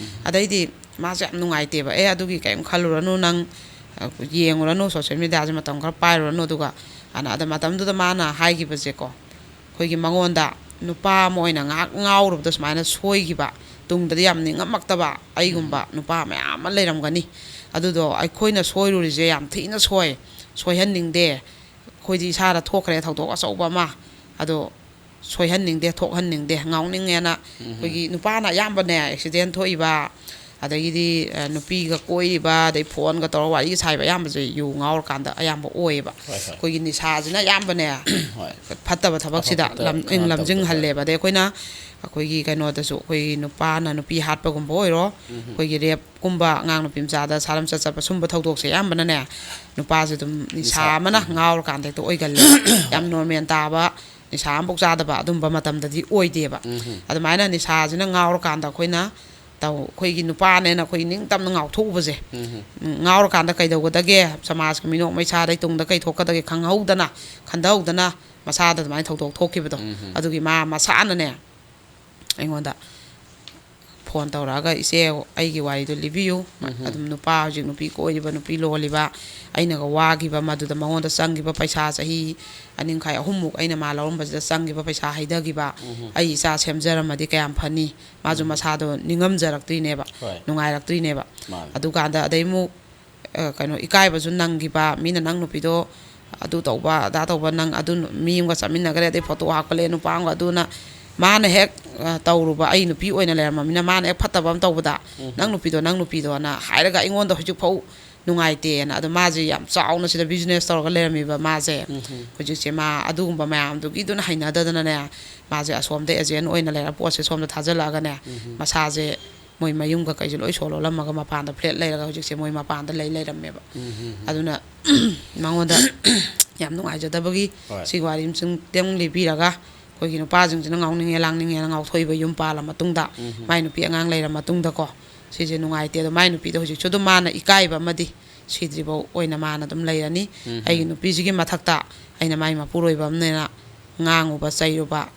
ꯑꯗꯩꯗꯤ ꯃꯥꯁꯦ ꯌꯥꯝ ꯅꯨꯡꯉꯥꯏꯇꯦꯕ꯫ "ꯑꯦ, ꯑꯗꯨꯒꯤ ꯀꯔꯤꯝ ꯈꯜꯂꯨꯔꯅꯨ ꯅꯪ, ꯑ, ꯌꯦꯡꯉꯨꯔꯅꯨ, ꯁꯣꯁꯦꯜ ꯃꯦꯗꯤꯌꯥꯁꯦ ꯃꯇꯝ ꯈꯔ ꯄꯥꯏꯔꯨꯔꯅꯨ", ꯑꯗꯨꯒ ꯑꯅ-, ꯑꯗ ꯃꯇꯝꯗꯨꯗ ꯃꯥꯅ ꯍꯥꯏꯈꯤꯕꯁꯦꯀꯣ, ꯑꯩꯈꯣꯏꯒꯤ ꯃꯉꯣꯟꯗ ꯅꯨꯄꯥ ꯑꯃ ꯑꯣꯏꯅ ꯉꯥꯏꯍꯥꯛ ꯉꯥꯎꯔꯨꯕꯗ ꯁꯨꯃꯥꯏꯅ ꯁꯣꯏꯈꯤꯕ, ꯇꯨꯡꯗꯗꯤ ꯌꯥꯝ ꯅꯤꯡꯉꯝꯃꯛꯇꯕ ꯑꯩꯒꯨꯝꯕ ꯅꯨꯄꯥ ꯃꯌꯥꯝ ꯑꯃ ꯂꯩꯔꯝꯒꯅꯤ꯫ ꯑꯗꯨꯗꯣ ꯑꯩꯈꯣꯏꯅ ꯁꯣꯏꯔꯨꯔꯤꯁꯦ ꯌꯥꯝ ꯊꯤꯅ ꯁꯣꯏ, ꯁꯣꯏꯍꯟꯅꯤꯡꯗꯦ꯫ ꯑꯩꯈꯣꯏꯗꯤ ꯏꯁꯥꯗ ꯊꯣꯛꯈ꯭ꯔꯦ ꯊꯧꯗꯣꯛ ꯑꯆꯧꯕ ꯑꯃ, ꯑꯗꯣ ꯁꯣꯏꯍꯟꯅꯤꯡꯗꯦ, ꯊꯣꯛꯍꯟꯅꯤꯡꯗꯦ, ꯉꯥꯎꯅꯤꯡꯉꯦꯅ꯫ ꯑꯩꯈꯣꯏꯒꯤ ꯅꯨꯄꯥꯅ ꯑꯌꯥꯝꯕꯅꯦ ꯑꯦꯛꯁꯤꯗꯦꯟ ꯊꯣꯛꯏꯕ, ꯑꯗꯒꯤꯗꯤ, ꯑ, ꯅꯨꯄꯤꯒ ꯀꯣꯏꯔꯤꯕ, ꯑꯗꯩ ꯐꯣꯟꯒ ꯇꯧꯔꯒ ꯋꯥꯔꯤꯒ ꯁꯥꯏꯕ ꯑꯌꯥꯝꯕꯁꯦ ꯌꯨ ꯉꯥꯎꯔꯀꯥꯟꯗ ꯑꯌꯥꯝꯕ ꯑꯣꯏꯌꯦꯕ꯫ ꯍꯣꯏ, ꯍꯣꯏ꯫ ꯑꯩꯈꯣꯏꯒꯤ ꯅꯤꯁꯥꯁꯤꯅ ꯑꯌꯥꯝꯕꯅꯦ ꯍꯣꯏ꯫ ꯐꯠꯇꯕ ꯊꯕꯛꯁꯤꯗ ꯑꯐ ꯐꯠꯇ ꯂꯝ-, ꯈꯔ ꯇꯧꯗꯕ꯫ ꯂꯝꯖꯤꯡꯍꯜꯂꯦꯕ꯫ ꯑꯗꯩ ꯑꯩꯈꯣꯏꯅ ꯑꯩꯈꯣꯏꯒꯤ ꯀꯩꯅꯣꯗꯁꯨ, ꯑꯩꯈꯣꯏꯒꯤ ꯅꯨꯄꯥꯅ ꯅꯨꯄꯤ ꯍꯥꯠꯄꯒꯨꯝꯕ ꯑꯣꯏꯔꯣ, ꯑꯩꯈꯣꯏꯒꯤ ꯔꯦꯞꯀꯨꯝꯕ, ꯑꯉꯥꯡ ꯅꯨꯄꯤ ꯃꯆꯥꯗ ꯁꯥꯔꯝꯆꯠ ꯆꯠꯄ, ꯁꯨꯝꯕ ꯊꯧꯗꯣꯛꯁꯦ ꯑꯌꯥꯝꯕꯅꯅꯦ ꯅꯨꯄꯥꯁꯦ ꯑꯗꯨꯝ ꯅꯤꯁꯥ ꯅꯤꯁꯥ꯫ ꯑꯃꯅ ꯉꯥꯎꯔꯀꯥꯟꯗ ꯍꯦꯛꯇ ꯑꯣꯏꯒꯜꯂꯦ꯫ ꯌꯥꯝ ꯅꯣꯔꯃꯦꯜ ꯇꯥꯕ, ꯅꯤꯁꯥ ꯑꯃꯐꯥꯎ ꯆꯥꯗꯕ ꯑꯗꯨꯝꯕ ꯃꯇꯝꯗꯗꯤ ꯑꯣꯏꯗꯦꯕ꯫ ꯑꯗꯨꯃꯥꯏꯅ ꯅꯤꯁꯥꯁꯤꯅ ꯉꯥꯎꯔꯀꯥꯟꯗ ꯑꯩꯈꯣꯏꯅ ꯇꯧ-, ꯑꯩꯈꯣꯏꯒꯤ ꯅꯨꯄꯥꯅꯦꯅ ꯑꯩꯈꯣꯏ ꯅꯤꯡꯇꯝꯅ ꯉꯥꯎꯊꯣꯛꯎꯕꯁꯦ, ꯎꯝ, ꯉꯥꯎꯔꯀꯥꯟꯗ ꯀꯩꯗꯧꯒꯗꯒꯦ, ꯁꯃꯥꯖꯀꯤ ꯃꯤꯅꯣꯛ ꯃꯩꯁꯥꯗꯩ ꯇꯨꯡꯗ ꯀꯩ ꯊꯣꯛꯀꯗꯒꯦ ꯈꯪꯍꯧꯗꯅ, ꯈꯟꯊꯍꯧꯗꯅ ꯃꯁꯥꯗ ꯑꯗꯨꯃꯥꯏꯅ ꯊꯧꯗꯣꯛ ꯊꯣꯛꯈꯤꯕꯗꯣ꯫ ꯎꯝ꯫ ꯑꯗꯨꯒꯤ ꯃꯥ ꯃꯁꯥꯅꯅꯦ ꯑꯩꯉꯣꯟꯗ ꯐꯣꯟ ꯇꯧꯔꯛꯑꯒ, "ꯏꯆꯦ, ꯑꯩꯒꯤ ꯋꯥꯔꯤꯗꯣ ꯂꯤꯕꯤꯌꯨ, ꯎꯝ꯫ ꯑꯗꯨꯝ ꯅꯨꯄꯥ, ꯍꯧꯖꯤꯛ ꯅꯨꯄꯤ ꯀꯣꯏꯔꯤꯕ, ꯅꯨꯄꯤ ꯂꯣꯜꯂꯤꯕ, ꯑꯩꯅꯒ ꯋꯥꯈꯤꯕ, ꯃꯗꯨꯗ ꯃꯉꯣꯟꯗ ꯆꯪꯈꯤꯕ ꯄꯩꯁꯥ, ꯆꯍꯤ ꯑꯅꯤ ꯃꯈꯥꯏ, ꯑꯍꯨꯝꯃꯨꯛ ꯑꯩꯅ ꯃꯥ ꯂꯧꯔꯝꯕꯁꯤꯗ ꯆꯪꯈꯤꯕ ꯄꯩꯁꯥ ꯍꯩꯊꯈꯤꯕ, ꯎꯝ꯫ ꯑꯩ ꯏꯆꯥ ꯁꯦꯝꯖꯔꯝꯃꯗꯤ ꯀꯌꯥꯝ ꯐꯅꯤ?" ꯃꯥꯁꯨ ꯎꯝ꯫ ꯃꯁꯥꯗꯣ ꯅꯤꯡꯉꯝꯖꯔꯛꯇꯣꯏꯅꯦꯕ, ꯍꯣꯏ꯫ ꯅꯨꯡꯉꯥꯏꯔꯛꯇꯣꯏꯅꯦꯕ꯫ ꯃꯥꯅꯦ꯫ ꯑꯗꯨꯀꯥꯟꯗ ꯑꯗꯩ ꯑꯃꯨꯛ ꯑ, ꯀꯩꯅꯣ, ꯏꯀꯥꯏꯕꯁꯨ ꯅꯪꯈꯤꯕ, ꯃꯤꯅ ꯅꯪ ꯅꯨꯄꯤꯗꯣ ꯑꯗꯨ ꯇꯧꯕ, ꯑꯗꯥ ꯇꯧꯕ, ꯅꯪ ꯑꯗꯨ ꯅꯨ-, ꯃꯤ ꯑꯃꯒ ꯆꯠꯃꯤꯟꯅꯈ꯭ꯔꯦ, ꯑꯗꯩ ꯐꯣꯇꯣ ꯍꯥꯞꯀꯠꯂꯦ, ꯅꯨꯄꯥ ꯑꯃꯒ, ꯑꯗꯨꯅ ꯃꯥꯅ ꯍꯦꯛ ꯑ, ꯇꯧꯔꯨꯕ, ꯑꯩ ꯅꯨꯄꯤ ꯑꯣꯏꯅ ꯂꯩꯔꯝꯃꯃꯤꯅ, ꯃꯥꯅ ꯍꯦꯛ ꯐꯠꯇꯕ ꯑꯃ ꯇꯧꯕꯗ, "ꯅꯪ ꯅꯨꯄꯤꯗꯣ, ꯅꯪ ꯅꯨꯄꯤꯗꯣꯅ" ꯍꯥꯏꯔꯒ ꯑꯩꯉꯣꯟꯗ ꯍꯧꯖꯤꯛ ꯐꯥꯎ ꯅꯨꯡꯉꯥꯏꯇꯦꯅ꯫ ꯑꯗꯣ ꯃꯥꯁꯦ ꯌꯥꯝ ꯆꯥꯎꯅ ꯁꯤꯗ ꯕꯤꯖꯤꯅꯦꯁ ꯇꯧꯔꯒ ꯂꯩꯔꯝꯃꯤꯕ ꯃꯥꯁꯦ꯫ ꯍꯧꯖꯤꯛꯁꯦ ꯃꯥ ꯑꯗꯨꯒꯨꯝꯕ ꯃꯌꯥꯝꯗꯨꯒꯤꯗꯨꯅ ꯍꯩꯅꯗꯗꯅꯅꯦ, ꯃꯥꯁꯦ ꯑꯁꯣꯝꯗ ꯑꯦꯖꯦꯟ ꯑꯣꯏꯅ ꯂꯩꯔ ꯄꯣꯠꯁꯦ ꯁꯣꯝꯗ ꯊꯥꯖꯤꯜꯂꯛꯑꯒꯅꯦ, ꯃꯁꯥꯁꯦ ꯃꯣꯏ ꯃꯌꯨꯝꯒ ꯀꯩꯁꯦ ꯂꯣꯏ ꯁꯣ ꯂꯣꯜꯂꯝꯃꯒ ꯃꯄꯥꯟꯗ ꯐ꯭ꯂꯦꯠ ꯂꯩꯔꯒ ꯍꯧꯖꯤꯛꯁꯦ ꯃꯣꯏ ꯃꯄꯥꯟꯗ ꯂꯩ ꯂꯩꯔꯝꯃꯦꯕ꯫ ꯑꯗꯨꯅ ꯃꯉꯣꯟꯗ ꯌꯥꯝ ꯅꯨꯡꯉꯥꯏꯖꯗꯕꯒꯤ ꯍꯣꯏ꯫ ꯁꯤꯒꯤ ꯋꯥꯔꯤ ꯑꯃꯁꯨꯡꯇꯪ ꯂꯤꯕꯤꯔꯒ, ꯑꯩꯈꯣꯏꯒꯤ ꯅꯨꯄꯥꯁꯤꯡꯁꯤꯅ ꯉꯥꯎꯅꯤꯡꯉꯦ ꯂꯥꯡꯅꯤꯡꯉꯦꯅ ꯉꯥꯎꯊꯣꯛꯏꯕ, ꯌꯨꯝ ꯄꯥꯜꯂ ꯃꯇꯨꯡꯗ, ꯃꯥꯏ ꯅꯨꯄꯤ ꯑꯉꯥꯡ ꯂꯩꯔ ꯃꯇꯨꯡꯗꯀꯣ, ꯁꯤꯁꯦ ꯅꯨꯡꯉꯥꯏꯇꯦ꯫ ꯑꯗꯣ ꯃꯥꯏ ꯅꯨꯄꯤꯗꯣ ꯍꯧꯖꯤꯛꯁꯨ ꯑꯗꯨꯝ ꯃꯥꯅ ꯏꯀꯥꯏꯕ ꯑꯃꯗꯤ ꯁꯤꯗ꯭ꯔꯤꯐꯥꯎ ꯑꯣꯏꯅ ꯃꯥꯅ ꯑꯗꯨꯝ ꯂꯩꯔꯅꯤ꯫ "ꯑꯩꯒꯤ ꯅꯨꯄꯤꯁꯤꯒꯤ ꯃꯊꯛꯇ ꯑꯩꯅ ꯃꯥꯏ ꯃꯄꯨꯔꯣꯏꯕ ꯑꯃꯅꯦꯅ ꯉꯥꯡꯉꯨꯕ, ꯆꯩꯔꯨꯕ,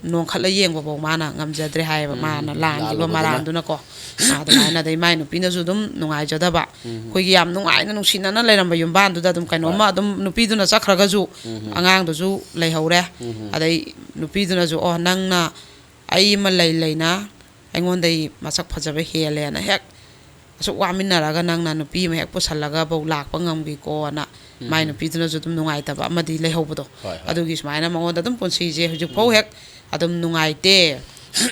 ꯅꯣꯡꯈꯠꯂ ꯌꯦꯡꯕꯐꯥꯎ ꯃꯥꯅ ꯉꯝꯖꯗ꯭ꯔꯦ" ꯍꯥꯏꯌꯦꯕ, ꯃꯥꯅ ꯂꯥꯟꯈꯤꯕ ꯂꯥꯜꯂꯨꯕꯗꯨꯅ꯫ ꯃꯔꯥꯜꯗꯨꯅꯀꯣ꯫ ꯑꯗꯨꯃꯥꯏꯅ, ꯑꯗꯩ ꯃꯥꯏ ꯅꯨꯄꯤꯅꯁꯨ ꯑꯗꯨꯝ ꯅꯨꯡꯉꯥꯏꯖꯗꯕ, ꯑꯩꯈꯣꯏꯒꯤ ꯌꯥꯝ ꯅꯨꯡꯉꯥꯏꯅ ꯅꯨꯡꯁꯤꯅꯅ ꯂꯩꯔꯝꯕ ꯌꯨꯝꯕꯥꯟꯗꯨꯗ ꯑꯗꯨꯝ ꯀꯩꯅꯣꯝꯃ ꯍꯣꯏ꯫ ꯑꯗꯨꯝ ꯅꯨꯄꯤꯗꯨꯅ ꯆꯠꯈ꯭ꯔꯒꯁꯨ ꯑꯉꯥꯡꯗꯨꯁꯨ ꯂꯩꯍꯧꯔꯦ꯫ ꯑꯗꯩ ꯅꯨꯄꯤꯗꯨꯅꯁꯨ, "ꯑꯣ, ꯅꯪꯅ ꯑꯩ ꯑꯃ ꯂꯩ ꯂꯩꯅ ꯑꯩꯉꯣꯟꯗꯩ ꯃꯁꯛ ꯐꯖꯕ ꯍꯦꯜꯂꯦꯅ ꯍꯦꯛ ꯑꯁꯨꯛ ꯋꯥꯃꯤꯟꯅꯔꯒ ꯅꯪꯅ ꯅꯨꯄꯤ ꯑꯃ ꯍꯦꯛ ꯄꯨꯁꯜꯂꯒꯐꯧ ꯂꯥꯛꯄ ꯉꯝꯈꯤꯀꯣꯅ" ꯃꯥꯏ ꯅꯨꯄꯤꯗꯨꯅꯁꯨ ꯑꯗꯨꯝ ꯅꯨꯡꯉꯥꯏꯇꯕ ꯑꯃꯗꯤ ꯂꯩꯍꯧꯕꯗꯣ꯫ ꯍꯣꯏ, ꯍꯣꯏ꯫ ꯑꯗꯨꯒꯤ ꯁꯨꯃꯥꯏꯅ ꯃꯉꯣꯟꯗ ꯑꯗꯨꯝ ꯄꯨꯟꯁꯤꯁꯦ ꯍꯧꯖꯤꯛꯐꯥꯎ ꯍꯦꯛ ꯑꯗꯨꯝ ꯅꯨꯡꯉꯥꯏꯇꯦ꯫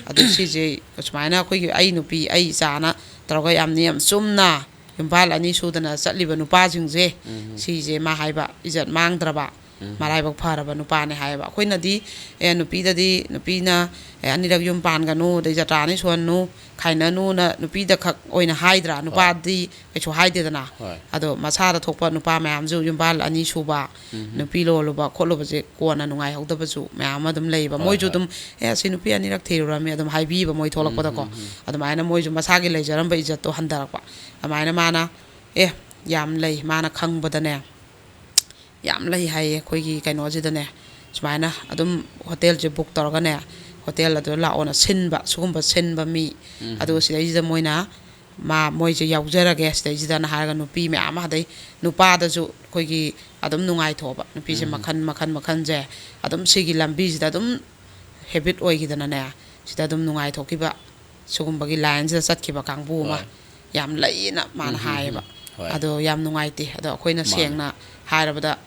ꯑꯗꯨ ꯁꯤꯁꯦ ꯁꯨꯃꯥꯏꯅ ꯑꯩꯈꯣꯏꯒꯤ ꯑꯩ ꯅꯨꯄꯤ ꯑꯩ ꯏꯆꯥꯅ ꯇꯧꯔꯒ ꯌꯥꯝ ꯅꯤꯌꯝ ꯆꯨꯝꯅ ꯌꯨꯝꯕꯥꯜ ꯑꯅꯤ ꯁꯨꯗꯅ ꯆꯠꯂꯤꯕ ꯅꯨꯄꯥꯁꯤꯡꯁꯦ, ꯁꯤꯁꯦ ꯃꯥ ꯍꯥꯏꯕ ꯏꯖꯠ ꯃꯥꯡꯗ꯭ꯔꯕ, ꯃꯔꯥꯏꯕꯛ ꯐꯔꯕ ꯅꯨꯄꯥꯅꯦ ꯍꯥꯏꯌꯦꯕ꯫ ꯑꯩꯈꯣꯏꯅꯗꯤ, "ꯑꯦ, ꯅꯨꯄꯤꯗꯗꯤ, ꯅꯨꯄꯤꯅ, ꯑꯦ, ꯑꯅꯤꯔꯛ ꯌꯨꯝ ꯄꯥꯟꯒꯅꯨ, ꯑꯗꯩ ꯖꯇ꯭ꯔꯥ ꯑꯅꯤ ꯁꯨꯍꯟꯅꯨ, ꯈꯥꯏꯅꯅꯨꯅ" ꯅꯨꯄꯤꯗ ꯈꯛ ꯑꯣꯏꯅ ꯍꯥꯏꯗ꯭ꯔꯥ? ꯍꯣꯏ꯫ ꯅꯨꯄꯥꯗꯤ ꯀꯩꯁꯨ ꯍꯥꯏꯗꯦꯗꯅ꯫ ꯍꯣꯏ꯫ ꯑꯗꯣ ꯃꯁꯥꯗ ꯊꯣꯛꯄ ꯅꯨꯄꯥ ꯃꯌꯥꯝꯁꯨ ꯌꯨꯝꯕꯥꯜ ꯑꯅꯤ ꯁꯨꯕ, ꯅꯨꯄꯤ ꯂꯣꯜꯂꯨꯕ ꯈꯣꯠꯂꯨꯕꯁꯦ ꯀꯣꯟꯅ ꯅꯨꯡꯉꯥꯏꯍꯧꯗꯕꯁꯨ ꯃꯌꯥꯝ ꯑꯃ ꯑꯗꯨꯝ ꯂꯩꯌꯦꯕ꯫ ꯍꯣꯏ, ꯃꯣꯏꯁꯨ ꯍꯣꯏ꯫ ꯑꯗꯨꯝ, "ꯑꯦ, ꯑꯁꯤ ꯅꯨꯄꯤ ꯑꯅꯤꯔꯛ ꯊꯤꯔꯨꯔꯝꯃꯤ" ꯑꯗꯨꯝ ꯍꯥꯏꯕꯤꯕ ꯃꯣꯏ ꯊꯣꯛꯂꯛꯄꯗꯀꯣ꯫ ꯑꯗꯨꯃꯥꯏꯅ ꯃꯣꯏꯁꯨ ꯃꯁꯥꯒꯤ ꯂꯩꯖꯔꯝꯕ ꯏꯖꯠꯇꯣ ꯍꯟꯊꯔꯛꯄ꯫ ꯑꯗꯨꯃꯥꯏꯅ ꯃꯥꯅ, ꯑꯦ, ꯌꯥꯝ ꯂꯩ꯫ ꯃꯥꯅ ꯈꯪꯕꯗꯅꯦ, ꯌꯥꯝ ꯂꯩ ꯍꯥꯏꯌꯦ ꯑꯩꯈꯣꯏꯒꯤ ꯀꯩꯅꯣꯁꯤꯗꯅꯦ꯫ ꯁꯨꯃꯥꯏꯅ ꯑꯗꯨꯝ ꯍꯣꯇꯦꯜꯁꯦ ꯕꯨꯛ ꯇꯧꯔꯒꯅꯦ, ꯍꯣꯇꯦꯜ ꯑꯗꯨꯗ ꯂꯥꯛꯑꯣꯅ ꯁꯤꯟꯕ, ꯁꯤꯒꯨꯝꯕ ꯁꯤꯟꯕ ꯃꯤ꯫ ꯑꯗꯨꯒ ꯁꯤꯗꯩꯁꯤꯗ ꯃꯣꯏꯅ, "ꯃꯥ, ꯃꯣꯏꯁꯦ ꯌꯥꯎꯖꯔꯒꯦ ꯁꯤꯗꯩꯁꯤꯗꯅ" ꯍꯥꯏꯔꯒ ꯅꯨꯄꯤ ꯃꯌꯥꯝ ꯑꯃ, ꯑꯗꯩ ꯅꯨꯄꯥꯗꯁꯨ ꯑꯩꯈꯣꯏꯒꯤ ꯑꯗꯨꯝ ꯅꯨꯡꯉꯥꯏꯊꯣꯛꯑꯕ꯫ ꯅꯨꯄꯤꯁꯦ ꯃꯈꯜ, ꯃꯈꯜ, ꯃꯈꯜꯁꯦ ꯑꯗꯨꯝ ꯁꯤꯒꯤ ꯂꯝꯕꯤꯁꯤꯗ ꯑꯗꯨꯝ ꯍꯦꯕꯤꯠ ꯑꯣꯏꯈꯤꯗꯅꯅꯦ, ꯁꯤꯗ ꯑꯗꯨꯝ ꯅꯨꯡꯉꯥꯏꯊꯣꯛꯈꯤꯕ, ꯁꯤꯒꯨꯝꯕꯒꯤ ꯂꯥꯏꯟꯁꯤꯗ ꯆꯠꯈꯤꯕ ꯀꯥꯡꯕꯨ ꯑꯃ ꯍꯣꯏ꯫ ꯌꯥꯝ ꯂꯩꯌꯦꯅ ꯃꯥꯅ ꯎꯝ, ꯎꯝ, ꯍꯥꯏꯌꯦꯕ꯫ ꯎꯝ꯫ ꯍꯣꯏ꯫ ꯑꯗꯣ ꯌꯥꯝ ꯅꯨꯡꯉꯥꯏꯇꯦ꯫ ꯑꯗꯣ ꯑꯩꯈꯣꯏꯅ ꯃꯥꯅꯦ꯫ ꯁꯦꯡꯅ ꯍꯥꯏꯔꯕꯗ,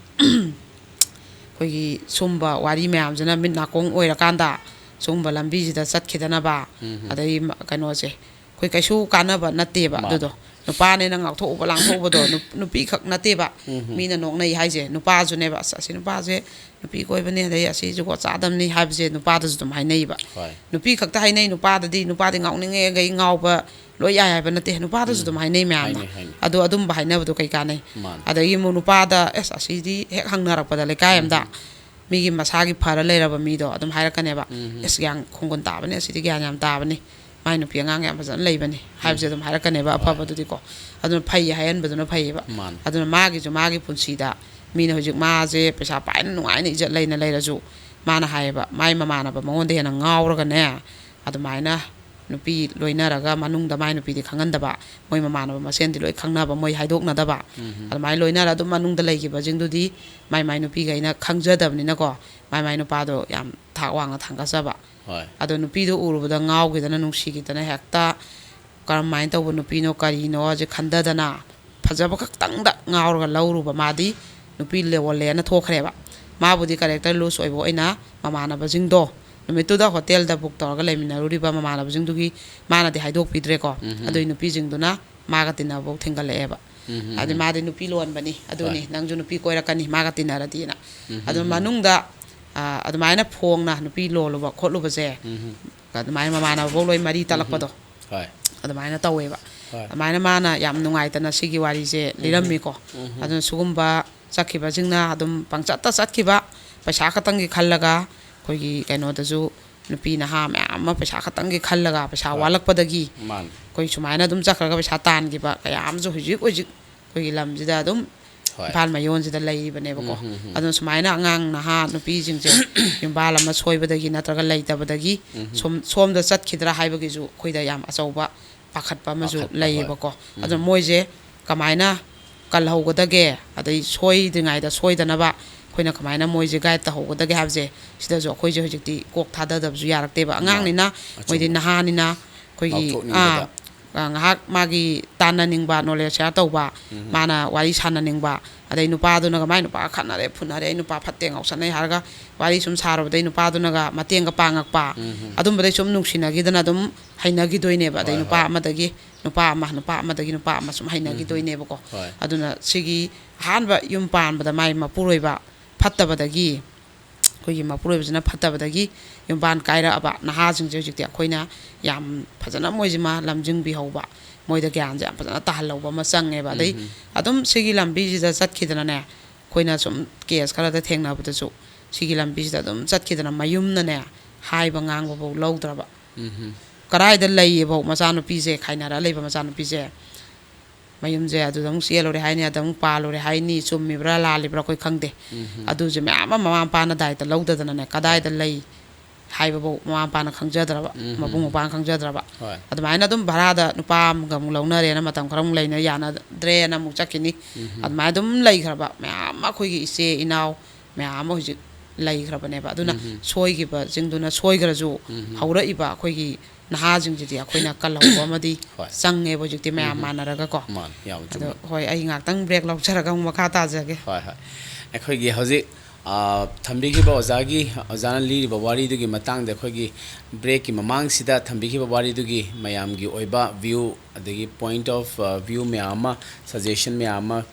ꯑꯩꯈꯣꯏꯒꯤ ꯁꯨꯝꯕ ꯋꯥꯔꯤ ꯃꯌꯥꯝꯁꯤꯅ ꯃꯤꯠ ꯅꯥꯀꯣꯡ ꯑꯣꯏꯔꯀꯥꯟꯗ, ꯁꯤꯒꯨꯝꯕ ꯂꯝꯕꯤꯁꯤꯗ ꯆꯠꯈꯤꯗꯅꯕ꯫ ꯎꯝ꯫ ꯑꯗꯩ ꯃ-, ꯀꯩꯅꯣꯁꯦ, ꯑꯩꯈꯣꯏ ꯀꯩꯁꯨ ꯀꯥꯟꯅꯕ ꯅꯠꯇꯦꯕ꯫ ꯃꯥꯅꯦ꯫ ꯑꯗꯨꯗꯣ ꯅꯨꯄꯥꯅꯦꯅ ꯉꯥꯎꯊꯣꯛꯎꯕ ꯂꯥꯡꯊꯣꯛꯎꯕꯗꯣ ꯅꯨ-, ꯅꯨꯄꯤꯈꯛ ꯅꯠꯇꯦꯕ꯫ ꯎꯝ꯫ ꯃꯤꯅ ꯅꯣꯛꯅꯩ ꯍꯥꯏꯁꯦ ꯅꯨꯄꯥꯁꯨꯅꯦꯕ꯫ "ꯑꯁ, ꯑꯁꯤ ꯅꯨꯄꯥꯁꯦ ꯅꯨꯄꯤ ꯀꯣꯏꯕꯅꯦ, ꯑꯗꯩ ꯑꯁꯤ ꯖꯨꯒꯣꯠ ꯆꯥꯗꯕꯅꯤ" ꯍꯥꯏꯕꯁꯦ ꯅꯨꯄꯥꯗꯁꯨ ꯑꯗꯨꯝ ꯍꯥꯏꯅꯩꯕ꯫ ꯍꯣꯏ꯫ ꯅꯨꯄꯤ ꯈꯛꯇ ꯍꯥꯏꯅꯩ, ꯅꯨꯄꯥꯗꯗꯤ, ꯅꯨꯄꯥꯗꯤ ꯉꯥꯎꯅꯤꯡꯉꯦꯒꯩ ꯉꯥꯎꯕ ꯂꯣꯏ ꯌꯥꯏ ꯍꯥꯏꯕ ꯅꯠꯇꯦ, ꯅꯨꯄꯥꯗꯁꯨ ꯎꯝ꯫ ꯑꯗꯨꯝ ꯍꯥꯏꯅꯩ ꯃꯌꯥꯝꯅ꯫ ꯍꯥꯏꯅꯩ, ꯍꯥꯏꯅꯩ꯫ ꯑꯗꯣ ꯑꯗꯨꯝꯕ ꯍꯥꯏꯅꯕꯗꯣ ꯀꯩ ꯀꯥꯟꯅꯩ? ꯃꯥꯅꯦ꯫ ꯑꯗꯒꯤ ꯑꯃꯨꯛ ꯅꯨꯄꯥꯗ, ꯑꯁ, ꯑꯁꯤꯗꯤ ꯍꯦꯛ ꯍꯪꯅꯔꯛꯄꯗ ꯂꯩꯀꯥꯏ ꯑꯝꯗ ꯎꯝ꯫ ꯃꯤꯒꯤ ꯃꯁꯥꯒꯤ ꯐꯔ ꯂꯩꯔꯕ ꯃꯤꯗꯣ ꯑꯗꯨꯝ ꯍꯥꯏꯔꯛꯀꯅꯦꯕ꯫ ꯎꯝ꯫ "ꯑꯁ, ꯒ꯭ꯌꯥꯟ ꯈꯣꯡꯒꯨꯟ ꯇꯥꯕꯅꯦ, ꯑꯁꯤꯗꯤ ꯒ꯭ꯌꯥꯟ ꯌꯥꯝ ꯇꯥꯕꯅꯤ, ꯃꯥꯏ ꯅꯨꯄꯤ ꯑꯉꯥꯡ ꯌꯥꯝ ꯐꯖꯅ ꯂꯩꯕꯅꯤ" ꯍꯥꯏꯕꯁꯦ ꯎꯝ꯫ ꯑꯗꯨꯝ ꯍꯥꯏꯔꯛꯀꯅꯦꯕ꯫ ꯍꯣꯏ꯫ ꯑꯐꯕꯗꯨꯗꯤꯀꯣ꯫ ꯑꯗꯨꯅ ꯐꯩ ꯍꯥꯏꯍꯟꯕꯗꯨꯅ ꯐꯩꯌꯦꯕ꯫ ꯃꯥꯅꯦ꯫ ꯑꯗꯨꯅ ꯃꯥꯒꯤꯁꯨ ꯃꯥꯒꯤ ꯄꯨꯟꯁꯤꯗ ꯃꯤꯅ ꯍꯧꯖꯤꯛ ꯃꯥꯁꯦ ꯄꯩꯁꯥ ꯄꯥꯏꯅ ꯅꯨꯡꯉꯥꯏꯅ ꯏꯖꯠ ꯂꯩꯅ ꯂꯩꯔꯁꯨ, ꯃꯥꯅ ꯍꯥꯏꯌꯦꯕ, ꯃꯥꯏ ꯃꯃꯥꯟꯅꯕ ꯃꯉꯣꯟꯗ ꯍꯦꯟꯅ ꯉꯥꯎꯔꯒꯅꯦ, ꯑꯗꯨꯃꯥꯏꯅ ꯅꯨꯄꯤ ꯂꯣꯏꯅꯔꯒ ꯃꯅꯨꯡꯗ ꯃꯥꯏ ꯅꯨꯄꯤꯗꯤ ꯈꯪꯍꯟꯗꯕ, ꯃꯣꯏ ꯃꯃꯥꯟꯅꯕ ꯃꯁꯦꯟꯗꯤ ꯂꯣꯏ ꯈꯪꯅꯕ, ꯃꯣꯏ ꯍꯥꯏꯗꯣꯛꯅꯗꯕ꯫ ꯎꯝ꯫ ꯑꯗꯨꯃꯥꯏꯅ ꯂꯣꯏꯅꯔ ꯑꯗꯨꯝ ꯃꯅꯨꯡꯗ ꯂꯩꯈꯤꯕꯁꯤꯡꯗꯨꯗꯤ ꯃꯥꯏ ꯃꯥꯏ ꯅꯨꯄꯤꯈꯩꯅ ꯈꯪꯖꯗꯕꯅꯤꯅꯀꯣ, ꯃꯥꯏ ꯃꯥꯏ ꯅꯨꯄꯥꯗꯣ ꯌꯥꯝ ꯊꯥꯛ ꯋꯥꯡꯅ ꯊꯥꯡꯒꯠꯆꯕ꯫ ꯍꯣꯏ꯫ ꯑꯗꯣ ꯅꯨꯄꯤꯗꯣ ꯎꯔꯨꯕꯗ ꯉꯥꯎꯈꯤꯗꯅ, ꯅꯨꯡꯁꯤꯈꯤꯗꯅ ꯍꯦꯛꯇ ꯀꯔꯝꯍꯥꯏꯅ ꯇꯧꯕ ꯅꯨꯄꯤꯅꯣ ꯀꯔꯤꯅꯣꯁꯦ ꯈꯟꯊꯗꯅ, ꯐꯖꯕ ꯈꯛꯇꯪꯗ ꯉꯥꯎꯔꯒ ꯂꯧꯔꯨꯕ ꯃꯥꯗꯤ ꯅꯨꯄꯤ ꯂꯣꯜꯂꯦꯅ ꯊꯣꯛꯈ꯭ꯔꯦꯕ꯫ ꯃꯥꯕꯨꯗꯤ character loose ꯑꯣꯏꯕ ꯑꯣꯏꯅ ꯃꯃꯥꯟꯅꯕꯁꯤꯡꯗꯣ, ꯅꯨꯃꯤꯠꯇꯨꯗ ꯍꯣꯇꯦꯜꯗ book ꯇꯧꯔꯒ ꯂꯩꯃꯤꯟꯅꯔꯨꯔꯤꯕ ꯃꯃꯥꯟꯅꯕꯁꯤꯡꯗꯨꯒꯤ ꯃꯥꯅꯗꯤ ꯍꯥꯏꯗꯣꯛꯄꯤꯗ꯭ꯔꯦꯀꯣ꯫ ꯎꯝ꯫ ꯑꯗꯨꯏ ꯅꯨꯄꯤꯁꯤꯡꯗꯨꯅ ꯃꯥꯒ ꯇꯤꯟꯅꯕꯐꯥꯎ ꯊꯤꯡꯒꯠꯂꯛꯑꯦꯕ꯫ ꯎꯝ꯫ ꯍꯥꯏꯗꯤ ꯃꯥꯗꯤ ꯅꯨꯄꯤ ꯂꯣꯟꯕꯅꯤ, ꯑꯗꯨꯅꯤ, ꯍꯣꯏ꯫ ꯅꯪꯁꯨ ꯅꯨꯄꯤ ꯀꯣꯏꯔꯛꯀꯅꯤ ꯃꯥꯒ ꯇꯤꯟꯅꯔꯗꯤꯅ꯫ ꯎꯝ꯫ ꯑꯗꯨ ꯃꯅꯨꯡꯗ, ꯑ, ꯑꯗꯨꯃꯥꯏꯅ ꯐꯣꯡꯅ ꯅꯨꯄꯤ ꯂꯣꯜꯂꯨꯕ ꯈꯣꯠꯂꯨꯕꯁꯦ, ꯎꯝ꯫ ꯑꯗꯨꯃꯥꯏꯅ ꯃꯃꯥꯟꯅꯕꯐꯥꯎ ꯂꯣꯏ ꯃꯔꯤ ꯇꯠꯂꯛꯄꯗꯣ꯫ ꯍꯣꯏ꯫ ꯑꯗꯨꯃꯥꯏꯅ ꯇꯧꯋꯦꯕ꯫ ꯍꯣꯏ꯫ ꯑꯗꯨꯃꯥꯏꯅ ꯃꯥꯅ ꯌꯥꯝ ꯅꯨꯡꯉꯥꯏꯇꯅ ꯁꯤꯒꯤ ꯋꯥꯔꯤꯁꯦ ꯎꯝ꯫ ꯂꯤꯔꯝꯃꯤꯀꯣ꯫ ꯎꯝ꯫ ꯑꯗꯨꯅ ꯁꯤꯒꯨꯝꯕ ꯆꯠꯈꯤꯕꯁꯤꯡꯅ ꯑꯗꯨꯝ ꯄꯪꯆꯠꯇ ꯆꯠꯈꯤꯕ, ꯄꯩꯁꯥ ꯈꯛꯇꯪꯒꯤ ꯈꯜꯂꯒ, ꯑꯩꯈꯣꯏꯒꯤ ꯀꯩꯅꯣꯗꯁꯨ ꯅꯨꯄꯤ ꯅꯍꯥ ꯃꯌꯥꯝ ꯑꯃ ꯄꯩꯁꯥ ꯈꯛꯇꯪꯒꯤ ꯈꯜꯂꯒ, ꯄꯩꯁꯥ ꯍꯣꯏ꯫ ꯋꯥꯠꯂꯛꯄꯗꯒꯤ ꯃꯥꯅꯤ꯫ ꯑꯩꯈꯣꯏ ꯁꯨꯃꯥꯏꯅ ꯑꯗꯨꯝ ꯆꯠꯈ꯭ꯔꯒ ꯄꯩꯁꯥ ꯇꯥꯟꯈꯤꯕ ꯀꯌꯥ ꯑꯃꯁꯨ ꯍꯧꯖꯤꯛ ꯍꯧꯖꯤꯛ ꯑꯩꯈꯣꯏꯒꯤ ꯂꯝꯁꯤꯗ ꯑꯗꯨꯝ ꯍꯣꯏ꯫ ꯏꯝꯐꯥꯜ ꯃꯌꯣꯟꯁꯤꯗ ꯂꯩꯔꯤꯕꯅꯦꯕꯀꯣ꯫ ꯎꯝ, ꯎꯝ, ꯎꯝ꯫ ꯑꯗꯨꯅ ꯁꯨꯃꯥꯏꯅ ꯑꯉꯥꯡ ꯅꯍꯥ ꯅꯨꯄꯤꯁꯤꯡꯁꯦ ꯌꯨꯝꯕꯥꯜ ꯑꯃ ꯁꯣꯏꯕꯗꯒꯤ ꯅꯠꯇ꯭ꯔꯒ ꯂꯩꯇꯕꯗꯒꯤ ꯎꯝ꯫ ꯁꯣꯝ-, ꯁꯣꯝꯗ ꯆꯠꯈꯤꯗ꯭ꯔꯥ ꯍꯥꯏꯕꯒꯤꯁꯨ ꯑꯩꯈꯣꯏꯗ ꯌꯥꯝ ꯑꯆꯧꯕ ꯄꯥꯈꯠꯄ ꯑꯃꯁꯨ ꯄꯥꯈꯠꯄ, ꯍꯣꯏ꯫ ꯂꯩꯌꯦꯕꯀꯣ꯫ ꯎꯝ꯫ ꯑꯗꯨꯅ ꯃꯣꯏꯁꯦ ꯀꯃꯥꯏꯅ ꯀꯜꯍꯧꯒꯗꯒꯦ, ꯑꯗꯩ ꯁꯣꯏꯗ꯭ꯔꯤꯉꯩꯗ ꯁꯣꯏꯗꯅꯕ ꯑꯩꯈꯣꯏꯅ ꯀꯃꯥꯏꯅ ꯃꯣꯏꯁꯦ guide ꯇꯧꯍꯧꯒꯗꯒꯦ ꯍꯥꯏꯕꯁꯦ, ꯁꯤꯗꯁꯨ ꯑꯩꯈꯣꯏꯁꯦ ꯍꯧꯖꯤꯛꯇꯤ ꯀꯣꯛ ꯊꯥꯗꯗꯕꯁꯨ ꯌꯥꯔꯛꯇꯦꯕ꯫ ꯃꯥꯅꯤ꯫ ꯑꯉꯥꯡꯅꯤꯅ, ꯃꯣꯏꯗꯤ ꯑꯆꯨꯝꯕ꯫ ꯅꯍꯥꯅꯤꯅ, ꯑꯩꯈꯣꯏꯒꯤ, ꯉꯥꯎꯊꯣꯛꯅꯤꯡꯕꯗ꯫ ꯑꯥ, ꯑ, ꯉꯥꯏꯍꯥꯛ ꯃꯥꯒꯤ ꯇꯥꯟꯅꯅꯤꯡꯕ, knowledge share ꯇꯧꯕ, ꯎꯝ꯫ ꯃꯥꯅ ꯋꯥꯔꯤ ꯁꯥꯟꯅꯅꯤꯡꯕ, ꯑꯗꯩ ꯅꯨꯄꯥꯗꯨꯅꯒ ꯃꯥꯏ ꯅꯨꯄꯥ ꯈꯠꯅꯔꯦ, ꯐꯨꯅꯔꯦ, "ꯑꯩ ꯅꯨꯄꯥ ꯐꯠꯇꯦ, ꯉꯥꯎꯁꯟꯅꯩ" ꯍꯥꯏꯔꯒ ꯋꯥꯔꯤ ꯁꯨꯝ ꯁꯥꯔꯨꯕꯗꯩ ꯅꯨꯄꯥꯗꯨꯅꯒ ꯃꯇꯦꯡꯒ ꯄꯥꯡꯉꯛꯄ, ꯎꯝ꯫ ꯑꯗꯨꯝꯕꯗꯩ ꯁꯨꯝ ꯅꯨꯡꯁꯤꯅꯒꯤꯗꯅ ꯑꯗꯨꯝ ꯍꯩꯅꯈꯤꯗꯣꯏꯅꯦꯕ꯫ ꯑꯗꯩ ꯍꯣꯏ, ꯅꯨꯄꯥ ꯍꯣꯏ꯫ ꯑꯃꯗꯒꯤ ꯅꯨꯄꯥ ꯑꯃ, ꯅꯨꯄꯥ ꯑꯃꯗꯒꯤ ꯅꯨꯄꯥ ꯑꯃ ꯁꯨꯝ ꯎꯝ꯫ ꯍꯩꯅꯈꯤꯗꯣꯏꯅꯦꯕꯀꯣ꯫ ꯍꯣꯏ꯫ ꯑꯗꯨꯅ ꯁꯤꯒꯤ ꯑꯍꯥꯟꯕ ꯌꯨꯝ ꯄꯥꯟꯕꯗ ꯃꯥꯏ ꯃꯄꯨꯔꯣꯏꯕ ꯐꯠꯇꯕꯗꯒꯤ, ꯑꯩꯈꯣꯏꯒꯤ ꯃꯄꯨꯔꯣꯏꯕꯁꯤꯅ ꯐꯠꯇꯕꯗꯒꯤ ꯌꯨꯝꯕꯥꯟ ꯀꯥꯏꯔꯛꯑꯕ ꯅꯍꯥꯁꯤꯡꯁꯦ ꯍꯧꯖꯤꯛꯇꯤ ꯑꯩꯈꯣꯏꯅ ꯌꯥꯝ ꯐꯖꯅ ꯃꯣꯏꯁꯤꯃ ꯂꯝꯖꯤꯡꯕꯤꯍꯧꯕ, ꯃꯣꯏꯗ ꯒ꯭ꯌꯥꯟꯁꯦ ꯌꯥꯝ ꯐꯖꯅ ꯇꯥꯍꯜꯍꯧꯕ ꯑꯃ ꯆꯪꯉꯦꯕ꯫ ꯑꯗꯩ ꯎꯝ꯫ ꯑꯗꯨꯝ ꯁꯤꯒꯤ ꯂꯝꯕꯤꯁꯤꯗ ꯆꯠꯈꯤꯗꯅꯅꯦ, ꯑꯩꯈꯣꯏꯅ ꯁꯨꯝ case ꯈꯔꯗ ꯊꯦꯡꯅꯕꯗꯁꯨ ꯁꯤꯒꯤ ꯂꯝꯕꯤꯁꯤꯗ ꯑꯗꯨꯝ ꯆꯠꯈꯤꯗꯅ ꯃꯌꯨꯝꯅꯅꯦ ꯍꯥꯏꯕ ꯉꯥꯡꯕꯐꯧ ꯂꯧꯗ꯭ꯔꯕ꯫ ꯎꯝ꯫ ꯀꯗꯥꯏꯗ ꯂꯩꯌꯦꯐꯧ ꯃꯆꯥꯅꯨꯄꯤꯁꯦ, ꯈꯥꯏꯅꯔ ꯂꯩꯕ ꯃꯆꯥꯅꯨꯄꯤꯁꯦ, ꯃꯌꯨꯝꯁꯦ ꯑꯗꯨꯗ ꯑꯃꯨꯛ ꯆꯦꯜꯂꯨꯔꯦ ꯍꯥꯏꯅꯤ, ꯑꯗ ꯑꯃꯨꯛ ꯄꯥꯜꯂꯨꯔꯦ ꯍꯥꯏꯅꯤ, ꯆꯨꯝꯃꯤꯕ꯭ꯔꯥ ꯂꯥꯜꯂꯤꯕ꯭ꯔꯥ ꯑꯩꯈꯣꯏ ꯈꯪꯗꯦ꯫ ꯎꯝ꯫ ꯑꯗꯨꯁꯦ ꯃꯌꯥꯝ ꯑꯃ ꯃꯃꯥ ꯃꯄꯥꯅ ꯗꯥꯏꯇ ꯂꯧꯗꯗꯅꯅꯦ, ꯀꯗꯥꯏꯗ ꯍꯣꯏ꯫ ꯂꯩ ꯍꯥꯏꯕꯐꯧ ꯃꯃꯥ ꯃꯄꯥꯅ ꯈꯪꯖꯗ꯭ꯔꯕ, ꯎꯝ꯫ ꯃꯕꯨꯡ ꯃꯧꯄ꯭ꯋꯥꯅ ꯈꯪꯖꯗ꯭ꯔꯕ꯫ ꯍꯣꯏ꯫ ꯑꯗꯨꯃꯥꯏꯅ ꯑꯗꯨꯝ ꯚꯔꯥꯗ ꯅꯨꯄꯥ ꯑꯃꯒ ꯑꯃꯨꯛ ꯂꯧꯅꯔꯦꯅ, ꯃꯇꯝ ꯈꯔ ꯑꯃꯨꯛ ꯂꯩꯅ ꯌꯥꯅꯗ꯭ꯔꯦꯅ ꯑꯃꯨꯛ ꯆꯠꯈꯤꯅꯤ꯫ ꯎꯝ꯫ ꯑꯗꯨꯃꯥꯏꯅ ꯑꯗꯨꯝ ꯂꯩꯈ꯭ꯔꯕ ꯃꯌꯥꯝ ꯑꯃ ꯑꯩꯈꯣꯏꯒꯤ ꯏꯆꯦ ꯏꯅꯥꯎ ꯃꯌꯥꯝ ꯑꯃ ꯍꯧꯖꯤꯛ ꯂꯩꯈ꯭ꯔꯕꯅꯦꯕ꯫ ꯑꯗꯨꯅ ꯎꯝ꯫ ꯁꯣꯏꯈꯤꯕꯁꯤꯡꯗꯨꯅ ꯁꯣꯏꯈ꯭ꯔꯁꯨ, ꯎꯝ꯫ ꯍꯧꯔꯛꯏꯕ ꯑꯩꯈꯣꯏꯒꯤ ꯅꯍꯥꯁꯤꯡꯁꯤꯗꯤ ꯑꯩꯈꯣꯏꯅ ꯀꯜꯍꯧꯕ ꯑꯃꯗꯤ ꯍꯣꯏ꯫ ꯆꯪꯉꯦꯕ ꯍꯧꯖꯤꯛꯇꯤ ꯃꯌꯥꯝ ꯎꯝ꯫ ꯃꯥꯟꯅꯔꯒꯀꯣ꯫ ꯃꯥꯅꯤ, ꯌꯥꯝ ꯑꯗꯣ ꯆꯨꯝꯃꯤ꯫ ꯍꯣꯏ, ꯑꯩ ꯉꯥꯛꯇꯪ break ꯂꯧꯖꯔꯒ ꯑꯃꯨꯛ ꯃꯈꯥ ꯇꯥꯖꯒꯦ꯫ ꯍꯣꯏ, ꯍꯣꯏ꯫ ꯑꯩꯈꯣꯏꯒꯤ ꯍꯧꯖꯤꯛ, ꯑ, ꯊꯝꯕꯤꯈꯤꯕ ꯑꯣꯖꯥꯒꯤ, ꯑꯣꯖꯥꯅ ꯂꯤꯔꯤꯕ ꯋꯥꯔꯤꯗꯨꯒꯤ ꯃꯇꯥꯡꯗ ꯑꯩꯈꯣꯏꯒꯤ breakꯀꯤ ꯃꯃꯥꯡꯁꯤꯗ ꯊꯝꯕꯤꯈꯤꯕ ꯋꯥꯔꯤꯗꯨꯒꯤ ꯃꯌꯥꯝꯒꯤ ꯑꯣꯏꯕ view, ꯑꯗꯒꯤ point of, ꯑ, view ꯃꯌꯥꯝ ꯑꯃ, suggestion ꯃꯌꯥꯝ ꯑꯃ,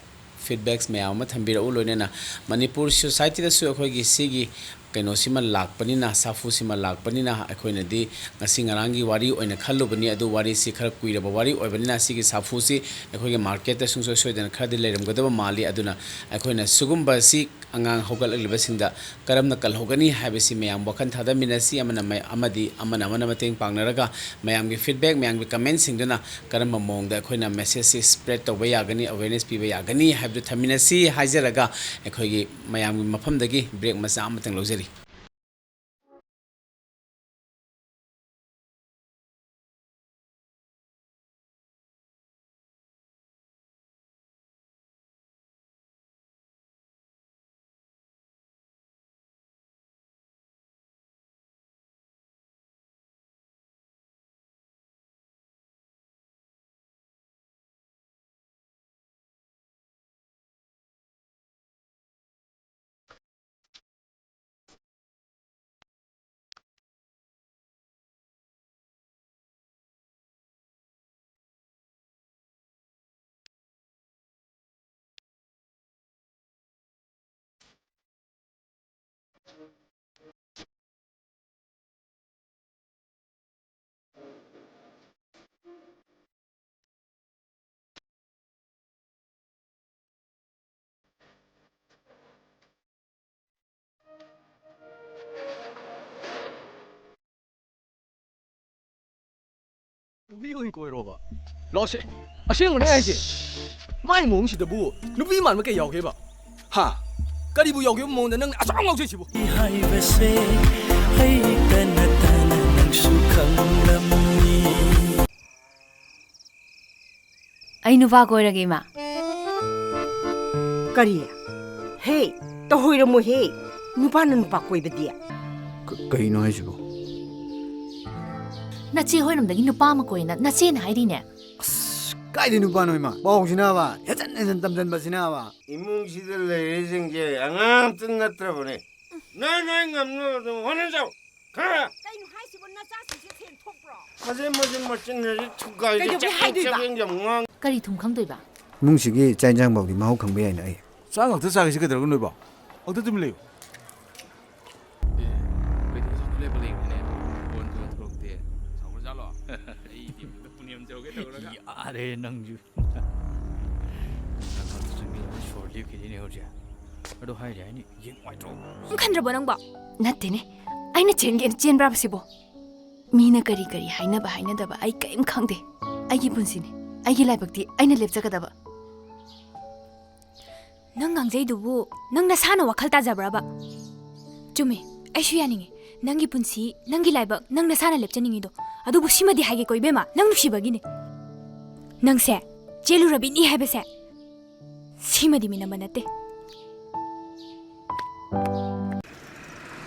feedbacks ꯃꯌꯥꯝ ꯑꯃ ꯊꯝꯕꯤꯔꯛꯎ꯫ ꯂꯣꯏꯅꯅ ꯃꯅꯤꯄꯨꯔ societyꯗꯁꯨ ꯑꯩꯈꯣꯏꯒꯤ ꯁꯤꯒꯤ ꯀꯩꯅꯣꯁꯤꯃ ꯂꯥꯛꯄꯅꯤꯅ, ꯁꯥꯐꯨꯁꯤꯃ ꯂꯥꯛꯄꯅꯤꯅ, ꯑꯩꯈꯣꯏꯅꯗꯤ ꯉꯁꯤ ꯉꯔꯥꯡꯒꯤ ꯋꯥꯔꯤ ꯑꯣꯏꯅ ꯈꯜꯂꯨꯕꯅꯤ꯫ ꯑꯗꯨ ꯋꯥꯔꯤꯁꯤ ꯈꯔ ꯀꯨꯏꯔꯕ ꯋꯥꯔꯤ ꯑꯣꯏꯕꯅꯤꯅ, ꯁꯤꯒꯤ ꯁꯥꯐꯨꯁꯤ ꯑꯩꯈꯣꯏꯒꯤ marketꯇ ꯁꯨꯡꯁꯣꯏ ꯁꯣꯏꯗꯅ ꯈꯔꯗꯤ ꯂꯩꯔꯝꯒꯗꯕ ꯃꯥꯜꯂꯤ꯫ ꯑꯗꯨꯅ ꯑꯩꯈꯣꯏꯅ ꯁꯤꯒꯨꯝꯕꯁꯤ ꯑꯉꯥꯡ ꯍꯧꯒꯠꯂꯛꯂꯤꯕꯁꯤꯡꯗ ꯀꯔꯝꯅ ꯀꯜꯍꯧꯒꯅꯤ ꯍꯥꯏꯕꯁꯤ ꯃꯌꯥꯝ ꯋꯥꯈꯜ ꯊꯥꯗꯃꯤꯟꯅꯁꯤ꯫ ꯑꯃꯅ ꯃ-, ꯑꯃꯗꯤ ꯑꯃꯅ ꯑꯃꯅ ꯃꯇꯦꯡ ꯄꯥꯡꯅꯔꯒ ꯃꯌꯥꯝꯒꯤ feedback, ꯃꯌꯥꯝꯒꯤ commentꯁꯤꯡꯗꯨꯅ ꯀꯔꯝꯕ ꯃꯑꯣꯡꯗ ꯑꯩꯈꯣꯏꯅ messageꯁꯤ spread ꯇꯧꯕ ꯌꯥꯒꯅꯤ, awareness ꯄꯤꯕ ꯌꯥꯒꯅꯤ ꯍꯥꯏꯕꯗꯨ ꯊꯝꯃꯤꯟꯅꯁꯤ ꯍꯥꯏꯖꯔꯒ, ꯑꯩꯈꯣꯏꯒꯤ ꯃꯌꯥꯝꯒꯤ ꯃꯐꯝꯗꯒꯤ break ꯃꯆꯥ ꯑꯃꯇꯪ ꯂꯧꯖꯔꯤ꯫ ꯅꯨꯄꯤ ꯑꯣꯏꯅ ꯀꯣꯏꯔꯣꯕ? ꯂꯥꯛꯁꯦ꯫ ꯑꯁꯦꯡꯕꯅꯦ ꯍꯥꯏꯁꯦ꯫ ꯃꯥꯏ ꯃꯑꯣꯡꯁꯤꯗꯕꯨ ꯅꯨꯄꯤ ꯃꯥꯟꯕ ꯀꯩ ꯌꯥꯎꯒꯦꯕ? ꯍꯥ? ꯀꯔꯤꯕꯨ ꯌꯥꯎꯒꯦꯕ ꯃꯑꯣꯡꯗ ꯅꯪꯅ ꯑꯁꯨꯛ ꯌꯥꯝ ꯉꯥꯎꯖꯩꯁꯤꯕꯨ? ꯍꯥꯏꯕꯁꯦ ꯑꯩꯇ ꯅꯠꯇꯅ ꯅꯪꯁꯨ ꯈꯪꯂꯝꯅꯤ꯫ ꯑꯩ ꯅꯨꯄꯥ ꯀꯣꯏꯔꯒꯦ, ꯏꯃꯥ꯫ ꯀꯔꯤ? ꯍꯦ, ꯇꯧꯍꯣꯏꯔꯝꯃꯣꯍꯦ꯫ ꯅꯨꯄꯥꯅ ꯅꯨꯄꯥ ꯀꯣꯏꯕꯗꯤ꯫ ꯀ-, ꯀꯩꯅꯣ ꯍꯥꯏꯁꯤꯕꯣ? ꯅꯆꯦ ꯍꯣꯏꯔꯣꯝꯗꯒꯤ ꯅꯨꯄꯥ ꯑꯃ ꯀꯣꯏꯅ ꯅꯆꯦꯅ ꯍꯥꯏꯔꯤꯅꯦ꯫ ꯑꯁ, ꯀꯥꯏꯗꯩ ꯅꯨꯄꯥꯅꯣ ꯏꯃꯥ? ꯄꯥꯎꯁꯤꯅꯕ, ꯍꯦꯟꯖꯟ ꯍꯦꯟꯖꯟ ꯇꯝꯖꯟꯕꯁꯤꯅꯕ꯫ ꯏꯃꯨꯡꯁꯤꯗ ꯂꯩꯔꯤꯁꯤꯡꯁꯦ ꯑꯉꯥꯡ ꯑꯝꯇ ꯅꯠꯇ꯭ꯔꯕꯅꯦ꯫ ꯅꯣꯏ, ꯅꯣꯏ ꯉꯝꯅꯕ ꯑꯗꯨꯝ ꯍꯣꯠꯅꯖꯧ꯫ ꯈꯪꯉꯕ? ꯀꯩꯅꯣ ꯍꯥꯏꯁꯤꯕꯣ? ꯅꯆꯥꯁꯤꯡꯁꯦ ꯁꯦꯟ ꯊꯣꯛꯄ꯭ꯔꯣ? ꯃꯆꯤꯟ, ꯃꯆꯤꯟ, ꯃꯆꯤꯟ ꯍꯧꯖꯤꯛ ꯊꯨꯒꯥꯏꯔꯦ꯫ ꯀꯩꯗꯧꯕꯩ ꯆꯕꯦꯡ, ꯍꯥꯏꯗꯣꯏꯕ? ꯆꯕꯦꯡ ꯌꯥꯝ ꯉꯥꯡ꯫ ꯀꯔꯤ ꯊꯨꯝ ꯈꯪꯗꯣꯏꯕ? ꯏꯃꯨꯡꯁꯤꯒꯤ ꯆꯥꯛ ꯏꯟꯖꯥꯡ ꯐꯥꯎꯗꯤ ꯃꯍꯥꯎ ꯈꯪꯕ ꯌꯥꯏꯅ ꯑꯩ꯫ ꯆꯥꯛ ꯉꯥꯛꯇ ꯆꯥꯒꯦꯁꯤ ꯀꯩꯗꯧꯔꯒꯦ ꯅꯣꯏꯕꯣ? ꯑꯝꯇ ꯇꯨꯃꯤꯟ ꯂꯩꯌꯨ꯫ ꯑꯦ, ꯑꯩꯈꯣꯏꯗꯤ ꯍꯧꯖꯤꯛ ꯂꯦꯞꯄ ꯂꯩꯕꯅꯤꯅꯦ꯫ ꯐꯣꯟꯁꯨ ꯊꯣꯛꯂꯛꯇꯦ꯫ ꯁꯥꯎꯔꯖꯥꯠꯂꯣ? ꯑꯩꯗꯤ ꯄꯨꯅꯦꯝ ꯆꯧꯒꯦ ꯇꯧꯔꯒ꯫ ꯌꯥꯔꯦ ꯅꯪꯁꯨ꯫ ꯅꯪ ꯁꯣꯔ ꯂꯦꯞꯈꯤꯗꯣꯏꯅꯦ ꯍꯧꯖꯤꯛ꯫ ꯑꯗꯣ ꯍꯥꯏꯔꯤ ꯍꯥꯏꯅꯤ, ꯌꯦꯡ ꯅꯨꯡꯉꯥꯏꯇ꯭ꯔꯣ? ꯅꯪ ꯈꯟꯗ꯭ꯔꯕꯣ ꯅꯪꯕꯣ? ꯅꯠꯇꯦꯅꯦ, ꯑꯩꯅ ꯆꯦꯟꯒꯦꯅ ꯆꯦꯟꯕ꯭ꯔꯥꯕ ꯁꯤꯕꯣ? ꯃꯤꯅ ꯀꯔꯤ ꯀꯔꯤ ꯍꯥꯏꯅꯕ ꯍꯥꯏꯅꯗꯕ ꯑꯩ ꯀꯔꯤꯝ ꯈꯪꯗꯦ꯫ ꯑꯩꯒꯤ ꯄꯨꯟꯁꯤꯅꯤ, ꯑꯩꯒꯤ ꯂꯥꯏꯕꯛꯇꯤ ꯑꯩꯅ ꯂꯦꯞꯆꯒꯗꯕ꯫ ꯅꯪ ꯉꯥꯡꯖꯩꯗꯨꯕꯨ ꯅꯪ ꯅꯁꯥꯅ ꯋꯥꯈꯜ ꯇꯥꯖꯕ꯭ꯔꯕ? ꯆꯨꯝꯃꯤ, ꯑꯩꯁꯨ ꯌꯥꯅꯤꯡꯉꯤ꯫ ꯅꯪꯒꯤ ꯄꯨꯟꯁꯤ, ꯅꯪꯒꯤ ꯂꯥꯏꯕꯛ, ꯅꯪ ꯅꯁꯥꯅ ꯂꯦꯞꯆꯅꯤꯡꯉꯤꯗꯣ꯫ ꯑꯗꯨꯕꯨ ꯁꯤꯃꯗꯤ ꯍꯥꯏꯒꯦꯀꯣ ꯏꯕꯦꯝꯃ, ꯅꯪ ꯅꯨꯡꯁꯤꯕꯒꯤꯅꯤ꯫ ꯅꯪꯁꯦ ꯆꯦꯜꯂꯨꯔꯕꯤꯅꯤ ꯍꯥꯏꯕꯁꯦ ꯁꯤꯃꯗꯤ ꯃꯤꯅꯝꯕ ꯅꯠꯇꯦ꯫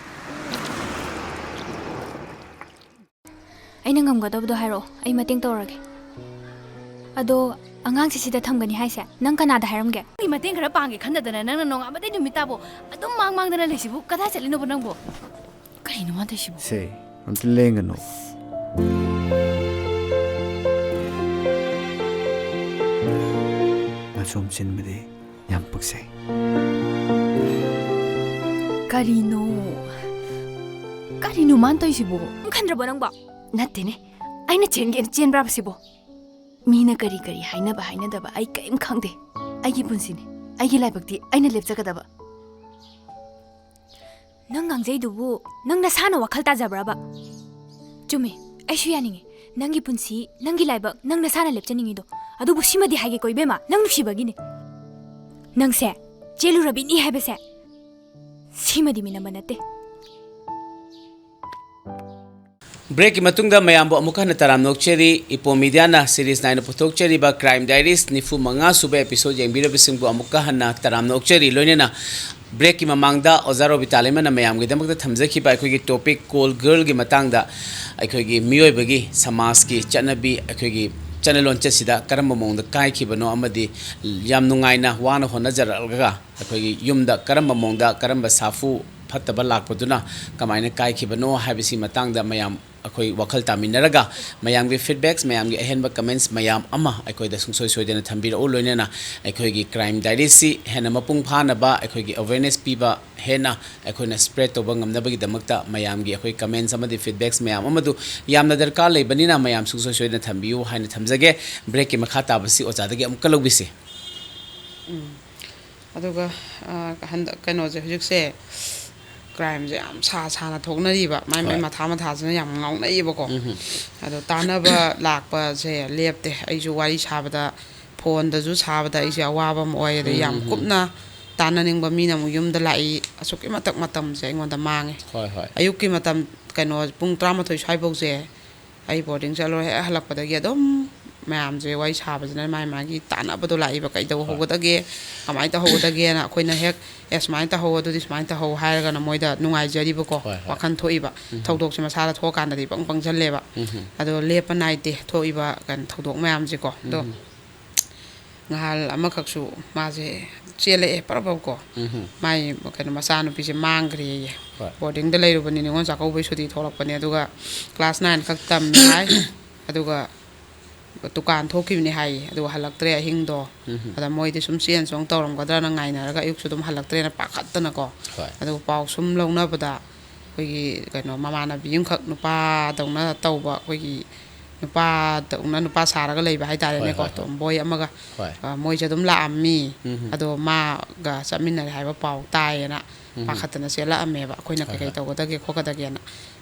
ꯑꯩꯅ ꯉꯝꯒꯗꯕꯗꯣ ꯍꯥꯏꯔꯛꯑꯣ, ꯑꯩ ꯃꯇꯦꯡ ꯇꯧꯔꯒꯦ꯫ ꯑꯗꯣ ꯑꯉꯥꯡꯁꯦ ꯁꯤꯗ ꯊꯝꯒꯅꯤ ꯍꯥꯏꯁꯦ ꯅꯪ ꯀꯅꯥꯗ ꯍꯥꯏꯔꯝꯒꯦ? ꯑꯩ ꯃꯇꯦꯡ ꯈꯔ ꯄꯥꯡꯒꯦ ꯈꯟꯗꯗꯅ ꯅꯪꯅ ꯅꯣꯡꯉꯥꯟꯕꯗꯩ ꯅꯨꯃꯤꯠ ꯇꯥꯕꯣ ꯑꯗꯨꯝ ꯃꯥꯡ ꯃꯥꯡꯗꯅ ꯂꯩꯁꯤꯕꯨ ꯀꯗꯥꯏ ꯆꯠꯂꯤꯅꯣꯕ ꯅꯪꯕꯣ? ꯀꯔꯤꯅꯣ ꯃꯥ ꯇꯧꯏꯁꯤꯕꯣ? ꯁꯦ, ꯑꯝꯇ ꯂꯦꯡꯒꯅꯨ꯫ ꯑꯁꯣꯝ ꯁꯤꯟꯕꯗꯤ ꯌꯥꯝ ꯄꯛꯆꯩ꯫ ꯀꯔꯤꯅꯣ? ꯀꯔꯤꯅꯣ ꯃꯥꯅ ꯇꯧꯔꯤꯁꯤꯕꯣ? ꯅꯪ ꯈꯟꯗ꯭ꯔꯕꯣ ꯅꯪꯕꯣ? ꯅꯠꯇꯦꯅꯦ, ꯑꯩꯅ ꯆꯦꯟꯒꯦꯅ ꯆꯦꯟꯕ꯭ꯔꯥꯕ ꯁꯤꯕꯣ? ꯃꯤꯅ ꯀꯔꯤ ꯀꯔꯤ ꯍꯥꯏꯅꯕ ꯍꯥꯏꯅꯗꯕ ꯑꯩ ꯀꯔꯤꯝ ꯈꯪꯗꯦ꯫ ꯑꯩꯒꯤ ꯄꯨꯟꯁꯤꯅꯤ, ꯑꯩꯒꯤ ꯂꯥꯏꯕꯛꯇꯤ ꯑꯩꯅ ꯂꯦꯞꯆꯒꯗꯕ꯫ ꯅꯪ ꯉꯥꯡꯖꯩꯗꯨꯕꯨ ꯅꯪ ꯅꯁꯥꯅ ꯋꯥꯈꯜ ꯇꯥꯖꯕ꯭ꯔꯕ? ꯆꯨꯝꯃꯤ, ꯑꯩꯁꯨ ꯌꯥꯅꯤꯡꯉꯤ꯫ ꯅꯪꯒꯤ ꯄꯨꯟꯁꯤ, ꯅꯪꯒꯤ ꯂꯥꯏꯕꯛ, ꯅꯪ ꯅꯁꯥꯅ ꯂꯦꯞꯆꯅꯤꯡꯉꯤꯗꯣ꯫ ꯑꯗꯨꯕꯨ ꯁꯤꯃꯗꯤ ꯍꯥꯏꯒꯦꯀꯣ ꯏꯕꯦꯝꯃ, ꯅꯪ ꯅꯨꯡꯁꯤꯕꯒꯤꯅꯦ꯫ ꯅꯪꯁꯦ ꯆꯦꯜꯂꯨꯔꯕꯤꯅꯤ ꯍꯥꯏꯕꯁꯦ ꯁꯤꯃꯗꯤ ꯃꯤꯅꯝꯕ ꯅꯠꯇꯦ꯫ ꯕ꯭ꯔꯦꯛꯀꯤ ꯃꯇꯨꯡꯗ ꯃꯌꯥꯝꯕꯨ ꯑꯃꯨꯛ ꯍꯟꯅ ꯇꯔꯥꯝꯅ ꯑꯣꯛꯆꯔꯤ꯫ ꯏꯄꯣ ꯃꯤꯗꯤꯌꯥꯅ ꯁꯤꯔꯤꯁ ꯅꯥꯏꯅ ꯄꯨꯊꯣꯛꯆꯔꯤꯕ ꯀ꯭ꯔꯥꯏꯝ ꯗꯥꯏꯔꯤꯁ ꯅꯤꯐꯨ ꯃꯉꯥ ꯁꯨꯕ ꯑꯦꯄꯤꯁꯣꯗ ꯌꯦꯡꯕꯤꯔꯕꯁꯤꯡꯕꯨ ꯑꯃꯨꯛꯀ ꯍꯟꯅ ꯇꯔꯥꯝꯅ ꯑꯣꯛꯆꯔꯤ꯫ ꯂꯣꯏꯅꯅ ꯕ꯭ꯔꯦꯛꯀꯤ ꯃꯃꯥꯡꯗ ꯑꯣꯖꯥ ꯔꯣꯕꯤꯇꯥ ꯂꯩꯃꯅ ꯃꯌꯥꯝꯒꯤꯗꯃꯛꯇ ꯊꯝꯖꯈꯤꯕ ꯑꯩꯈꯣꯏꯒꯤ ꯇꯣꯄꯤꯛ ꯀꯣꯜ ꯒꯔꯜꯒꯤ ꯃꯇꯥꯡꯗ, ꯑꯩꯈꯣꯏꯒꯤ ꯃꯤꯑꯣꯏꯕꯒꯤ ꯁꯃꯥꯖꯀꯤ ꯆꯠꯅꯕꯤ, ꯑꯩꯈꯣꯏꯒꯤ ꯆꯠꯅ ꯂꯣꯟꯆꯠꯁꯤꯗ ꯀꯔꯝꯕ ꯃꯑꯣꯡꯗ ꯀꯥꯏꯈꯤꯕꯅꯣ ꯑꯃꯗꯤ ꯌꯥꯝ ꯅꯨꯡꯉꯥꯏꯅ ꯋꯥꯅ ꯍꯣꯠꯅꯖꯔꯛꯂꯒ ꯑꯩꯈꯣꯏꯒꯤ ꯌꯨꯝꯗ ꯀꯔꯝꯕ ꯃꯑꯣꯡꯗ ꯀꯔꯝꯕ ꯁꯥꯐꯨ ꯐꯠꯇꯕ ꯂꯥꯛꯄꯗꯨꯅ ꯀꯃꯥꯏꯅ ꯀꯥꯏꯈꯤꯕꯅꯣ ꯍꯥꯏꯕꯁꯤ ꯃꯇꯥꯡꯗ ꯃꯌꯥꯝ ꯑꯩꯈꯣꯏ ꯋꯥꯈꯜ ꯇꯥꯃꯤꯟꯅꯔꯒ ꯃꯌꯥꯝꯒꯤ ꯐꯤꯗꯕꯦꯛꯁ, ꯃꯌꯥꯝꯒꯤ ꯑꯍꯦꯟꯕ ꯀꯃꯦꯟꯁ ꯃꯌꯥꯝ ꯑꯃ ꯑꯩꯈꯣꯏꯗ ꯁꯨꯡꯁꯣꯏ ꯁꯣꯏꯗꯅ ꯊꯝꯕꯤꯔꯛꯎ꯫ ꯂꯣꯏꯅꯅ ꯑꯩꯈꯣꯏꯒꯤ ꯀ꯭ꯔꯥꯏꯝ ꯗꯥꯏꯔꯤꯁꯤ ꯍꯦꯟꯅ ꯃꯄꯨꯡ ꯐꯥꯅꯕ ꯑꯩꯈꯣꯏꯒꯤ ꯑꯦꯋꯦꯔꯅꯦꯁ ꯄꯤꯕ, ꯍꯦꯟꯅ ꯑꯩꯈꯣꯏꯅ ꯁ꯭ꯄ꯭ꯔꯦꯗ ꯇꯧꯕ ꯉꯝꯅꯕꯒꯤꯗꯃꯛꯇ ꯃꯌꯥꯝꯒꯤ ꯑꯩꯈꯣꯏ ꯀꯃꯦꯟꯁ ꯑꯃꯗꯤ ꯐꯤꯗꯕꯦꯛꯁ ꯃꯌꯥꯝ ꯑꯃꯗꯨ ꯌꯥꯝꯅ ꯗꯔꯀꯥꯔ ꯂꯩꯕꯅꯤꯅ ꯃꯌꯥꯝ ꯁꯨꯡꯁꯣꯏ ꯁꯣꯏꯗꯅ ꯊꯝꯕꯤꯌꯨ ꯍꯥꯏꯅ ꯊꯝꯖꯒꯦ꯫ ꯕ꯭ꯔꯦꯛꯀꯤ ꯃꯈꯥ ꯇꯥꯕꯁꯤ ꯑꯣꯖꯥꯗꯒꯤ ꯑꯃꯨꯛꯀ ꯂꯧꯕꯤꯁꯤ꯫ ꯎꯝ꯫ ꯑꯗꯨꯒ, ꯑ, ꯍꯟꯗꯛ ꯀꯩꯅꯣꯁꯦ ꯍꯧꯖꯤꯛꯁꯦ ꯀ꯭ꯔꯥꯏꯝꯁꯦ ꯌꯥꯝ ꯁꯥ ꯁꯥꯅ ꯊꯣꯛꯅꯔꯤꯕ, ꯃꯥꯏ ꯃꯥꯏ ꯍꯣꯏ꯫ ꯃꯊꯥ ꯃꯊꯥꯁꯤꯅ ꯌꯥꯝ ꯉꯥꯎꯅꯩꯌꯦꯕꯀꯣ꯫ ꯎꯝꯍꯨꯝ꯫ ꯑꯗꯣ ꯇꯥꯟꯅꯕ ꯂꯥꯛꯄꯁꯦ ꯂꯦꯞꯇꯦ꯫ ꯑꯩꯁꯨ ꯋꯥꯔꯤ ꯁꯥꯕꯗ, ꯐꯣꯟꯗꯁꯨ ꯁꯥꯕꯗ ꯑꯩꯁꯦ ꯑꯋꯥꯕ ꯑꯃ ꯑꯣꯏ꯫ ꯑꯗꯩ ꯌꯥꯝ ꯎꯝꯍꯨꯝ꯫ ꯀꯨꯞꯅ ꯇꯥꯟꯅꯅꯤꯡꯕ ꯃꯤꯅ ꯑꯃꯨꯛ ꯌꯨꯝꯗ ꯂꯥꯛꯏ꯫ ꯑꯁꯨꯛꯀꯤ ꯃꯇꯤꯛ ꯃꯇꯝꯁꯦ ꯑꯩꯉꯣꯟꯗ ꯃꯥꯡꯉꯦ꯫ ꯍꯣꯏ, ꯍꯣꯏ꯫ ꯑꯌꯨꯛꯀꯤ ꯃꯇꯝ, ꯀꯩꯅꯣ, ꯄꯨꯡ ꯇꯔꯥꯃꯥꯊꯣꯏ ꯁ꯭ꯋꯥꯏꯐꯧꯁꯦ ꯑꯩ ꯕꯣꯔꯗꯤꯡ ꯆꯠꯂꯨꯔ ꯍꯦꯛ ꯍꯜꯂꯛꯄꯗꯒꯤ ꯑꯗꯨꯝ ꯃꯌꯥꯝꯁꯦ ꯋꯥꯔꯤ ꯁꯥꯕꯁꯤꯅ ꯃꯥꯏ ꯃꯥꯒꯤ ꯇꯥꯟꯅꯕꯗꯣ ꯂꯥꯛꯏꯕ, ꯀꯩꯗꯧ ꯍꯧꯒꯗꯒꯦ, ꯀꯃꯥꯏꯅ ꯇꯧꯍꯧꯒꯗꯒꯦꯅ꯫ ꯑꯩꯈꯣꯏꯅ ꯍꯦꯛ, "ꯑꯦ, ꯁꯨꯃꯥꯏꯅ ꯇꯧꯍꯧ, ꯑꯗꯨꯗꯤ ꯁꯨꯃꯥꯏꯅ ꯇꯧꯍꯧ" ꯍꯥꯏꯔꯒꯅ ꯃꯣꯏꯗ ꯅꯨꯡꯉꯥꯏꯖꯔꯤꯕꯀꯣ, ꯍꯣꯏ, ꯍꯣꯏ꯫ ꯋꯥꯈꯜ ꯊꯣꯛꯏꯕ꯫ ꯊꯧꯗꯣꯛꯁꯦ ꯃꯁꯥꯗ ꯊꯣꯛꯑꯀꯥꯟꯗꯗꯤ ꯏꯄꯪ ꯄꯪꯁꯜꯂꯦꯕ꯫ ꯎꯝꯍꯨꯝ꯫ ꯑꯗꯣ ꯂꯦꯞꯄ ꯅꯥꯏꯗꯦ ꯊꯣꯛꯏꯕ ꯀꯩꯅꯣ, ꯊꯧꯗꯣꯛ ꯃꯌꯥꯝꯁꯦꯀꯣ꯫ ꯑꯗꯣ ꯉꯍꯥꯜ ꯑꯃꯈꯛꯁꯨ ꯃꯥꯁꯦ ꯆꯦꯜꯂꯛꯑꯦ ꯄꯔꯞ ꯄꯔꯞ ꯀꯣ꯫ ꯎꯝꯍꯨꯝ꯫ ꯃꯥꯏ ꯀꯩꯅꯣ, ꯃꯆꯥꯅꯨꯄꯤꯁꯦ ꯃꯥꯡꯈ꯭ꯔꯦꯌꯦ꯫ ꯍꯣꯏ꯫ ꯕꯣꯔꯗꯤꯡꯗ ꯂꯩꯔꯨꯕꯅꯤ, ꯅꯤꯉꯣꯜ ꯆꯥꯛꯀꯧꯕꯩ ꯁꯨꯇꯤ ꯊꯣꯛꯂꯛꯄꯅꯦ, ꯑꯗꯨꯒ ꯀ꯭ꯂꯥꯁ ꯅꯥꯏꯟ ꯈꯛ ꯇꯝꯃꯦ ꯍꯥꯏ꯫ ꯑꯗꯨꯒ ꯗꯨꯀꯥꯟ ꯊꯣꯛꯈꯤꯕꯅꯤ ꯍꯥꯏꯌꯦ꯫ ꯑꯗꯨꯒ ꯍꯜꯂꯛꯇ꯭ꯔꯦ ꯑꯍꯤꯡꯗꯣ꯫ ꯎꯝꯍꯨꯝ꯫ ꯑꯗ ꯃꯣꯏꯗꯤ ꯁꯨꯝ ꯆꯦꯟ ꯆꯣꯡ ꯇꯧꯔꯝꯒꯗ꯭ꯔꯅ ꯉꯥꯏꯅꯔꯒ ꯑꯌꯨꯛꯁꯨ ꯑꯗꯨꯝ ꯍꯜꯂꯛꯇ꯭ꯔꯦꯅ ꯄꯥꯈꯠꯇꯅꯀꯣ꯫ ꯍꯣꯏ꯫ ꯑꯗꯨꯒ ꯄꯥꯎ ꯁꯨꯝ ꯂꯧꯅꯕꯗ ꯑꯩꯈꯣꯏꯒꯤ ꯀꯩꯅꯣ, ꯃꯃꯥꯟꯅꯕꯤ ꯑꯃꯈꯛ ꯅꯨꯄꯥꯗꯧꯅ ꯇꯧꯕ, ꯑꯩꯈꯣꯏꯒꯤ ꯅꯨꯄꯥꯗꯧꯅ ꯅꯨꯄꯥ ꯁꯥꯔꯒ ꯂꯩꯕ ꯍꯥꯏꯇꯥꯔꯦꯅꯦꯀꯣ, ꯍꯣꯏ, ꯍꯣꯏ, ꯍꯣꯏ꯫ ꯇꯣꯝꯕꯣꯏ ꯑꯃꯒ꯫ ꯍꯣꯏ꯫ ꯑ, ꯃꯣꯏꯁꯦ ꯑꯗꯨꯝ ꯂꯥꯛꯑꯝꯃꯤ꯫ ꯎꯝꯍꯨꯝ꯫ ꯑꯗꯣ ꯃꯥꯒ ꯆꯠꯃꯤꯟꯅꯔꯦ ꯍꯥꯏꯕ ꯄꯥꯎ ꯇꯥꯏꯌꯦꯅ ꯎꯝꯍꯨꯝ꯫ ꯄꯥꯈꯠꯇꯅ ꯆꯦꯜꯂꯛꯑꯝꯃꯦꯕ, ꯑꯩꯈꯣꯏꯅ ꯍꯣꯏ, ꯀꯩꯀꯩ ꯍꯣꯏ꯫ ꯇꯧꯒꯗꯒꯦ ꯈꯣꯠꯀꯗꯒꯦꯅ꯫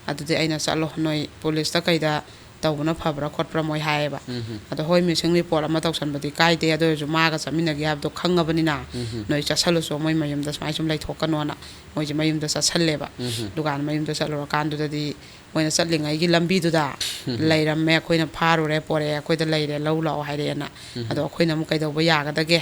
ꯑꯗꯨꯗꯤ ꯑꯩꯅ, "ꯆꯠꯂꯣ, ꯅꯣꯏ ꯄꯨꯂꯤꯁꯇ ꯀꯩꯗ ꯇꯧꯕꯅ ꯐꯕ꯭ꯔꯥ ꯈꯣꯠꯄ꯭ꯔꯥ ꯃꯣꯏ ꯍꯥꯏꯌꯦꯕ꯫ ꯎꯝ꯫ ꯑꯗꯣ ꯍꯣꯏ, ꯃꯤꯁꯤꯡ ꯔꯤꯄꯣꯔꯠ ꯑꯃ ꯇꯧꯁꯟꯕꯗꯤ ꯀꯥꯏꯗꯦ, ꯑꯗꯨ ꯑꯣꯏꯔꯁꯨ ꯃꯥꯒ ꯆꯠꯃꯤꯟꯅꯒꯦ ꯍꯥꯏꯕꯗꯣ ꯈꯪꯉꯕꯅꯤꯅ, ꯎꯝ꯫ ꯅꯣꯏ ꯆꯠꯁꯜꯂꯨꯁꯨ, ꯃꯣꯏ ꯃꯌꯨꯝꯗ ꯁꯨꯃꯥꯏꯅ ꯁꯨꯝ ꯂꯩꯊꯣꯛꯀꯅꯣꯅ ꯃꯣꯏꯁꯦ ꯃꯌꯨꯝꯗ ꯆꯠꯁꯜꯂꯦꯕ꯫ ꯎꯝ꯫ ꯗꯨꯀꯥꯟ ꯃꯌꯨꯝꯗ ꯆꯠꯂꯨꯔꯀꯥꯟꯗꯨꯗꯗꯤ ꯃꯣꯏꯅ ꯆꯠꯂꯤꯉꯩꯒꯤ ꯂꯝꯕꯤꯗꯨꯗ ꯎꯝ꯫ ꯂꯩꯔꯝꯃꯦ, "ꯑꯩꯈꯣꯏꯅ ꯐꯥꯔꯨꯔꯦ, ꯄꯣꯔꯛꯑꯦ, ꯑꯩꯈꯣꯏꯗ ꯂꯩꯔꯦ, ꯂꯧ ꯂꯥꯛꯑꯣ" ꯍꯥꯏꯔꯛꯑꯦꯅ꯫ ꯎꯝ꯫ ꯑꯗꯣ ꯑꯩꯈꯣꯏꯅ ꯑꯃꯨꯛ ꯀꯩꯗꯧꯕ ꯌꯥꯒꯗꯒꯦ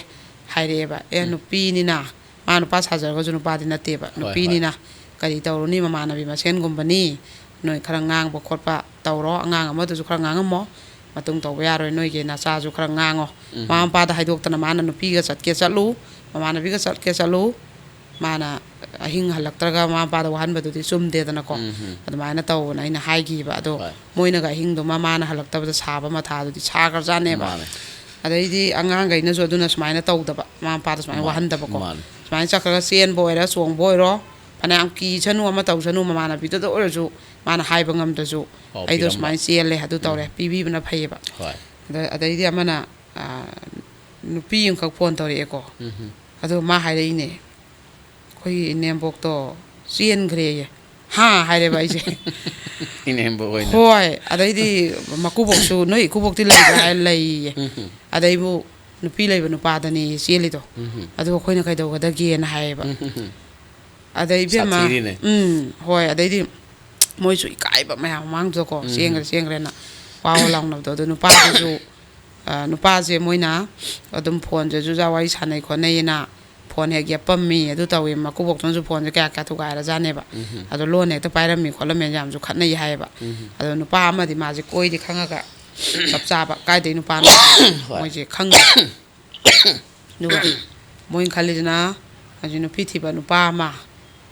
ꯍꯥꯏꯔꯛꯑꯦꯕ꯫ "ꯑꯦ, ꯎꯝ꯫ ꯅꯨꯄꯤꯅꯤꯅ", ꯃꯥ ꯅꯨꯄꯥ ꯁꯥꯖꯔꯒꯁꯨ ꯅꯨꯄꯥꯗꯤ ꯅꯠꯇꯦꯕ꯫ ꯍꯣꯏ, ꯍꯣꯏ꯫ "ꯅꯨꯄꯤꯅꯤꯅ ꯀꯔꯤ ꯇꯧꯔꯨꯅꯤ, ꯃꯃꯥꯟꯅꯕꯤ ꯃꯁꯦꯟꯒꯨꯝꯕꯅꯤ, ꯅꯣꯏ ꯈꯔ ꯉꯥꯡꯕ ꯈꯣꯠꯄ ꯇꯧꯔꯣ, ꯑꯉꯥꯡ ꯑꯃꯗꯨꯁꯨ ꯈꯔ ꯉꯥꯡꯉꯝꯃꯣ, ꯃꯇꯨꯡ ꯇꯧꯕ ꯌꯥꯔꯣꯏ, ꯅꯣꯏꯒꯤ ꯅꯆꯥꯁꯨ ꯈꯔ ꯉꯥꯡꯉꯣ"꯫ ꯎꯝ꯫ ꯃꯃꯥ ꯃꯄꯥꯗ ꯍꯥꯏꯗꯣꯛꯇꯅ ꯃꯥꯅ ꯅꯨꯄꯤꯒ ꯆꯠꯀꯦ ꯆꯠꯂꯨ, ꯃꯃꯥꯟꯅꯕꯤꯒ ꯆꯠꯀꯦ ꯆꯠꯂꯨ, ꯃꯥꯅ ꯑꯍꯤꯡ ꯍꯜꯂꯛꯇ꯭ꯔꯒ ꯃꯃꯥ ꯃꯄꯥꯗ ꯋꯥꯍꯟꯕꯗꯨꯗꯤ ꯆꯨꯝꯗꯦꯗꯅꯀꯣ꯫ ꯎꯝ, ꯎꯝ꯫ ꯑꯗꯨꯃꯥꯏꯅ ꯇꯧꯕꯅ ꯑꯩꯅ ꯍꯥꯏꯈꯤꯕ꯫ ꯑꯗꯣ ꯍꯣꯏ꯫ ꯃꯣꯏꯅꯒ ꯑꯍꯤꯡꯗꯨꯃ ꯃꯥꯅ ꯍꯜꯂꯛꯇꯕꯗ ꯁꯥꯕ ꯃꯊꯥꯗꯨꯗꯤ ꯁꯥꯈ꯭ꯔꯖꯥꯠꯅꯦꯕ꯫ ꯃꯥꯅꯦ꯫ ꯑꯗꯩꯗꯤ ꯑꯉꯥꯡꯈꯩꯅꯁꯨ ꯑꯗꯨꯅ ꯁꯨꯃꯥꯏꯅ ꯇꯧꯗꯕ, ꯃꯃꯥ ꯃꯄꯥꯗ ꯁꯨꯃꯥꯏꯅ ꯃꯥꯅꯦ, ꯋꯥꯍꯟꯗꯕꯀꯣ꯫ ꯃꯥꯅꯦ꯫ ꯁꯨꯃꯥꯏꯅ ꯆꯠꯈ꯭ꯔꯒ ꯆꯦꯟꯕ ꯑꯣꯏꯔ, ꯆꯣꯡꯕ ꯑꯣꯏꯔꯣ, ꯐꯅꯌꯥꯝ ꯀꯤꯁꯅꯨ, ꯑꯃ ꯇꯧꯁꯅꯨ, ꯃꯃꯥꯟꯅꯕꯤꯗꯨꯗ ꯑꯣꯏꯔꯁꯨ ꯃꯥꯅ ꯍꯥꯏꯕ ꯉꯝꯗ꯭ꯔꯁꯨ, ꯄꯥꯎ ꯑꯩꯗꯣ ꯄꯤꯔꯝꯕ꯫ ꯁꯨꯃꯥꯏꯅ ꯆꯦꯜꯂꯦ, ꯑꯗꯨ ꯇꯧꯔꯦ, ꯎꯝ꯫ ꯄꯤꯕꯤꯕꯅ ꯐꯩꯌꯦꯕ꯫ ꯍꯣꯏ꯫ ꯑꯗ-, ꯑꯗꯩꯗꯤ ꯑꯃꯅ, ꯑꯥ, ꯅꯨꯄꯤ ꯑꯃꯈꯛ ꯐꯣꯟ ꯇꯧꯔꯛꯑꯦꯀꯣ꯫ ꯎꯝ꯫ ꯑꯗꯣ ꯃꯥ ꯍꯥꯏꯔꯛꯏꯅꯦ, "ꯑꯩꯈꯣꯏꯒꯤ ꯏꯅꯦꯝꯕꯣꯛꯇꯣ ꯆꯦꯟꯈ꯭ꯔꯦꯌꯦ"꯫ "ꯍꯥ?" ꯍꯥꯏꯔꯦꯕ ꯑꯩꯁꯦ꯫ ꯏꯅꯦꯝꯕꯣꯛ ꯑꯣꯏꯅ꯫ ꯍꯣꯏ꯫ ꯑꯗꯩꯗꯤ ꯃꯀꯨꯕꯣꯛꯁꯨ, "ꯅꯣꯏ ꯏꯀꯨꯕꯣꯛꯇꯤ ꯂꯩꯕ꯭ꯔꯥ?" ꯍꯥꯏꯔ, "ꯂꯩꯌꯦ"꯫ ꯎꯝ꯫ ꯑꯗꯩꯕꯨ ꯅꯨꯄꯤ ꯂꯩꯕ ꯅꯨꯄꯥꯗꯅꯦ ꯆꯦꯜꯂꯤꯗꯣ꯫ ꯎꯝ꯫ "ꯑꯗꯨ ꯑꯩꯈꯣꯏꯅ ꯀꯩꯗꯧꯒꯗꯒꯦꯅ" ꯍꯥꯏꯌꯦꯕ꯫ ꯎꯝ꯫ ꯑꯗꯩ ꯏꯕꯦꯝꯃ, ꯁꯥꯊꯤꯔꯤꯅꯦ꯫ ꯎꯝ, ꯍꯣꯏ꯫ ꯑꯗꯩꯗꯤ ꯃꯣꯏꯁꯨ ꯏꯀꯥꯏꯕ ꯃꯌꯥꯝ ꯃꯃꯥꯡꯗꯨꯗꯀꯣ, ꯎꯝ꯫ "ꯆꯦꯟꯈ꯭ꯔꯦ, ꯆꯦꯟꯈ꯭ꯔꯦꯅ" ꯋꯥ ꯋꯥ ꯂꯥꯎꯅꯕꯗꯣ꯫ ꯑꯗꯣ ꯅꯨꯄꯥꯗꯨꯁꯨ, ꯑ, ꯅꯨꯄꯥꯁꯦ ꯃꯣꯏꯅ ꯑꯗꯨꯝ ꯐꯣꯟꯁꯦ ꯖꯨꯖꯥ ꯋꯥꯔꯤ ꯁꯥꯟꯅꯩ ꯈꯣꯠꯅꯩꯌꯦꯅ ꯐꯣꯟ ꯍꯦꯛ ꯌꯦꯞꯄꯝꯃꯤ꯫ ꯑꯗꯨ ꯇꯧꯏ꯫ ꯃꯀꯨꯕꯣꯛꯇꯨꯅꯁꯨ ꯐꯣꯟꯁꯦ ꯀꯌꯥ ꯀꯌꯥ ꯊꯨꯒꯥꯏꯔꯖꯥꯠꯅꯦꯕ꯫ ꯎꯝ꯫ ꯑꯗꯣ ꯂꯣꯟ ꯍꯦꯛꯇ ꯄꯥꯏꯔꯝꯃꯤ ꯈꯣꯠꯂꯝꯃꯦꯅ ꯌꯥꯝꯁꯨ ꯈꯠꯅꯩ ꯍꯥꯏꯌꯦꯕ꯫ ꯎꯝ꯫ ꯑꯗꯣ ꯅꯨꯄꯥ ꯑꯃꯗꯤ ꯃꯥꯁꯦ ꯀꯣꯏꯗꯤ ꯈꯪꯉꯒ ꯆꯞ ꯆꯥꯕ ꯀꯥꯏꯗꯩ ꯅꯨꯄꯥꯅꯣ ꯍꯣꯏ꯫ ꯃꯣꯏꯁꯦ ꯈꯪꯗꯦ꯫ ꯑꯗꯨꯒ ꯃꯣꯏꯅ ꯈꯜꯂꯤꯁꯤꯅ ꯍꯧꯖꯤꯛ ꯅꯨꯄꯤ ꯊꯤꯕ ꯅꯨꯄꯥ ꯑꯃ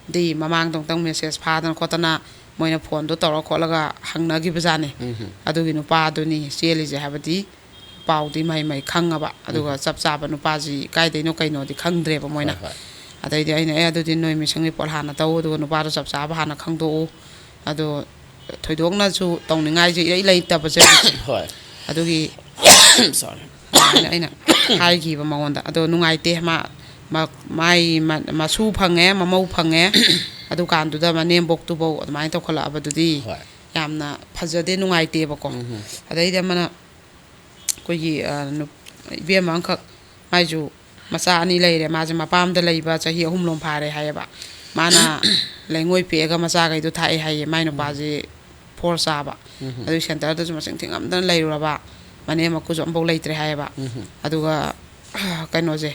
ꯗꯤ ꯃꯃꯥꯡꯗ ꯑꯃꯨꯛꯇꯪ ꯃꯦꯁꯦꯖ ꯐꯥꯗꯅ ꯈꯣꯠꯇꯅ ꯃꯣꯏꯅ ꯐꯣꯟꯗꯣ ꯇꯧꯔ ꯈꯣꯠꯂꯒ ꯍꯪꯅꯈꯤꯕꯖꯥꯠꯅꯤ꯫ ꯎꯝ꯫ ꯑꯗꯨꯒꯤ ꯅꯨꯄꯥꯗꯨꯅꯤ ꯆꯦꯜꯂꯤꯁꯦ ꯍꯥꯏꯕꯗꯤ ꯄꯥꯎꯗꯤ ꯃꯍꯩ ꯃꯍꯩ ꯈꯪꯉꯕ꯫ ꯑꯗꯨꯒ ꯎꯝ꯫ ꯆꯞ ꯆꯥꯕ ꯅꯨꯄꯥꯁꯤ ꯀꯥꯏꯗꯩꯅꯣ ꯀꯩꯅꯣꯗꯤ ꯈꯪꯗ꯭ꯔꯦꯕ ꯃꯣꯏꯅ꯫ ꯍꯣꯏ, ꯍꯣꯏ꯫ ꯑꯗꯩꯗꯤ ꯑꯩꯅ, "ꯑꯦ, ꯑꯗꯨꯗꯤ ꯅꯣꯏ ꯃꯤꯁꯤꯡ ꯔꯤꯄꯣꯔꯠ ꯍꯥꯟꯅ ꯇꯧ, ꯑꯗꯨꯒ ꯅꯨꯄꯥꯗꯣ ꯆꯞ ꯆꯥꯕ ꯍꯥꯟꯅ ꯈꯪꯗꯣꯛꯎ꯫ ꯑꯗꯣ ꯊꯣꯏꯗꯣꯛꯅꯁꯨ ꯇꯧꯅꯤꯡꯉꯥꯏꯁꯦ ꯏꯔꯩ ꯂꯩꯇꯕꯁꯦ ꯍꯧꯖꯤꯛꯁꯦ"꯫ ꯍꯣꯏ꯫ ꯑꯗꯨꯒꯤ Sorry꯫ ꯑꯗꯨꯃꯥꯏꯅ ꯑꯩꯅ ꯍꯥꯏꯈꯤꯕ ꯃꯉꯣꯟꯗ꯫ ꯑꯗꯣ ꯅꯨꯡꯉꯥꯏꯇꯦ, ꯃꯥ, ꯃꯥ, ꯃꯥꯏ ꯃ-, ꯃꯁꯨ ꯐꯪꯉꯦ, ꯃꯃꯧ ꯐꯪꯉꯦ, ꯑꯗꯨꯀꯥꯟꯗꯨꯗ ꯃꯅꯦꯝꯕꯣꯛꯇꯨꯐꯧ ꯑꯗꯨꯃꯥꯏꯅ ꯇꯧꯈꯠꯂꯛꯑꯕꯗꯨꯗꯤ ꯍꯣꯏ꯫ ꯌꯥꯝꯅ ꯐꯖꯗꯦ, ꯅꯨꯡꯉꯥꯏꯇꯦꯕꯀꯣ꯫ ꯑꯗꯩꯗꯤ ꯑꯃꯅ ꯑꯩꯈꯣꯏꯒꯤ, ꯑ, ꯅꯨꯞ-, ꯏꯕꯦꯝꯃ ꯑꯃꯈꯛ, ꯃꯥꯏꯁꯨ ꯃꯆꯥ ꯑꯅꯤ ꯂꯩꯔꯦ꯫ ꯃꯥꯁꯦ ꯃꯄꯥꯝꯗ ꯂꯩꯕ ꯆꯍꯤ ꯑꯍꯨꯝꯂꯣꯝ ꯐꯥꯔꯦ ꯍꯥꯏꯌꯦꯕ꯫ ꯃꯥꯅ ꯂꯩꯉꯣꯏ ꯄꯦꯛꯑꯒ ꯃꯆꯥꯈꯩꯗꯣ ꯊꯥꯛꯑꯦ ꯍꯥꯏꯌꯦ꯫ ꯃꯥꯏ ꯅꯨꯄꯥꯁꯦ ꯐꯣꯔ ꯆꯥꯕ꯫ ꯑꯗꯨꯒꯤ ꯁꯦꯟꯇꯔꯗꯁꯨ ꯃꯁꯤꯡ ꯊꯤꯉꯝꯗꯅ ꯂꯩꯔꯨꯔꯕ꯫ ꯃꯅꯦꯝ ꯃꯀꯨꯁꯨ ꯑꯃꯐꯥꯎ ꯂꯩꯇ꯭ꯔꯦ ꯍꯥꯏꯌꯦꯕ꯫ ꯑꯗꯨꯒ ꯀꯩꯅꯣꯁꯦ,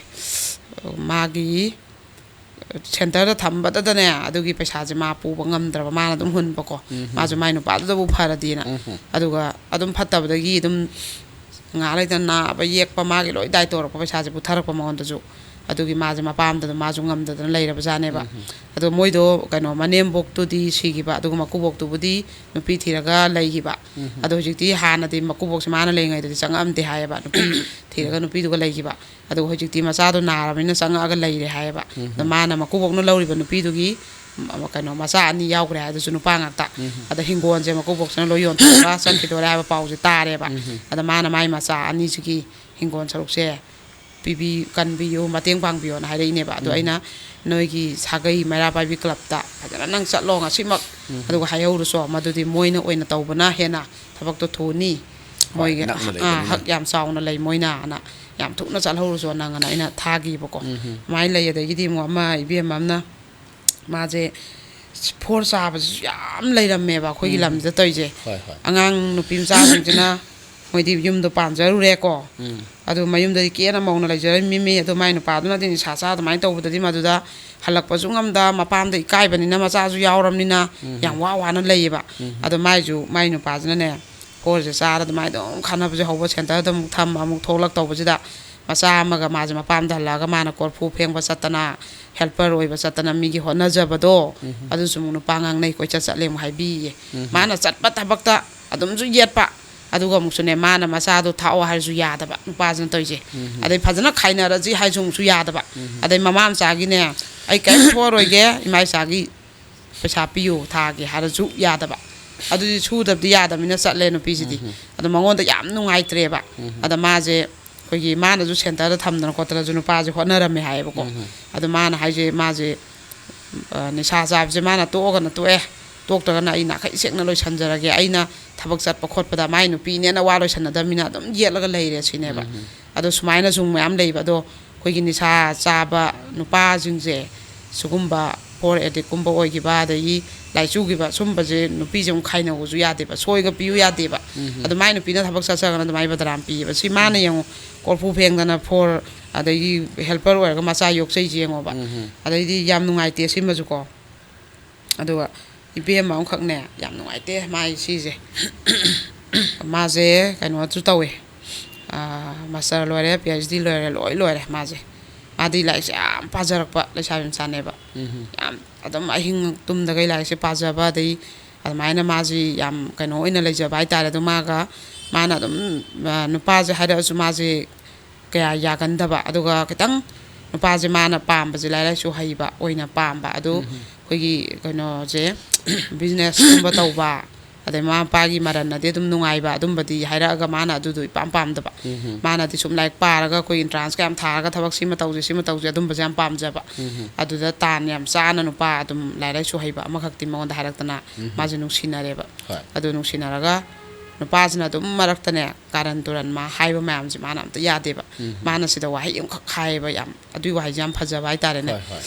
ꯃꯥꯒꯤ ꯁꯦꯟꯇꯔꯗ ꯊꯝꯕꯗꯗꯅꯦ, ꯑꯗꯨꯒꯤ ꯄꯩꯁꯥꯁꯦ ꯃꯥ ꯄꯨꯕ ꯉꯝꯗ꯭ꯔꯕ, ꯃꯥꯅ ꯑꯗꯨꯝ ꯍꯨꯟꯕꯀꯣ꯫ ꯃꯥꯁꯨ ꯃꯥꯏ ꯅꯨꯄꯥꯗꯨꯗꯕꯨ ꯐꯔꯗꯤꯅ꯫ ꯑꯗꯨꯒ ꯑꯗꯨꯝ ꯐꯠꯇꯕꯗꯒꯤ ꯑꯗꯨꯝ ꯉꯥꯏꯍꯥꯛ ꯂꯩꯇꯅ ꯅꯥꯕ ꯌꯦꯛꯄ, ꯃꯥꯒꯤ ꯂꯣꯏ ꯗꯥꯏ ꯇꯧꯔꯛꯄ ꯄꯩꯁꯥꯁꯦ ꯄꯨꯊꯔꯛꯄ ꯃꯉꯣꯟꯗꯁꯨ꯫ ꯑꯗꯨꯒꯤ ꯃꯥꯁꯦ ꯃꯄꯥꯝꯗ ꯑꯗꯨꯝ ꯃꯥꯁꯨ ꯉꯝꯗꯗꯅ ꯂꯩꯔꯕꯖꯥꯠꯅꯦꯕ꯫ ꯑꯗꯣ ꯃꯣꯏꯗꯣ ꯀꯩꯅꯣ, ꯃꯅꯦꯝꯕꯣꯛꯇꯨꯗꯤ ꯁꯤꯈꯤꯕ, ꯑꯗꯨꯒ ꯃꯀꯨꯕꯣꯛꯇꯨꯕꯨꯗꯤ ꯅꯨꯄꯤ ꯊꯤꯔꯒ ꯂꯩꯈꯤꯕ꯫ ꯑꯗꯣ ꯍꯧꯖꯤꯛꯇꯤ, ꯍꯥꯟꯅꯗꯤ ꯃꯀꯨꯕꯣꯛꯁꯦ ꯃꯥꯅ ꯂꯩꯔꯤꯉꯩꯗꯗꯤ ꯆꯪꯉꯛꯑꯝꯗꯦ ꯍꯥꯏꯌꯦꯕ, ꯅꯨꯄꯤ ꯊꯤꯔꯒ ꯅꯨꯄꯤꯗꯨꯒ ꯂꯩꯈꯤꯕ꯫ ꯑꯗꯨꯒ ꯍꯧꯖꯤꯛꯇꯤ ꯃꯆꯥꯗꯣ ꯅꯥꯔꯕꯅꯤꯅ ꯆꯪꯉꯛꯑꯒ ꯂꯩꯔꯦ ꯍꯥꯏꯌꯦꯕ꯫ ꯑꯗꯣ ꯃꯥꯅ ꯃꯀꯨꯕꯣꯛꯅ ꯂꯧꯔꯤꯕ ꯅꯨꯄꯤꯗꯨꯒꯤ, ꯎꯝ, ꯀꯩꯅꯣ, ꯃꯆꯥ ꯑꯅꯤ ꯌꯥꯎꯈ꯭ꯔꯦ ꯍꯥꯏ, ꯑꯗꯨꯁꯨ ꯅꯨꯄꯥ ꯉꯥꯛꯇ꯫ ꯑꯗ ꯍꯤꯡꯒꯣꯜꯁꯦ ꯃꯀꯨꯕꯣꯛꯁꯤꯅ ꯂꯣꯏ ꯌꯣꯟꯊꯣꯛꯑꯒ ꯆꯠꯈꯤꯗꯣꯔꯦ ꯍꯥꯏꯕ ꯄꯥꯎꯁꯦ ꯇꯥꯔꯦꯕ꯫ ꯑꯗ ꯃꯥꯅ ꯃꯥꯏ ꯃꯆꯥ ꯑꯅꯤꯁꯤꯒꯤ ꯍꯤꯡꯒꯣꯜ ꯁꯔꯨꯛꯁꯦ ꯄꯤꯕꯤ-, ꯀꯟꯕꯤꯌꯨ, ꯃꯇꯦꯡ ꯄꯥꯡꯕꯤꯌꯣꯅ ꯍꯥꯏꯔꯛꯏꯅꯦꯕ꯫ ꯑꯗꯣ ꯑꯩꯅ ꯅꯣꯏꯒꯤ ꯁꯥꯒꯩ ꯃꯩꯔꯥ ꯄꯥꯏꯕꯤ ꯀ꯭ꯂꯕꯇ ꯐꯖꯅ ꯅꯪ ꯆꯠꯂꯣ ꯉꯁꯤꯃꯛ, ꯑꯗꯨꯒ ꯍꯥꯏꯍꯧꯔꯨꯆꯣ, ꯃꯗꯨꯗꯤ ꯃꯣꯏꯅ ꯑꯣꯏꯅ ꯇꯧꯕꯅ ꯍꯦꯟꯅ ꯊꯕꯛꯇꯣ ꯊꯨꯅꯤ꯫ ꯍꯣꯏ, ꯃꯣꯏꯒꯤ, ꯅꯛꯅ ꯑꯥ, ꯂꯩꯕꯅꯤꯅ꯫ ꯍꯛ ꯌꯥꯝ ꯆꯥꯎꯅ ꯂꯩ ꯃꯣꯏꯅ, ꯑꯅ ꯌꯥꯝ ꯊꯨꯅ ꯆꯠꯍꯧꯔꯨꯆꯣ ꯅꯪ, ꯑꯅ ꯑꯩꯅ ꯊꯥꯈꯤꯕꯀꯣ꯫ ꯑꯗꯨꯃꯥꯏꯅ ꯂꯩ꯫ ꯑꯗꯒꯤꯗꯤ ꯑꯃꯨꯛ ꯑꯃ ꯏꯕꯦꯝꯃ ꯑꯃꯅ, ꯃꯥꯁꯦ ꯐꯣꯔ ꯆꯥꯕꯁꯤꯁꯨ ꯌꯥꯝ ꯂꯩꯔꯝꯃꯦꯕ ꯑꯩꯈꯣꯏꯒꯤ ꯂꯝꯁꯤꯗ ꯇꯧꯔꯤꯁꯦ꯫ ꯍꯣꯏ, ꯍꯣꯏ꯫ ꯑꯉꯥꯡ ꯅꯨꯄꯤ ꯃꯆꯥꯁꯤꯡꯁꯤꯅ ꯃꯣꯏꯗꯤ ꯌꯨꯝꯗꯣ ꯄꯥꯟꯖꯔꯨꯔꯦꯀꯣ꯫ ꯑꯗꯨ ꯃꯌꯨꯝꯗꯗꯤ ꯀꯦꯅ ꯃꯧꯅ ꯂꯩꯖꯔꯝꯃꯤ꯫ ꯑꯗꯨ ꯃꯥꯏ ꯅꯨꯄꯥꯗꯨꯅꯗꯤ ꯅꯤꯁꯥ ꯆꯥ ꯑꯗꯨꯃꯥꯏꯅ ꯇꯧꯕꯗꯗꯤ ꯃꯗꯨꯗ ꯍꯜꯂꯛꯄꯁꯨ ꯉꯝꯗ, ꯃꯄꯥꯝꯗ ꯏꯀꯥꯏꯕꯅꯤꯅ, ꯃꯆꯥꯁꯨ ꯌꯥꯎꯔꯕꯅꯤꯅ ꯌꯥꯝ ꯋꯥ ꯋꯥꯅ ꯂꯩꯌꯦꯕ꯫ ꯑꯗꯣ ꯃꯥꯏꯁꯨ, ꯃꯥꯏ ꯅꯨꯄꯥꯁꯤꯅꯅꯦ, ꯐꯣꯔꯁꯦ ꯆꯥꯔ ꯑꯗꯨꯃꯥꯏꯅ ꯑꯗꯨꯝ ꯈꯠꯅꯕꯁꯦ ꯍꯧꯕ, ꯁꯦꯟꯇꯔꯗ ꯑꯃꯨꯛ ꯊꯝ, ꯑꯃꯨꯛ ꯊꯣꯛꯂꯛ ꯇꯧꯕꯁꯤꯗ, ꯃꯆꯥ ꯑꯃꯒ ꯃꯥꯁꯦ ꯃꯄꯥꯝꯗ ꯍꯜꯂꯛꯑꯒ ꯃꯥꯅ ꯀꯣꯔꯐꯨ ꯐꯦꯡꯕ ꯆꯠꯇꯅ, ꯍꯦꯜꯄꯔ ꯑꯣꯏꯕ ꯆꯠꯇꯅ, ꯃꯤꯒꯤ ꯍꯣꯠꯅꯖꯕꯗꯣ, ꯑꯗꯨꯁꯨ ꯑꯃꯨꯛ ꯅꯨꯄꯥ ꯉꯥꯡꯅꯩ, ꯀꯣꯏꯆꯠ ꯆꯠꯂꯦ ꯑꯃꯨꯛ ꯍꯥꯏꯕꯤꯌꯦ꯫ ꯃꯥꯅ ꯆꯠꯄ ꯊꯕꯛꯇ ꯑꯗꯨꯝꯁꯨ ꯌꯦꯠꯄ, ꯑꯗꯨꯒ ꯑꯃꯨꯛꯁꯨꯅꯦ, ꯃꯥꯅ ꯃꯆꯥꯗꯣ ꯊꯥꯛꯑꯣ ꯍꯥꯏꯔꯁꯨ ꯌꯥꯗꯕ, ꯅꯨꯄꯥꯁꯤꯅ ꯇꯧꯔꯤꯁꯦ꯫ ꯑꯗꯩ ꯐꯖꯅ ꯈꯥꯏꯅꯔꯁꯤ ꯍꯥꯏꯁꯨ ꯑꯃꯨꯛꯁꯨ ꯌꯥꯗꯕ꯫ ꯑꯗꯩ ꯃꯃꯥ ꯃꯆꯥꯒꯤꯅꯦ, "ꯑꯩ ꯀꯔꯤꯝ ꯊꯣꯛꯑꯔꯣꯏꯒꯦ, ꯏꯃꯥ ꯏꯆꯥꯒꯤ ꯄꯩꯁꯥ ꯄꯤꯌꯨ ꯊꯥꯒꯤ" ꯍꯥꯏꯔꯁꯨ ꯌꯥꯗꯕ꯫ ꯑꯗꯨꯗꯤ ꯁꯨꯗꯕꯗꯤ ꯌꯥꯗꯕꯅꯤꯅ ꯆꯠꯂꯦ ꯅꯨꯄꯤꯁꯤꯗꯤ꯫ ꯑꯗꯣ ꯃꯉꯣꯟꯗ ꯌꯥꯝ ꯅꯨꯡꯉꯥꯏꯇ꯭ꯔꯦꯕ꯫ ꯑꯗ ꯃꯥꯁꯦ ꯑꯩꯈꯣꯏꯒꯤ, ꯃꯥꯅꯁꯨ ꯁꯦꯟꯇꯔꯗ ꯊꯝꯗꯅ ꯈꯣꯠꯇꯅꯁꯨ ꯅꯨꯄꯥꯁꯦ ꯍꯣꯠꯅꯔꯝꯃꯦ ꯍꯥꯏꯌꯦꯕꯀꯣ꯫ ꯑꯗꯣ ꯃꯥꯅ ꯍꯥꯏꯁꯦ, ꯃꯥꯁꯦ, ꯑ, ꯅꯤꯁꯥ ꯆꯥꯕꯁꯦ ꯃꯥꯅ ꯇꯣꯛꯑꯒꯅ ꯇꯣꯛꯑꯦ, ꯇꯣꯛꯇ꯭ꯔꯒꯅ ꯑꯩ ꯅꯥꯈꯩ ꯁꯦꯡꯅ ꯂꯣꯏꯁꯟꯖꯔꯒꯦ, ꯑꯩꯅ ꯊꯕꯛ ꯆꯠꯄ ꯈꯣꯠꯄꯗ ꯃꯥꯏ ꯅꯨꯄꯤꯅꯦꯅ ꯋꯥ ꯂꯣꯏꯁꯟꯅꯗꯕꯅꯤꯅ ꯑꯗꯨꯝ ꯌꯦꯠꯂꯒ ꯂꯩꯔꯦ ꯁꯤꯅꯦꯕ꯫ ꯑꯗꯣ ꯁꯨꯃꯥꯏꯅꯁꯨ ꯃꯌꯥꯝ ꯂꯩꯕ꯫ ꯑꯗꯣ ꯑꯩꯈꯣꯏꯒꯤ ꯅꯤꯁꯥ ꯆꯥꯕ ꯅꯨꯄꯥꯁꯤꯡꯁꯦ, ꯁꯤꯒꯨꯝꯕ ꯄꯣꯔ ꯑꯦꯗꯤꯛꯀꯨꯝꯕ ꯑꯣꯏꯈꯤꯕ, ꯑꯗꯒꯤ ꯂꯥꯏꯆꯨꯈꯤꯕ, ꯁꯨꯝꯕꯁꯦ ꯅꯨꯄꯤꯁꯦ ꯑꯃꯨꯛ ꯈꯥꯏꯅꯧꯁꯨ ꯌꯥꯗꯦꯕ, ꯁꯣꯏꯒ ꯄꯤꯌꯨ ꯌꯥꯗꯦꯕ꯫ ꯑꯗꯨ ꯃꯥꯏ ꯅꯨꯄꯤꯅ ꯊꯕꯛ ꯆꯠꯆꯔꯒꯅ ꯑꯗꯨꯃꯥꯏꯅ ꯕꯗꯅꯥꯝ ꯄꯤꯌꯦꯕ꯫ ꯁꯤ ꯃꯥꯅ ꯌꯦꯡꯉꯨ, ꯀꯣꯔꯐꯨ ꯐꯦꯡꯗꯅ ꯐꯣꯔ, ꯑꯗꯒꯤ ꯍꯦꯜꯄꯔ ꯑꯣꯏꯔꯒ ꯃꯆꯥ ꯌꯣꯛꯆꯩꯁꯦ ꯌꯦꯡꯉꯣꯕ꯫ ꯑꯗꯩꯗꯤ ꯌꯥꯝ ꯅꯨꯡꯉꯥꯏꯇꯦ ꯁꯤꯃꯁꯨꯀꯣ꯫ ꯑꯗꯨꯒ ꯏꯕꯦꯝꯃ ꯑꯃꯈꯛꯅꯦ, ꯌꯥꯝ ꯅꯨꯡꯉꯥꯏꯇꯦ ꯃꯥꯏ ꯁꯤꯁꯦ꯫ ꯃꯥꯁꯦ ꯀꯩꯅꯣꯁꯨ ꯇꯧꯋꯦ, ꯃꯥꯁꯇꯔ ꯂꯣꯏꯔꯦ, ꯄꯤ ꯑꯩꯆ ꯗꯤ ꯂꯣꯏꯔꯦ, ꯂꯣꯏ ꯂꯣꯏꯔꯦ ꯃꯥꯁꯦ꯫ ꯃꯥꯗꯤ ꯂꯥꯏꯔꯤꯛꯁꯦ ꯌꯥꯝ ꯄꯥꯖꯔꯛꯄ ꯂꯩꯁꯥꯕꯤ ꯃꯆꯥꯅꯦꯕ꯫ ꯌꯥꯝ ꯑꯗꯨꯝ ꯑꯍꯤꯡ ꯇꯨꯝꯗꯈꯩ ꯂꯥꯏꯔꯤꯛꯁꯦ ꯄꯥꯖꯕ, ꯑꯗꯩ ꯑꯗꯨꯃꯥꯏꯅ ꯃꯥꯁꯤ ꯌꯥꯝ ꯀꯩꯅꯣ ꯑꯣꯏꯅ ꯂꯩꯖꯕ ꯍꯥꯏꯇꯥꯔꯦ꯫ ꯑꯗꯣ ꯃꯥꯒ, ꯃꯥꯅ ꯑꯗꯨꯝ, ꯅꯨꯄꯥꯁꯦ ꯍꯥꯏꯔꯛꯑꯁꯨ ꯃꯥꯁꯦ ꯀꯌꯥ ꯌꯥꯒꯟꯗꯕ, ꯑꯗꯨꯒ ꯈꯤꯇꯪ ꯅꯨꯄꯥꯁꯦ ꯃꯥꯅ ꯄꯥꯝꯕꯁꯦ ꯂꯥꯏꯔꯤꯛ ꯂꯥꯏꯁꯨ ꯍꯩꯕ ꯑꯣꯏꯅ ꯄꯥꯝꯕ꯫ ꯑꯗꯨ ꯑꯩꯈꯣꯏꯒꯤ ꯀꯩꯅꯣꯁꯦ, ꯕꯤꯖꯤꯅꯦꯁꯀꯨꯝꯕ ꯇꯧꯕ, ꯑꯗꯩ ꯃꯃꯥ ꯃꯄꯥꯒꯤ ꯃꯔꯟꯅꯗꯤ ꯑꯗꯨꯝ ꯅꯨꯡꯉꯥꯏꯕ, ꯑꯗꯨꯝꯕꯗꯤ ꯍꯥꯏꯔꯛꯑꯒ ꯃꯥꯅ ꯑꯗꯨꯗꯣ ꯏꯄꯥꯝ ꯄꯥꯝꯗꯕ꯫ ꯃꯥꯅꯗꯤ ꯁꯨꯝ ꯂꯥꯏꯔꯤꯛ ꯄꯥꯔꯒ ꯑꯩꯈꯣꯏ ꯑꯦꯟꯇ꯭ꯔꯥꯟꯁ ꯀꯌꯥꯝ ꯊꯥꯔꯒ ꯊꯕꯛ ꯁꯤꯃ ꯇꯧꯁꯦ, ꯁꯤꯃ ꯇꯧꯁꯦ, ꯑꯗꯨꯝꯕꯁꯦ ꯌꯥꯝ ꯄꯥꯝꯖꯕ꯫ ꯑꯗꯨꯗ ꯇꯥꯟ ꯌꯥꯝ ꯆꯥꯅ ꯅꯨꯄꯥ ꯑꯗꯨꯝ ꯂꯥꯏꯔꯤꯛ ꯂꯥꯏꯁꯨ ꯍꯩꯕ ꯑꯃꯈꯛꯇꯤ ꯃꯉꯣꯟꯗ ꯍꯥꯏꯔꯛꯇꯅ ꯃꯥꯁꯦ ꯅꯨꯡꯁꯤꯅꯔꯦꯕ꯫ ꯑꯗꯨ ꯅꯨꯡꯁꯤꯅꯔꯒ ꯅꯨꯄꯥꯁꯤꯅ ꯑꯗꯨꯝ ꯃꯔꯛꯇꯅꯦ ꯀꯥꯔꯟ ꯇꯨꯔꯟ ꯃꯥ ꯍꯥꯏꯕ ꯃꯌꯥꯝꯁꯦ ꯃꯥꯅ ꯑꯝꯇ ꯌꯥꯗꯦꯕ꯫ ꯃꯥꯅ ꯁꯤꯗ ꯋꯥꯍꯩ ꯑꯃꯈꯛ ꯍꯥꯏꯌꯦꯕ, ꯌꯥꯝ, ꯑꯗꯨꯒꯤ ꯋꯥꯍꯩꯁꯦ ꯌꯥꯝ ꯐꯖꯕ ꯍꯥꯏꯇꯥꯔꯦꯅꯦ꯫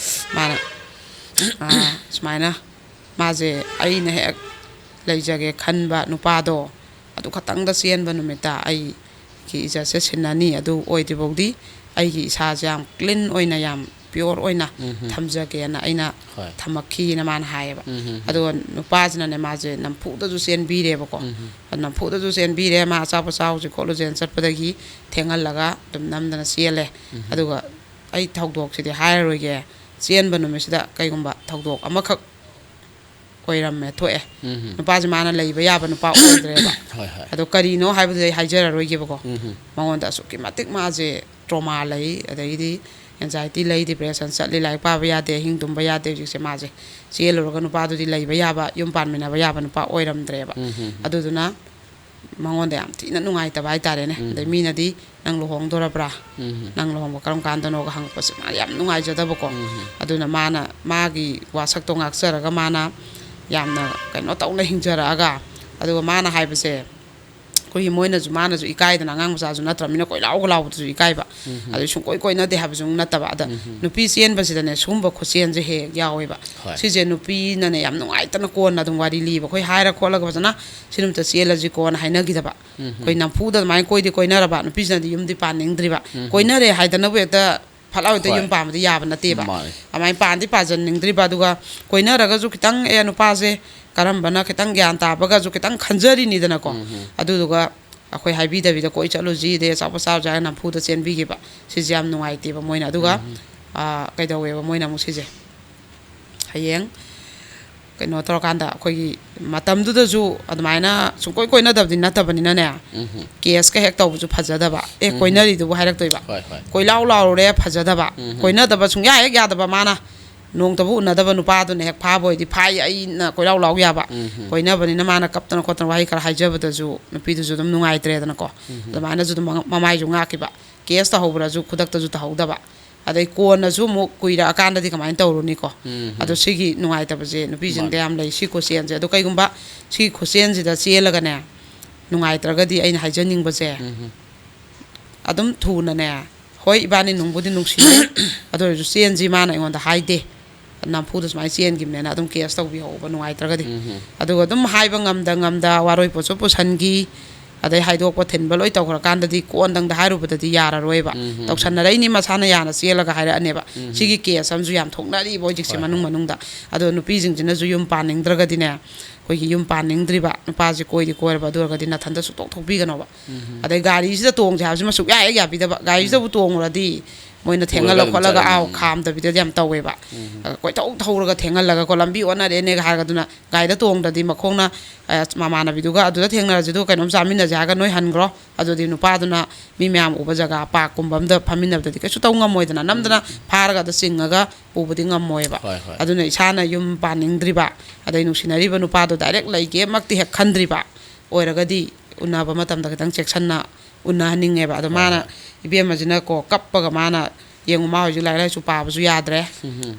ꯃꯥꯅ, ꯑꯥ, ꯁꯨꯃꯥꯏꯅ, ꯃꯥꯁꯦ ꯑꯩꯅ ꯍꯦꯛ ꯂꯩꯖꯒꯦ ꯈꯟꯕ ꯅꯨꯄꯥꯗꯣ ꯑꯗꯨ ꯈꯛꯇꯪꯗ ꯆꯦꯟꯕ ꯅꯨꯃꯤꯠꯇ ꯑꯩꯒꯤ ꯏꯖꯠꯁꯦ ꯁꯤꯟꯅꯅꯤ꯫ ꯑꯗꯨ ꯑꯣꯏꯗ꯭ꯔꯤꯐꯥꯎꯗꯤ ꯑꯩꯒꯤ ꯏꯁꯥꯁꯦ ꯌꯥꯝ ꯀ꯭ꯂꯤꯟ ꯑꯣꯏꯅ, ꯌꯥꯝ ꯄꯤꯌꯣꯔ ꯑꯣꯏꯅ ꯊꯝꯖꯒꯦꯅ ꯑꯩꯅ ꯊꯝꯃꯛꯈꯤꯅ ꯃꯥꯅ ꯍꯥꯏꯌꯦꯕ꯫ ꯑꯗꯨꯒ ꯅꯨꯄꯥꯁꯤꯅꯅꯦ, ꯃꯥꯁꯦ ꯅꯝꯐꯨꯗꯁꯨ ꯆꯦꯟꯕꯤꯔꯦꯕꯀꯣ꯫ ꯅꯝꯐꯨꯗꯁꯨ ꯆꯦꯟꯕꯤꯔꯦ, ꯃꯥ ꯑꯆꯥꯄꯣꯠ ꯆꯥꯎꯁꯤ ꯈꯣꯠꯂꯨꯁꯦꯅ ꯆꯠꯄꯗꯒꯤ ꯊꯦꯡꯍꯜꯂꯒ ꯑꯗꯨꯝ ꯅꯝꯗꯅ ꯆꯦꯜꯂꯦ꯫ ꯑꯗꯨꯒ ꯑꯩ ꯊꯧꯗꯣꯛꯁꯤꯗꯤ ꯍꯥꯏꯔꯔꯣꯏꯒꯦ, ꯆꯦꯟꯕ ꯅꯨꯃꯤꯠꯁꯤꯗ ꯀꯩꯒꯨꯝꯕ ꯊꯧꯗꯣꯛ ꯑꯃꯈꯛ ꯑꯣꯏꯔꯝꯃꯦ, ꯊꯣꯛꯑꯦ꯫ ꯅꯨꯄꯥꯁꯦ ꯃꯥꯅ ꯂꯩꯕ ꯌꯥꯕ ꯅꯨꯄꯥ ꯑꯣꯏꯗ꯭ꯔꯦꯕ꯫ ꯑꯗꯣ ꯀꯔꯤꯅꯣ ꯍꯥꯏꯕꯗꯨꯗꯤ ꯑꯩ ꯍꯥꯏꯖꯔꯔꯣꯏꯒꯦꯕꯀꯣ꯫ ꯃꯉꯣꯟꯗ ꯑꯁꯨꯛꯀꯤ ꯃꯇꯤꯛ ꯃꯥꯁꯦ ꯇ꯭ꯔꯣꯃꯥ ꯂꯩ, ꯑꯗꯩꯗꯤ ꯑꯦꯟꯖꯥꯏꯇꯤ ꯂꯩ, ꯗꯤꯄ꯭ꯔꯦꯁꯟ ꯆꯠꯂꯤ, ꯂꯥꯏꯔꯤꯛ ꯄꯥꯕ ꯌꯥꯗꯦ, ꯑꯍꯤꯡ ꯇꯨꯝꯕ ꯌꯥꯗꯦ꯫ ꯍꯧꯖꯤꯛꯁꯦ ꯃꯥꯁꯦ ꯆꯦꯜꯂꯨꯔꯒ ꯅꯨꯄꯥꯗꯨꯗꯤ ꯂꯩꯕ ꯌꯥꯕ, ꯌꯨꯝ ꯄꯥꯟꯃꯤꯟꯅꯕ ꯌꯥꯕ ꯅꯨꯄꯥ ꯑꯣꯏꯔꯝꯗ꯭ꯔꯦꯕ꯫ ꯑꯗꯨꯗꯨꯅ ꯃꯉꯣꯟꯗ ꯌꯥꯝ ꯊꯤꯅ ꯅꯨꯡꯉꯥꯏꯇꯕ ꯍꯥꯏꯇꯥꯔꯦꯅꯦ꯫ ꯑꯗꯩ ꯃꯤꯅꯗꯤ, "ꯅꯪ ꯂꯨꯍꯣꯡꯗꯣꯔꯕ꯭ꯔꯥ? ꯅꯪ ꯂꯨꯍꯣꯡꯕ ꯀꯔꯝ ꯀꯥꯟꯗꯅꯣꯒ?" ꯍꯪꯉꯛꯄꯁꯦ ꯃꯥ ꯌꯥꯝ ꯅꯨꯡꯉꯥꯏꯖꯗꯕꯀꯣ꯫ ꯑꯗꯨꯅ ꯃꯥꯅ ꯃꯥꯒꯤ ꯋꯥꯁꯛꯇꯣ ꯉꯥꯛꯆꯔꯒ ꯃꯥꯅ ꯌꯥꯝꯅ ꯀꯩꯅꯣ ꯇꯧꯅ ꯍꯤꯡꯖꯔꯛꯑꯒ, ꯑꯗꯨꯒ ꯃꯥꯅ ꯍꯥꯏꯕꯁꯦ, ꯑꯩꯈꯣꯏꯒꯤ ꯃꯣꯏꯅꯁꯨ, ꯃꯥꯅꯁꯨ ꯏꯀꯥꯏꯗꯅ, ꯑꯉꯥꯡ ꯃꯆꯥꯁꯨ ꯅꯠꯇ꯭ꯔꯕꯅꯤꯅ ꯀꯣꯏꯂꯥꯎꯒ ꯂꯥꯎꯕꯗꯨꯁꯨ ꯏꯀꯥꯏꯕ, ꯑꯗꯨ ꯁꯨꯡꯀꯣꯏ ꯀꯣꯏꯅꯗꯦ ꯍꯥꯏꯕꯁꯨ ꯅꯠꯇꯕ꯫ ꯑꯗ ꯅꯨꯄꯤ ꯆꯦꯟꯕꯁꯤꯗꯅꯦ, ꯁꯨꯝꯕ ꯈꯨꯠꯆꯦꯟꯁꯦ ꯍꯦꯛ ꯌꯥꯎꯋꯦꯕ꯫ ꯍꯣꯏ꯫ ꯁꯤꯁꯦ ꯅꯨꯄꯤꯅꯅꯦ ꯌꯥꯝ ꯅꯨꯡꯉꯥꯏꯇꯅ ꯀꯣꯟꯅ ꯑꯗꯨꯝ ꯋꯥꯔꯤ ꯂꯤꯕ, ꯑꯩꯈꯣꯏ ꯍꯥꯏꯔ ꯈꯣꯠꯂꯒ ꯐꯖꯅ ꯁꯤ ꯅꯨꯃꯤꯠꯇ ꯆꯦꯜꯂꯁꯤꯀꯣꯅ ꯍꯥꯏꯅꯈꯤꯗꯕ, ꯑꯩꯈꯣꯏ ꯅꯝꯐꯨꯗ ꯑꯗꯨꯃꯥꯏꯅ ꯀꯣꯏꯗꯤ ꯀꯣꯏꯅꯔꯕ, ꯅꯨꯄꯤꯁꯤꯅꯗꯤ ꯌꯨꯝꯗꯤ ꯄꯥꯟꯅꯤꯡꯗ꯭ꯔꯤꯕ꯫ ꯀꯣꯏꯅꯔꯦ ꯍꯥꯏꯗꯅꯕꯨ ꯍꯦꯛꯇ ꯐꯠ ꯂꯥꯎ ꯍꯦꯛꯇ ꯍꯣꯏ꯫ ꯌꯨꯝ ꯄꯥꯟꯕꯗꯤ ꯌꯥꯕ ꯅꯠꯇꯦꯕ꯫ ꯃꯥꯅꯤ꯫ ꯑꯗꯨꯃꯥꯏꯅ ꯄꯥꯟꯗꯤ ꯄꯥꯟꯖꯟꯅꯤꯡꯗ꯭ꯔꯤꯕ, ꯑꯗꯨꯒ ꯀꯣꯏꯅꯔꯒꯁꯨ ꯈꯤꯇꯪ, ꯑꯦ, ꯅꯨꯄꯥꯁꯦ ꯀꯔꯝꯕꯅ ꯈꯤꯇꯪ ꯒ꯭ꯌꯥꯟ ꯇꯥꯕꯒꯁꯨ ꯈꯤꯇꯪ ꯈꯟꯖꯔꯤꯅꯤꯗꯅꯀꯣ꯫ ꯑꯗꯨꯗꯨꯒ ꯑꯩꯈꯣꯏ ꯍꯥꯏꯕꯤꯗꯕꯤꯗ ꯀꯣꯏ ꯆꯠꯂꯨꯁꯤ, ꯑꯗꯩ ꯑꯆꯥꯄꯣꯠ ꯆꯥꯔꯨꯁꯤ ꯍꯥꯏꯔꯒ ꯅꯝꯐꯨꯗ ꯆꯦꯟꯕꯤꯈꯤꯕ, ꯁꯤꯁꯦ ꯌꯥꯝ ꯅꯨꯡꯉꯥꯏꯇꯦꯕ ꯃꯣꯏꯅ꯫ ꯑꯗꯨꯒ ꯑꯥ, ꯀꯩꯗꯧꯋꯦꯕ ꯃꯣꯏꯅ ꯑꯃꯨꯛ ꯁꯤꯁꯦ, ꯍꯌꯦꯡ ꯀꯩꯅꯣ ꯇꯧꯔꯀꯥꯟꯗ, ꯑꯩꯈꯣꯏꯒꯤ ꯃꯇꯝꯗꯨꯗꯁꯨ ꯑꯗꯨꯃꯥꯏꯅ ꯁꯨꯡꯀꯣꯏ ꯀꯣꯏꯅꯗꯕꯗꯤ ꯅꯠꯇꯕꯅꯤꯅꯅꯦ, ꯀꯦꯁꯀ ꯍꯦꯛ ꯇꯧꯕꯁꯨ ꯐꯖꯗꯕ꯫ "ꯑꯦ, ꯀꯣꯏꯅꯔꯤꯗꯨꯕꯨ?" ꯍꯥꯏꯔꯛꯇꯣꯏꯕ꯫ ꯍꯣꯏ, ꯍꯣꯏ꯫ ꯀꯣꯏꯂꯥꯎ ꯂꯥꯎꯔꯨꯔꯦ, ꯐꯖꯗꯕ꯫ ꯀꯣꯏꯅꯗꯕ ꯁꯨꯡꯌꯥ ꯍꯦꯛ ꯌꯥꯗꯕ꯫ ꯃꯥꯅ ꯅꯣꯡꯇꯕꯨ ꯎꯅꯗꯕ ꯅꯨꯄꯥꯗꯨꯅ ꯍꯦꯛ ꯐꯥꯕ ꯑꯣꯏꯗꯤ, "ꯐꯥꯏ, ꯑꯩꯅ ꯀꯣꯏꯂꯥꯎ ꯂꯥꯎ ꯌꯥꯕ"꯫ ꯀꯣꯏꯅꯕꯅꯤꯅ ꯃꯥꯅ ꯀꯞꯇꯅ ꯈꯣꯠꯇꯅ ꯋꯥꯍꯩ ꯈꯔ ꯍꯥꯏꯖꯕꯗꯁꯨ ꯅꯨꯄꯤꯗꯨꯁꯨ ꯑꯗꯨꯝ ꯅꯨꯡꯉꯥꯏꯇ꯭ꯔꯦꯗꯅꯀꯣ꯫ ꯑꯗꯨꯃꯥꯏꯅꯁꯨ ꯑꯗꯨꯝ ꯃꯃꯥꯏꯁꯨ ꯉꯥꯛꯈꯤꯕ꯫ ꯀꯦꯁ ꯇꯧꯍꯧꯕ꯭ꯔꯁꯨ ꯈꯨꯗꯛꯇꯁꯨ ꯇꯧꯍꯧꯗꯕ꯫ ꯑꯗꯩ ꯀꯣꯟꯅꯁꯨ ꯑꯃꯨꯛ ꯀꯨꯏꯔꯛꯑꯀꯥꯟꯗꯗꯤ ꯀꯃꯥꯏꯅ ꯇꯧꯔꯨꯅꯤꯀꯣ? ꯑꯗꯣ ꯁꯤꯒꯤ ꯅꯨꯡꯉꯥꯏꯇꯕꯁꯦ ꯅꯨꯄꯤꯁꯤꯡꯗ ꯃꯥꯅꯤ꯫ ꯌꯥꯝ ꯂꯩ, ꯁꯤ ꯈꯨꯠꯁꯦꯟꯁꯦ꯫ ꯑꯗꯣ ꯀꯩꯒꯨꯝꯕ ꯁꯤ ꯈꯨꯠꯁꯦꯟꯁꯤꯗ ꯆꯦꯜꯂꯒꯅꯦ, ꯅꯨꯡꯉꯥꯏꯇ꯭ꯔꯒꯗꯤ ꯑꯩꯅ ꯍꯥꯏꯖꯅꯤꯡꯕꯁꯦ, ꯑꯗꯨꯝ ꯊꯨꯅꯅꯦ, ꯍꯣꯏ, ꯏꯕꯥꯅꯤ ꯅꯨꯡꯕꯨꯗꯤ ꯅꯨꯡꯁꯤꯅꯩ, ꯑꯗꯨ ꯑꯣꯏꯔꯁꯨ ꯆꯦꯟꯁꯤ ꯃꯥꯅ ꯑꯩꯉꯣꯟꯗ ꯍꯥꯏꯗꯦ, ꯅꯝꯐꯨꯗ ꯁꯨꯃꯥꯏꯅ ꯆꯦꯟꯈꯤꯕꯅꯦꯅ ꯑꯗꯨꯝ ꯀꯦꯁ ꯇꯧꯕꯤꯍꯧꯕ, ꯅꯨꯡꯉꯥꯏꯇ꯭ꯔꯒꯗꯤ꯫ ꯑꯗꯨꯒ ꯑꯗꯨꯝ ꯍꯥꯏꯕ ꯉꯝꯗ ꯉꯝꯗ ꯋꯥꯔꯣꯏ ꯄꯣꯠꯁꯨ ꯄꯨꯁꯟꯈꯤ, ꯑꯗꯩ ꯍꯥꯏꯗꯣꯛꯄ ꯊꯤꯟꯕ ꯂꯣꯏ ꯇꯧꯈ꯭ꯔꯀꯥꯟꯗꯗꯤ ꯀꯣꯟꯗꯪꯗ ꯍꯥꯏꯔꯨꯕꯗꯗꯤ ꯌꯥꯔꯔꯣꯏꯕ꯫ ꯇꯧꯁꯟꯅꯔꯛꯏꯅꯤ, ꯃꯁꯥꯅ ꯌꯥꯅ ꯆꯦꯜꯂꯒ ꯍꯥꯏꯔꯛꯑꯅꯦꯕ꯫ ꯁꯤꯒꯤ ꯀꯦꯁ ꯑꯃꯁꯨ ꯌꯥꯝ ꯊꯣꯛꯅꯔꯤꯕ ꯍꯧꯖꯤꯛꯁꯦ ꯍꯣꯏ, ꯃꯅꯨꯡ ꯍꯣꯏ꯫ ꯃꯅꯨꯡꯗ꯫ ꯑꯗꯣ ꯅꯨꯄꯤꯁꯤꯡꯁꯤꯅꯁꯨ ꯌꯨꯝ ꯄꯥꯟꯅꯤꯡꯗ꯭ꯔꯒꯗꯤꯅꯦ, ꯑꯩꯈꯣꯏꯒꯤ ꯌꯨꯝ ꯄꯥꯟꯅꯤꯡꯗ꯭ꯔꯤꯕ ꯅꯨꯄꯥꯁꯤ ꯀꯣꯏꯗꯤ ꯀꯣꯏꯔꯕ, ꯑꯗꯨ ꯑꯣꯏꯔꯒꯗꯤ ꯅꯥꯊꯟꯗ ꯁꯨꯛꯇꯣꯛ ꯊꯣꯛꯄꯤꯒꯅꯣꯕ꯫ ꯑꯗꯩ ꯒꯥꯔꯤꯁꯤꯗ ꯇꯣꯡꯁꯦ ꯍꯥꯏꯕꯁꯤꯃ ꯁꯨꯛꯌꯥ ꯍꯦꯛ ꯌꯥꯕꯤꯗꯕ꯫ ꯒꯥꯔꯤꯁꯤꯗꯕꯨ ꯇꯣꯡꯉꯨꯔꯗꯤ ꯃꯣꯏꯅ ꯊꯦꯡꯍꯜꯂ ꯄꯨꯔꯒ ꯑꯗꯨꯝ ꯈꯣꯠꯂꯒ, ꯆꯠꯂꯅꯤ꯫ ꯑꯥꯎ, ꯈꯥꯝꯗꯕꯤꯗꯗꯤ ꯌꯥꯝ ꯇꯧꯋꯦꯕ꯫ ꯑ, ꯀꯣꯏꯊꯧ ꯊꯧꯔꯒ ꯊꯦꯡꯍꯜꯂꯒꯀꯣ, "ꯂꯝꯕꯤ ꯑꯣꯟꯅꯔꯦꯅꯦꯒ" ꯍꯥꯏꯔꯒ, ꯑꯗꯨꯅ ꯒꯥꯔꯤꯗ ꯇꯣꯡꯗ꯭ꯔꯗꯤ ꯃꯈꯣꯡꯅ, ꯑ, ꯃꯃꯥꯟꯅꯕꯤꯗꯨꯒ ꯑꯗꯨꯗ ꯊꯦꯡꯅꯔꯁꯤ, ꯑꯗꯨꯒ ꯀꯩꯅꯣꯝ ꯆꯥꯃꯤꯟꯅꯁꯦ ꯍꯥꯏꯔꯒ ꯅꯣꯏ ꯍꯟꯈ꯭ꯔꯣ꯫ ꯑꯗꯨꯗꯤ ꯅꯨꯄꯥꯗꯨꯅ ꯃꯤ ꯃꯌꯥꯝ ꯎꯕ ꯖꯒꯥ, ꯄꯥꯔꯛꯀꯨꯝꯕ ꯑꯝꯗ ꯐꯝꯃꯤꯟꯅꯕꯗꯗꯤ ꯀꯩꯁꯨ ꯇꯧ ꯉꯝꯃꯣꯏꯗꯅ, ꯅꯝꯗꯅ ꯐꯥꯔꯒ ꯑꯗ ꯆꯤꯡꯉꯒ ꯄꯨꯕꯗꯤ ꯉꯝꯃꯣꯏꯕ꯫ ꯍꯣꯏ, ꯍꯣꯏ꯫ ꯑꯗꯨꯅ ꯏꯁꯥꯅ ꯌꯨꯝ ꯄꯥꯟꯅꯤꯡꯗ꯭ꯔꯤꯕ, ꯑꯗꯩ ꯅꯨꯡꯁꯤꯅꯔꯤꯕ ꯅꯨꯄꯥꯗꯣ ꯗꯥꯏꯔꯦꯛ ꯂꯩꯒꯦꯃꯛꯇꯤ ꯍꯦꯛ ꯈꯟꯗ꯭ꯔꯤꯕ ꯑꯣꯏꯔꯒꯗꯤ, ꯎꯅꯕ ꯃꯇꯝꯗ ꯈꯤꯇꯪ ꯆꯦꯛꯁꯟꯅ ꯎꯅꯍꯟꯅꯤꯡꯉꯦꯕ꯫ ꯑꯗꯣ ꯍꯣꯏ, ꯃꯥꯅ, ꯍꯣꯏ꯫ ꯏꯕꯦꯝꯃꯁꯤꯅꯀꯣ, ꯀꯞꯄꯒ ꯃꯥꯅ ꯌꯦꯡꯉꯨ, ꯃꯥ ꯍꯧꯖꯤꯛ ꯂꯥꯏꯔꯤꯛ ꯂꯥꯏꯁꯨ ꯄꯥꯕꯁꯨ ꯌꯥꯗ꯭ꯔꯦ꯫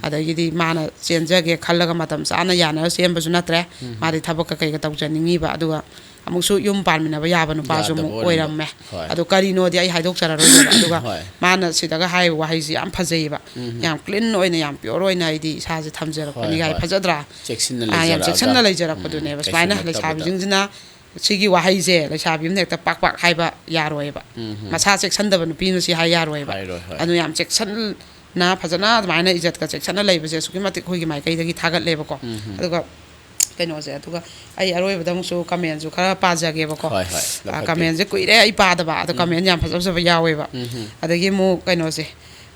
ꯑꯗꯒꯤꯗꯤ ꯃꯥꯅ ꯆꯦꯟꯖꯒꯦ ꯈꯜꯂꯒ ꯃꯇꯝ ꯆꯥꯅ ꯌꯥꯅꯔ ꯆꯦꯟꯕꯁꯨ ꯅꯠꯇ꯭ꯔꯦ꯫ ꯃꯥꯗꯤ ꯊꯕꯛꯀ ꯀꯩꯒ ꯇꯧꯖꯅꯤꯡꯉꯤꯕ꯫ ꯑꯗꯨꯒ ꯑꯃꯨꯛꯁꯨ ꯌꯨꯝ ꯄꯥꯟꯃꯤꯟꯅꯕ ꯌꯥꯕ ꯅꯨꯄꯥꯁꯨ ꯑꯃꯨꯛ ꯌꯥꯗꯕ ꯑꯣꯏꯔꯝꯕ꯫ ꯑꯣꯏꯔꯝꯃꯦ꯫ ꯍꯣꯏ꯫ ꯑꯗꯨ ꯀꯔꯤꯅꯣꯗꯤ ꯑꯩ ꯍꯥꯏꯗꯣꯛꯆꯔꯔꯣꯏꯒꯦꯕ꯫ ꯑꯗꯨꯒ ꯍꯣꯏ꯫ ꯃꯥꯅ ꯁꯤꯗꯒ ꯍꯥꯏꯔꯤꯕ ꯋꯥꯍꯩꯁꯤ ꯌꯥꯝ ꯐꯖꯩꯌꯦꯕ꯫ ꯌꯥꯝ ꯀ꯭ꯂꯤꯟ ꯑꯣꯏꯅ, ꯌꯥꯝ ꯄꯤꯌꯣꯔ ꯑꯣꯏꯅ ꯑꯩꯗꯤ ꯏꯁꯥꯁꯦ ꯊꯝꯖꯔꯛꯄꯅꯤ ꯍꯣꯏ, ꯀꯥꯏ꯫ ꯍꯣꯏ꯫ ꯐꯖꯗ꯭ꯔꯥ? ꯆꯦꯛꯁꯤꯟꯅ ꯑꯥ, ꯌꯥꯝ ꯂꯩꯖꯔꯛꯑꯒ꯫ ꯆꯦꯛꯁꯤꯟꯅ ꯂꯩꯖꯔꯛꯄꯗꯨꯅꯦꯕ꯫ ꯎꯝ, ꯁꯨꯃꯥꯏꯅ ꯀꯩꯁꯨ ꯅꯠꯇꯕꯗ꯫ ꯂꯩꯁꯥꯕꯤꯁꯤꯡꯁꯤꯅ ꯁꯤꯒꯤ ꯋꯥꯍꯩꯁꯦ ꯂꯩꯁꯥꯕꯤ ꯑꯃꯅ ꯍꯦꯛꯇ ꯄꯥꯛ ꯄꯥꯛ ꯍꯥꯏꯕ ꯌꯥꯔꯣꯏꯕ꯫ ꯎꯝ꯫ ꯃꯁꯥ ꯆꯦꯛꯁꯤꯟꯗꯕ ꯅꯨꯄꯤ ꯑꯃꯅ ꯁꯤ ꯍꯥꯏ ꯌꯥꯔꯣꯏꯕ꯫ ꯍꯥꯏꯔꯣꯏ, ꯍꯣꯏ꯫ ꯑꯗꯨꯅ ꯌꯥꯝ ꯆꯦꯛꯁꯤꯟꯅ ꯐꯖꯅ ꯑꯗꯨꯃꯥꯏꯅ ꯏꯖꯠꯀ ꯆꯦꯛꯁꯤꯟꯅ ꯂꯩꯕꯁꯦ ꯑꯁꯨꯛꯀꯤ ꯃꯇꯤꯛ ꯑꯩꯈꯣꯏꯒꯤ ꯃꯥꯏꯀꯩꯗꯒꯤ ꯊꯥꯒꯠꯂꯦꯕꯀꯣ꯫ ꯎꯝ꯫ ꯑꯗꯨꯒ ꯀꯩꯅꯣꯁꯦ, ꯑꯗꯨꯒ ꯑꯩ ꯑꯔꯣꯏꯕꯗ ꯑꯃꯨꯛꯁꯨ ꯀꯃꯦꯟꯁꯨ ꯈꯔ ꯄꯥꯖꯒꯦꯕꯀꯣ꯫ ꯍꯣꯏ, ꯍꯣꯏ, ꯑ, ꯂꯧꯈꯠꯄꯤꯌꯨ꯫ ꯀꯃꯦꯟꯁꯦ ꯀꯨꯏꯔꯦ ꯑꯩ ꯄꯥꯗꯕ, ꯑꯗꯣ ꯎꯝ꯫ ꯀꯃꯦꯟ ꯌꯥꯝ ꯐꯖ ꯐꯖꯕ ꯌꯥꯎꯋꯦꯕ꯫ ꯎꯝ꯫ ꯑꯗꯒꯤ ꯑꯃꯨꯛ ꯀꯩꯅꯣꯁꯦ,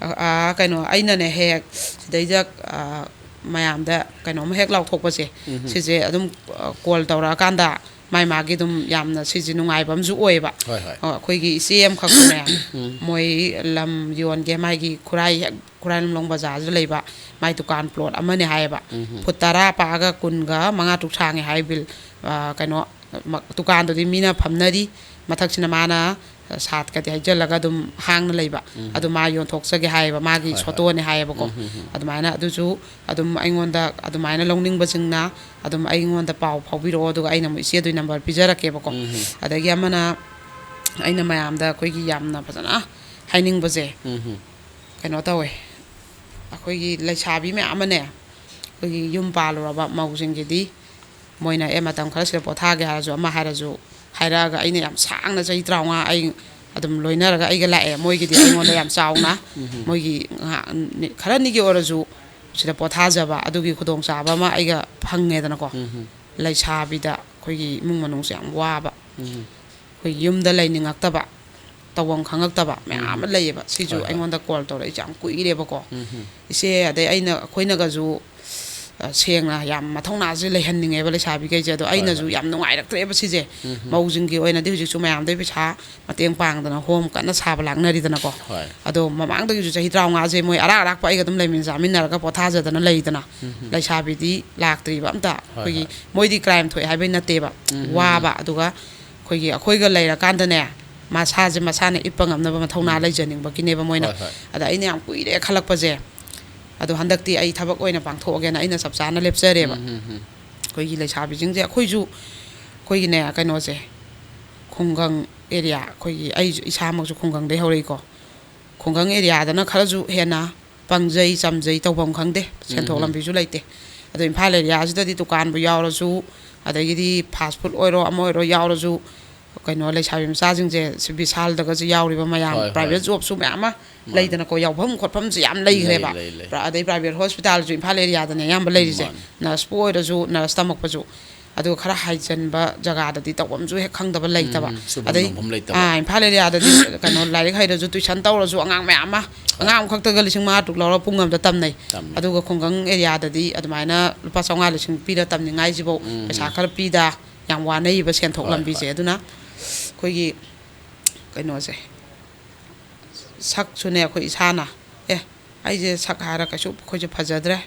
ꯑ, ꯑ, ꯀꯩꯅꯣ, ꯑꯩꯅꯅꯦ ꯍꯦꯛ ꯁꯤꯗꯩꯗ, ꯑ, ꯃꯌꯥꯝꯗ ꯀꯩꯅꯣꯝ ꯍꯦꯛ ꯂꯥꯎꯊꯣꯛꯄꯁꯦ, ꯎꯝ꯫ ꯁꯤꯁꯦ ꯑꯗꯨꯝ, ꯑ, ꯀꯣꯜ ꯇꯧꯔꯛꯑꯀꯥꯟꯗ ꯃꯥꯏ ꯃꯥꯒꯤ ꯑꯗꯨꯝ ꯌꯥꯝꯅ ꯁꯤꯁꯦ ꯅꯨꯡꯉꯥꯏꯕ ꯑꯃꯁꯨ ꯑꯣꯏꯌꯦꯕ꯫ ꯍꯣꯏ, ꯍꯣꯏ꯫ ꯑ, ꯑꯩꯈꯣꯏꯒꯤ ꯏꯆꯦ ꯑꯃꯈꯛꯇꯅꯦ, ꯎꯝ꯫ ꯃꯣꯏ ꯂꯝ ꯌꯣꯟꯒꯦ, ꯃꯥꯒꯤ ꯈꯨꯔꯥꯏ ꯍꯦꯛ ꯈꯨꯔꯥꯏ ꯂꯝꯂꯣꯡ ꯕꯖꯥꯔꯁꯤꯗ ꯂꯩꯕ ꯃꯥꯏ ꯗꯨꯀꯥꯟ ꯄ꯭ꯂꯣꯠ ꯑꯃꯅꯦ ꯍꯥꯏꯌꯦꯕ꯫ ꯎꯝ꯫ ꯐꯨꯠ ꯇꯔꯥ ꯄꯥꯛꯑꯒ ꯀꯨꯟꯒ ꯃꯉꯥ ꯇꯔꯨꯛ ꯁꯥꯡꯉꯦ ꯍꯥꯏ ꯕꯤꯜ꯫ ꯑ, ꯀꯩꯅꯣ, ꯃ-, ꯗꯨꯀꯥꯟꯗꯨꯗꯤ ꯃꯤꯅ ꯐꯝꯅꯔꯤ, ꯃꯊꯛꯁꯤꯅ ꯃꯥꯅ ꯁꯥꯠꯀꯗꯤ ꯍꯩꯖꯤꯜꯂꯒ ꯑꯗꯨꯝ ꯍꯥꯡꯅ ꯂꯩꯕ꯫ ꯎꯝ꯫ ꯑꯗꯨ ꯃꯥ ꯌꯣꯟꯊꯣꯛꯆꯒꯦ ꯍꯥꯏꯌꯦꯕ, ꯃꯥꯒꯤ ꯍꯣꯏ, ꯍꯣꯏ꯫ ꯁꯣꯇꯣꯅꯦ ꯍꯥꯏꯌꯦꯕꯀꯣ꯫ ꯎꯝ, ꯎꯝ, ꯎꯝ꯫ ꯑꯗꯨꯃꯥꯏꯅ ꯑꯗꯨꯁꯨ ꯑꯗꯨꯝ ꯑꯩꯉꯣꯟꯗ ꯑꯗꯨꯃꯥꯏꯅ ꯂꯧꯅꯤꯡꯕꯁꯤꯡꯅ ꯑꯗꯨꯝ ꯑꯩꯉꯣꯟꯗ ꯄꯥꯎ ꯐꯥꯎꯕꯤꯔꯛꯑꯣ, ꯑꯗꯨꯒ ꯑꯩꯅ ꯑꯃꯨꯛ ꯏꯆꯦꯗꯨꯒꯤ ꯅꯝꯕꯔ ꯄꯤꯖꯔꯛꯀꯦꯕꯀꯣ꯫ ꯎꯝ, ꯎꯝ꯫ ꯑꯗꯒꯤ ꯑꯃꯅ ꯑꯩꯅ ꯃꯌꯥꯝꯗ ꯑꯩꯈꯣꯏꯒꯤ ꯌꯥꯝꯅ ꯐꯖꯅ ꯍꯥꯏꯅꯤꯡꯕꯁꯦ, ꯎꯝ, ꯎꯝ꯫ ꯀꯩꯅꯣ ꯇꯧꯋꯦ, ꯑꯩꯈꯣꯏꯒꯤ ꯂꯩꯁꯥꯕꯤ ꯃꯌꯥꯝ ꯑꯃꯅꯦ, ꯑꯩꯈꯣꯏꯒꯤ ꯌꯨꯝ ꯄꯥꯜꯂꯨꯔꯕ ꯃꯧꯁꯤꯡꯒꯤꯗꯤ ꯃꯣꯏꯅ "ꯑꯦ, ꯃꯇꯝ ꯈꯔ ꯁꯤꯗ ꯄꯣꯊꯥꯒꯦ" ꯍꯥꯏꯔꯁꯨ, ꯑꯃ ꯍꯥꯏꯔꯁꯨ, ꯍꯥꯏꯔꯛꯑꯒ ꯑꯩꯅ ꯌꯥꯝ ꯁꯥꯡꯅ ꯆꯍꯤ ꯇꯔꯥꯃꯉꯥ ꯑꯩ ꯑꯗꯨꯝ ꯂꯣꯏꯅꯔꯒ ꯑꯩꯒ ꯂꯥꯛꯑꯦ꯫ ꯃꯣꯏꯒꯤꯗꯤ ꯑꯩꯉꯣꯟꯗ ꯌꯥꯝ ꯆꯥꯎꯅ, ꯎꯝ꯫ ꯃꯣꯏꯒꯤ ꯉꯥꯏꯍꯥꯛ ꯅꯤ-, ꯈꯔꯅꯤꯒꯤ ꯑꯣꯏꯔꯁꯨ ꯁꯤꯗ ꯄꯣꯊꯥꯖꯕ ꯑꯗꯨꯒꯤ ꯈꯨꯗꯣꯡꯆꯥꯕ ꯑꯃ ꯑꯩꯒ ꯐꯪꯉꯦꯗꯅꯀꯣ꯫ ꯎꯝ꯫ ꯂꯩꯁꯥꯕꯤꯗ ꯑꯩꯈꯣꯏꯒꯤ ꯏꯃꯨꯡ ꯃꯅꯨꯡꯁꯦ ꯌꯥꯝ ꯋꯥꯕ, ꯎꯝ꯫ ꯑꯩꯈꯣꯏꯒꯤ ꯌꯨꯝꯗ ꯂꯩꯅꯤꯡꯉꯛꯇꯕ, ꯇꯧꯐꯝ ꯈꯪꯉꯛꯇꯕ ꯃꯌꯥꯝ ꯎꯝ꯫ ꯑꯃ ꯂꯩꯌꯦꯕ꯫ ꯁꯤꯁꯨ ꯍꯣꯏ, ꯍꯣꯏ꯫ ꯑꯩꯉꯣꯟꯗ ꯀꯣꯜ ꯇꯧꯔꯛꯏꯁꯦ ꯌꯥꯝ ꯀꯨꯏꯔꯦꯕꯀꯣ꯫ ꯎꯝ꯫ ꯏꯆꯦ, ꯑꯗꯩ ꯑꯩꯅ, ꯑꯩꯈꯣꯏꯅꯒꯁꯨ, ꯑ, ꯁꯦꯡꯅ ꯌꯥꯝ ꯃꯊꯧꯅꯥꯁꯦ ꯂꯩꯍꯟꯅꯤꯡꯉꯦꯕ ꯂꯩꯁꯥꯕꯤꯈꯩꯁꯦ꯫ ꯑꯗꯣ ꯍꯣꯏ, ꯑꯩꯅꯁꯨ ꯍꯣꯏ꯫ ꯌꯥꯝ ꯅꯨꯡꯉꯥꯏꯔꯛꯇ꯭ꯔꯦꯕ ꯁꯤꯁꯦ꯫ ꯎꯝ꯫ ꯃꯧꯁꯤꯡꯒꯤ ꯑꯣꯏꯅꯗꯤ ꯍꯧꯖꯤꯛꯁꯨ ꯃꯌꯥꯝꯗꯩ ꯄꯩꯁꯥ ꯃꯇꯦꯡ ꯄꯥꯡꯗꯅ ꯍꯣꯝ ꯀꯟꯅ ꯁꯥꯕ ꯂꯥꯛꯅꯔꯤꯗꯅꯀꯣ꯫ ꯍꯣꯏ꯫ ꯑꯗꯣ ꯃꯃꯥꯡꯗꯒꯤꯁꯨ ꯆꯍꯤ ꯇꯔꯥꯃꯉꯥꯁꯦ ꯃꯣꯏ ꯑꯔꯥꯛ ꯑꯔꯥꯛꯄ ꯑꯩꯒ ꯑꯗꯨꯝ ꯂꯩꯃꯤꯟ ꯆꯥꯃꯤꯟꯅꯔꯒ ꯄꯣꯊꯥꯖꯗꯅ ꯂꯩꯗꯅ꯫ ꯎꯝ꯫ ꯂꯩꯁꯥꯕꯤꯗꯤ ꯂꯥꯛꯇ꯭ꯔꯤꯕ ꯑꯝꯇ꯫ ꯍꯣꯏ, ꯑꯩꯈꯣꯏꯒꯤ ꯍꯣꯏ꯫ ꯃꯣꯏꯗꯤ ꯀ꯭ꯔꯥꯏꯝ ꯊꯣꯛꯑꯦ ꯍꯥꯏꯕꯩ ꯅꯠꯇꯦꯕ꯫ ꯎꯝ, ꯎꯝ, ꯎꯝ꯫ ꯋꯥꯕ, ꯑꯗꯨꯒ ꯑꯩꯈꯣꯏꯒꯤ, ꯑꯩꯈꯣꯏꯒ ꯂꯩꯔꯀꯥꯟꯗꯅꯦ, ꯃꯁꯥꯁꯦ ꯃꯁꯥꯅ ꯏꯠꯄ ꯉꯝꯅꯕ ꯃꯊꯧꯅꯥ ꯎꯝ꯫ ꯂꯩꯖꯅꯤꯡꯕꯒꯤꯅꯦꯕ ꯃꯣꯏꯅ꯫ ꯍꯣꯏ, ꯍꯣꯏ꯫ ꯑꯗ ꯑꯩꯅ ꯌꯥꯝ ꯀꯨꯏꯔꯦ ꯈꯜꯂꯛꯄꯁꯦ꯫ ꯑꯗꯣ ꯍꯟꯗꯛꯇꯤ ꯑꯩ ꯊꯕꯛ ꯑꯣꯏꯅ ꯄꯥꯡꯊꯣꯛꯑꯒꯦꯅ ꯑꯩꯅ ꯆꯞ ꯆꯥꯅ ꯂꯦꯞꯆꯔꯦꯕ꯫ ꯎꯝ, ꯎꯝ, ꯎꯝ꯫ ꯑꯩꯈꯣꯏꯒꯤ ꯂꯩꯁꯥꯕꯤꯁꯤꯡꯁꯦ, ꯑꯩꯈꯣꯏꯁꯨ, ꯑꯩꯈꯣꯏꯒꯤꯅꯦ, ꯀꯩꯅꯣꯁꯦ, ꯈꯨꯡꯒꯪ ꯑꯦꯔꯤꯌꯥ, ꯑꯩꯈꯣꯏꯒꯤ, ꯑꯩꯁꯨ ꯏꯁꯥꯃꯛꯁꯨ ꯈꯨꯡꯒꯪꯗꯩ ꯍꯧꯔꯛꯏꯀꯣ꯫ ꯈꯨꯡꯒꯪ ꯑꯦꯔꯤꯌꯥꯗꯅ ꯈꯔꯁꯨ ꯍꯦꯟꯅ ꯄꯪꯖꯩ, ꯆꯝꯖꯩ, ꯇꯧꯐꯝ ꯈꯪꯗꯦ, ꯁꯦꯟꯊꯣꯛ ꯎꯝ, ꯎꯝ꯫ ꯂꯝꯕꯤꯁꯨ ꯂꯩꯇꯦ꯫ ꯑꯗꯣ ꯏꯝꯐꯥꯜ ꯑꯦꯔꯤꯌꯥꯁꯤꯗꯗꯤ ꯗꯨꯀꯥꯟꯕꯨ ꯌꯥꯎꯔꯁꯨ, ꯑꯗꯒꯤꯗꯤ ꯐꯥꯁ ꯐꯨꯗ ꯑꯣꯏꯔꯣ, ꯑꯃ ꯑꯣꯏꯔꯣ ꯌꯥꯎꯔꯁꯨ, ꯀꯩꯅꯣ, ꯂꯩꯁꯥꯕꯤ ꯃꯆꯥꯁꯤꯡꯁꯦ ꯁꯤ ꯕꯤꯁꯥꯜꯗꯒꯁꯨ ꯌꯥꯎꯔꯤꯕ ꯃꯌꯥꯝ, ꯍꯣꯏ, ꯍꯣꯏ꯫ ꯄ꯭ꯔꯥꯏꯚꯦꯠ ꯖꯣꯕꯁꯨ ꯃꯌꯥꯝ ꯑꯃ ꯃꯥꯅꯤ꯫ ꯂꯩꯗꯅꯀꯣ, ꯌꯥꯎꯐꯝ ꯈꯣꯠꯐꯝꯁꯦ ꯌꯥꯝ ꯂꯩ, ꯂꯩꯈ꯭ꯔꯦꯕ꯫ ꯂꯩ, ꯂꯩ꯫ ꯄ꯭ꯔ-, ꯑꯗꯩ ꯄ꯭ꯔꯥꯏꯚꯦꯠ ꯍꯣꯁꯄꯤꯇꯥꯜꯁꯨ ꯏꯝꯐꯥꯜ ꯑꯦꯔꯤꯌꯥꯗꯅ ꯑꯌꯥꯝꯕ ꯂꯩꯔꯤꯁꯦ꯫ ꯃꯥꯅꯤ꯫ ꯅꯔꯁꯄꯨ ꯑꯣꯏꯔꯁꯨ, ꯅꯔꯁ ꯇꯝꯃꯛꯄꯁꯨ꯫ ꯑꯗꯨꯒ ꯈꯔ ꯍꯥꯏꯖꯟꯕ ꯖꯒꯥꯗꯗꯤ ꯇꯧꯐꯝꯁꯨ ꯍꯦꯛ ꯈꯪꯗꯕ ꯂꯩꯇꯕ꯫ ꯎꯝ, ꯁꯨꯐꯝ ꯑꯗꯩ, ꯅꯣꯝꯐꯝ ꯂꯩꯇꯕ꯫ ꯑꯥ, ꯏꯝꯐꯥꯜ ꯑꯦꯔꯤꯌꯥꯗꯗꯤ ꯀꯩꯅꯣ, ꯂꯥꯏꯔꯤꯛ ꯍꯩꯔꯁꯨ ꯇꯨꯏꯁꯟ ꯇꯧꯔꯁꯨ ꯑꯉꯥꯡ ꯃꯌꯥꯝ ꯑꯃ, ꯑꯉꯥꯡ ꯑꯃꯈꯛꯇꯒ ꯂꯤꯁꯤꯡ ꯃꯉꯥ ꯇꯔꯨꯛ ꯂꯧꯔꯒ ꯄꯨꯡ ꯑꯃꯗ ꯇꯝꯅꯩ꯫ ꯇꯝꯃꯤ꯫ ꯑꯗꯨꯒ ꯈꯨꯡꯒꯪ ꯑꯦꯔꯤꯌꯥꯗꯗꯤ ꯑꯗꯨꯃꯥꯏꯅ ꯂꯨꯄꯥ ꯆꯥꯝꯃꯉꯥ ꯂꯤꯁꯤꯡ ꯄꯤꯔ ꯇꯝꯅꯤꯡꯉꯥꯏꯁꯤꯐꯥꯎ ꯎꯝ, ꯄꯩꯁꯥ ꯎꯝ꯫ ꯈꯔ ꯄꯤꯗ, ꯌꯥꯝ ꯋꯥꯅꯩꯕ ꯁꯦꯟꯊꯣꯛ ꯍꯣꯏ, ꯂꯝꯕꯤꯁꯦ꯫ ꯍꯣꯏ꯫ ꯑꯗꯨꯅ ꯑꯩꯈꯣꯏꯒꯤ, ꯀꯩꯅꯣꯁꯦ, ꯁꯛꯁꯨꯅꯦ, ꯑꯩꯈꯣꯏ ꯏꯁꯥꯅ, ꯑꯦ, ꯑꯩꯁꯦ ꯁꯛ ꯍꯥꯏꯔ ꯀꯩꯁꯨ ꯑꯩꯈꯣꯏꯁꯦ ꯐꯖꯗ꯭ꯔꯦ,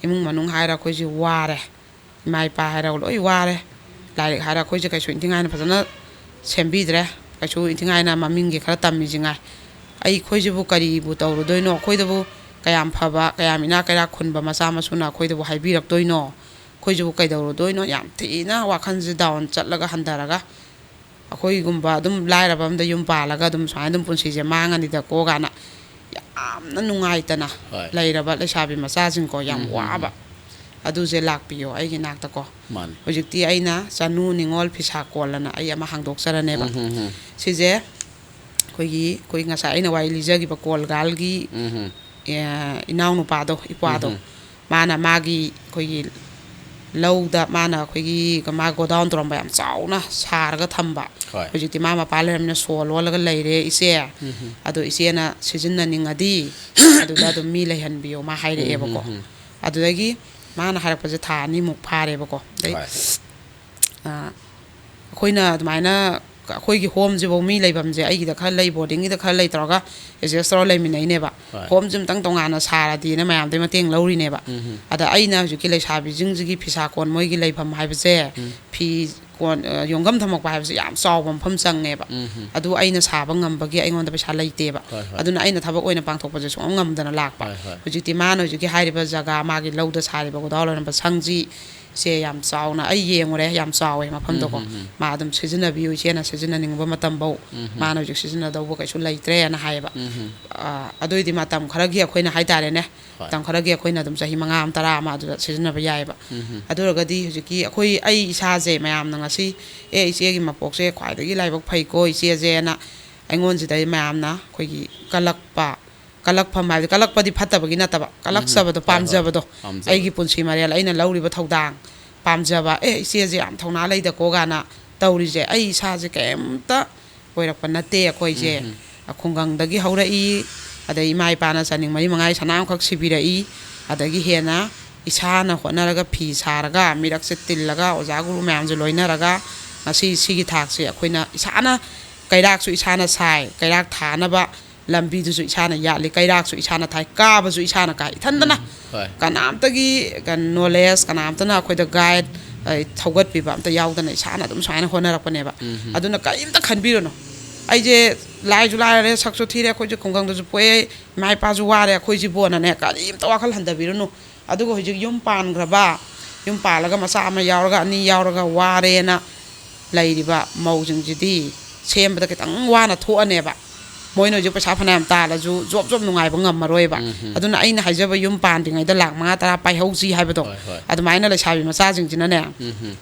ꯏꯃꯨꯡ ꯃꯅꯨꯡ ꯍꯥꯏꯔ ꯑꯩꯈꯣꯏꯁꯦ ꯋꯥꯔꯦ, ꯏꯃꯥ ꯏꯄꯥ ꯍꯥꯏꯔ ꯂꯣꯏ ꯋꯥꯔꯦ, ꯂꯥꯏꯔꯤꯛ ꯍꯥꯏꯔ ꯑꯩꯈꯣꯏꯁꯦ ꯀꯩꯁꯨ ꯏꯟꯊꯤ ꯅꯨꯡꯉꯥꯏꯅ ꯐꯖꯅ ꯁꯦꯝꯕꯤꯗ꯭ꯔꯦ, ꯀꯩꯁꯨ ꯏꯟꯊꯤ ꯅꯨꯡꯉꯥꯏꯅ ꯃꯃꯤꯡꯒꯤ ꯈꯔ ꯇꯝꯃꯤꯁꯤ ꯉꯥꯏ꯫ ꯑꯩꯈꯣꯏꯁꯤꯕꯨ ꯀꯔꯤꯕꯨ ꯇꯧꯔꯨꯗꯣꯏꯅꯣ? ꯑꯩꯈꯣꯏꯗꯕꯨ ꯀꯌꯥꯝ ꯐꯕ, ꯀꯌꯥꯝ ꯏꯅꯥꯛ ꯀꯩꯔꯥꯛ ꯈꯨꯟꯕ ꯃꯆꯥ ꯃꯁꯨꯅ ꯑꯩꯈꯣꯏꯗꯕꯨ ꯍꯥꯏꯕꯤꯔꯛꯇꯣꯏꯅꯣ? ꯑꯩꯈꯣꯏꯁꯤꯕꯨ ꯀꯩꯗꯧꯔꯨꯗꯣꯏꯅꯣ? ꯌꯥꯝ ꯊꯤꯅ ꯋꯥꯈꯜꯁꯦ ꯗꯥꯎꯟ ꯆꯠꯂꯒ ꯍꯟꯊꯔꯒ, ꯑꯩꯈꯣꯏꯒꯨꯝꯕ ꯑꯗꯨꯝ ꯂꯥꯏꯔꯕ ꯑꯃꯗ ꯌꯨꯝ ꯄꯥꯜꯂꯒ ꯑꯗꯨꯝ ꯁꯨꯃꯥꯏꯅ ꯑꯗꯨꯝ ꯄꯨꯟꯁꯤꯁꯦ ꯃꯥꯡꯉꯅꯤꯗꯀꯣ ꯀꯥꯏꯅ ꯌꯥꯝꯅ ꯅꯨꯡꯉꯥꯏꯇꯅ ꯍꯣꯏ꯫ ꯂꯩꯔꯕ ꯂꯩꯁꯥꯕꯤ ꯃꯆꯥꯁꯤꯡꯀꯣ, ꯌꯥꯝ ꯎꯝ, ꯎꯝ, ꯋꯥꯕ꯫ ꯎꯝ꯫ ꯑꯗꯨꯁꯦ ꯂꯥꯛꯄꯤꯌꯣ ꯑꯩꯒꯤ ꯅꯥꯛꯇꯀꯣ꯫ ꯃꯥꯅꯤ꯫ ꯍꯧꯖꯤꯛꯇꯤ ꯑꯩꯅ ꯆꯅꯨ ꯅꯤꯉꯣꯜ ꯐꯤꯁꯥ ꯀꯣꯜꯂꯅ ꯑꯩ ꯑꯃ ꯍꯥꯡꯗꯣꯛꯆꯔꯅꯦꯕ꯫ ꯎꯝ, ꯎꯝ, ꯎꯝ꯫ ꯁꯤꯁꯦ ꯑꯩꯈꯣꯏꯒꯤ, ꯑꯩꯈꯣꯏ ꯉꯁꯥꯏ ꯑꯩꯅ ꯋꯥꯔꯤ ꯂꯤꯖꯈꯤꯕ ꯀꯣꯜꯒꯥꯜꯒꯤ, ꯎꯝ, ꯎꯝ꯫ ꯑꯦ, ꯏꯅꯥꯎꯅꯨꯄꯥꯗꯣ, ꯏꯄ꯭ꯋꯥꯗꯣ, ꯎꯝ, ꯎꯝ꯫ ꯃꯥꯅ ꯃꯥꯒꯤ, ꯑꯩꯈꯣꯏꯒꯤ ꯂꯧꯗ ꯃꯥꯅ ꯑꯩꯈꯣꯏꯒꯤ ꯃꯥ ꯒꯣꯗꯥꯎꯟ ꯇꯧꯔꯝꯕ ꯌꯥꯝ ꯆꯥꯎꯅ ꯁꯥꯔꯒ ꯊꯝꯕ꯫ ꯍꯣꯏ꯫ ꯍꯧꯖꯤꯛꯇꯤ ꯃꯥ ꯃꯄꯥ ꯂꯩꯔꯝꯅꯤꯅ ꯁꯣ ꯂꯣꯜꯂꯒ ꯂꯩꯔꯦ ꯏꯆꯦ꯫ ꯎꯝ, ꯎꯝ꯫ ꯑꯗꯣ ꯏꯆꯦꯅ ꯁꯤꯖꯤꯟꯅꯅꯤꯡꯉꯗꯤ ꯑꯗꯨꯗ ꯑꯗꯨꯝ ꯃꯤ ꯂꯩꯍꯟꯕꯤꯌꯣ, ꯃꯥ ꯍꯥꯏꯔꯛꯑꯦꯕꯀꯣ꯫ ꯎꯝ, ꯎꯝ, ꯎꯝ꯫ ꯑꯗꯨꯗꯒꯤ ꯃꯥꯅ ꯍꯥꯏꯔꯛꯄꯁꯦ ꯊꯥ ꯑꯅꯤꯃꯨꯛ ꯐꯥꯔꯦꯕꯀꯣ꯫ ꯑꯗꯩ, ꯍꯣꯏ꯫ ꯑ, ꯑꯩꯈꯣꯏꯅ ꯑꯗꯨꯃꯥꯏꯅ ꯑꯩꯈꯣꯏꯒꯤ ꯍꯣꯝꯁꯤꯐꯧ ꯃꯤ ꯂꯩꯐꯝꯁꯦ ꯑꯩꯒꯤꯗ ꯈꯔ ꯂꯩ, ꯕꯣꯔꯗꯤꯡꯒꯤꯗ ꯈꯔ ꯂꯩ ꯇꯧꯔꯒ ꯑꯦꯗꯖꯁ ꯇꯧꯔ ꯂꯩꯃꯤꯟꯅꯩꯅꯦꯕ꯫ ꯍꯣꯏ꯫ ꯍꯣꯝꯁꯦ ꯑꯝꯇꯪ ꯇꯣꯉꯥꯟꯅ ꯁꯥꯔꯗꯤꯅ ꯃꯌꯥꯝꯗꯩ ꯃꯇꯦꯡ ꯂꯧꯔꯤꯅꯦꯕ꯫ ꯎꯝ, ꯎꯝ꯫ ꯑꯗ ꯑꯩꯅ ꯍꯧꯖꯤꯛꯀꯤ ꯂꯩꯁꯥꯕꯤꯁꯤꯡꯁꯤꯒꯤ ꯐꯤꯁꯥ ꯀꯣꯟ ꯃꯣꯏꯒꯤ ꯂꯩꯐꯝ ꯍꯥꯏꯕꯁꯦ, ꯎꯝ꯫ ꯐꯤ ꯀꯣꯟ, ꯑ, ꯌꯣꯡꯐꯝ ꯊꯝꯃꯛꯄ ꯍꯥꯏꯕꯁꯦ ꯌꯥꯝ ꯆꯥꯎꯕ ꯃꯐꯝ ꯆꯪꯉꯦꯕ꯫ ꯎꯝ ꯍꯝ. ꯑꯗꯨ ꯑꯩꯅ ꯁꯥꯕ ꯉꯝꯕꯒꯤ ꯑꯩꯉꯣꯟꯗ ꯄꯩꯁꯥ ꯂꯩꯇꯦꯕ꯫ ꯍꯣꯏ, ꯍꯣꯏ. ꯑꯗꯨꯅ ꯑꯩꯅ ꯊꯕꯛ ꯑꯣꯏꯅ ꯄꯥꯡꯊꯣꯛꯄꯁꯦ ꯁꯨꯡꯉꯝ ꯉꯝꯗꯅ ꯂꯥꯛꯄ꯫ ꯍꯣꯏ, ꯍꯣꯏ. ꯍꯧꯖꯤꯛꯇꯤ ꯃꯥꯅ ꯍꯧꯖꯤꯛꯀꯤ ꯍꯥꯏꯔꯤꯕ ꯖꯒꯥ, ꯃꯥꯒꯤ ꯂꯧꯗ ꯁꯥꯔꯤꯕ ꯒꯣꯗꯥꯎꯟ ꯂꯩꯔꯝꯕ ꯁꯪꯁꯤ, ꯏꯆꯦ, ꯌꯥꯝ ꯆꯥꯎꯅ ꯑꯩ ꯌꯦꯡꯉꯨꯔꯦ, ꯌꯥꯝ ꯆꯥꯎꯋꯦ ꯃꯐꯝꯗꯣꯀꯣ꯫ ꯎꯝ, ꯎꯝ, ꯎꯝ. ꯃꯥ ꯑꯗꯨꯝ ꯁꯤꯖꯤꯟꯅꯕꯤꯌꯨ, ꯏꯆꯦꯅ ꯁꯤꯖꯤꯟꯅꯅꯤꯡꯕ ꯃꯇꯝꯐꯧ꯫ ꯎꯝ, ꯎꯝ. ꯃꯥꯅ ꯍꯧꯖꯤꯛ ꯁꯤꯖꯤꯟꯅꯗꯧꯕ ꯀꯩꯁꯨ ꯂꯩꯇ꯭ꯔꯦꯅ ꯍꯥꯏꯌꯦꯕ꯫ ꯎꯝ, ꯎꯝ. ꯑ, ꯑꯗꯨꯑꯣꯏꯗꯤ ꯃꯇꯝ ꯈꯔꯒꯤ ꯑꯩꯈꯣꯏꯅ ꯍꯥꯏꯇꯥꯔꯦꯅꯦ, ꯍꯣꯏ. ꯃꯇꯝ ꯈꯔꯒꯤ ꯑꯩꯈꯣꯏꯅ ꯑꯗꯨꯝ ꯆꯍꯤ ꯃꯉꯥ ꯑꯃ, ꯇꯔꯥ ꯑꯃ ꯑꯗꯨꯗ ꯁꯤꯖꯤꯟꯅꯕ ꯌꯥꯏꯑꯕ꯫ ꯎꯝ, ꯎꯝ. ꯑꯗꯨ ꯑꯣꯏꯔꯒꯗꯤ ꯍꯧꯖꯤꯛꯀꯤ ꯑꯩꯈꯣꯏ, ꯑꯩ ꯏꯁꯥꯁꯦ ꯃꯌꯥꯝꯅ ꯉꯁꯤ, "ꯑꯦ, ꯏꯆꯦꯒꯤ ꯃꯄꯣꯛꯁꯦ ꯈ꯭ꯋꯥꯏꯗꯒꯤ ꯂꯥꯏꯕꯛ ꯐꯩꯀꯣ ꯏꯆꯦꯁꯦꯅ" ꯑꯩꯉꯣꯟꯁꯤꯗ ꯃꯌꯥꯝꯅ ꯑꯩꯈꯣꯏꯒꯤ ꯀꯜꯂꯛꯄ, ꯀꯜꯂꯛꯐꯝ ꯍꯥꯏꯕꯗꯤ ꯀꯜꯂꯛꯄꯗꯤ ꯐꯠꯇꯕꯒꯤ ꯅꯠꯇꯕ, ꯀꯜꯂꯛꯆꯕꯗꯣ, ꯍꯣꯏ, ꯍꯣꯏ. ꯄꯥꯝꯖꯕꯗꯣ, ꯄꯥꯝꯖꯕꯗꯣ. ꯑꯩꯒꯤ ꯄꯨꯟꯁꯤ ꯃꯔꯦꯜ, ꯑꯩꯅ ꯂꯧꯔꯤꯕ ꯊꯧꯗꯥꯡ, ꯄꯥꯝꯖꯕ, "ꯑꯦ, ꯏꯆꯦꯁꯦ ꯌꯥꯝ ꯊꯧꯅꯥ ꯂꯩꯗꯀꯣ" ꯀꯥꯏꯅ ꯇꯧꯔꯤꯁꯦ, ꯑꯩ ꯏꯁꯥꯁꯦ ꯀꯩꯝꯇ ꯑꯣꯏꯔꯛꯄ ꯅꯠꯇꯦ꯫ ꯑꯩꯈꯣꯏꯁꯦ ꯎꯝ, ꯎꯝ. ꯈꯨꯡꯒꯪꯗꯒꯤ ꯍꯧꯔꯛꯏ, ꯑꯗꯩ ꯏꯃꯥ ꯏꯄꯥꯅ ꯆꯥꯅꯤꯡ ꯃꯔꯤ ꯃꯉꯥꯒꯤ ꯁꯅꯥ ꯑꯃꯈꯛ ꯁꯤꯕꯤꯔꯛꯏ, ꯑꯗꯒꯤ ꯍꯦꯟꯅ ꯏꯁꯥꯅ ꯍꯣꯠꯅꯔꯒ, ꯐꯤ ꯁꯥꯔꯒ, ꯃꯤꯔꯛꯁꯦ ꯇꯤꯜꯂꯒ, ꯑꯣꯖꯥ ꯒꯨꯔꯨ ꯃꯌꯥꯝꯁꯦ ꯂꯣꯏꯅꯔꯒ ꯉꯁꯤ ꯁꯤꯒꯤ ꯊꯥꯛꯁꯦ ꯑꯩꯈꯣꯏꯅ ꯏꯁꯥꯅ, ꯀꯩꯔꯥꯛꯁꯨ ꯏꯁꯥꯅ ꯁꯥꯏ, ꯀꯩꯔꯥꯛ ꯊꯥꯅꯕ ꯂꯝꯕꯤꯗꯨꯁꯨ ꯏꯁꯥꯅ ꯌꯥꯠꯂꯤ, ꯀꯩꯔꯥꯛꯁꯨ ꯏꯁꯥꯅ ꯊꯥꯏ, ꯀꯥꯕꯁꯨ ꯏꯁꯥꯅ ꯀꯥꯏ, ꯏꯊꯟꯗꯅ꯫ ꯎꯝ, ꯍꯣꯏ. ꯀꯅꯥꯝꯇꯒꯤ ꯀꯩꯅꯣ, ꯅꯣꯂꯦꯖ, ꯀꯅꯥꯝꯇꯅ ꯑꯩꯈꯣꯏꯗ ꯒꯥꯏꯗ, ꯑ, ꯊꯧꯒꯠꯄꯤꯕ ꯑꯝꯇ ꯌꯥꯎꯗꯅ ꯏꯁꯥꯅ ꯑꯗꯨꯝ ꯁꯨꯃꯥꯏꯅ ꯍꯣꯠꯅꯔꯛꯄꯅꯦꯕ꯫ ꯎꯝ, ꯎꯝ. ꯑꯗꯨꯅ ꯀꯔꯤꯝꯇ ꯈꯟꯕꯤꯔꯨꯅꯨ, "ꯑꯩꯁꯦ ꯂꯥꯏꯁꯨ ꯂꯥꯏꯔꯔꯦ, ꯁꯛꯁꯨ ꯊꯤꯔꯦ, ꯑꯩꯈꯣꯏꯁꯦ ꯈꯨꯡꯒꯪꯗꯁꯨ ꯄꯣꯛꯑꯦ, ꯏꯃꯥ ꯏꯄꯥꯁꯨ ꯋꯥꯔꯦ, ꯑꯩꯈꯣꯏꯁꯤꯕꯣꯅꯅꯦ" ꯀꯔꯤꯝꯇ ꯋꯥꯈꯜ ꯍꯟꯊꯕꯤꯔꯨꯅꯨ꯫ ꯑꯗꯨꯒ ꯍꯧꯖꯤꯛ ꯌꯨꯝ ꯄꯥꯟꯈ꯭ꯔꯕ, ꯌꯨꯝ ꯄꯥꯜꯂꯒ ꯃꯆꯥ ꯑꯃ ꯌꯥꯎꯔꯒ, ꯑꯅꯤ ꯌꯥꯎꯔꯒ ꯋꯥꯔꯦꯅ ꯂꯩꯔꯤꯕ ꯃꯧꯁꯤꯡꯁꯤꯗꯤ ꯁꯦꯝꯕꯗ ꯈꯤꯇꯪ ꯋꯥꯅ ꯊꯣꯛꯑꯅꯦꯕ꯫ ꯃꯣꯏꯅ ꯍꯧꯖꯤꯛ ꯄꯩꯁꯥ ꯐꯅꯌꯥꯝ ꯇꯥꯜꯂꯁꯨ ꯖꯣꯕ ꯖꯣꯕ ꯅꯨꯡꯉꯥꯏꯕ ꯉꯝꯃꯔꯣꯏꯕ꯫ ꯎꯝ, ꯎꯝ. ꯑꯗꯨꯅ ꯑꯩꯅ ꯍꯥꯏꯖꯕ, ꯌꯨꯝ ꯄꯥꯟꯗ꯭ꯔꯤꯉꯩꯗ ꯂꯥꯛ ꯃꯉꯥ ꯇꯔꯥ ꯄꯥꯏꯍꯧꯁꯤ ꯍꯥꯏꯕꯗꯣ, ꯍꯣꯏ, ꯍꯣꯏ. ꯑꯗꯨꯃꯥꯏꯅ ꯂꯩꯁꯥꯕꯤ ꯃꯆꯥꯁꯤꯡꯁꯤꯅꯅꯦ, ꯎꯝ, ꯎꯝ.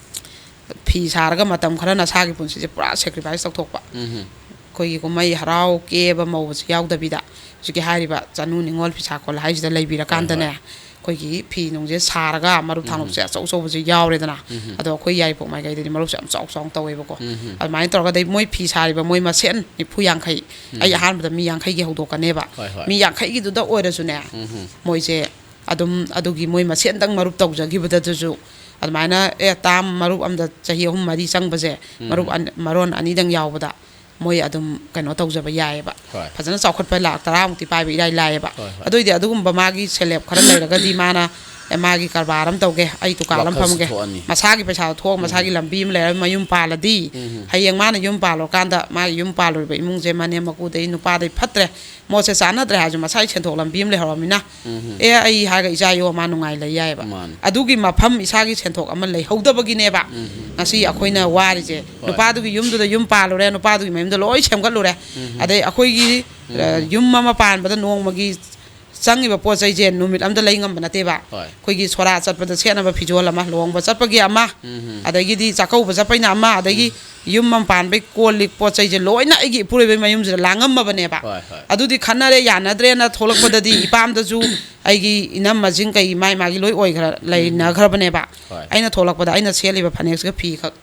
ꯐꯤ ꯁꯥꯔꯒ ꯃꯇꯝ ꯈꯔ ꯅꯁꯥꯒꯤ ꯄꯨꯟꯁꯤꯁꯦ ꯄꯨꯔꯥ ꯁꯦꯀ꯭ꯔꯤꯐꯥꯏꯁ ꯇꯧꯊꯣꯛꯄ꯫ ꯎꯝ, ꯎꯝ. ꯑꯩꯈꯣꯏꯒꯤ ꯀꯨꯝꯍꯩ ꯍꯔꯥꯎ, ꯀꯦꯕ ꯃꯧꯕꯁꯦ ꯌꯥꯎꯗꯕꯤꯗ, ꯍꯧꯖꯤꯛꯀꯤ ꯍꯥꯏꯔꯤꯕ ꯆꯅꯨ ꯅꯤꯉꯣꯜ ꯐꯤꯁꯥ ꯈꯣꯜꯂ ꯍꯥꯏꯁꯤꯗ ꯂꯩꯕꯤꯔꯀꯥꯟꯗꯅꯦ, ꯍꯣꯏ, ꯍꯣꯏ. ꯑꯩꯈꯣꯏꯒꯤ ꯐꯤ ꯅꯨꯡꯁꯦ ꯁꯥꯔꯒ ꯃꯔꯨꯞ ꯎꯝ, ꯊꯥꯡꯂꯨꯞꯁꯦ ꯑꯆꯧ ꯑꯆꯧꯕꯁꯦ ꯌꯥꯎꯔꯦꯗꯅ꯫ ꯎꯝ, ꯎꯝ. ꯑꯗꯣ ꯑꯩꯈꯣꯏ ꯌꯥꯏꯔꯤꯄꯣꯛ ꯃꯥꯏꯀꯩꯗꯗꯤ ꯃꯔꯨꯞꯁꯦ ꯌꯥꯝ ꯆꯥꯎ ꯆꯥꯎꯅ ꯇꯧꯋꯦꯕꯀꯣ꯫ ꯎꯝ, ꯎꯝ. ꯑꯗꯨꯃꯥꯏꯅ ꯇꯧꯔꯒ, ꯑꯗꯩ ꯃꯣꯏ ꯐꯤ ꯁꯥꯔꯤꯕ ꯃꯣꯏ ꯃꯁꯦꯟ ꯅꯤꯐꯨ ꯌꯥꯡꯈꯩ, ꯎꯝ. ꯑꯩ ꯑꯍꯥꯟꯕꯗ ꯃꯤ ꯌꯥꯡꯈꯩꯒꯤ ꯍꯧꯗꯣꯛꯀꯅꯦꯕ꯫ ꯍꯣꯏ, ꯍꯣꯏ. ꯃꯤ ꯌꯥꯡꯈꯩꯒꯤꯗꯨꯗ ꯑꯣꯏꯔꯁꯨꯅꯦ, ꯎꯝ, ꯎꯝ. ꯃꯣꯏꯁꯦ ꯑꯗꯨꯝ ꯑꯗꯨꯒꯤ ꯃꯣꯏ ꯃꯁꯦꯟꯗꯪ ꯃꯔꯨꯞ ꯇꯧꯖꯈꯤꯕꯗꯁꯨ ꯑꯗꯨꯃꯥꯏꯅ, ꯑꯦ, ꯇꯥꯝ ꯃꯔꯨꯞ ꯑꯃꯗ ꯆꯍꯤ ꯑꯍꯨꯝ ꯃꯔꯤ ꯆꯪꯕꯁꯦ, ꯃꯔꯨꯞ ꯎꯝ. ꯑꯟ-, ꯃꯔꯣꯟ ꯑꯅꯤꯗꯪ ꯌꯥꯎꯕꯗ ꯃꯣꯏ ꯑꯗꯨꯝ ꯀꯩꯅꯣ ꯇꯧꯖꯕ ꯌꯥꯏꯑꯕ꯫ ꯍꯣꯏ. ꯐꯖꯅ ꯆꯥꯎꯈꯠꯄ, ꯂꯥꯛ ꯇꯔꯥꯃꯨꯛꯇꯤ ꯄꯥꯏꯕ ꯏꯔꯥꯏ ꯂꯥꯏꯌꯦꯕ꯫ ꯍꯣꯏ, ꯍꯣꯏ. ꯑꯗꯨꯑꯣꯏꯗꯤ ꯑꯗꯨꯒꯨꯝꯕ ꯃꯥꯒꯤ ꯁꯦꯜꯞ ꯍꯦꯜꯞ ꯈꯔ ꯂꯩꯔꯒꯗꯤ ꯃꯥꯅ ꯑꯦ, ꯃꯥꯒꯤ ꯀꯔꯕꯥꯔ ꯑꯃ ꯇꯧꯒꯦ, ꯑꯩ ꯗꯨꯀꯥꯟ ꯑꯃ ꯋꯥꯈꯜꯁꯨ ꯐꯝꯒꯦ, ꯊꯣꯛꯑꯅꯤ꯫ ꯃꯁꯥꯒꯤ ꯄꯩꯁꯥꯗꯣ ꯊꯣꯛꯑꯒ ꯎꯝ꯫ ꯃꯁꯥꯒꯤ ꯂꯝꯕꯤ ꯑꯃ ꯂꯩꯔꯒ ꯃꯌꯨꯝ ꯄꯥꯜꯂꯗꯤ, ꯎꯝ꯫ ꯍꯌꯦꯡ ꯃꯥꯅ ꯌꯨꯝ ꯄꯥꯜꯂꯨꯔꯀꯥꯟꯗ ꯃꯥꯒꯤ ꯌꯨꯝ ꯄꯥꯜꯂꯨꯔꯤꯕ ꯏꯃꯨꯡꯁꯦ ꯃꯅꯦꯝ ꯃꯀꯨꯗꯩ ꯅꯨꯄꯥꯗꯩ ꯐꯠꯇ꯭ꯔꯦ, ꯃꯣꯠꯁꯦ ꯆꯥꯟꯅꯗ꯭ꯔꯦ ꯍꯥꯏꯔꯁꯨ ꯃꯁꯥꯒꯤ ꯁꯦꯟꯊꯣꯛ ꯂꯝꯕꯤ ꯑꯃ ꯂꯩꯍꯧꯔꯕꯅꯤꯅ, ꯎꯝ꯫ ꯑꯦ, ꯑꯩ ꯍꯥꯏꯔꯒ ꯏꯆꯥ ꯌꯣꯛꯑ ꯃꯥ ꯅꯨꯡꯉꯥꯏ ꯂꯩ ꯌꯥꯏꯑꯕ꯫ ꯃꯥꯅꯤ꯫ ꯑꯗꯨꯒꯤ ꯃꯐꯝ ꯏꯁꯥꯒꯤ ꯁꯦꯟꯊꯣꯛ ꯑꯃ ꯂꯩꯍꯧꯗꯕꯒꯤꯅꯦꯕ ꯎꯝ꯫ ꯉꯁꯤ ꯑꯩꯈꯣꯏꯅ ꯋꯥꯔꯤꯁꯦ꯫ ꯍꯣꯏ꯫ ꯅꯨꯄꯥꯗꯨꯒꯤ ꯌꯨꯝꯗꯨꯗ ꯌꯨꯝ ꯄꯥꯜꯂꯨꯔꯦ, ꯅꯨꯄꯥꯗꯨꯒꯤ ꯃꯌꯨꯝꯗ ꯂꯣꯏ ꯁꯦꯝꯒꯠꯂꯨꯔꯦ꯫ ꯎꯝ꯫ ꯑꯗꯩ ꯑꯩꯈꯣꯏꯒꯤ, ꯎꯝ꯫ ꯑ, ꯌꯨꯝ ꯑꯃ ꯄꯥꯟꯕꯗ ꯅꯣꯡꯃꯒꯤ ꯆꯪꯉꯤꯕ ꯄꯣꯠ ꯆꯩꯁꯦ ꯅꯨꯃꯤꯠ ꯑꯃꯗ ꯂꯩ ꯉꯝꯕ ꯅꯠꯇꯦꯕ꯫ ꯍꯣꯏ꯫ ꯑꯩꯈꯣꯏꯒꯤ ꯁꯣꯔꯥ ꯆꯠꯄꯗ ꯁꯦꯠꯅꯕ ꯐꯤꯖꯣꯜ ꯑꯃ, ꯂꯨꯍꯣꯡꯕ ꯆꯠꯄꯒꯤ ꯑꯃ, ꯎꯝ꯫ ꯑꯗꯒꯤꯗꯤ ꯆꯥꯛꯀꯧꯕ ꯆꯠꯄꯩꯅ ꯑꯃ, ꯑꯗꯒꯤ ꯌꯨꯝ ꯑꯃ ꯄꯥꯟꯕꯩ ꯀꯣꯜ ꯂꯤꯛ ꯄꯣꯠ ꯆꯩꯁꯦ ꯂꯣꯏꯅ ꯑꯩꯒꯤ ꯏꯄꯨꯔꯣꯏꯕꯩ ꯃꯌꯨꯝꯁꯤꯗ ꯂꯥꯡꯉꯝꯃꯕꯅꯦꯕ꯫ ꯍꯣꯏ, ꯍꯣꯏ꯫ ꯑꯗꯨꯗꯤ ꯈꯟꯅꯔꯦ, ꯌꯥꯅꯗ꯭ꯔꯦꯅ ꯊꯣꯛꯂꯛꯄꯗꯗꯤ ꯏꯄꯥꯝꯗꯁꯨ ꯑꯩꯒꯤ ꯏꯅꯝꯃꯁꯤꯡ ꯀꯩ ꯃꯥꯏ ꯃꯥꯒꯤ ꯂꯣꯏ ꯑꯣꯏꯈ꯭ꯔ ꯂꯩꯅꯈ꯭ꯔꯕꯅꯦꯕ꯫ ꯍꯣꯏ꯫ ꯑꯩꯅ ꯊꯣꯛꯂꯛꯄꯗ ꯑꯩꯅ ꯁꯦꯠꯂꯤꯕ ꯐꯅꯦꯛꯁꯤꯒ ꯐꯤ ꯈꯛ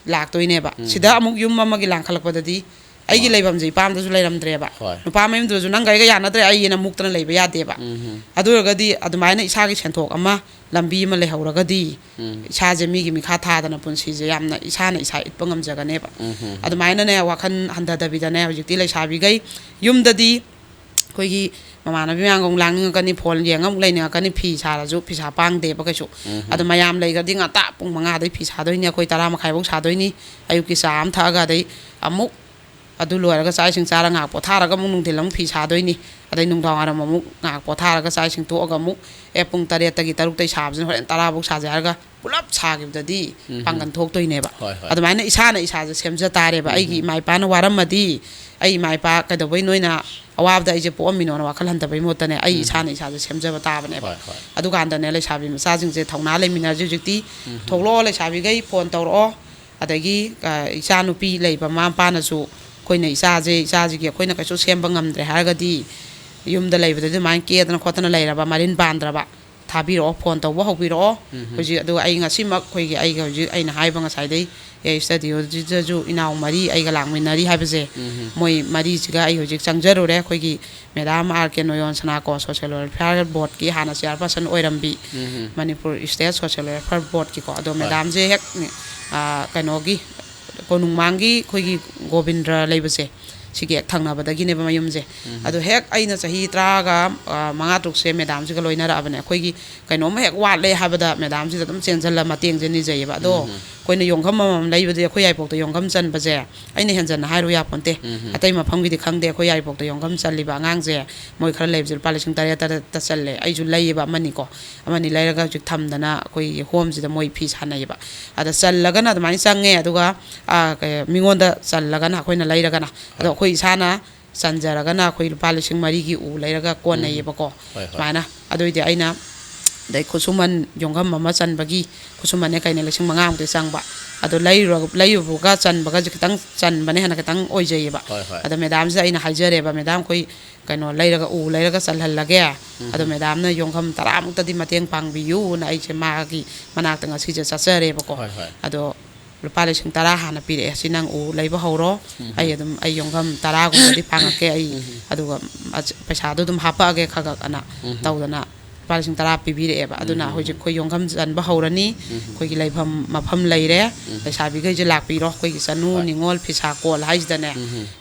ꯂꯥꯛꯇꯣꯏꯅꯦꯕ꯫ ꯎꯝ꯫ ꯁꯤꯗ ꯑꯃꯨꯛ ꯌꯨꯝ ꯑꯃꯒꯤ ꯂꯥꯡꯈꯠꯂꯛꯄꯗꯗꯤ ꯑꯩꯒꯤ ꯍꯣꯏ꯫ ꯂꯩꯐꯝꯁꯦ ꯏꯄꯥꯝꯗꯁꯨ ꯂꯩꯔꯝꯗ꯭ꯔꯦꯕ꯫ ꯍꯣꯏ꯫ ꯅꯨꯄꯥ ꯃꯌꯨꯝꯗꯨꯗꯁꯨ ꯅꯪꯒ ꯑꯩꯒ ꯌꯥꯅꯗ꯭ꯔꯦ, ꯑꯩꯅ ꯃꯨꯛꯇꯅ ꯂꯩꯕ ꯌꯥꯗꯦꯕ꯫ ꯎꯝ꯫ ꯑꯗꯨ ꯑꯣꯏꯔꯒꯗꯤ ꯑꯗꯨꯃꯥꯏꯅ ꯏꯁꯥꯒꯤ ꯁꯦꯟꯊꯣꯛ ꯑꯃ, ꯂꯝꯕꯤ ꯑꯃ ꯂꯩꯍꯧꯔꯒꯗꯤ ꯎꯝ꯫ ꯏꯁꯥꯁꯦ ꯃꯤꯒꯤ ꯃꯤꯈꯥ ꯊꯥꯗꯅ ꯄꯨꯟꯁꯤꯁꯦ ꯌꯥꯝꯅ ꯏꯁꯥꯅ ꯏꯁꯥ ꯏꯠꯄ ꯉꯝꯖꯒꯅꯦꯕ꯫ ꯎꯝ꯫ ꯑꯗꯨꯃꯥꯏꯅꯅꯦ, ꯋꯥꯈꯜ ꯍꯟꯊꯗꯕꯤꯗꯅꯦ, ꯍꯧꯖꯤꯛꯇꯤ ꯂꯩꯁꯥꯕꯤꯈꯩ ꯌꯨꯝꯗꯗꯤ ꯑꯩꯈꯣꯏꯒꯤ ꯃꯃꯥꯟꯅꯕꯤ ꯃꯌꯥꯝꯒ ꯑꯃꯨꯛ ꯂꯥꯡꯅꯤꯡꯉꯛꯀꯅꯤ, ꯐꯣꯟ ꯌꯦꯡꯉ ꯑꯃꯨꯛ ꯂꯩꯅꯤꯡꯉꯛꯀꯅꯤ, ꯐꯤ ꯁꯥꯔꯁꯨ ꯐꯤꯁꯥ ꯄꯥꯡꯗꯦꯕ ꯀꯩꯁꯨ꯫ ꯎꯝ꯫ ꯑꯗꯣ ꯃꯌꯥꯝ ꯂꯩꯈ꯭ꯔꯗꯤ ꯉꯟꯇꯥ ꯄꯨꯡ ꯃꯉꯥꯗꯩ ꯐꯤ ꯁꯥꯗꯣꯏꯅꯤ, ꯑꯩꯈꯣꯏ ꯇꯔꯥ ꯃꯈꯥꯏꯐꯧ ꯁꯥꯗꯣꯏꯅꯤ꯫ ꯑꯌꯨꯛꯀꯤ ꯆꯥ ꯑꯃ ꯊꯛꯑꯒ ꯑꯗꯩ ꯑꯃꯨꯛ ꯑꯗꯨ ꯂꯣꯏꯔꯒ ꯆꯥꯛ ꯏꯁꯤꯡ ꯆꯥꯔ ꯉꯥꯏꯍꯥꯛ ꯄꯣꯊꯥꯔꯒ ꯑꯃꯨꯛ ꯅꯨꯡꯊꯤꯜ ꯑꯃꯨꯛ ꯐꯤ ꯁꯥꯗꯣꯏꯅꯤ꯫ ꯑꯗꯩ ꯅꯨꯡꯗꯥꯡ ꯋꯥꯏꯔꯝ ꯑꯃꯨꯛ ꯉꯥꯏꯍꯥꯛ ꯄꯣꯊꯥꯔꯒ ꯆꯥꯛ ꯏꯁꯤꯡ ꯇꯣꯛꯑꯒ ꯑꯃꯨꯛ, ꯑꯦ, ꯄꯨꯡ ꯇꯔꯦꯠꯇꯒꯤ ꯇꯔꯨꯛꯇꯩ ꯁꯥꯕꯁꯤꯅ ꯍꯣꯔꯦꯟ ꯇꯔꯥꯐꯧ ꯁꯥꯖꯦ ꯍꯥꯏꯔꯒ ꯄꯨꯂꯞ ꯁꯥꯈꯤꯕꯗꯗꯤ ꯎꯝ꯫ ꯄꯥꯡꯒꯜ ꯊꯣꯛꯇꯣꯏꯅꯦꯕ꯫ ꯍꯣꯏ, ꯍꯣꯏ꯫ ꯑꯗꯨꯃꯥꯏꯅ ꯏꯁꯥꯅ ꯏꯁꯥꯁꯦ ꯁꯦꯝꯖ ꯇꯥꯔꯦꯕ꯫ ꯑꯩꯒꯤ ꯏꯃꯥ ꯏꯄꯥꯅ ꯋꯥꯔꯝꯃꯗꯤ ꯑꯩ ꯏꯃꯥ ꯏꯄꯥ ꯀꯩꯗꯧꯕꯩ ꯅꯣꯏꯅ ꯑꯋꯥꯕꯗ ꯑꯩꯁꯦ ꯄꯣꯛꯑꯝꯃꯤꯅꯣꯅ ꯋꯥꯈꯜ ꯍꯟꯊꯕꯩ ꯃꯍꯨꯠꯇꯅꯦ, ꯑꯩ ꯏꯁꯥꯅ ꯏꯁꯥꯁꯦ ꯁꯦꯝꯖꯕ ꯇꯥꯕꯅꯦꯕ꯫ ꯍꯣꯏ, ꯍꯣꯏ꯫ ꯑꯗꯨꯀꯥꯟꯗꯅꯦ ꯂꯩꯁꯥꯕꯤ ꯃꯆꯥꯁꯤꯡꯁꯦ ꯊꯧꯅꯥ ꯂꯩꯃꯤꯟꯅꯔꯁꯤ꯫ ꯍꯧꯖꯤꯛꯇꯤ ꯊꯣꯛꯂꯛꯑꯣ, ꯂꯩꯁꯥꯕꯤꯈꯩ ꯐꯣꯟ ꯇꯧꯔꯛꯑꯣ, ꯑꯗꯒꯤ, ꯑ, ꯏꯆꯥ ꯅꯨꯄꯤ ꯂꯩꯕ ꯃꯃꯥ ꯃꯄꯥꯅꯁꯨ ꯑꯩꯈꯣꯏꯅ ꯏꯆꯥꯁꯦ, ꯏꯆꯥꯁꯤꯒꯤ ꯑꯩꯈꯣꯏꯅ ꯀꯩꯁꯨ ꯁꯦꯝꯕ ꯉꯝꯗ꯭ꯔꯦ ꯍꯥꯏꯔꯒꯗꯤ, ꯌꯨꯝꯗ ꯂꯩꯕꯗꯗꯤ ꯑꯗꯨꯃꯥꯏꯅ ꯀꯦꯗꯅ ꯈꯣꯠꯇꯅ ꯂꯩꯔꯕ, ꯃꯔꯤꯟ ꯄꯥꯟꯗ꯭ꯔꯕ, ꯊꯥꯕꯤꯔꯛꯑꯣ, ꯐꯣꯟ ꯇꯧꯕ ꯍꯧꯕꯤꯔꯛꯑꯣ꯫ ꯍꯧꯖꯤꯛ, ꯑꯗꯨꯒ ꯑꯩ ꯉꯁꯤꯃꯛ ꯑꯩꯈꯣꯏꯒꯤ, ꯑꯩꯒ ꯍꯧꯖꯤꯛ ꯑꯩꯅ ꯍꯥꯏꯕ ꯉꯁꯥꯏꯗꯩ, ꯑꯦ, ꯁ꯭ꯇꯨꯗꯤꯑꯣꯁꯤꯗꯁꯨ ꯏꯅꯥꯎ ꯃꯔꯤ ꯑꯩꯒ ꯂꯥꯛꯃꯤꯟꯅꯔꯤ ꯍꯥꯏꯕꯁꯦ, ꯃꯣꯏ ꯃꯔꯤꯁꯤꯒ ꯑꯩ ꯍꯧꯖꯤꯛ ꯆꯪꯖꯔꯨꯔꯦ꯫ ꯑꯩꯈꯣꯏꯒꯤ ꯃꯦꯗꯥꯝ ꯑꯥꯔ ꯀꯦ ꯅꯣꯌꯣꯟ ꯁꯅꯥꯀꯣ, ꯁꯣꯁꯤꯌꯦꯜ ꯋꯦꯜꯐꯤꯌꯥꯔ ꯕꯣꯔꯗꯀꯤ ꯍꯥꯟꯅ ꯆꯤꯌꯥꯔꯄꯔꯁꯟ ꯑꯣꯏꯔꯝꯕꯤ, ꯃꯅꯤꯄꯨꯔ ꯁ꯭ꯇꯦꯠ ꯁꯣꯁꯤꯌꯦꯜ ꯋꯦꯜꯐꯤꯌꯥꯔ ꯕꯣꯔꯗꯀꯤꯀꯣ꯫ ꯑꯗꯣ ꯃꯦꯗꯥꯝꯁꯦ ꯍꯦꯛ, ꯑ, ꯀꯩꯅꯣꯒꯤ, ꯀꯣꯅꯨꯡꯃꯥꯡꯒꯤ ꯑꯩꯈꯣꯏꯒꯤ ꯒꯣꯕꯤꯟꯗ꯭ꯔ ꯂꯩꯕꯁꯦ, ꯁꯤꯒꯤ ꯍꯦꯛ ꯊꯪꯅꯕꯗꯒꯤꯅꯦꯕ ꯃꯌꯨꯝꯁꯦ꯫ ꯑꯗꯣ ꯍꯦꯛ ꯑꯩꯅ ꯆꯍꯤ ꯇꯔꯥꯒ, ꯑ, ꯃꯉꯥ ꯇꯔꯨꯛꯁꯦ ꯃꯦꯗꯥꯝꯁꯤꯒ ꯂꯣꯏꯅꯔꯛꯑꯕꯅꯦ꯫ ꯑꯩꯈꯣꯏꯒꯤ ꯀꯩꯅꯣꯝꯃ ꯍꯦꯛ ꯋꯥꯠꯂꯦ ꯍꯥꯏꯕꯗ ꯃꯦꯗꯥꯝꯁꯤꯗ ꯑꯗꯨꯝ ꯆꯦꯟꯁꯤꯜꯂ ꯃꯇꯦꯡꯁꯦ ꯅꯤꯖꯩꯌꯦꯕ꯫ ꯑꯗꯣ ꯑꯩꯈꯣꯏꯅ ꯌꯣꯡꯈꯝ ꯑꯃꯃꯝ ꯂꯩꯕꯗꯤ ꯑꯩꯈꯣꯏ ꯌꯥꯏꯔꯤꯄꯣꯛꯇ ꯌꯣꯡꯈꯝ ꯆꯟꯕꯁꯦ ꯑꯩꯅ ꯍꯦꯟꯖꯟꯅ ꯍꯥꯏꯔꯨ ꯌꯥꯄꯣꯟꯇꯦ꯫ ꯑꯇꯩ ꯃꯐꯝꯒꯤꯗꯤ ꯈꯪꯗꯦ, ꯑꯩꯈꯣꯏ ꯌꯥꯏꯔꯤꯄꯣꯛꯇ ꯌꯣꯡꯈꯝ ꯆꯜꯂꯤꯕ ꯑꯉꯥꯡꯁꯦ ꯃꯣꯏ ꯈꯔ ꯂꯩꯕꯁꯦ ꯂꯨꯄꯥ ꯂꯤꯁꯤꯡ ꯇꯔꯦꯠ ꯇꯔꯦꯠꯇ ꯆꯜꯂꯦ꯫ ꯑꯩꯁꯨ ꯂꯩꯌꯦꯕ ꯑꯃꯅꯤꯀꯣ, ꯑꯃꯅꯤ ꯂꯩꯔꯒ ꯍꯧꯖꯤꯛ ꯊꯝꯗꯅ ꯑꯩꯈꯣꯏꯒꯤ ꯍꯣꯝꯁꯤꯗ ꯃꯣꯏ ꯐꯤ ꯁꯥꯟꯅꯩꯌꯦꯕ꯫ ꯑꯗ ꯆꯜꯂꯒꯅ ꯑꯗꯨꯃꯥꯏꯅ ꯆꯪꯉꯦ, ꯑꯗꯨꯒ, ꯑ, ꯀꯩ, ꯃꯤꯉꯣꯟꯗ ꯆꯜꯂꯒꯅ ꯑꯩꯈꯣꯏꯅ ꯂꯩꯔꯒꯅ꯫ ꯑꯗꯣ ꯑꯩꯈꯣꯏ ꯏꯁꯥꯅ ꯆꯟꯖꯔꯒꯅ ꯑꯩꯈꯣꯏ ꯂꯨꯄꯥ ꯂꯤꯁꯤꯡ ꯃꯔꯤꯒꯤ ꯎ ꯂꯩꯔꯒ ꯀꯣꯟꯅꯩꯌꯦꯕꯀꯣ꯫ ꯍꯣꯏ, ꯍꯣꯏ꯫ ꯁꯨꯃꯥꯏꯅ꯫ ꯑꯗꯨꯏꯗꯤ ꯑꯩꯅ ꯑꯗꯩ ꯈꯨꯠꯁꯨꯃꯟ ꯌꯣꯡꯈꯝ ꯑꯃ ꯆꯟꯕꯒꯤ ꯈꯨꯠꯁꯨꯃꯟꯅꯦ ꯀꯩꯅꯦ ꯂꯤꯁꯤꯡ ꯃꯉꯥꯃꯨꯛꯇꯤ ꯆꯪꯕ꯫ ꯑꯗꯣ ꯂꯩꯔꯨꯔꯒ, ꯂꯩꯔꯨꯕꯒ ꯆꯟꯕꯒꯁꯦ ꯈꯤꯇꯪ ꯆꯟꯕꯅ ꯍꯦꯟꯅ ꯈꯤꯇꯪ ꯑꯣꯏꯖꯩꯌꯦꯕ꯫ ꯍꯣꯏ, ꯍꯣꯏ꯫ ꯑꯗ ꯃꯦꯗꯥꯝꯁꯤꯗ ꯑꯩꯅ ꯍꯥꯏꯖꯔꯦꯕ, "ꯃꯦꯗꯥꯝ, ꯑꯩꯈꯣꯏ ꯀꯩꯅꯣ ꯂꯩꯔꯒ, ꯎ ꯂꯩꯔꯒ ꯆꯜꯍꯜꯂꯒꯦ꯫ ꯑꯗꯣ ꯃꯦꯗꯥꯝꯅ ꯌꯣꯡꯈꯝ ꯇꯔꯥꯃꯨꯛꯇꯗꯤ ꯃꯇꯦꯡ ꯄꯥꯡꯕꯤꯌꯨꯅ" ꯑꯩꯁꯦ ꯃꯥꯒꯤ ꯃꯅꯥꯛꯇ ꯉꯁꯤꯁꯦ ꯆꯠꯆꯔꯦꯕꯀꯣ꯫ ꯍꯣꯏ, ꯍꯣꯏ꯫ ꯑꯗꯣ ꯂꯨꯄꯥ ꯂꯤꯁꯤꯡ ꯇꯔꯥ ꯍꯥꯟꯅ ꯄꯤꯔꯛꯑꯦ, "ꯁꯤ ꯅꯪ ꯎ ꯂꯩꯕ ꯍꯧꯔꯣ, ꯑꯩ ꯑꯗꯨꯝ ꯑꯩ ꯌꯣꯡꯈꯝ ꯇꯔꯥꯒꯨꯝꯕꯗꯤ ꯄꯥꯡꯉꯛꯀꯦ ꯑꯩ, ꯑꯗꯨꯒ ꯑꯆ-, ꯄꯩꯁꯥꯗꯣ ꯑꯗꯨꯝ ꯍꯥꯞꯄꯛꯑꯒꯦ ꯈꯔ ꯈꯔ" ꯑꯅ ꯇꯧꯗꯅ ꯂꯨꯄꯥ ꯂꯤꯁꯤꯡ ꯇꯔꯥ ꯄꯤꯕꯤꯔꯛꯑꯦꯕ꯫ ꯑꯗꯨꯅ ꯍꯧꯖꯤꯛ ꯑꯩꯈꯣꯏ ꯌꯣꯡꯈꯝ ꯆꯟꯕ ꯍꯧꯔꯅꯤ꯫ ꯑꯩꯈꯣꯏꯒꯤ ꯂꯩꯐꯝ ꯃꯐꯝ ꯂꯩꯔꯦ꯫ ꯂꯩꯁꯥꯕꯤꯈꯩꯁꯦ ꯂꯥꯛꯄꯤꯔꯣ, ꯑꯩꯈꯣꯏꯒꯤ ꯆꯅꯨ ꯍꯣꯏ꯫ ꯅꯤꯉꯣꯜ ꯐꯤꯁꯥ ꯀꯣꯜ ꯍꯥꯏꯁꯤꯗꯅꯦ꯫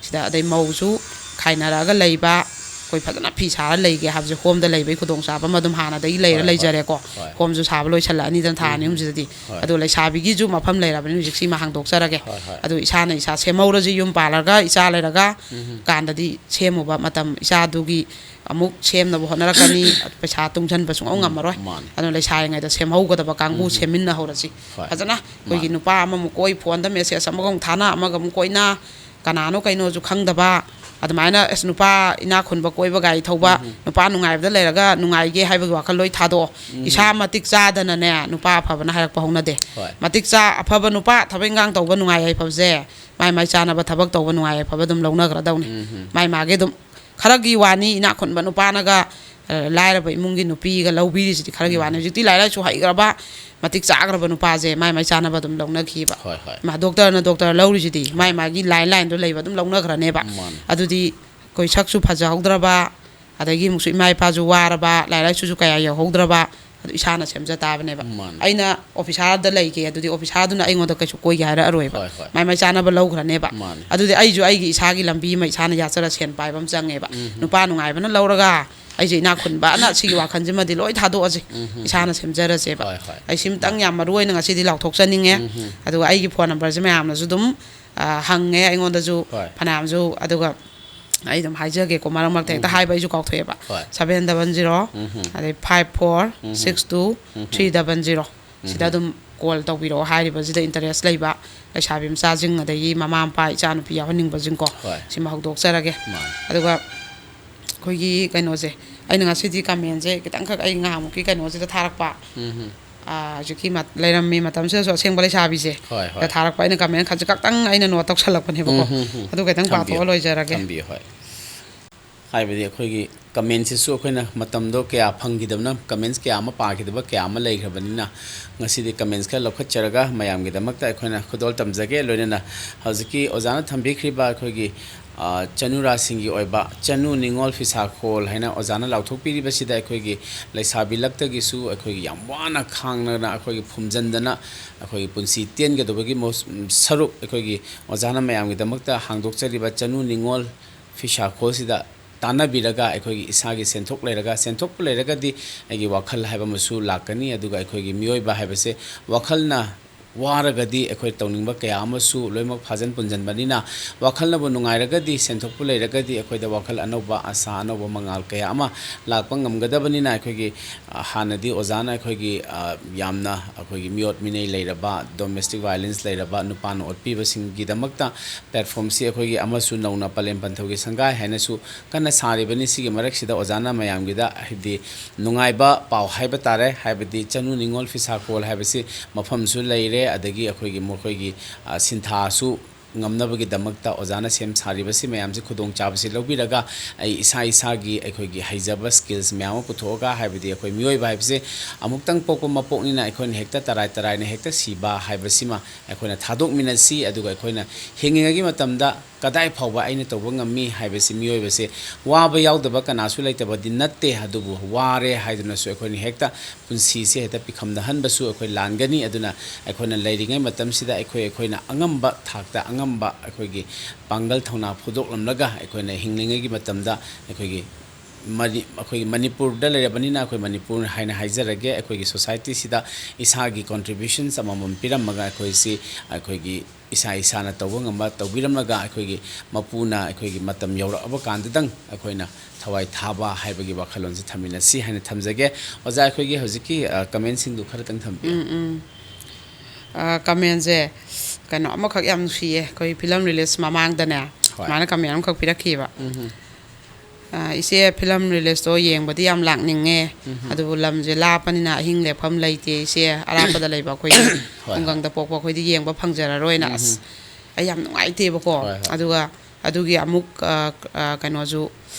ꯁꯤꯗ ꯑꯗꯩ ꯃꯧꯁꯨ ꯈꯥꯏꯅꯔꯛꯑꯒ ꯂꯩꯕ, ꯑꯩꯈꯣꯏ ꯐꯖꯅ ꯐꯤ ꯁꯥꯔ ꯂꯩꯒꯦ ꯍꯥꯏꯕꯁꯦ ꯍꯣꯝꯗ ꯂꯩꯕꯒꯤ ꯈꯨꯗꯣꯡꯆꯥꯕ ꯑꯃ ꯑꯗꯨꯝ ꯍꯥꯟꯅꯗꯒꯤ ꯂꯩꯔ ꯍꯣꯏ, ꯍꯣꯏ꯫ ꯂꯩꯖꯔꯦꯀꯣ꯫ ꯍꯣꯏ꯫ ꯍꯣꯝꯁꯨ ꯁꯥꯕ ꯂꯣꯏꯁꯜꯂꯛꯑꯅꯤꯗꯅ ꯊꯥ ꯑꯅꯤ ꯑꯍꯨꯝꯁꯤꯗꯗꯤ꯫ ꯍꯣꯏ꯫ ꯑꯗꯣ ꯂꯩꯁꯥꯕꯤꯒꯤꯁꯨ ꯃꯐꯝ ꯂꯩꯔꯕꯅꯤꯅ ꯍꯧꯖꯤꯛ ꯁꯤꯃ ꯍꯥꯡꯗꯣꯛꯆꯔꯒꯦ꯫ ꯍꯣꯏ, ꯍꯣꯏ꯫ ꯑꯗꯨ ꯏꯁꯥꯅ ꯏꯁꯥ ꯁꯦꯝꯍꯧꯔꯁꯤ, ꯌꯨꯝ ꯄꯥꯜꯂꯒ ꯏꯆꯥ ꯂꯩꯔꯒ ꯀꯥꯟꯗꯗꯤ ꯁꯦꯝꯃꯨꯕ ꯃꯇꯝ ꯏꯆꯥꯗꯨꯒꯤ ꯑꯃꯨꯛ ꯁꯦꯝꯅꯕ ꯍꯣꯠꯅꯔꯛꯀꯅꯤ꯫ ꯄꯩꯁꯥ ꯇꯨꯡꯁꯤꯟꯕ ꯁꯨꯡꯉꯝ ꯉꯝꯃꯔꯣꯏ꯫ ꯃꯥꯅꯤ꯫ ꯑꯗꯨꯅ ꯂꯩꯁꯥꯔꯤꯉꯩꯗ ꯁꯦꯝꯍꯧꯒꯗꯕ ꯀꯥꯡꯕꯨ ꯁꯦꯝꯃꯤꯟꯅꯍꯧꯔꯁꯤ꯫ ꯍꯣꯏ꯫ ꯐꯖꯅ ꯑꯩꯈꯣꯏꯒꯤ ꯃꯥꯅꯤ꯫ ꯅꯨꯄꯥ ꯑꯃꯃꯨꯛ ꯀꯣꯏ, ꯐꯣꯟꯗ ꯃꯦꯁꯦꯖ ꯑꯃꯒ ꯑꯃꯨꯛ ꯊꯥꯅ, ꯑꯃꯒ ꯑꯃꯨꯛ ꯀꯣꯏꯅ, ꯀꯅꯥꯅꯣ ꯀꯩꯅꯣꯁꯨ ꯈꯪꯗꯕ꯫ ꯑꯗꯨꯃꯥꯏꯅ ꯑꯁ ꯅꯨꯄꯥ ꯏꯅꯥꯛ ꯈꯨꯟꯕ ꯀꯣꯏꯕ, ꯒꯥꯔꯤ ꯊꯧꯕ, ꯅꯨꯄꯥ ꯅꯨꯡꯉꯥꯏꯕꯗ ꯂꯩꯔꯒ ꯅꯨꯡꯉꯥꯏꯒꯦ ꯍꯥꯏꯕꯒꯤ ꯋꯥꯈꯜ ꯂꯣꯏ ꯊꯥꯗꯣꯛꯑꯣ꯫ ꯏꯁꯥ ꯃꯇꯤꯛ ꯆꯥꯗꯅꯅꯦ ꯅꯨꯄꯥ ꯑꯐꯕꯅ ꯍꯥꯏꯔꯛꯄ ꯍꯧꯅꯗꯦ꯫ ꯍꯣꯏ꯫ ꯃꯇꯤꯛ ꯆꯥ-, ꯑꯐꯕ ꯅꯨꯄꯥ, ꯊꯕꯛ ꯏꯟꯈꯥꯡ ꯇꯧꯕ ꯅꯨꯡꯉꯥꯏ ꯌꯥꯏꯐꯕꯁꯦ ꯃꯥꯏ ꯃꯥꯏ ꯆꯥꯅꯕ ꯊꯕꯛ ꯇꯧꯕ ꯅꯨꯡꯉꯥꯏ ꯌꯥꯏꯐꯕ ꯑꯗꯨꯝ ꯂꯧꯅꯈ꯭ꯔꯗꯧꯅꯤ꯫ ꯃꯥꯏ ꯃꯥꯒꯤ ꯑꯗꯨꯝ ꯈꯔꯒꯤ ꯋꯥꯅꯤ, ꯏꯅꯥꯛ ꯈꯨꯟꯕ ꯅꯨꯄꯥꯅꯒ, ꯑ, ꯂꯥꯏꯔꯕ ꯏꯃꯨꯡꯒꯤ ꯅꯨꯄꯤꯒ ꯂꯧꯕꯤꯔꯤꯁꯤꯗꯤ ꯈꯔꯒꯤ ꯋꯥꯅꯤ꯫ ꯍꯧꯖꯤꯛꯇꯤ ꯂꯥꯏꯔꯤꯛ ꯂꯥꯏꯁꯨ ꯍꯩꯈ꯭ꯔꯕ, ꯃꯇꯤꯛ ꯆꯥꯈ꯭ꯔꯕ ꯅꯨꯄꯥꯁꯦ ꯃꯥꯏ ꯃꯥꯏ ꯆꯥꯅꯕ ꯑꯗꯨꯝ ꯂꯧꯅꯈꯤꯕ꯫ ꯍꯣꯏ, ꯍꯣꯏ꯫ ꯃꯥ ꯗꯣꯛꯇꯔꯅ ꯗꯣꯛꯇꯔ ꯂꯧꯔꯤꯁꯤꯗꯤ ꯃꯥꯏ ꯃꯥꯒꯤ ꯂꯥꯏꯟ ꯂꯥꯏꯟꯗꯣ ꯂꯩꯕ ꯑꯗꯨꯝ ꯂꯧꯅꯈ꯭ꯔꯅꯦꯕ꯫ ꯃꯥꯅꯤ꯫ ꯑꯗꯨꯗꯤ ꯑꯩꯈꯣꯏ ꯁꯛꯁꯨ ꯐꯖꯍꯧꯗ꯭ꯔꯕ, ꯑꯗꯒꯤ ꯑꯃꯨꯛꯁꯨ ꯏꯃꯥ ꯏꯄꯥꯁꯨ ꯋꯥꯔꯕ, ꯂꯥꯏꯔꯤꯛ ꯂꯥꯏꯁꯨꯁꯨ ꯀꯌꯥ ꯌꯧꯍꯧꯗ꯭ꯔꯕ, ꯑꯗꯨ ꯏꯁꯥꯅ ꯁꯦꯝꯖ ꯇꯥꯕꯅꯦꯕ꯫ ꯃꯥꯅꯦ꯫ ꯑꯩꯅ ꯑꯣꯐꯤꯁꯥꯔꯗ ꯂꯩꯒꯦ ꯑꯗꯨꯗꯤ ꯑꯣꯐꯤꯁꯥꯔꯗꯨꯅ ꯑꯩꯉꯣꯟꯗ ꯀꯩꯁꯨ ꯀꯣꯏꯒꯦ ꯍꯥꯏꯔꯛꯑꯔꯣꯏꯕ꯫ ꯍꯣꯏ, ꯍꯣꯏ꯫ ꯃꯥꯏ ꯃꯥꯏ ꯆꯥꯅꯕ ꯂꯧꯈ꯭ꯔꯅꯦꯕ꯫ ꯃꯥꯅꯦ꯫ ꯑꯗꯨꯗꯤ ꯑꯩꯁꯨ ꯑꯩꯒꯤ ꯏꯁꯥꯒꯤ ꯂꯝꯕꯤ ꯑꯃ ꯏꯁꯥꯅ ꯌꯥꯆꯔ ꯁꯦꯟ ꯄꯥꯏꯕ ꯑꯃ ꯆꯪꯉꯦꯕ꯫ ꯅꯨꯄꯥ ꯅꯨꯡꯉꯥꯏꯕꯅ ꯂꯧꯔꯒ ꯑꯩꯁꯦ ꯏꯅꯥꯛ ꯈꯨꯟꯕꯅ ꯁꯤꯒꯤ ꯋꯥꯈꯜꯁꯤꯃꯗꯤ ꯂꯣꯏ ꯊꯥꯗꯣꯛꯑꯁꯦ꯫ ꯏꯁꯥꯅ ꯁꯦꯝꯖꯔꯁꯦꯕ꯫ ꯍꯣꯏ, ꯍꯣꯏ꯫ ꯑꯩ ꯁꯤꯝꯇꯪ ꯌꯥꯝ ꯃꯔꯨ ꯑꯣꯏꯅ ꯉꯁꯤꯗꯤ ꯂꯥꯎꯊꯣꯛꯆꯅꯤꯡꯉꯦ꯫ ꯑꯗꯨꯒ ꯑꯩꯒꯤ ꯐꯣꯟ ꯅꯝꯕꯔꯁꯦ ꯃꯌꯥꯝꯅꯁꯨ ꯑꯗꯨꯝ, ꯑ, ꯍꯪꯉꯦ ꯑꯩꯉꯣꯟꯗꯁꯨ ꯍꯣꯏ꯫ ꯐꯅꯌꯥꯝꯁꯨ꯫ ꯑꯗꯨꯒ ꯑꯩ ꯑꯗꯨꯝ ꯍꯥꯏꯖꯒꯦꯀꯣ, ꯃꯔꯛ ꯃꯔꯛꯇ ꯍꯦꯛꯇ ꯍꯥꯏꯕ ꯑꯩꯁꯨ ꯀꯥꯎꯊꯣꯛꯑꯦꯕ꯫ ꯍꯣꯏ꯫ Seven double zero, ꯑꯗꯩ five four six two three double zero꯫ ꯁꯤꯗ ꯑꯗꯨꯝ ꯀꯣꯜ ꯇꯧꯕꯤꯔꯛꯑꯣ꯫ ꯍꯥꯏꯔꯤꯕꯁꯤꯗ ꯏꯟꯇꯔꯦꯁ ꯂꯩꯕ ꯂꯩꯁꯥꯕꯤ ꯃꯆꯥꯁꯤꯡ, ꯑꯗꯒꯤ ꯃꯃꯥ ꯃꯄꯥ, ꯏꯆꯥꯅꯨꯄꯤ ꯌꯥꯎꯍꯟꯅꯤꯡꯕꯁꯤꯡꯀꯣ꯫ ꯍꯣꯏ꯫ ꯁꯤꯃ ꯍꯧꯗꯣꯛꯆꯔꯒꯦ꯫ ꯃꯥꯅꯦ꯫ ꯑꯗꯨꯒ ꯑꯩꯈꯣꯏꯒꯤ ꯀꯩꯅꯣꯁꯦ, ꯑꯩꯅ ꯉꯁꯤꯗꯤ ꯀꯃꯦꯟꯁꯦ ꯈꯤꯇꯪꯈꯛ ꯑꯩ ꯉꯍꯥꯟꯃꯨꯛꯀꯤ ꯀꯩꯅꯣꯁꯤꯗ ꯊꯥꯔꯛꯄ, ꯎꯝ ꯍꯝ꯫ ꯑꯥ, ꯍꯧꯖꯤꯛꯀꯤ ꯃꯠ-, ꯂꯩꯔꯝꯃꯤ ꯃꯇꯝꯁꯤꯗꯁꯨ ꯑꯁꯦꯡꯕ ꯂꯩꯁꯥꯕꯤꯁꯦ ꯍꯣꯏ, ꯍꯣꯏ꯫ ꯗ ꯊꯥꯔꯛꯄ ꯑꯩꯅ ꯀꯃꯦꯟ ꯈꯖꯤꯛ ꯈꯛꯇꯪ ꯑꯩꯅ ꯅꯣꯠ ꯇꯧꯁꯜꯂꯛꯄꯅꯦꯕꯀꯣ꯫ ꯎꯝ ꯍꯝ ꯍꯝ꯫ ꯑꯗꯨ ꯈꯤꯇꯪ ꯊꯝꯕꯤꯌꯨ꯫ ꯄꯥꯊꯣꯛꯑ ꯂꯣꯏꯖꯔꯒꯦ꯫ ꯊꯝꯕꯤꯌꯨ, ꯍꯣꯏ꯫ ꯍꯥꯏꯕꯗꯤ ꯑꯩꯈꯣꯏꯒꯤ ꯀꯃꯦꯟꯁꯤꯁꯨ ꯑꯩꯈꯣꯏꯅ ꯃꯇꯝꯗꯣ ꯀꯌꯥ ꯐꯪꯈꯤꯗꯕꯅ, ꯀꯃꯦꯟꯁ ꯀꯌꯥ ꯑꯃ ꯄꯥꯈꯤꯗꯕ ꯀꯌꯥ ꯑꯃ ꯂꯩꯈ꯭ꯔꯕꯅꯤꯅ, ꯉꯁꯤꯗꯤ ꯀꯃꯦꯟꯁ ꯈꯔ ꯂꯧꯈꯠꯆꯔꯒ ꯃꯌꯥꯝꯒꯤꯗꯃꯛꯇ ꯑꯩꯈꯣꯏꯅ ꯈꯨꯗꯣꯜ ꯇꯝꯖꯒꯦ꯫ ꯂꯣꯏꯅꯅ ꯍꯧꯖꯤꯛꯀꯤ ꯑꯣꯖꯥꯅ ꯊꯝꯕꯤꯈ꯭ꯔꯤꯕ ꯑꯩꯈꯣꯏꯒꯤ, ꯑ, ꯆꯅꯨꯔꯥꯁꯤꯡꯒꯤ ꯑꯣꯏꯕ ꯆꯅꯨ ꯅꯤꯉꯣꯜ ꯐꯤꯁꯥꯈꯣꯜ ꯍꯥꯏꯅ ꯑꯣꯖꯥꯅ ꯂꯥꯎꯊꯣꯛꯄꯤꯔꯤꯕꯁꯤꯗ ꯑꯩꯈꯣꯏꯒꯤ ꯂꯩꯁꯥꯕꯤꯂꯛꯇꯒꯤꯁꯨ ꯑꯩꯈꯣꯏꯒꯤ ꯌꯥꯝ ꯋꯥꯅ ꯈꯥꯡꯅꯅ ꯑꯩꯈꯣꯏꯒꯤ ꯐꯨꯝꯖꯟꯗꯅ ꯑꯩꯈꯣꯏꯒꯤ ꯄꯨꯟꯁꯤ ꯇꯦꯟꯒꯗꯕꯒꯤ ꯃꯍꯨꯠ-, ꯁꯔꯨꯛ ꯑꯩꯈꯣꯏꯒꯤ ꯑꯣꯖꯥꯅ ꯃꯌꯥꯝꯒꯤꯗꯃꯛꯇ ꯍꯥꯡꯗꯣꯛꯆꯔꯤꯕ ꯆꯅꯨ ꯅꯤꯉꯣꯜ ꯐꯤꯁꯥꯈꯣꯜꯁꯤꯗ ꯇꯥꯟꯅꯕꯤꯔꯒ ꯑꯩꯈꯣꯏꯒꯤ ꯏꯁꯥꯒꯤ ꯁꯦꯟꯊꯣꯛ ꯂꯩꯔꯒ, ꯁꯦꯟꯊꯣꯛꯄꯨ ꯂꯩꯔꯒꯗꯤ ꯑꯩꯒꯤ ꯋꯥꯈꯜ ꯍꯥꯏꯕ ꯑꯃꯁꯨ ꯂꯥꯛꯀꯅꯤ꯫ ꯑꯗꯨꯒ ꯑꯩꯈꯣꯏꯒꯤ ꯃꯤꯑꯣꯏꯕ ꯍꯥꯏꯕꯁꯦ ꯋꯥꯈꯜꯅ ꯋꯥꯔꯒꯗꯤ ꯑꯩꯈꯣꯏ ꯇꯧꯅꯤꯡꯕ ꯀꯌꯥ ꯑꯃꯁꯨ ꯂꯣꯏꯅꯃꯛ ꯐꯥꯖꯤꯟ ꯄꯨꯟꯁꯤꯟꯕꯅꯤꯅ, ꯋꯥꯈꯜꯅꯕꯨ ꯅꯨꯡꯉꯥꯏꯔꯒꯗꯤ, ꯁꯦꯟꯊꯣꯛꯄꯨ ꯂꯩꯔꯒꯗꯤ ꯑꯩꯈꯣꯏꯗ ꯋꯥꯈꯜ ꯑꯅꯧꯕ, ꯑꯁꯥ ꯑꯅꯧꯕ, ꯃꯉꯥꯜ ꯀꯌꯥ ꯑꯃ ꯂꯥꯛꯄ ꯉꯝꯒꯗꯕꯅꯤꯅ ꯑꯩꯈꯣꯏꯒꯤ, ꯑ, ꯍꯥꯟꯅꯗꯤ ꯑꯣꯖꯥꯅ ꯑꯩꯈꯣꯏꯒꯤ, ꯑ, ꯌꯥꯝꯅ ꯑꯩꯈꯣꯏꯒꯤ ꯃꯤꯑꯣꯠ ꯃꯤꯅꯩ ꯂꯩꯔꯕ, domestic violence ꯂꯩꯔꯕ, ꯅꯨꯄꯥꯅ ꯑꯣꯠꯄꯤꯕꯁꯤꯡꯒꯤꯗꯃꯛꯇ platformꯁꯤ ꯑꯩꯈꯣꯏꯒꯤ ꯑꯃꯁꯨ ꯅꯧꯅ ꯄꯂꯦꯝ ꯄꯟꯊꯧꯒꯤ ꯁꯪꯒꯥꯏ ꯍꯥꯏꯅꯁꯨ ꯀꯟꯅ ꯁꯥꯔꯤꯕꯅꯤ꯫ ꯁꯤꯒꯤ ꯃꯔꯛꯁꯤꯗ ꯑꯣꯖꯥꯅ ꯃꯌꯥꯝꯒꯤꯗ ꯍꯥꯏꯕꯗꯤ ꯅꯨꯡꯉꯥꯏꯕ ꯄꯥꯎ ꯍꯥꯏꯕ ꯇꯥꯔꯦ, ꯍꯥꯏꯕꯗꯤ ꯆꯅꯨ ꯅꯤꯉꯣꯜ ꯐꯤꯁꯥꯈꯣꯜ ꯍꯥꯏꯕꯁꯤ ꯃꯐꯝꯁꯨ ꯂꯩꯔꯦ, ꯑꯗꯒꯤ ꯑꯩꯈꯣꯏꯒꯤ ꯃꯈꯣꯏꯒꯤ, ꯑ, ꯁꯤꯟꯊꯥꯁꯨ ꯉꯝꯅꯕꯒꯤꯗꯃꯛꯇ ꯑꯣꯖꯥꯅ ꯁꯦꯝ ꯁꯥꯔꯤꯕꯁꯤ ꯃꯌꯥꯝꯁꯤ ꯈꯨꯗꯣꯡꯆꯥꯕꯁꯤ ꯂꯧꯕꯤꯔꯒ, ꯑꯩ ꯏꯁꯥ ꯏꯁꯥꯒꯤ ꯑꯩꯈꯣꯏꯒꯤ ꯍꯩꯖꯕ skills ꯃꯌꯥꯝ ꯑꯃ ꯄꯨꯊꯣꯛꯑꯒ, ꯍꯥꯏꯕꯗꯤ ꯑꯩꯈꯣꯏ ꯃꯤꯑꯣꯏꯕ ꯍꯥꯏꯕꯁꯦ ꯑꯃꯨꯛꯇꯪ ꯄꯣꯛꯄ ꯃꯄꯣꯛꯅꯤꯅ ꯑꯩꯈꯣꯏꯅ ꯍꯦꯛꯇ ꯇꯔꯥꯏ ꯇꯔꯥꯏꯅ ꯍꯦꯛꯇ ꯁꯤꯕ ꯍꯥꯏꯕꯁꯤꯃ ꯑꯩꯈꯣꯏꯅ ꯊꯥꯗꯣꯛꯃꯤꯟꯅꯁꯤ꯫ ꯑꯗꯨꯒ ꯑꯩꯈꯣꯏꯅ ꯍꯤꯡꯂꯤꯉꯩꯒꯤ ꯃꯇꯝꯗ ꯀꯗꯥꯏ ꯐꯥꯎꯕ ꯑꯩꯅ ꯇꯧꯕ ꯉꯝꯃꯤ ꯍꯥꯏꯕꯁꯤ, ꯃꯤꯑꯣꯏꯕꯁꯦ ꯋꯥꯕ ꯌꯥꯎꯗꯕ ꯀꯅꯥꯁꯨ ꯂꯩꯇꯕꯗꯤ ꯅꯠꯇꯦ, ꯑꯗꯨꯕꯨ ꯋꯥꯔꯦ ꯍꯥꯏꯗꯨꯅꯁꯨ ꯑꯩꯈꯣꯏꯅ ꯍꯦꯛꯇ ꯄꯨꯟꯁꯤꯁꯦ ꯍꯦꯛꯇ ꯄꯤꯈꯝꯗꯍꯟꯕꯁꯨ ꯑꯩꯈꯣꯏ ꯂꯥꯟꯒꯅꯤ꯫ ꯑꯗꯨꯅ ꯑꯩꯈꯣꯏꯅ ꯂꯩꯔꯤꯉꯩ ꯃꯇꯝꯁꯤꯗ ꯑꯩꯈꯣꯏ ꯑꯩꯈꯣꯏꯅ ꯑꯉꯝꯕ ꯊꯥꯛꯇ ꯑꯉꯝꯕ ꯑꯩꯈꯣꯏꯒꯤ ꯄꯥꯡꯒꯜ ꯊꯧꯅꯥ ꯐꯨꯗꯣꯛꯂꯝꯂꯒ, ꯑꯩꯈꯣꯏꯅ ꯍꯤꯡꯂꯤꯉꯩꯒꯤ ꯃꯇꯝꯗ ꯑꯩꯈꯣꯏꯒꯤ ꯃꯅꯤ-, ꯑꯩꯈꯣꯏꯒꯤ ꯃꯅꯤꯄꯨꯔꯗ ꯂꯩꯔꯕꯅꯤꯅ, ꯑꯩꯈꯣꯏ ꯃꯅꯤꯄꯨꯔ ꯍꯥꯏꯅ ꯍꯥꯏꯖꯔꯒꯦ, ꯑꯩꯈꯣꯏꯒꯤ society ꯁꯤꯗ ꯏꯁꯥꯒꯤ contributions ꯑꯃꯃꯝ ꯄꯤꯔꯝꯃꯒ, ꯑꯩꯈꯣꯏꯁꯤ ꯑꯩꯈꯣꯏꯒꯤ ꯏꯁꯥ ꯏꯁꯥꯅ ꯇꯧꯕ ꯉꯝꯕ ꯇꯧꯕꯤꯔꯝꯂꯒ, ꯑꯩꯈꯣꯏꯒꯤ ꯃꯄꯨꯅ ꯑꯩꯈꯣꯏꯒꯤ ꯃꯇꯝ ꯌꯧꯔꯛꯑꯕ ꯀꯥꯟꯗꯗꯪ ꯑꯩꯈꯣꯏꯅ ꯊꯋꯥꯏ ꯊꯥꯕ ꯍꯥꯏꯕꯒꯤ ꯋꯥꯈꯜꯂꯣꯟꯁꯦ ꯊꯝꯃꯤꯟꯅꯁꯤ ꯍꯥꯏꯅ ꯊꯝꯖꯒꯦ꯫ ꯑꯣꯖꯥ, ꯑꯩꯈꯣꯏꯒꯤ ꯍꯧꯖꯤꯛꯀꯤ, ꯑ, comment ꯁꯤꯡꯗꯨ ꯈꯔꯇꯪ ꯊꯝꯕꯤꯌꯨ꯫ ꯎꯝ, ꯎꯝ꯫ ꯑ, comment ꯁꯦ ꯀꯩꯅꯣ ꯑꯃꯈꯛ ꯌꯥꯝ ꯅꯨꯡꯁꯤꯌꯦ꯫ ꯑꯩꯈꯣꯏ film release ꯃꯃꯥꯡꯗꯅꯦ, ꯍꯣꯏ꯫ ꯁꯨꯃꯥꯏꯅ comment ꯑꯃꯈꯛ ꯄꯤꯔꯛꯈꯤꯕ꯫ ꯎꯝ, ꯑ, "ꯏꯆꯦ, film release ꯇꯣ ꯌꯦꯡꯕꯗꯤ ꯌꯥꯝ ꯂꯥꯛꯅꯤꯡꯉꯦ, ꯎꯝ꯫ ꯑꯗꯨꯕꯨ ꯂꯝꯁꯦ ꯂꯥꯞꯄꯅꯤꯅ ꯑꯍꯤꯡ ꯂꯦꯛꯐꯝ ꯂꯩꯇꯦ ꯏꯆꯦ, ꯑꯔꯥꯞꯄꯗ ꯂꯩꯕ ꯑꯩꯈꯣꯏꯒꯤ ꯍꯣꯏ꯫ ꯈꯨꯡꯒꯪꯗ ꯄꯣꯛꯄ ꯑꯩꯈꯣꯏꯗꯤ ꯌꯦꯡꯕ ꯐꯪꯖꯔꯔꯣꯏꯅ", ꯑꯁ, ꯎꯝ꯫ ꯑꯩ ꯌꯥꯝ ꯅꯨꯡꯉꯥꯏꯇꯦꯕꯀꯣ꯫ ꯍꯣꯏ, ꯍꯣꯏ꯫ ꯑꯗꯨꯒ ꯑꯗꯨꯒꯤ ꯑꯃꯨꯛ, ꯑ, ꯑ, ꯀꯩꯅꯣꯁꯨ,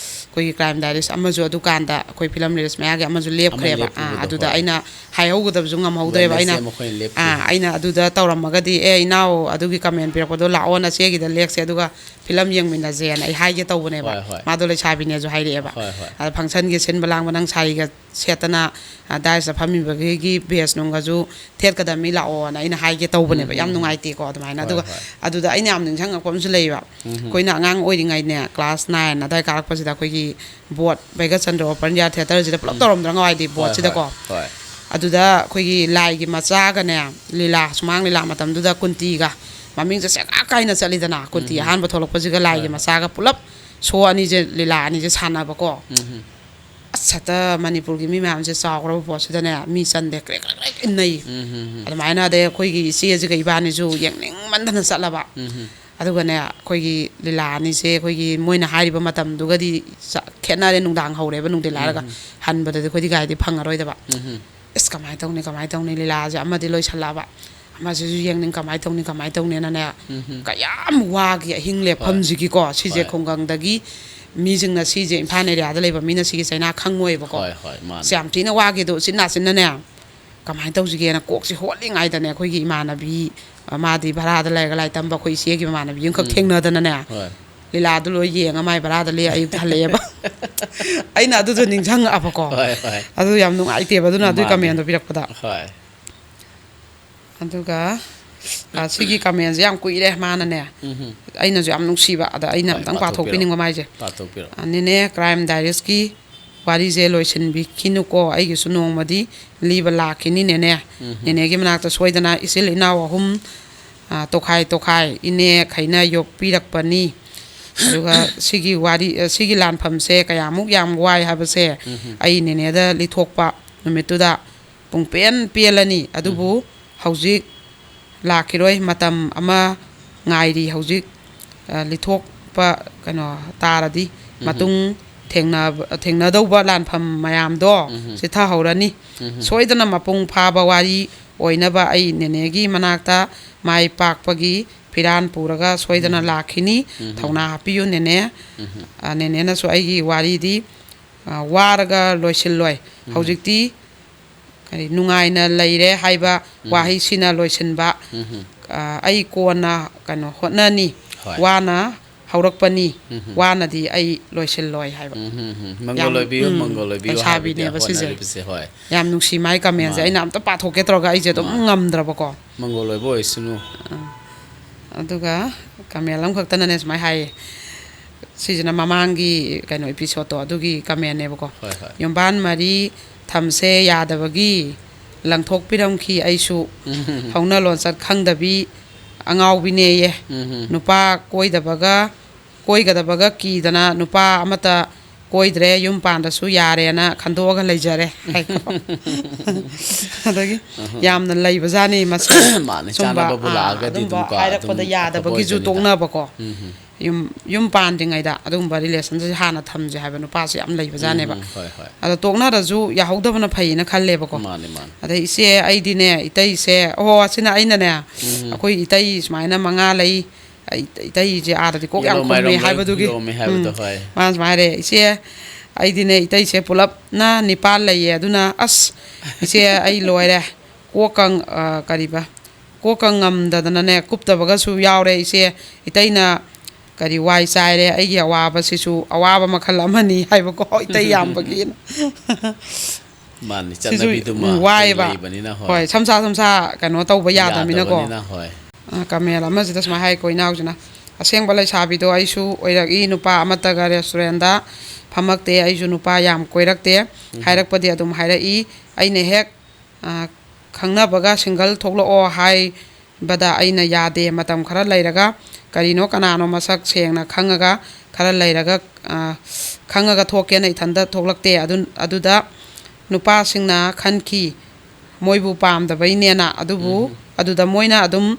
ꯑꯩꯈꯣꯏꯒꯤ Crime Diaries ꯑꯃꯁꯨ ꯑꯗꯨꯀꯥꯟꯗ ꯑꯩꯈꯣꯏ film release ꯃꯌꯥꯒꯤ ꯑꯃꯁꯨ ꯂꯦꯞꯈ꯭ꯔꯦꯕ꯫ ꯂꯦꯞꯈꯤꯕꯗꯣ, ꯑꯥ, ꯑꯗꯨꯗ ꯍꯣꯏ꯫ ꯑꯩꯅ ꯍꯥꯏꯍꯧꯒꯗꯕꯁꯨ ꯉꯝꯍꯧꯗ꯭ꯔꯦꯕ꯫ Awareness ꯑꯩꯅ, ꯁꯦ ꯃꯈꯣꯏꯅ ꯂꯦꯞꯈꯤ꯫ ꯑꯥ, ꯑꯩꯅ ꯑꯗꯨꯗ ꯇꯧꯔꯝꯃꯒꯗꯤ, "ꯑꯦ, ꯏꯅꯥꯎ, ꯑꯗꯨꯒꯤ comment ꯄꯤꯔꯛꯄꯗꯣ ꯂꯥꯛꯑꯣ, ꯅꯆꯦꯒꯤꯗ ꯂꯦꯛꯁꯦ, ꯑꯗꯨꯒ film ꯌꯦꯡꯃꯤꯟꯅꯁꯦꯅ" ꯑꯩ ꯍꯥꯏꯒꯦ ꯇꯧꯕꯅꯦꯕ꯫ ꯍꯣꯏ, ꯍꯣꯏ꯫ ꯃꯥꯗꯣ ꯂꯩꯁꯥꯕꯤꯅꯦꯁꯨ ꯍꯥꯏꯔꯛꯑꯦꯕ꯫ ꯍꯣꯏ, ꯍꯣꯏ꯫ ꯑꯗ function ꯒꯤ ꯁꯤꯟꯕ ꯂꯥꯡꯕ ꯅꯪ ꯁꯥꯔꯤꯒ ꯁꯦꯠꯇꯅ, ꯑ, dais ꯇ ꯐꯝꯃꯤꯕꯒꯤ badge ꯅꯨꯡꯒꯁꯨ ꯊꯦꯠꯀꯗꯕꯅꯤ, ꯂꯥꯛꯑꯣꯅ ꯑꯩꯅ ꯍꯥꯏꯒꯦ ꯇꯧꯕꯅꯦꯕ꯫ ꯎꯝ, ꯌꯥꯝ ꯎꯝ, ꯎꯝ꯫ ꯅꯨꯡꯉꯥꯏꯇꯦꯀꯣ ꯑꯗꯨꯃꯥꯏꯅ꯫ ꯍꯣꯏ, ꯑꯗꯨꯒ ꯍꯣꯏ꯫ ꯑꯗꯨꯗ ꯑꯩꯅ ꯌꯥꯝ ꯅꯤꯡꯁꯤꯡꯉꯛꯄ ꯑꯃꯁꯨ ꯂꯩꯌꯦꯕ꯫ ꯎꯝ, ꯎꯝ꯫ ꯑꯩꯈꯣꯏꯅ ꯑꯉꯥꯡ ꯑꯣꯏꯔꯤꯉꯩꯅꯦ, class nine ꯑꯗꯥꯏ ꯀꯥꯔꯛꯄꯁꯤꯗ ꯑꯩꯈꯣꯏꯒꯤ board, Bhagyachandra Open Air Theatre ꯁꯤꯗ ꯄꯨꯂꯞ ꯎꯝ꯫ ꯇꯧꯔꯝꯗ꯭ꯔꯥ ꯉꯋꯥꯏꯗꯤ, ꯍꯣꯏ, board ꯁꯤꯗꯀꯣ꯫ ꯍꯣꯏ, ꯍꯣꯏ꯫ ꯑꯗꯨꯗ ꯑꯩꯈꯣꯏꯒꯤ ꯂꯥꯏꯒꯤ ꯃꯆꯥꯒꯅꯦ, ꯂꯤꯂꯥ, ꯁꯨꯃꯥꯡ ꯂꯤꯂꯥ ꯃꯇꯝꯗꯨꯗ ꯀꯨꯟꯇꯤꯒ ꯃꯃꯤꯡꯁꯦ ꯁꯦꯒꯥꯛ ꯀꯥꯏꯅ ꯆꯠꯂꯤꯗꯅ, ꯀꯨꯟꯇꯤ ꯎꯝ, ꯎꯝ꯫ ꯑꯍꯥꯟꯕ ꯊꯣꯛꯂꯛꯄꯁꯤꯒ ꯂꯥꯏꯒꯤ ꯍꯣꯏ, ꯍꯣꯏ꯫ ꯃꯆꯥꯒ ꯄꯨꯂꯞ show ꯑꯅꯤꯁꯦ, ꯂꯤꯂꯥ ꯑꯅꯤꯁꯦ ꯁꯥꯟꯅꯕꯀꯣ꯫ ꯎꯝ, ꯎꯝ꯫ ꯑꯁ, ꯍꯦꯛꯇ ꯃꯅꯤꯄꯨꯔꯒꯤ ꯃꯤ ꯃꯌꯥꯝꯁꯦ ꯆꯥꯎꯈ꯭ꯔꯕ ꯄꯣꯠꯁꯤꯗꯅꯦ, ꯃꯤ ꯆꯟꯗꯦ, ꯀ꯭ꯔꯦꯛ ꯀ꯭ꯔꯦꯛ ꯀ꯭ꯔꯦꯛ ꯏꯟꯅꯩ꯫ ꯎꯝ, ꯎꯝ, ꯎꯝ꯫ ꯑꯗꯨꯃꯥꯏꯅ ꯑꯗꯩ ꯑꯩꯈꯣꯏꯒꯤ ꯏꯆꯦꯁꯤꯒ ꯏꯕꯥꯅꯤꯁꯨ ꯌꯦꯡꯅꯤꯡꯃꯟꯗꯅ ꯆꯠꯂꯕ꯫ ꯎꯝ, ꯎꯝ꯫ ꯑꯗꯨꯒꯅꯦ, ꯑꯩꯈꯣꯏꯒꯤ ꯂꯤꯂꯥ ꯑꯅꯤꯁꯦ ꯑꯩꯈꯣꯏꯒꯤ ꯃꯣꯏꯅ ꯍꯥꯏꯔꯤꯕ ꯃꯇꯝꯗꯨꯒꯗꯤ ꯆ-, ꯈꯦꯠꯅꯔꯦ, ꯅꯨꯡꯗꯥꯡ ꯍꯧꯔꯦꯕ, ꯅꯨꯡꯊꯤꯜ ꯍꯥꯏꯔꯒ꯫ ꯎꯝ꯫ ꯍꯟꯕꯗꯗꯤ ꯑꯩꯈꯣꯏꯗꯤ ꯒꯥꯔꯤꯗꯤ ꯐꯪꯉꯔꯣꯏꯗꯕ꯫ ꯎꯝ, ꯎꯝ꯫ ꯑꯁ, ꯀꯃꯥꯏꯅ ꯇꯧꯅꯤ, ꯀꯃꯥꯏꯅ ꯇꯧꯅꯤ, ꯂꯤꯂꯥꯁꯦ ꯑꯃꯗꯤ ꯂꯣꯏꯁꯜꯂꯛꯑꯕ, ꯃꯁꯤꯁꯨ ꯌꯦꯡꯅꯤꯡ, ꯀꯃꯥꯏꯅ ꯇꯧꯅꯤ, ꯀꯃꯥꯏꯅ ꯇꯧꯅꯤꯅꯅꯦ꯫ ꯎꯝ꯫ ꯀꯌꯥꯝ ꯋꯥꯒꯦ ꯑꯍꯤꯡ ꯂꯦꯞꯐꯝꯁꯤꯒꯤꯀꯣ꯫ ꯁꯤꯁꯦ ꯍꯣꯏ꯫ ꯈꯨꯡꯒꯪꯗꯒꯤ ꯃꯤꯁꯤꯡꯅ ꯁꯤꯁꯦ, ꯏꯝꯐꯥꯜ ꯑꯦꯔꯤꯌꯥꯗ ꯂꯩꯕ ꯃꯤꯅ ꯁꯤꯒꯤ ꯆꯩꯅꯥ ꯈꯪꯉꯣꯏꯕꯀꯣ꯫ ꯍꯣꯏ, ꯍꯣꯏ, ꯃꯥꯅꯦ꯫ ꯁꯤ ꯌꯥꯝ ꯊꯤꯅ ꯋꯥꯒꯦ꯫ ꯑꯗꯣ ꯎꯆꯤꯟ ꯅꯥꯆꯤꯟꯅꯅꯦ, ꯀꯃꯥꯏꯅ ꯇꯧꯁꯤꯒꯦꯅ ꯀꯣꯛꯁꯦ ꯍꯣꯠꯂꯤꯉꯩꯗꯅꯦ, ꯑꯩꯈꯣꯏꯒꯤ ꯏꯃꯥꯟꯅꯕꯤ, ꯑ, ꯃꯥꯗꯤ ꯚꯔꯥꯗ ꯂꯩꯔꯒ ꯂꯥꯏꯔꯤꯛ ꯇꯝꯕ, ꯑꯩꯈꯣꯏ ꯏꯆꯦꯒꯤ ꯃꯃꯥꯟꯅꯕꯤ ꯑꯃꯈꯛ ꯎꯝ꯫ ꯊꯦꯡꯅꯗꯅꯅꯦ, ꯍꯣꯏ꯫ ꯂꯤꯂꯥꯗꯨ ꯂꯣꯏ ꯌꯦꯡꯉ ꯃꯥꯏ ꯚꯔꯥꯗ ꯂꯦꯛꯑ ꯑꯌꯨꯛꯇ ꯍꯜꯂꯛꯑꯦꯕ꯫ ꯑꯩꯅ ꯑꯗꯨꯗꯣ ꯅꯤꯡꯁꯤꯡꯉꯛꯑꯕꯀꯣ꯫ ꯍꯣꯏ, ꯍꯣꯏ꯫ ꯑꯗꯨ ꯌꯥꯝ ꯅꯨꯡꯉꯥꯏꯇꯦꯕ꯫ ꯑꯗꯨꯅ ꯑꯗꯨꯒꯤ ꯃꯥꯅꯦ꯫ ꯀꯃꯦꯟꯗꯣ ꯄꯤꯔꯛꯄꯗ꯫ ꯍꯣꯏ꯫ ꯑꯗꯨꯒ, ꯑ, ꯁꯤꯒꯤ ꯀꯃꯦꯟꯁꯦ ꯌꯥꯝ ꯀꯨꯏꯔꯦ ꯃꯥꯅꯅꯦ꯫ ꯎꯝꯍꯨꯝ꯫ ꯑꯩꯅꯁꯨ ꯌꯥꯝ ꯅꯨꯡꯁꯤꯕ꯫ ꯑꯗ ꯑꯩꯅ ꯍꯣꯏ, ꯑꯝꯇꯪ ꯄꯥꯊꯣꯛꯄꯤꯔꯛꯑꯣ꯫ ꯄꯥꯊꯣꯛꯄꯤꯅꯤꯡꯕ ꯃꯥꯏꯁꯦ꯫ ꯄꯥꯊꯣꯛꯄꯤꯔꯛꯑꯣ꯫ ꯑ, ꯅꯦꯅꯦ, Crime Diaries-ꯀꯤ ꯋꯥꯔꯤꯁꯦ ꯂꯣꯏꯁꯤꯟꯕꯤꯈꯤꯅꯨꯀꯣ, ꯑꯩꯒꯤꯁꯨ ꯅꯣꯡꯃꯗꯤ ꯂꯤꯕ ꯂꯥꯛꯈꯤꯅꯤ ꯅꯦꯅꯦ꯫ ꯎꯝꯍꯨꯝ꯫ ꯅꯦꯅꯦꯒꯤ ꯃꯅꯥꯛꯇ ꯁꯣꯏꯗꯅ ꯏꯆꯤꯜ ꯏꯅꯥꯎ ꯑꯍꯨꯝ, ꯑ, ꯇꯣꯈꯥꯏ ꯇꯣꯈꯥꯏ ꯏꯅꯦ ꯈꯩꯅ ꯌꯣꯛꯄꯤꯔꯛꯄꯅꯤ꯫ ꯑꯗꯨꯒ ꯁꯤꯒꯤ ꯋꯥꯔꯤ, ꯑ, ꯁꯤꯒꯤ ꯂꯥꯟꯐꯝꯁꯦ ꯀꯌꯥꯃꯨꯛ ꯌꯥꯝ ꯋꯥꯏ ꯍꯥꯏꯕꯁꯦ ꯎꯝꯍꯨꯝ꯫ ꯑꯩ ꯅꯦꯅꯦꯗ ꯂꯤꯊꯣꯛꯄ ꯅꯨꯃꯤꯠꯇꯨꯗ ꯄꯨꯡꯄꯦꯟ ꯄꯦꯜꯂꯅꯤ꯫ ꯑꯗꯨꯕꯨ ꯎꯝ꯫ ꯍꯧꯖꯤꯛ ꯂꯥꯛꯈꯤꯔꯣꯏ, ꯃꯇꯝ ꯑꯃ ꯉꯥꯏꯔꯤ꯫ ꯍꯧꯖꯤꯛ, ꯑ, ꯂꯤꯊꯣꯛꯄ, ꯀꯩꯅꯣ, ꯇꯥꯔꯗꯤ ꯎꯝ꯫ ꯃꯇꯨꯡ ꯊꯦꯡꯅꯕ-, ꯊꯦꯡꯅꯗꯧꯕ ꯂꯥꯟꯐꯝ ꯃꯌꯥꯝꯗꯣ ꯎꯝ꯫ ꯆꯤꯊꯍꯧꯔꯅꯤ꯫ ꯎꯝ꯫ ꯁꯣꯏꯗꯅ ꯃꯄꯨꯡ ꯐꯥꯕ ꯋꯥꯔꯤ ꯑꯣꯏꯅꯕ ꯑꯩ ꯅꯦꯅꯦꯒꯤ ꯃꯅꯥꯛꯇ ꯃꯥꯏ ꯄꯥꯛꯄꯒꯤ ꯐꯤꯔꯥꯟ ꯄꯨꯔꯒ ꯁꯣꯏꯗꯅ ꯎꯝ꯫ ꯂꯥꯛꯈꯤꯅꯤ꯫ ꯎꯝ꯫ ꯊꯧꯅꯥ ꯍꯥꯞꯄꯤꯌꯨ ꯅꯦꯅꯦ꯫ ꯎꯝ꯫ ꯑ, ꯅꯦꯅꯦꯅꯁꯨ ꯑꯩꯒꯤ ꯋꯥꯔꯤꯗꯤ, ꯑ, ꯋꯥꯔꯒ ꯂꯣꯏꯁꯤꯜꯂꯣꯏ꯫ ꯎꯝ꯫ ꯍꯧꯖꯤꯛꯇꯤ ꯀꯔꯤ, ꯅꯨꯡꯉꯥꯏꯅ ꯂꯩꯔꯦ ꯍꯥꯏꯕ ꯎꯝ꯫ ꯋꯥꯍꯩꯁꯤꯅ ꯂꯣꯏꯁꯤꯟꯕ꯫ ꯎꯝ꯫ ꯑ, ꯑꯩ ꯀꯣꯟꯅ, ꯀꯩꯅꯣ, ꯍꯣꯠꯅꯅꯤ꯫ ꯍꯣꯏ꯫ ꯋꯥꯅ ꯍꯧꯔꯛꯄꯅꯤ, ꯎꯝ꯫ ꯋꯥꯅꯗꯤ ꯑꯩ ꯂꯣꯏꯁꯤꯜꯂꯣꯏ ꯍꯥꯏꯕ꯫ ꯎꯝ, ꯎꯝ, ꯎꯝ꯫ ꯃꯪꯒꯣꯜ ꯌꯥꯝ, ꯑꯣꯏꯕꯤꯌꯨ, ꯎꯝ, ꯃꯪꯒꯣꯜ ꯑꯣꯏꯕꯤꯌꯨ ꯍꯥꯏꯕꯗꯤ ꯂꯩꯁꯥꯕꯤꯅꯦꯕ ꯁꯤꯁꯦ꯫ ꯍꯣꯠꯅꯔꯤꯕꯁꯦ, ꯍꯣꯏ꯫ ꯌꯥꯝ ꯅꯨꯡꯁꯤ ꯃꯥꯏ ꯀꯃꯦꯟꯁꯦ꯫ ꯃꯥꯅꯦ꯫ ꯑꯩꯅ ꯑꯝꯇ ꯄꯥꯊꯣꯛꯀꯦ ꯇꯧꯔꯒ ꯑꯩꯁꯦ ꯑꯗꯨꯝ ꯃꯥꯅꯦ꯫ ꯉꯝꯗ꯭ꯔꯕꯀꯣ꯫ ꯃꯪꯒꯣꯜ ꯑꯣꯏꯕ ꯑꯣꯏꯁꯅꯨ꯫ ꯑ, ꯑꯗꯨꯒ ꯀꯃꯦꯟ ꯑꯃꯈꯛꯇꯅꯅꯦ ꯁꯨꯃꯥꯏꯅ ꯍꯥꯏꯌꯦ꯫ ꯁꯤꯁꯤꯅ ꯃꯃꯥꯡꯒꯤ, ꯀꯩꯅꯣ, episode-ꯇꯣ ꯑꯗꯨꯒꯤ ꯀꯃꯦꯟꯅꯦꯕꯀꯣ꯫ ꯍꯣꯏ, ꯍꯣꯏ꯫ "ꯌꯨꯝꯕꯥꯟ ꯃꯔꯤ ꯊꯝꯁꯦ ꯌꯥꯗꯕꯒꯤ ꯂꯪꯊꯣꯛꯄꯤꯔꯝꯈꯤ ꯑꯩꯁꯨ꯫ ꯎꯝ꯫ ꯍꯧꯅ ꯂꯣꯟꯆꯠ ꯈꯪꯗꯕꯤ ꯑꯉꯥꯎꯕꯤꯅꯦꯌꯦ꯫ ꯎꯝ꯫ ꯅꯨꯄꯥ ꯀꯣꯏꯗꯕꯒ, ꯀꯣꯏꯒꯗꯕꯒ ꯀꯤꯗꯅ ꯅꯨꯄꯥ ꯑꯃꯠꯇ ꯀꯣꯏꯗ꯭ꯔꯦ, ꯌꯨꯝ ꯄꯥꯟꯗꯁꯨ ꯌꯥꯔꯦꯅ ꯈꯟꯗꯣꯛꯑꯒ ꯂꯩꯖꯔꯦ" ꯍꯥꯏꯀꯣ꯫ ꯑꯗꯒꯤ ꯎꯝ꯫ ꯌꯥꯝꯅ ꯂꯩꯕꯖꯥꯠꯅꯤ ꯃꯁꯤ꯫ ꯃꯥꯅꯦ, ꯁꯨꯝꯕ, ꯆꯥꯅꯕꯕꯨ ꯑꯥ, ꯂꯥꯛꯑꯒꯗꯤ ꯑꯗꯨꯝꯕ ꯑꯗꯨꯝꯀꯣ, ꯍꯥꯏꯔꯛꯄꯗ ꯑꯗꯨꯝ ꯑꯐꯕ ꯌꯥꯗꯕꯒꯤꯁꯨ ꯑꯣꯏꯗꯣꯏꯅꯤꯗ꯫ ꯇꯣꯛꯅꯕꯀꯣ꯫ ꯎꯝ꯫ ꯌꯨꯝ ꯌꯨꯝ ꯄꯥꯟꯗ꯭ꯔꯤꯉꯩꯗ ꯑꯗꯨꯒꯨꯝꯕ ꯔꯤꯂꯦꯁꯟꯁꯤꯞ ꯍꯥꯟꯅ ꯊꯝꯁꯦ ꯍꯥꯏꯕ ꯅꯨꯄꯥꯁꯦ ꯌꯥꯝ ꯂꯩꯕꯖꯥꯠꯅꯦꯕ꯫ ꯎꯝ, ꯍꯣꯏ, ꯍꯣꯏ꯫ ꯑꯗꯣ ꯇꯣꯛꯅꯔꯁꯨ ꯌꯥꯍꯧꯗꯕꯅ ꯐꯩꯌꯦꯅ ꯈꯜꯂꯦꯕꯀꯣ꯫ ꯃꯥꯅꯦ, ꯃꯥꯅꯦ꯫ ꯑꯗꯩ ꯏꯆꯦ ꯑꯩꯗꯤꯅꯦ, ꯏꯇꯩꯁꯦ, ꯑꯣ, ꯑꯁꯤꯅ ꯑꯩꯅꯅꯦ, ꯎꯝ꯫ ꯑꯩꯈꯣꯏ ꯏꯇꯩ ꯁꯨꯃꯥꯏꯅ ꯃꯉꯥ ꯂꯩ, ꯑꯩ- ꯏꯇꯩꯁꯦ ꯑꯥꯗꯗꯤ ꯀꯣꯛ ꯌꯥꯝ ꯌꯦꯂꯣꯝ ꯈꯨꯝꯃꯦ ꯃꯥꯏꯔꯣꯝꯗ ꯍꯥꯏꯕꯗꯨꯒꯤ꯫ ꯌꯣꯝꯃꯦ ꯍꯥꯏꯕꯗꯣ, ꯎꯝ꯫ ꯍꯣꯏ꯫ ꯃꯥꯅ ꯁꯨꯃꯥꯏꯅ ꯍꯥꯏꯔꯦ, "ꯏꯆꯦ, ꯑꯩꯗꯤꯅꯦ, ꯏꯇꯩꯁꯦ ꯄꯨꯂꯞꯅ ꯅꯤꯄꯥꯜ ꯂꯩꯌꯦ, ꯑꯗꯨꯅ ꯑꯁ, ꯏꯆꯦ, ꯑꯩ ꯂꯣꯏꯔꯦ, ꯀꯣꯛꯀ ꯉ-, ꯑ, ꯀꯔꯤꯕ, ꯀꯣꯛꯀ ꯉꯝꯗꯗꯅꯅꯦ, ꯀꯨꯞꯇꯕꯒꯁꯨ ꯌꯥꯎꯔꯦ ꯏꯆꯦ, ꯏꯇꯩꯅ ꯀꯔꯤ ꯋꯥꯏ ꯆꯥꯏꯔꯦ, ꯑꯩꯒꯤ ꯑꯋꯥꯕꯁꯤꯁꯨ ꯑꯋꯥꯕ ꯃꯈꯜ ꯑꯃꯅꯤ" ꯍꯥꯏꯕꯀꯣ, ꯏꯇꯩ ꯌꯥꯝꯕꯒꯤꯅ꯫ ꯃꯥꯅꯤ, ꯁꯤꯁꯨ, ꯆꯠꯅꯕꯤꯗꯨꯃ ꯎꯝ, ꯋꯥꯏꯑꯦꯕ꯫ ꯂꯩꯕꯅꯤꯅ, ꯍꯣꯏ꯫ ꯍꯣꯏ, ꯁꯝꯁꯥ ꯁꯝꯁꯥ ꯀꯩꯅꯣ ꯇꯧꯕ ꯌꯥꯗꯕꯅꯤꯅꯀꯣ꯫ ꯌꯥꯗꯕꯅꯤꯅ, ꯍꯣꯏ꯫ ꯑ, ꯀꯃꯦꯟ ꯑꯃꯁꯤꯗ ꯁꯨꯃꯥꯏꯅ ꯍꯥꯏꯀꯣ ꯏꯅꯥꯎꯁꯤꯅ, "ꯑꯁꯦꯡꯕ ꯂꯩꯁꯥꯕꯤꯗꯣ ꯑꯩꯁꯨ ꯑꯣꯏꯔꯛꯏ, ꯅꯨꯄꯥ ꯑꯃꯠꯇꯒ ꯔꯦꯁꯇꯨꯔꯦꯟꯗ ꯐꯝꯃꯛꯇꯦ, ꯑꯩꯁꯨ ꯅꯨꯄꯥ ꯌꯥꯝ ꯀꯣꯏꯔꯛꯇꯦ, ꯍꯥꯏꯔꯛꯄꯗꯤ ꯑꯗꯨꯝ ꯍꯥꯏꯔꯛꯏ, ꯑꯩꯅ ꯍꯦꯛ, ꯑ, ꯈꯪꯅꯕꯒ ꯁꯤꯡꯒꯜ ꯊꯣꯛꯂꯛꯑꯣ ꯍꯥꯏꯕꯗ ꯑꯩꯅ ꯌꯥꯗꯦ, ꯃꯇꯝ ꯈꯔ ꯂꯩꯔꯒ ꯀꯔꯤꯅꯣ ꯀꯅꯥꯅꯣ ꯃꯁꯛ ꯁꯦꯡꯅ ꯈꯪꯉꯒ ꯈꯔ ꯂꯩꯔꯒ, ꯑ, ꯈꯪꯉꯒ ꯊꯣꯛꯀꯦꯅ ꯏꯊꯟꯇ ꯊꯣꯛꯂꯛꯇꯦ꯫ ꯑꯗꯨ-, ꯑꯗꯨꯗ ꯅꯨꯄꯥꯁꯤꯡꯅ ꯈꯟꯈꯤ ꯃꯣꯏꯕꯨ ꯄꯥꯝꯗꯕꯩꯅꯦꯅ, ꯑꯗꯨꯕꯨ ꯑꯗꯨꯗ ꯃꯣꯏꯅ ꯑꯗꯨꯝ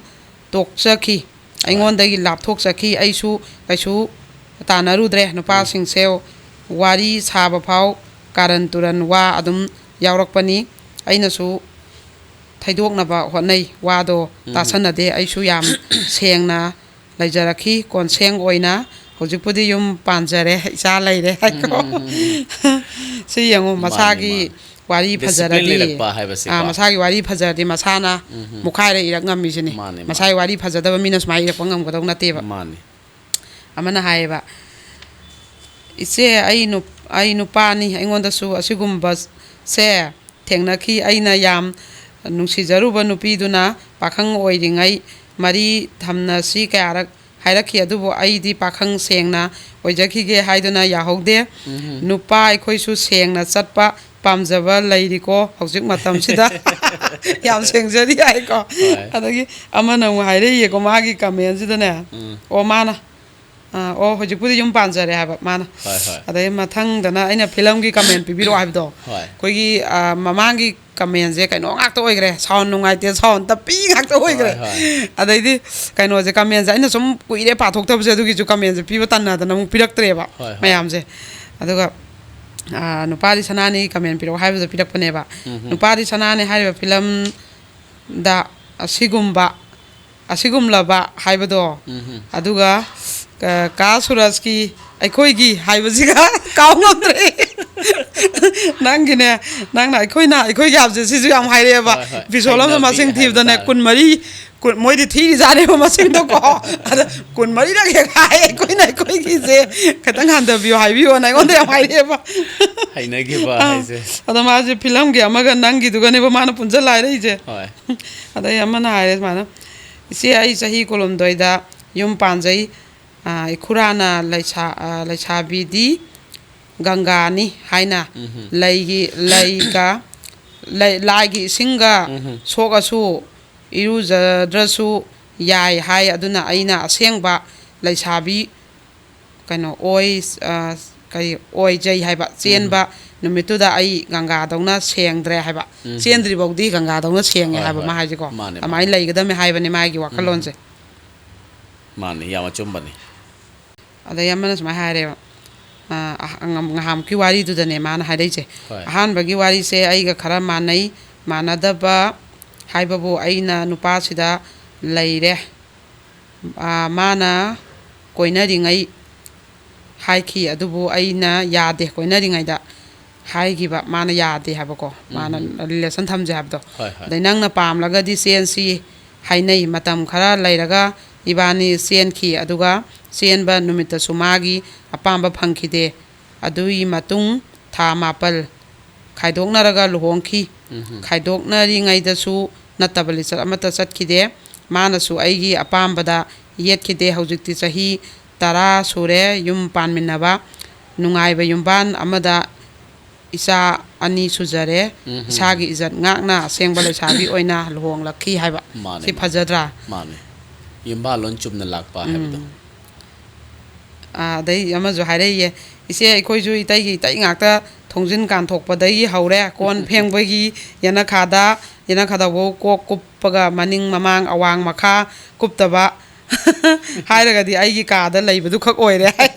ꯇꯣꯛꯆꯈꯤ, ꯑꯩꯉꯣꯟꯗꯒꯤ ꯂꯥꯞꯊꯣꯛꯆꯈꯤ꯫ ꯑꯩꯁꯨ ꯀꯩꯁꯨ ꯇꯥꯟꯅꯔꯨꯗ꯭ꯔꯦ꯫ ꯅꯨꯄꯥꯁꯤꯡꯁꯦ ꯋꯥꯔꯤ ꯁꯥꯕ ꯐꯥꯎ ꯀꯥꯔꯟ ꯇꯨꯔꯟ ꯋꯥ ꯑꯗꯨꯝ ꯌꯥꯎꯔꯛꯄꯅꯤ꯫ ꯑꯩꯅꯁꯨ ꯊꯩꯗꯣꯛꯅꯕ ꯍꯣꯠꯅꯩ, ꯋꯥꯗꯣ ꯇꯥꯁꯟꯅꯗꯦ꯫ ꯑꯩꯁꯨ ꯌꯥꯝ ꯁꯦꯡꯅ ꯂꯩꯖꯔꯛꯈꯤ꯫ ꯀꯣꯟꯁꯦꯡ ꯑꯣꯏꯅ ꯍꯧꯖꯤꯛꯄꯨꯗꯤ ꯌꯨꯝ ꯄꯥꯟꯖꯔꯦ, ꯏꯆꯥ ꯂꯩꯔꯦ ꯍꯥꯏꯀꯣ꯫ ꯁꯤ ꯌꯦꯡꯉꯨ, ꯃꯥꯅꯤ, ꯃꯁꯥꯒꯤ ꯃꯥꯅꯤ꯫ ꯋꯥꯔꯤ Discipline ꯐꯖꯔꯗꯤ, ꯂꯩꯔꯛꯄ ꯍꯥꯏꯕꯁꯦꯀꯣ꯫ ꯑꯥ, ꯃꯁꯥꯒꯤ ꯋꯥꯔꯤ ꯐꯖꯔꯗꯤ ꯃꯁꯥꯅ ꯃꯨꯛꯈꯥꯏꯔ ꯏꯔꯛ ꯉꯝꯃꯤꯁꯤꯅꯤ꯫ ꯃꯥꯅꯤ, ꯃꯥꯅꯤ꯫ ꯃꯁꯥꯒꯤ ꯋꯥꯔꯤ ꯐꯖꯗꯕ ꯃꯤꯅ ꯁꯨꯃꯥꯏꯅ ꯏꯔꯛꯄ ꯉꯝꯒꯗꯧ ꯅꯠꯇꯦꯕ꯫ ꯃꯥꯅꯤ꯫ ꯑꯃꯅ ꯍꯥꯏꯌꯦꯕ, "ꯏꯆꯦ, ꯑꯩ ꯅꯨꯞ-, ꯑꯩ ꯅꯨꯄꯥꯅꯤ, ꯑꯩꯉꯣꯟꯗꯁꯨ ꯑꯁꯤꯒꯨꯝꯕꯁꯦ ꯊꯦꯡꯅꯈꯤ꯫ ꯑꯩꯅ ꯌꯥꯝ ꯅꯨꯡꯁꯤꯖꯔꯨꯕ ꯅꯨꯄꯤꯗꯨꯅ ꯄꯥꯈꯪ ꯑꯣꯏꯔꯤꯉꯩ ꯃꯔꯤ ꯊꯝꯅꯁꯤ ꯀꯌꯥꯔꯛ ꯍꯥꯏꯔꯛꯈꯤ, ꯑꯗꯨꯕꯨ ꯑꯩꯗꯤ ꯄꯥꯈꯪ ꯁꯦꯡꯅ ꯑꯣꯏꯖꯈꯤꯒꯦ ꯍꯥꯏꯗꯨꯅ ꯌꯥꯍꯧꯗꯦ꯫ ꯅꯨꯄꯥ ꯑꯩꯈꯣꯏꯁꯨ ꯁꯦꯡꯅ ꯆꯠꯄ ꯄꯥꯝꯖꯕ ꯂꯩꯔꯤꯀꯣ ꯍꯧꯖꯤꯛ ꯃꯇꯝꯁꯤꯗ꯫" ꯌꯥꯝ ꯁꯦꯡꯖꯔꯤ ꯍꯥꯏꯀꯣ꯫ ꯍꯣꯏ꯫ ꯑꯗꯒꯤ ꯑꯃꯅ ꯑꯃꯨꯛ ꯍꯥꯏꯔꯛꯏꯌꯦꯀꯣ, ꯃꯥꯒꯤ ꯀꯃꯦꯟꯁꯤꯗꯅꯦ, ꯎꯝ꯫ ꯑꯣ, ꯃꯥꯅ ꯑꯥ, ꯑꯣ, ꯍꯧꯖꯤꯛꯄꯨꯗꯤ ꯌꯨꯝ ꯄꯥꯟꯖꯔꯦ ꯍꯥꯏꯕ ꯃꯥꯅ꯫ ꯍꯣꯏ, ꯍꯣꯏ꯫ ꯑꯗꯩ ꯃꯊꯪꯗꯅ ꯑꯩꯅ ꯐꯤꯂꯝꯒꯤ ꯀꯃꯦꯟ ꯄꯤꯕꯤꯔꯛꯑꯣ ꯍꯥꯏꯕꯗꯣ, ꯍꯣꯏ꯫ ꯑꯩꯈꯣꯏꯒꯤ, ꯑꯥ, ꯃꯃꯥꯡꯒꯤ ꯀꯃꯦꯟꯁꯦ ꯀꯩꯅꯣ ꯉꯥꯛꯇ ꯑꯣꯏꯈ꯭ꯔꯦ, ꯁꯥꯎꯟ ꯅꯨꯡꯉꯥꯏꯇꯦ, ꯁꯥꯎꯟ ꯇꯞꯄꯤ ꯉꯥꯛꯇ ꯑꯣꯏꯈ꯭ꯔꯦ꯫ ꯍꯣꯏ, ꯍꯣꯏ꯫ ꯑꯗꯩꯗꯤ ꯀꯩꯅꯣꯁꯦ, ꯀꯃꯦꯟꯁꯦ ꯑꯩꯅ ꯁꯨꯝ ꯀꯨꯏꯔꯦ ꯄꯥꯊꯣꯛꯇꯕꯁꯦ, ꯑꯗꯨꯒꯤꯁꯨ ꯀꯃꯦꯟꯁꯦ ꯄꯤꯕ ꯇꯟꯅꯗꯅ ꯑꯃꯨꯛ ꯄꯤꯔꯛꯇ꯭ꯔꯦꯕ ꯍꯣꯏ, ꯍꯣꯏ꯫ ꯃꯌꯥꯝꯁꯦ꯫ ꯑꯗꯨꯒ, ꯑꯥ, ꯅꯨꯄꯥꯗꯤ ꯁꯅꯥꯅꯤ ꯀꯃꯦꯟ ꯄꯤꯔꯛꯑꯣ ꯍꯥꯏꯕꯗ ꯄꯤꯔꯛꯄꯅꯦꯕ꯫ ꯎꯝ꯫ ꯅꯨꯄꯥꯗꯤ ꯁꯅꯥꯅꯤ ꯍꯥꯏꯔꯤꯕ ꯐꯤꯂꯝꯗ ꯑꯁꯤꯒꯨꯝꯕ, ꯑꯁꯤꯒꯨꯝꯂꯕ ꯍꯥꯏꯕꯗꯣ, ꯎꯝ꯫ ꯑꯗꯨꯒ, ꯑ, ꯀꯥ ꯁꯨꯔꯖꯀꯤ "ꯑꯩꯈꯣꯏꯒꯤ" ꯍꯥꯏꯕꯁꯤꯒ ꯀꯥꯎ ꯉꯝꯗ꯭ꯔꯦ꯫ ꯅꯪꯒꯤꯅꯦ, ꯅꯪꯅ "ꯑꯩꯈꯣꯏꯅ ꯑꯩꯈꯣꯏꯒꯤ" ꯍꯥꯏꯕꯁꯦ, ꯁꯤꯁꯨ ꯌꯥꯝ ꯍꯥꯏꯔꯛꯑꯦꯕ꯫ ꯍꯣꯏ, ꯍꯣꯏ꯫ ꯏꯄꯤꯁꯣꯗ ꯑꯃꯗ ꯍꯩꯅꯕꯤ ꯃꯁꯤꯡ ꯍꯥꯏꯕ ꯊꯤꯕꯗꯅꯦ, ꯇꯥꯔꯦ꯫ ꯀꯨꯟꯃꯔꯤ, ꯀꯨꯟ-, ꯃꯣꯏꯗꯤ ꯊꯤꯔꯤꯖꯥꯠꯅꯦꯕ ꯃꯁꯤꯡꯗꯣꯀꯣ꯫ ꯑꯗ ꯀꯨꯟꯃꯔꯤꯔꯛ ꯍꯦꯛ ꯍꯥꯏ, "ꯑꯩꯈꯣꯏꯅ ꯑꯩꯈꯣꯏꯒꯤꯁꯦ ꯈꯤꯇꯪ ꯍꯟꯊꯕꯤꯌꯣ, ꯍꯥꯏꯕꯤꯌꯣꯅ" ꯑꯩꯉꯣꯟꯗ ꯌꯥꯝ ꯍꯥꯏꯔꯛꯑꯦꯕ꯫ ꯍꯩꯅꯈꯤꯕ ꯑꯥ, ꯍꯥꯏꯁꯦ꯫ ꯑꯗꯣ ꯃꯥꯁꯦ ꯐꯤꯂꯝꯒꯤ ꯑꯃꯒ ꯅꯪꯒꯤꯗꯨꯒꯅꯦꯕ ꯃꯥꯅ ꯄꯨꯟꯁꯤꯜꯂ ꯍꯥꯏꯔꯛꯏꯁꯦ꯫ ꯍꯣꯏ꯫ ꯑꯗꯩ ꯑꯃꯅ ꯍꯥꯏꯔꯦ ꯁꯨꯃꯥꯏꯅ, "ꯏꯆꯦ, ꯑꯩ ꯆꯍꯤ ꯀꯨꯟꯍꯨꯝꯗꯣꯏꯗ ꯌꯨꯝ ꯄꯥꯟꯖꯩ꯫ ꯑꯥ, ꯏꯈꯨꯔꯥꯅ ꯂꯩꯁꯥ-, ꯑꯥ, ꯂꯩꯁꯥꯕꯤꯗꯤ ꯒꯪꯒꯥꯅꯤ ꯍꯥꯏꯅ ꯎꯝꯍꯨꯝ꯫ ꯂꯩꯒꯤ, ꯂꯩꯒ, ꯂꯩ-, ꯂꯥꯏꯒꯤ ꯏꯁꯤꯡꯒ ꯎꯝꯍꯨꯝ꯫ ꯁꯣꯛꯑꯁꯨ ꯏꯔꯨꯖꯗ꯭ꯔꯁꯨ ꯌꯥꯏ ꯍꯥꯏ꯫ ꯑꯗꯨꯅ ꯑꯩꯅ ꯑꯁꯦꯡꯕ ꯂꯩꯁꯥꯕꯤ, ꯀꯩꯅꯣ, ꯑꯣꯏ-, ꯑ, ꯀꯔꯤ, ꯑꯣꯏꯖꯩ ꯍꯥꯏꯕ, ꯆꯦꯟꯕ ꯅꯨꯃꯤꯠꯇꯨꯗ ꯑꯩ ꯒꯪꯒꯥꯗꯧꯅ ꯁꯦꯡꯗ꯭ꯔꯦ" ꯍꯥꯏꯕ꯫ ꯎꯝ꯫ "ꯆꯦꯟꯗ꯭ꯔꯤꯐꯥꯎꯗꯤ ꯒꯪꯒꯥꯗꯧꯅ ꯁꯦꯡꯉꯦ" ꯍꯣꯏ, ꯍꯥꯏꯕ ꯍꯣꯏ꯫ ꯃꯥ ꯍꯥꯏꯁꯦꯀꯣ꯫ ꯃꯥꯅꯦ, ꯑꯗꯨꯃꯥꯏꯅ ꯃꯥꯅꯦ꯫ ꯂꯩꯒꯗꯕꯅꯦ ꯍꯥꯏꯕꯅꯦ ꯃꯥꯒꯤ ꯋꯥꯈꯜꯂꯣꯟꯁꯦ꯫ ꯃꯥꯅꯦ, ꯌꯥꯝ ꯑꯆꯨꯝꯕꯅꯤ꯫ ꯑꯗꯩ ꯑꯃꯅ ꯁꯨꯃꯥꯏꯅ ꯍꯥꯏꯔꯦꯕ, ꯑ, ꯑ, ꯉꯍꯥꯟꯃꯨꯛꯀꯤ ꯋꯥꯔꯤꯗꯨꯗꯅꯦ ꯃꯥꯅ ꯍꯥꯏꯔꯛꯏꯁꯦ꯫ ꯍꯣꯏ꯫ "ꯑꯍꯥꯟꯕꯒꯤ ꯋꯥꯔꯤꯁꯦ ꯑꯩꯒ ꯈꯔ ꯃꯥꯟꯅꯩ꯫ ꯃꯥꯟꯅꯗꯕ ꯍꯥꯏꯕꯕꯨ, ꯑꯩꯅ ꯅꯨꯄꯥꯁꯤꯗ ꯂꯩꯔꯦ꯫ ꯑ, ꯃꯥꯅ ꯀꯣꯏꯅꯔꯤꯉꯩ ꯍꯥꯏꯈꯤ, ꯑꯗꯨꯕꯨ ꯑꯩꯅ ꯌꯥꯗꯦ, ꯀꯣꯏꯅꯔꯤꯉꯩꯗ ꯍꯥꯏꯈꯤꯕ, ꯃꯥꯅ ꯌꯥꯗꯦ ꯍꯥꯏꯕꯀꯣ, ꯃꯥꯅ ꯔꯤꯂꯦꯁꯟ ꯊꯝꯖꯦ ꯍꯥꯏꯕꯗꯣ꯫ ꯍꯣꯏ, ꯍꯣꯏ꯫ ꯑꯗꯩ ꯅꯪꯅ ꯄꯥꯝꯂꯒꯗꯤ ꯆꯦꯟꯁꯤ ꯍꯥꯏꯅꯩ꯫ ꯃꯇꯝ ꯈꯔ ꯂꯩꯔꯒ ꯏꯕꯥꯅꯤ ꯆꯦꯟꯈꯤ, ꯑꯗꯨꯒ ꯆꯦꯟꯕ ꯅꯨꯃꯤꯠꯇꯁꯨ ꯃꯥꯒꯤ ꯑꯄꯥꯝꯕ ꯐꯪꯈꯤꯗꯦ꯫ ꯑꯗꯨꯒꯤ ꯃꯇꯨꯡ ꯊꯥ ꯃꯥꯄꯜ ꯈꯥꯏꯗꯣꯛꯅꯔꯒ ꯂꯨꯍꯣꯡꯈꯤ꯫ ꯎꯝꯍꯨꯝ꯫ ꯈꯥꯏꯗꯣꯛꯅꯔꯤꯉꯩꯗꯁꯨ ꯅꯠꯇꯕ ꯂꯤꯆꯠ ꯑꯃꯠꯇ ꯆꯠꯈꯤꯗꯦ꯫ ꯃꯥꯅꯁꯨ ꯑꯩꯒꯤ ꯑꯄꯥꯝꯕꯗ ꯌꯦꯠꯈꯤꯗꯦ꯫ ꯍꯧꯖꯤꯛꯇꯤ ꯆꯍꯤ ꯇꯔꯥ ꯁꯨꯔꯦ ꯌꯨꯝ ꯄꯥꯟꯃꯤꯟꯅꯕ꯫ ꯅꯨꯡꯉꯥꯏꯕ ꯌꯨꯝꯕꯥꯟ ꯑꯃꯗ ꯏꯆꯥ ꯑꯅꯤ ꯁꯨꯖꯔꯦ꯫ ꯎꯝꯍꯨꯝ꯫ ꯏꯁꯥꯒꯤ ꯏꯖꯠ ꯉꯥꯛꯅ ꯑꯁꯦꯡꯕ ꯂꯩꯁꯥꯕꯤ ꯑꯣꯏꯅ ꯂꯨꯍꯣꯡꯂꯛꯈꯤ" ꯍꯥꯏꯕ꯫ ꯃꯥꯅꯦ, ꯁꯤ ꯃꯥꯅꯦ꯫ ꯐꯖꯗ꯭ꯔꯥ? ꯃꯥꯅꯦ꯫ ꯌꯨꯝꯕꯥꯜꯂꯣꯟ ꯆꯨꯝꯅ ꯂꯥꯛꯄ ꯍꯥꯏꯕꯗꯣ꯫ ꯎꯝ꯫ ꯑꯥ, ꯑꯗꯩ ꯑꯃꯁꯨ ꯍꯥꯏꯔꯛꯏꯌꯦ, "ꯏꯆꯦ, ꯑꯩꯈꯣꯏꯁꯨ ꯏꯇꯩꯒꯤ ꯏꯇꯩ ꯉꯥꯛꯇ, ꯊꯣꯡꯖꯤꯟ ꯀꯥꯟꯊꯣꯛꯄꯗꯒꯤ ꯍꯧꯔꯦ, ꯀꯣꯟ ꯐꯦꯡꯕꯒꯤ ꯌꯦꯅꯈꯥꯗ, ꯌꯦꯅꯈꯥꯗꯕꯨ ꯀꯣꯛ ꯀꯨꯞꯄꯒ ꯃꯅꯤꯡ ꯃꯃꯥꯡ ꯑꯋꯥꯡ ꯃꯈꯥ ꯀꯨꯞꯇꯕ ꯍꯥꯏꯔꯒꯗꯤ ꯑꯩꯒꯤ ꯀꯥꯗ ꯂꯩꯕꯗꯨ ꯈꯛ ꯑꯣꯏꯔꯦ" ꯍꯥꯏ꯫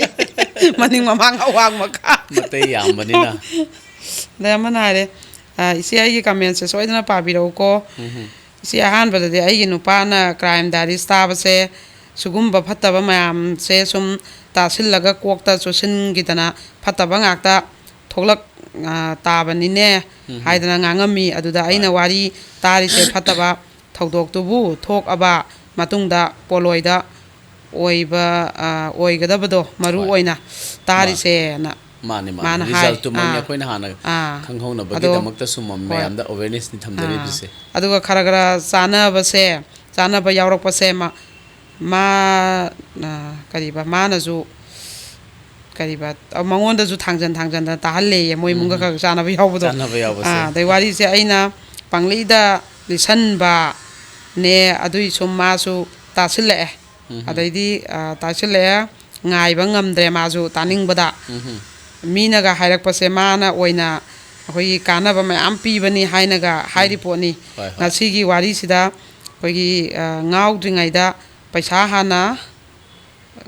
ꯃꯅꯤꯡ ꯃꯃꯥꯡ ꯑꯋꯥꯡ ꯃꯈꯥ꯫ ꯃꯇꯩ ꯌꯥꯝꯕꯅꯤꯅ꯫ ꯑꯗꯩ ꯑꯃꯅ ꯍꯥꯏꯔꯦ, "ꯑ, ꯏꯆꯦ, ꯑꯩꯒꯤ ꯀꯃꯦꯟꯁꯦ ꯁꯣꯏꯗꯅ ꯄꯥꯕꯤꯔꯛꯎꯀꯣ꯫ ꯎꯝ꯫ ꯏꯆꯦ, ꯑꯍꯥꯟꯕꯗꯗꯤ ꯑꯩꯒꯤ ꯅꯨꯄꯥꯅ ꯀ꯭ꯔꯥꯏꯝ ꯗꯥꯏꯔꯤꯁ ꯇꯥꯕꯁꯦ, ꯁꯤꯒꯨꯝꯕ ꯐꯠꯇꯕ ꯃꯌꯥꯝꯁꯦ ꯁꯨꯝ ꯇꯥꯁꯤꯜꯂꯒ ꯀꯣꯛꯇ ꯆꯨꯁꯤꯟꯈꯤꯗꯅ ꯐꯠꯇꯕ ꯉꯥꯛꯇ ꯊꯣꯛꯂꯛ, ꯑ, ꯇꯥꯕꯅꯤꯅꯦ" ꯎꯝ꯫ ꯍꯥꯏꯗꯅ ꯉꯥꯡꯉꯝꯃꯤ꯫ ꯑꯗꯨꯗ ꯑꯩꯅ ꯍꯣꯏ꯫ ꯋꯥꯔꯤ ꯇꯥꯔꯤꯁꯦ ꯐꯠꯇꯕ ꯊꯧꯗꯣꯛꯇꯨꯕꯨ ꯊꯣꯛꯑꯕ ꯃꯇꯨꯡꯗ ꯄꯣꯂꯣꯏꯗ ꯑꯣꯏꯕ, ꯑ, ꯑꯣꯏꯒꯗꯕꯗꯣ ꯃꯔꯨ ꯍꯣꯏ꯫ ꯑꯣꯏꯅ ꯃꯥ-, ꯇꯥꯔꯤꯁꯦꯅ ꯃꯥꯅꯦ, ꯃꯥꯅꯦ꯫ ꯃꯥꯅ ꯍꯥꯏ꯫ ꯔꯤꯖꯜꯠꯇꯨꯃꯛꯅꯤ ꯑꯥ, ꯑꯩꯈꯣꯏꯅ ꯍꯥꯟꯅ ꯑꯥ꯫ ꯈꯪꯍꯧꯅꯕꯒꯤꯗꯃꯛꯇ ꯑꯗꯣ, ꯁꯨꯝ ꯍꯣꯏ꯫ ꯃꯌꯥꯝꯗ awarenessꯅꯤ ꯑꯥ꯫ ꯊꯝꯖꯔꯤꯕꯁꯦ꯫ ꯑꯗꯨꯒ ꯈꯔ ꯈꯔ ꯆꯥꯟꯅꯕꯁꯦ, ꯆꯥꯟꯅꯕ ꯌꯥꯎꯔꯛꯄꯁꯦ ꯃ-, ꯃꯥ-, ꯑ, ꯀꯔꯤꯕ, ꯃꯥꯅꯁꯨ, ꯀꯔꯤꯕ, ꯑ, ꯃꯉꯣꯟꯗꯁꯨ ꯊꯥꯡꯖꯟ ꯊꯥꯡꯖꯟꯗꯅ ꯇꯥꯍꯜꯂꯦꯌꯦ, ꯃꯣꯏ ꯏꯃꯨꯡꯒ ꯎꯝ꯫ ꯈꯔ ꯆꯥꯟꯅꯕ ꯌꯥꯎꯕꯗꯣ꯫ ꯆꯥꯟꯅꯕ ꯌꯥꯎꯕꯁꯦ꯫ ꯑꯥ, ꯑꯗꯩ ꯋꯥꯔꯤꯁꯦ ꯑꯩꯅ ꯄꯪꯂꯤꯗ ꯂꯤꯁꯟꯕꯅꯦ, ꯑꯗꯨꯏ ꯁꯨꯝ ꯃꯥꯁꯨ ꯇꯥꯁꯤꯜꯂꯛꯑꯦ꯫ ꯎꯝ꯫ ꯑꯗꯩꯗꯤ, ꯑ, ꯇꯥꯁꯤꯜꯂꯛꯑꯦ, ꯉꯥꯏꯕ ꯉꯝꯗ꯭ꯔꯦ ꯃꯥꯁꯨ ꯇꯥꯅꯤꯡꯕꯗ꯫ ꯎꯝ꯫ ꯃꯤꯅꯒ ꯍꯥꯏꯔꯛꯄꯁꯦ ꯃꯥꯅ ꯑꯣꯏꯅ ꯑꯩꯈꯣꯏꯒꯤ ꯀꯥꯟꯅꯕ ꯃꯌꯥꯝ ꯄꯤꯕꯅꯤ ꯍꯥꯏꯅꯒ ꯍꯥꯏꯔꯤ ꯎꯝ꯫ ꯄꯣꯠꯅꯤ꯫ ꯍꯣꯏ, ꯍꯣꯏ꯫ ꯉꯁꯤꯒꯤ ꯋꯥꯔꯤꯁꯤꯗ ꯑꯩꯈꯣꯏꯒꯤ, ꯑ, ꯉꯥꯎꯗ꯭ꯔꯤꯉꯩꯗ ꯄꯩꯁꯥ ꯍꯥꯟꯅ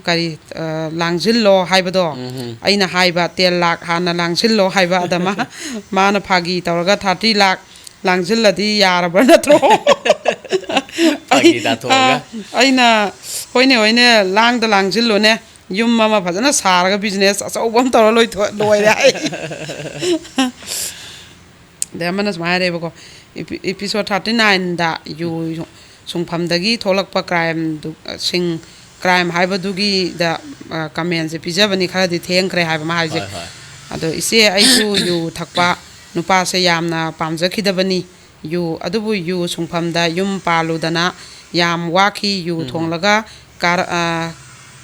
ꯀꯔꯤ, ꯑ, ꯂꯥꯡꯁꯤꯜꯂꯣ ꯍꯥꯏꯕꯗꯣ, ꯎꯝ꯫ ꯑꯩꯅ ꯍꯥꯏꯕ, "ꯇꯦꯟ ꯂꯥꯛ ꯍꯥꯟꯅ ꯂꯥꯡꯁꯤꯜꯂꯣ" ꯍꯥꯏꯕ, ꯑꯗ ꯃꯥ-, ꯃꯥꯅ ꯐꯥꯒꯤ ꯇꯧꯔꯒ, "ꯊꯥꯔꯇꯤ ꯂꯥꯛ ꯂꯥꯡꯁꯤꯜꯂꯗꯤ ꯌꯥꯔꯕ ꯅꯠꯇ꯭ꯔꯣ?" ꯐꯥꯒꯤ ꯇꯥꯊꯣꯛꯑꯒ꯫ ꯑ, ꯑꯩꯅ, "ꯍꯣꯏꯅꯦ, ꯍꯣꯏꯅꯦ, ꯂꯥꯡꯗ ꯂꯥꯡꯁꯤꯜꯂꯨꯅꯦ, ꯌꯨꯝ ꯑꯃ ꯐꯖꯅ ꯁꯥꯔꯒ business ꯑꯆꯧꯕ ꯑꯃ ꯇꯧꯔ ꯂꯣꯏꯊꯣꯛ-, ꯂꯣꯏꯔꯦ" ꯍꯥꯏ꯫ ꯑꯗꯩ ꯑꯃꯅ ꯁꯨꯃꯥꯏꯅ ꯍꯥꯏꯔꯛꯑꯦꯕꯀꯣ, ꯏꯄꯤ-, episode thirty nineꯗ ꯌꯨ ꯁꯨꯡꯐꯝꯗꯒꯤ ꯊꯣꯛꯂꯛꯄ crimeꯗꯨ, ꯁꯤꯡ, crime ꯍꯥꯏꯕꯗꯨꯒꯤꯗ, ꯑ, commentꯁꯦ ꯄꯤꯖꯕꯅꯤ, ꯈꯔꯗꯤ ꯊꯦꯡꯈ꯭ꯔꯦ ꯍꯥꯏꯕ ꯑꯃ ꯍꯥꯏꯁꯦ꯫ ꯍꯣꯏ, ꯍꯣꯏ꯫ ꯑꯗꯣ, "ꯏꯆꯦ, ꯑꯩꯁꯨ ꯌꯨ ꯊꯛꯄ ꯅꯨꯄꯥꯁꯦ ꯌꯥꯝꯅ ꯄꯥꯝꯖꯈꯤꯗꯕꯅꯤ꯫ ꯌꯨ, ꯑꯗꯨꯕꯨ ꯌꯨ ꯁꯨꯡꯐꯝꯗ ꯌꯨꯝ ꯄꯥꯜꯂꯨꯗꯅ ꯌꯥꯝ ꯋꯥꯈꯤ꯫ ꯌꯨ ꯎꯝ꯫ ꯊꯣꯡꯂꯒ ꯀꯥꯔ-, ꯑ,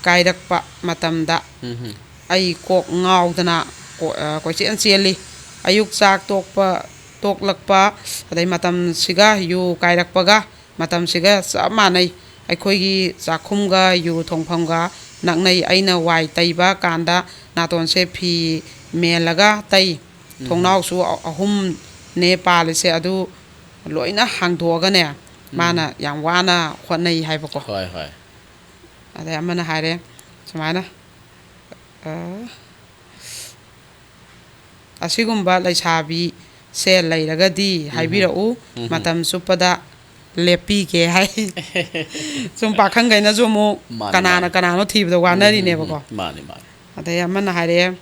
ꯀꯥꯏꯔꯛꯄ ꯃꯇꯝꯗ ꯎꯝ꯫ ꯑꯩ ꯀꯣꯛ ꯉꯥꯎꯗꯅ ꯀꯣ-, ꯑ, ꯀꯣꯏꯆꯦꯟ ꯆꯦꯜꯂꯤ꯫ ꯑꯌꯨꯛ ꯆꯥꯛ ꯇꯣꯛꯄ, ꯇꯣꯛꯂꯛꯄ, ꯑꯗꯩ ꯃꯇꯝꯁꯤꯒ ꯌꯨ ꯀꯥꯏꯔꯛꯄꯒ ꯃꯇꯝꯁꯤꯒ ꯆꯞ ꯃꯥꯟꯅꯩ꯫ ꯑꯩꯈꯣꯏꯒꯤ ꯆꯥꯛꯈꯨꯝꯒ ꯌꯨ ꯊꯣꯡꯐꯝꯒ ꯅꯛꯅꯩ꯫ ꯑꯩꯅ ꯋꯥꯏ ꯇꯩꯕ ꯀꯥꯟꯗ ꯅꯥꯇꯣꯟꯁꯦ ꯐꯤ ꯃꯦꯜꯂꯒ ꯇꯩ꯫ ꯎꯝ꯫ ꯊꯣꯡꯅꯥꯎꯁꯨ ꯑ-, ꯑꯍꯨꯝꯅꯦ ꯄꯥꯜꯂꯤꯁꯦ, ꯑꯗꯨ ꯂꯣꯏꯅ ꯍꯥꯡꯗꯣꯛꯑꯒꯅꯦ, ꯎꯝ꯫ ꯃꯥꯅ ꯌꯥꯝ ꯋꯥꯅ ꯍꯣꯠꯅꯩ ꯍꯥꯏꯕꯀꯣ꯫ ꯍꯣꯏ, ꯍꯣꯏ꯫ ꯑꯗꯩ ꯑꯃꯅ ꯍꯥꯏꯔꯦ ꯁꯨꯃꯥꯏꯅ, ꯑ, "ꯑꯁꯤꯒꯨꯝꯕ ꯂꯩꯁꯥꯕꯤꯁꯦ ꯂꯩꯔꯒꯗꯤ ꯎꯝ꯫ ꯍꯥꯏꯕꯤꯔꯛꯎ, ꯎꯝ꯫ ꯃꯇꯝ ꯆꯨꯞꯄꯗ ꯂꯦꯞꯄꯤꯒꯦ" ꯍꯥꯏ꯫ ꯁꯨꯝ ꯄꯥꯈꯪꯈꯩꯅꯁꯨ ꯑꯃꯨꯛ ꯃꯥꯅꯤ, ꯀꯅꯥꯅ ꯃꯥꯅꯤ꯫ ꯀꯅꯥꯅꯣ ꯊꯤꯕꯗ ꯎꯝ, ꯎꯝ, ꯋꯥꯅꯔꯤꯅꯦꯕꯀꯣ꯫ ꯎꯝ꯫ ꯃꯥꯅꯤ, ꯃꯥꯅꯤ꯫ ꯑꯗꯩ ꯑꯃꯅ ꯍꯥꯏꯔꯛꯑꯦ,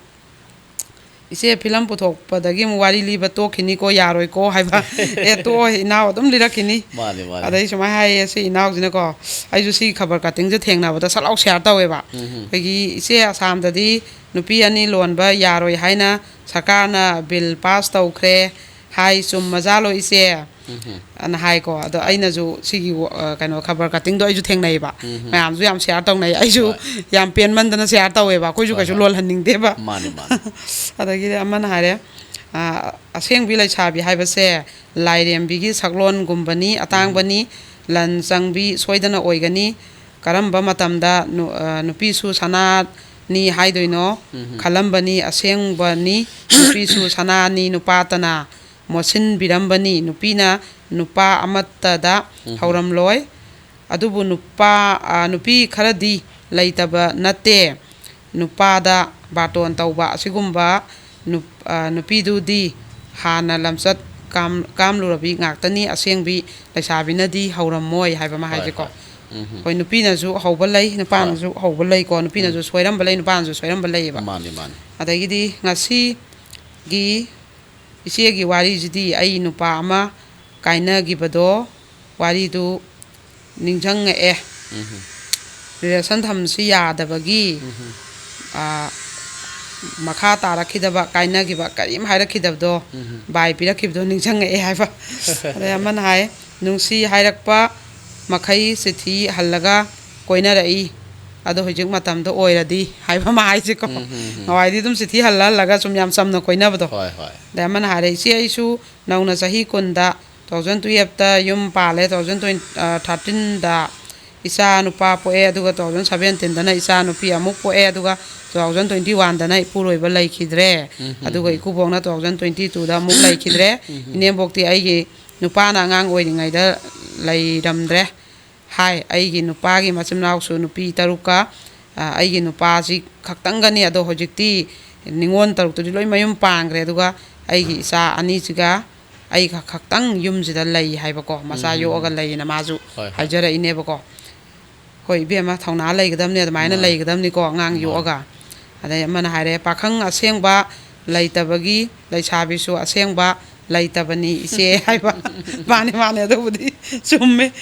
"ꯏꯆꯦ, ꯐꯤꯂꯝ ꯄꯨꯊꯣꯛꯄꯗꯒꯤ ꯑꯃꯨꯛ ꯋꯥꯔꯤ ꯂꯤꯕ ꯇꯣꯛꯈꯤꯅꯤꯀꯣ, ꯌꯥꯔꯣꯏꯀꯣ" ꯍꯥꯏꯕ꯫ "ꯑꯦ, ꯇꯣꯛꯑꯣ, ꯏꯅꯥꯎ ꯑꯗꯨꯝ ꯂꯤꯔꯛꯈꯤꯅꯤ"꯫ ꯃꯥꯅꯤ, ꯃꯥꯅꯤ꯫ ꯑꯗꯩ ꯁꯨꯃꯥꯏꯅ ꯍꯥꯏꯌꯦ ꯁꯤ ꯏꯅꯥꯎꯁꯤꯅꯀꯣ, ꯑꯩꯁꯨ ꯁꯤ ꯈꯕꯔ ꯀꯠꯇꯤꯡꯁꯦ ꯊꯦꯡꯅꯕꯗ ꯁꯠ ꯂꯥꯎ ꯁꯤꯌꯥꯔ ꯇꯧꯋꯦꯕ꯫ ꯎꯝ, ꯎꯝ꯫ ꯑꯩꯈꯣꯏꯒꯤ ꯏꯆꯦ ꯑꯁꯥꯝꯗꯗꯤ ꯅꯨꯄꯤ ꯑꯅꯤ ꯂꯣꯟꯕ ꯌꯥꯔꯣꯏ ꯍꯥꯏꯅ ꯁꯔꯀꯥꯔꯅ ꯕꯤꯜ ꯄꯥꯁ ꯇꯧꯈ꯭ꯔꯦ ꯍꯥꯏ, ꯆꯨꯝꯃꯖꯥꯠꯂꯣ ꯏꯆꯦ? ꯎꯝ, ꯎꯝ꯫ ꯑꯅ ꯍꯥꯏꯀꯣ꯫ ꯑꯗꯣ ꯑꯩꯅꯁꯨ ꯁꯤꯒꯤ, ꯑ, ꯀꯩꯅꯣ, ꯈꯕꯔ ꯀꯠꯇꯤꯡꯗꯣ ꯑꯩꯁꯨ ꯊꯦꯡꯅꯩꯌꯦꯕ꯫ ꯎꯝ, ꯎꯝ꯫ ꯃꯌꯥꯝꯁꯨ ꯌꯥꯝ ꯁꯤꯌꯥꯔ ꯇꯧꯅꯩ, ꯑꯩꯁꯨ ꯍꯣꯏ꯫ ꯌꯥꯝ ꯄꯦꯟꯃꯟꯗꯅ ꯁꯤꯌꯥꯔ ꯇꯧꯋꯦꯕ꯫ ꯑꯩꯈꯣꯏꯁꯨ ꯍꯣꯏ, ꯀꯩꯁꯨ ꯍꯣꯏ꯫ ꯂꯣꯜꯍꯟꯅꯤꯡꯗꯦꯕ꯫ ꯃꯥꯅꯤ, ꯃꯥꯅꯤ꯫ ꯑꯗꯒꯤꯗꯤ ꯑꯃꯅ ꯍꯥꯏꯔꯦ, ꯑ, "ꯑꯁꯦꯡꯕꯤ ꯂꯩꯁꯥꯕꯤ ꯍꯥꯏꯕꯁꯦ ꯂꯥꯏꯔꯦꯝꯕꯤꯒꯤ ꯁꯛꯂꯣꯟꯒꯨꯝꯕꯅꯤ, ꯎꯝ꯫ ꯑꯇꯥꯡꯕꯅꯤ, ꯂꯟ ꯆꯪꯕꯤ ꯁꯣꯏꯗꯅ ꯑꯣꯏꯒꯅꯤ꯫ ꯀꯔꯝꯕ ꯃꯇꯝꯗ ꯅꯨ-, ꯑ, ꯅꯨꯄꯤꯁꯨ ꯁꯅꯥꯅꯤ ꯍꯥꯏꯗꯣꯏꯅꯣ ꯎꯝ꯫ ꯈꯜꯂꯝꯕꯅꯤ꯫ ꯑꯁꯦꯡꯕꯅꯤ, ꯅꯨꯄꯤꯁꯨ ꯁꯅꯥꯅꯤ, ꯅꯨꯄꯥꯇꯅ ꯃꯣꯠꯁꯤꯟꯕꯤꯔꯝꯕꯅꯤ꯫ ꯅꯨꯄꯤꯅ ꯅꯨꯄꯥ ꯑꯃꯠꯇꯗ ꯎꯝ꯫ ꯍꯧꯔꯝꯂꯣꯏ꯫ ꯑꯗꯨꯕꯨ ꯅꯨꯄꯥ, ꯑ, ꯅꯨꯄꯤ ꯈꯔꯗꯤ ꯂꯩꯇꯕ ꯅꯠꯇꯦ, ꯅꯨꯄꯥꯗ ꯕꯥꯔꯇꯣꯟ ꯇꯧꯕ ꯑꯁꯤꯒꯨꯝꯕ ꯅꯨꯞ-, ꯑ, ꯅꯨꯄꯤꯗꯨꯗꯤ ꯍꯥꯟꯅ ꯂꯝꯆꯠ ꯀꯥꯝ-, ꯀꯥꯝꯂꯨꯔꯕꯤ ꯉꯥꯛꯇꯅꯤ, ꯑꯁꯦꯡꯕꯤ ꯂꯩꯁꯥꯕꯤꯅꯗꯤ ꯍꯧꯔꯝꯃꯣꯏ" ꯍꯥꯏꯕ ꯑꯃ ꯍꯣꯏ, ꯍꯥꯏꯁꯦꯀꯣ꯫ ꯍꯣꯏ꯫ ꯎꯝ꯫ ꯍꯣꯏ, ꯅꯨꯄꯤꯅꯁꯨ ꯍꯧꯕ ꯂꯩ, ꯍꯣꯏ꯫ ꯅꯨꯄꯥꯅꯁꯨ ꯍꯧꯕ ꯂꯩꯀꯣ, ꯅꯨꯄꯤꯅꯁꯨ ꯎꯝ꯫ ꯁꯣꯏꯔꯝꯕ ꯂꯩ, ꯅꯨꯄꯥꯅꯁꯨ ꯁꯣꯏꯔꯝꯕ ꯂꯩꯌꯦꯕ꯫ ꯃꯥꯅꯤ, ꯃꯥꯅꯤ꯫ ꯑꯗꯒꯤꯗꯤ ꯉꯁꯤꯒꯤ ꯏꯆꯦꯒꯤ ꯋꯥꯔꯤꯁꯤꯗꯤ ꯑꯩ ꯅꯨꯄꯥ ꯑꯃ ꯀꯥꯏꯅꯈꯤꯕꯗꯣ ꯋꯥꯔꯤꯗꯨ ꯅꯤꯡꯁꯤꯡꯉꯛꯑꯦ꯫ ꯎꯝ꯫ ꯔꯤꯂꯦꯁꯟ ꯊꯝꯕꯁꯤ ꯌꯥꯗꯕꯒꯤ, ꯎꯝ꯫ ꯑꯥ, ꯃꯈꯥ ꯇꯥꯔꯛꯈꯤꯗꯕ, ꯀꯥꯏꯅꯈꯤꯕ, ꯀꯔꯤꯝ ꯍꯥꯏꯔꯛꯈꯤꯗꯕꯗꯣ, ꯎꯝ꯫ ꯕꯥꯏ ꯄꯤꯔꯛꯈꯤꯕꯗꯣ ꯅꯤꯡꯁꯤꯡꯉꯛꯑꯦ ꯍꯥꯏꯕ꯫ ꯑꯗꯩ ꯑꯃꯅ ꯍꯥꯏ, "ꯅꯨꯡꯁꯤ ꯍꯥꯏꯔꯛꯄ ꯃꯈꯩ ꯆꯤꯊꯤ ꯍꯜꯂꯒ ꯀꯣꯏꯅꯔꯛꯏ꯫ ꯑꯗꯣ ꯍꯧꯖꯤꯛ ꯃꯇꯝꯗ ꯑꯣꯏꯔꯗꯤ" ꯍꯥꯏꯕ ꯑꯃ ꯍꯥꯏꯁꯤꯀꯣ꯫ ꯎꯝ, ꯎꯝ, ꯎꯝ꯫ ꯅꯍꯥꯟꯋꯥꯏꯗꯤ ꯑꯗꯨꯝ ꯆꯤꯊꯤ ꯍꯜꯂ ꯍꯜꯂꯒ ꯁꯨꯝ ꯌꯥꯝ ꯆꯝꯅ ꯀꯣꯏꯅꯕꯗꯣ꯫ ꯍꯣꯏ, ꯍꯣꯏ꯫ ꯑꯗꯩ ꯑꯃꯅ ꯍꯥꯏꯔꯦ, "ꯏꯆꯦ, ꯑꯩꯁꯨ ꯅꯧꯅ ꯆꯍꯤ ꯀꯨꯟꯗ, two thousand twelveꯇ ꯌꯨꯝ ꯄꯥꯜꯂꯦ, two thousand twenty, ꯑ, thirteenꯗ ꯏꯆꯥ ꯅꯨꯄꯥ ꯄꯣꯛꯑꯦ, ꯑꯗꯨꯒ two thousand seventeen ꯗꯅ ꯏꯆꯥ ꯅꯨꯄꯤ ꯑꯃꯨꯛ ꯄꯣꯛꯑꯦ, ꯑꯗꯨꯒ two thousand twenty one ꯗꯅ ꯏꯄꯨꯔꯣꯏꯕ ꯂꯩꯈꯤꯗ꯭ꯔꯦ꯫ ꯎꯝ, ꯎꯝ, ꯑꯗꯨꯒ ꯎꯝ꯫ ꯏꯀꯨꯕꯣꯛꯅ two thousand twenty two ꯗ ꯑꯃꯨꯛ ꯂꯩꯈꯤꯗ꯭ꯔꯦ꯫ ꯎꯝ, ꯎꯝ꯫ ꯏꯅꯦꯝꯕꯣꯛꯇꯤ ꯑꯩꯒꯤ ꯅꯨꯄꯥꯅ ꯑꯉꯥꯡ ꯑꯣꯏꯔꯤꯉꯩꯗ ꯂꯩꯔꯝꯗ꯭ꯔꯦ꯫ ꯍꯥꯏ꯫ ꯑꯩꯒꯤ ꯅꯨꯄꯥꯒꯤ ꯃꯆꯤꯟ ꯃꯅꯥꯎꯁꯨ ꯅꯨꯄꯤ ꯇꯔꯨꯛꯀ, ꯑ, ꯑꯩꯒꯤ ꯅꯨꯄꯥꯁꯤ ꯈꯛꯇꯪꯒꯅꯤ꯫ ꯑꯗꯣ ꯍꯧꯖꯤꯛꯇꯤ ꯅꯤꯉꯣꯜ ꯇꯔꯨꯛꯇꯨꯗꯤ ꯂꯣꯏ ꯃꯌꯨꯝ ꯄꯥꯟꯈ꯭ꯔꯦ꯫ ꯑꯗꯨꯒ ꯑꯩꯒꯤ ꯏꯆꯥ ꯑꯅꯤꯁꯤꯒ ꯑꯩꯒ ꯈꯛꯇꯪ ꯌꯨꯝꯁꯤꯗ ꯂꯩ ꯍꯥꯏꯕꯀꯣ, ꯃꯆꯥ ꯎꯝ, ꯎꯝ, ꯌꯣꯛꯑꯒ ꯎꯝ꯫ ꯂꯩꯌꯦꯅ ꯃꯥꯁꯨ ꯍꯣꯏ, ꯍꯣꯏ꯫ ꯍꯥꯏꯖꯔꯛꯏꯅꯦꯕꯀꯣ꯫ ꯍꯣꯏ, ꯏꯕꯦꯝꯃ, ꯊꯧꯅꯥ ꯂꯩꯒꯗꯕꯅꯤ, ꯑꯗꯨꯃꯥꯏꯅ ꯃꯥꯅꯤ꯫ ꯂꯩꯒꯗꯕꯅꯤꯀꯣ, ꯑꯉꯥꯡ ꯃꯥꯅꯤ꯫ ꯌꯣꯛꯑꯒ꯫ ꯑꯗꯩ ꯑꯃꯅ ꯍꯥꯏꯔꯦ, "ꯄꯥꯈꯪ ꯑꯁꯦꯡꯕ ꯂꯩꯇꯕꯒꯤ ꯂꯩꯁꯥꯕꯤꯁꯨ ꯑꯁꯦꯡꯕ ꯂꯩꯇꯕꯅꯤ, ꯏꯆꯦ" ꯍꯥꯏꯕ꯫ ꯃꯥꯅꯦ, ꯃꯥꯅꯦ, ꯑꯗꯨꯕꯨꯗꯤ ꯆꯨꯝꯃꯦ꯫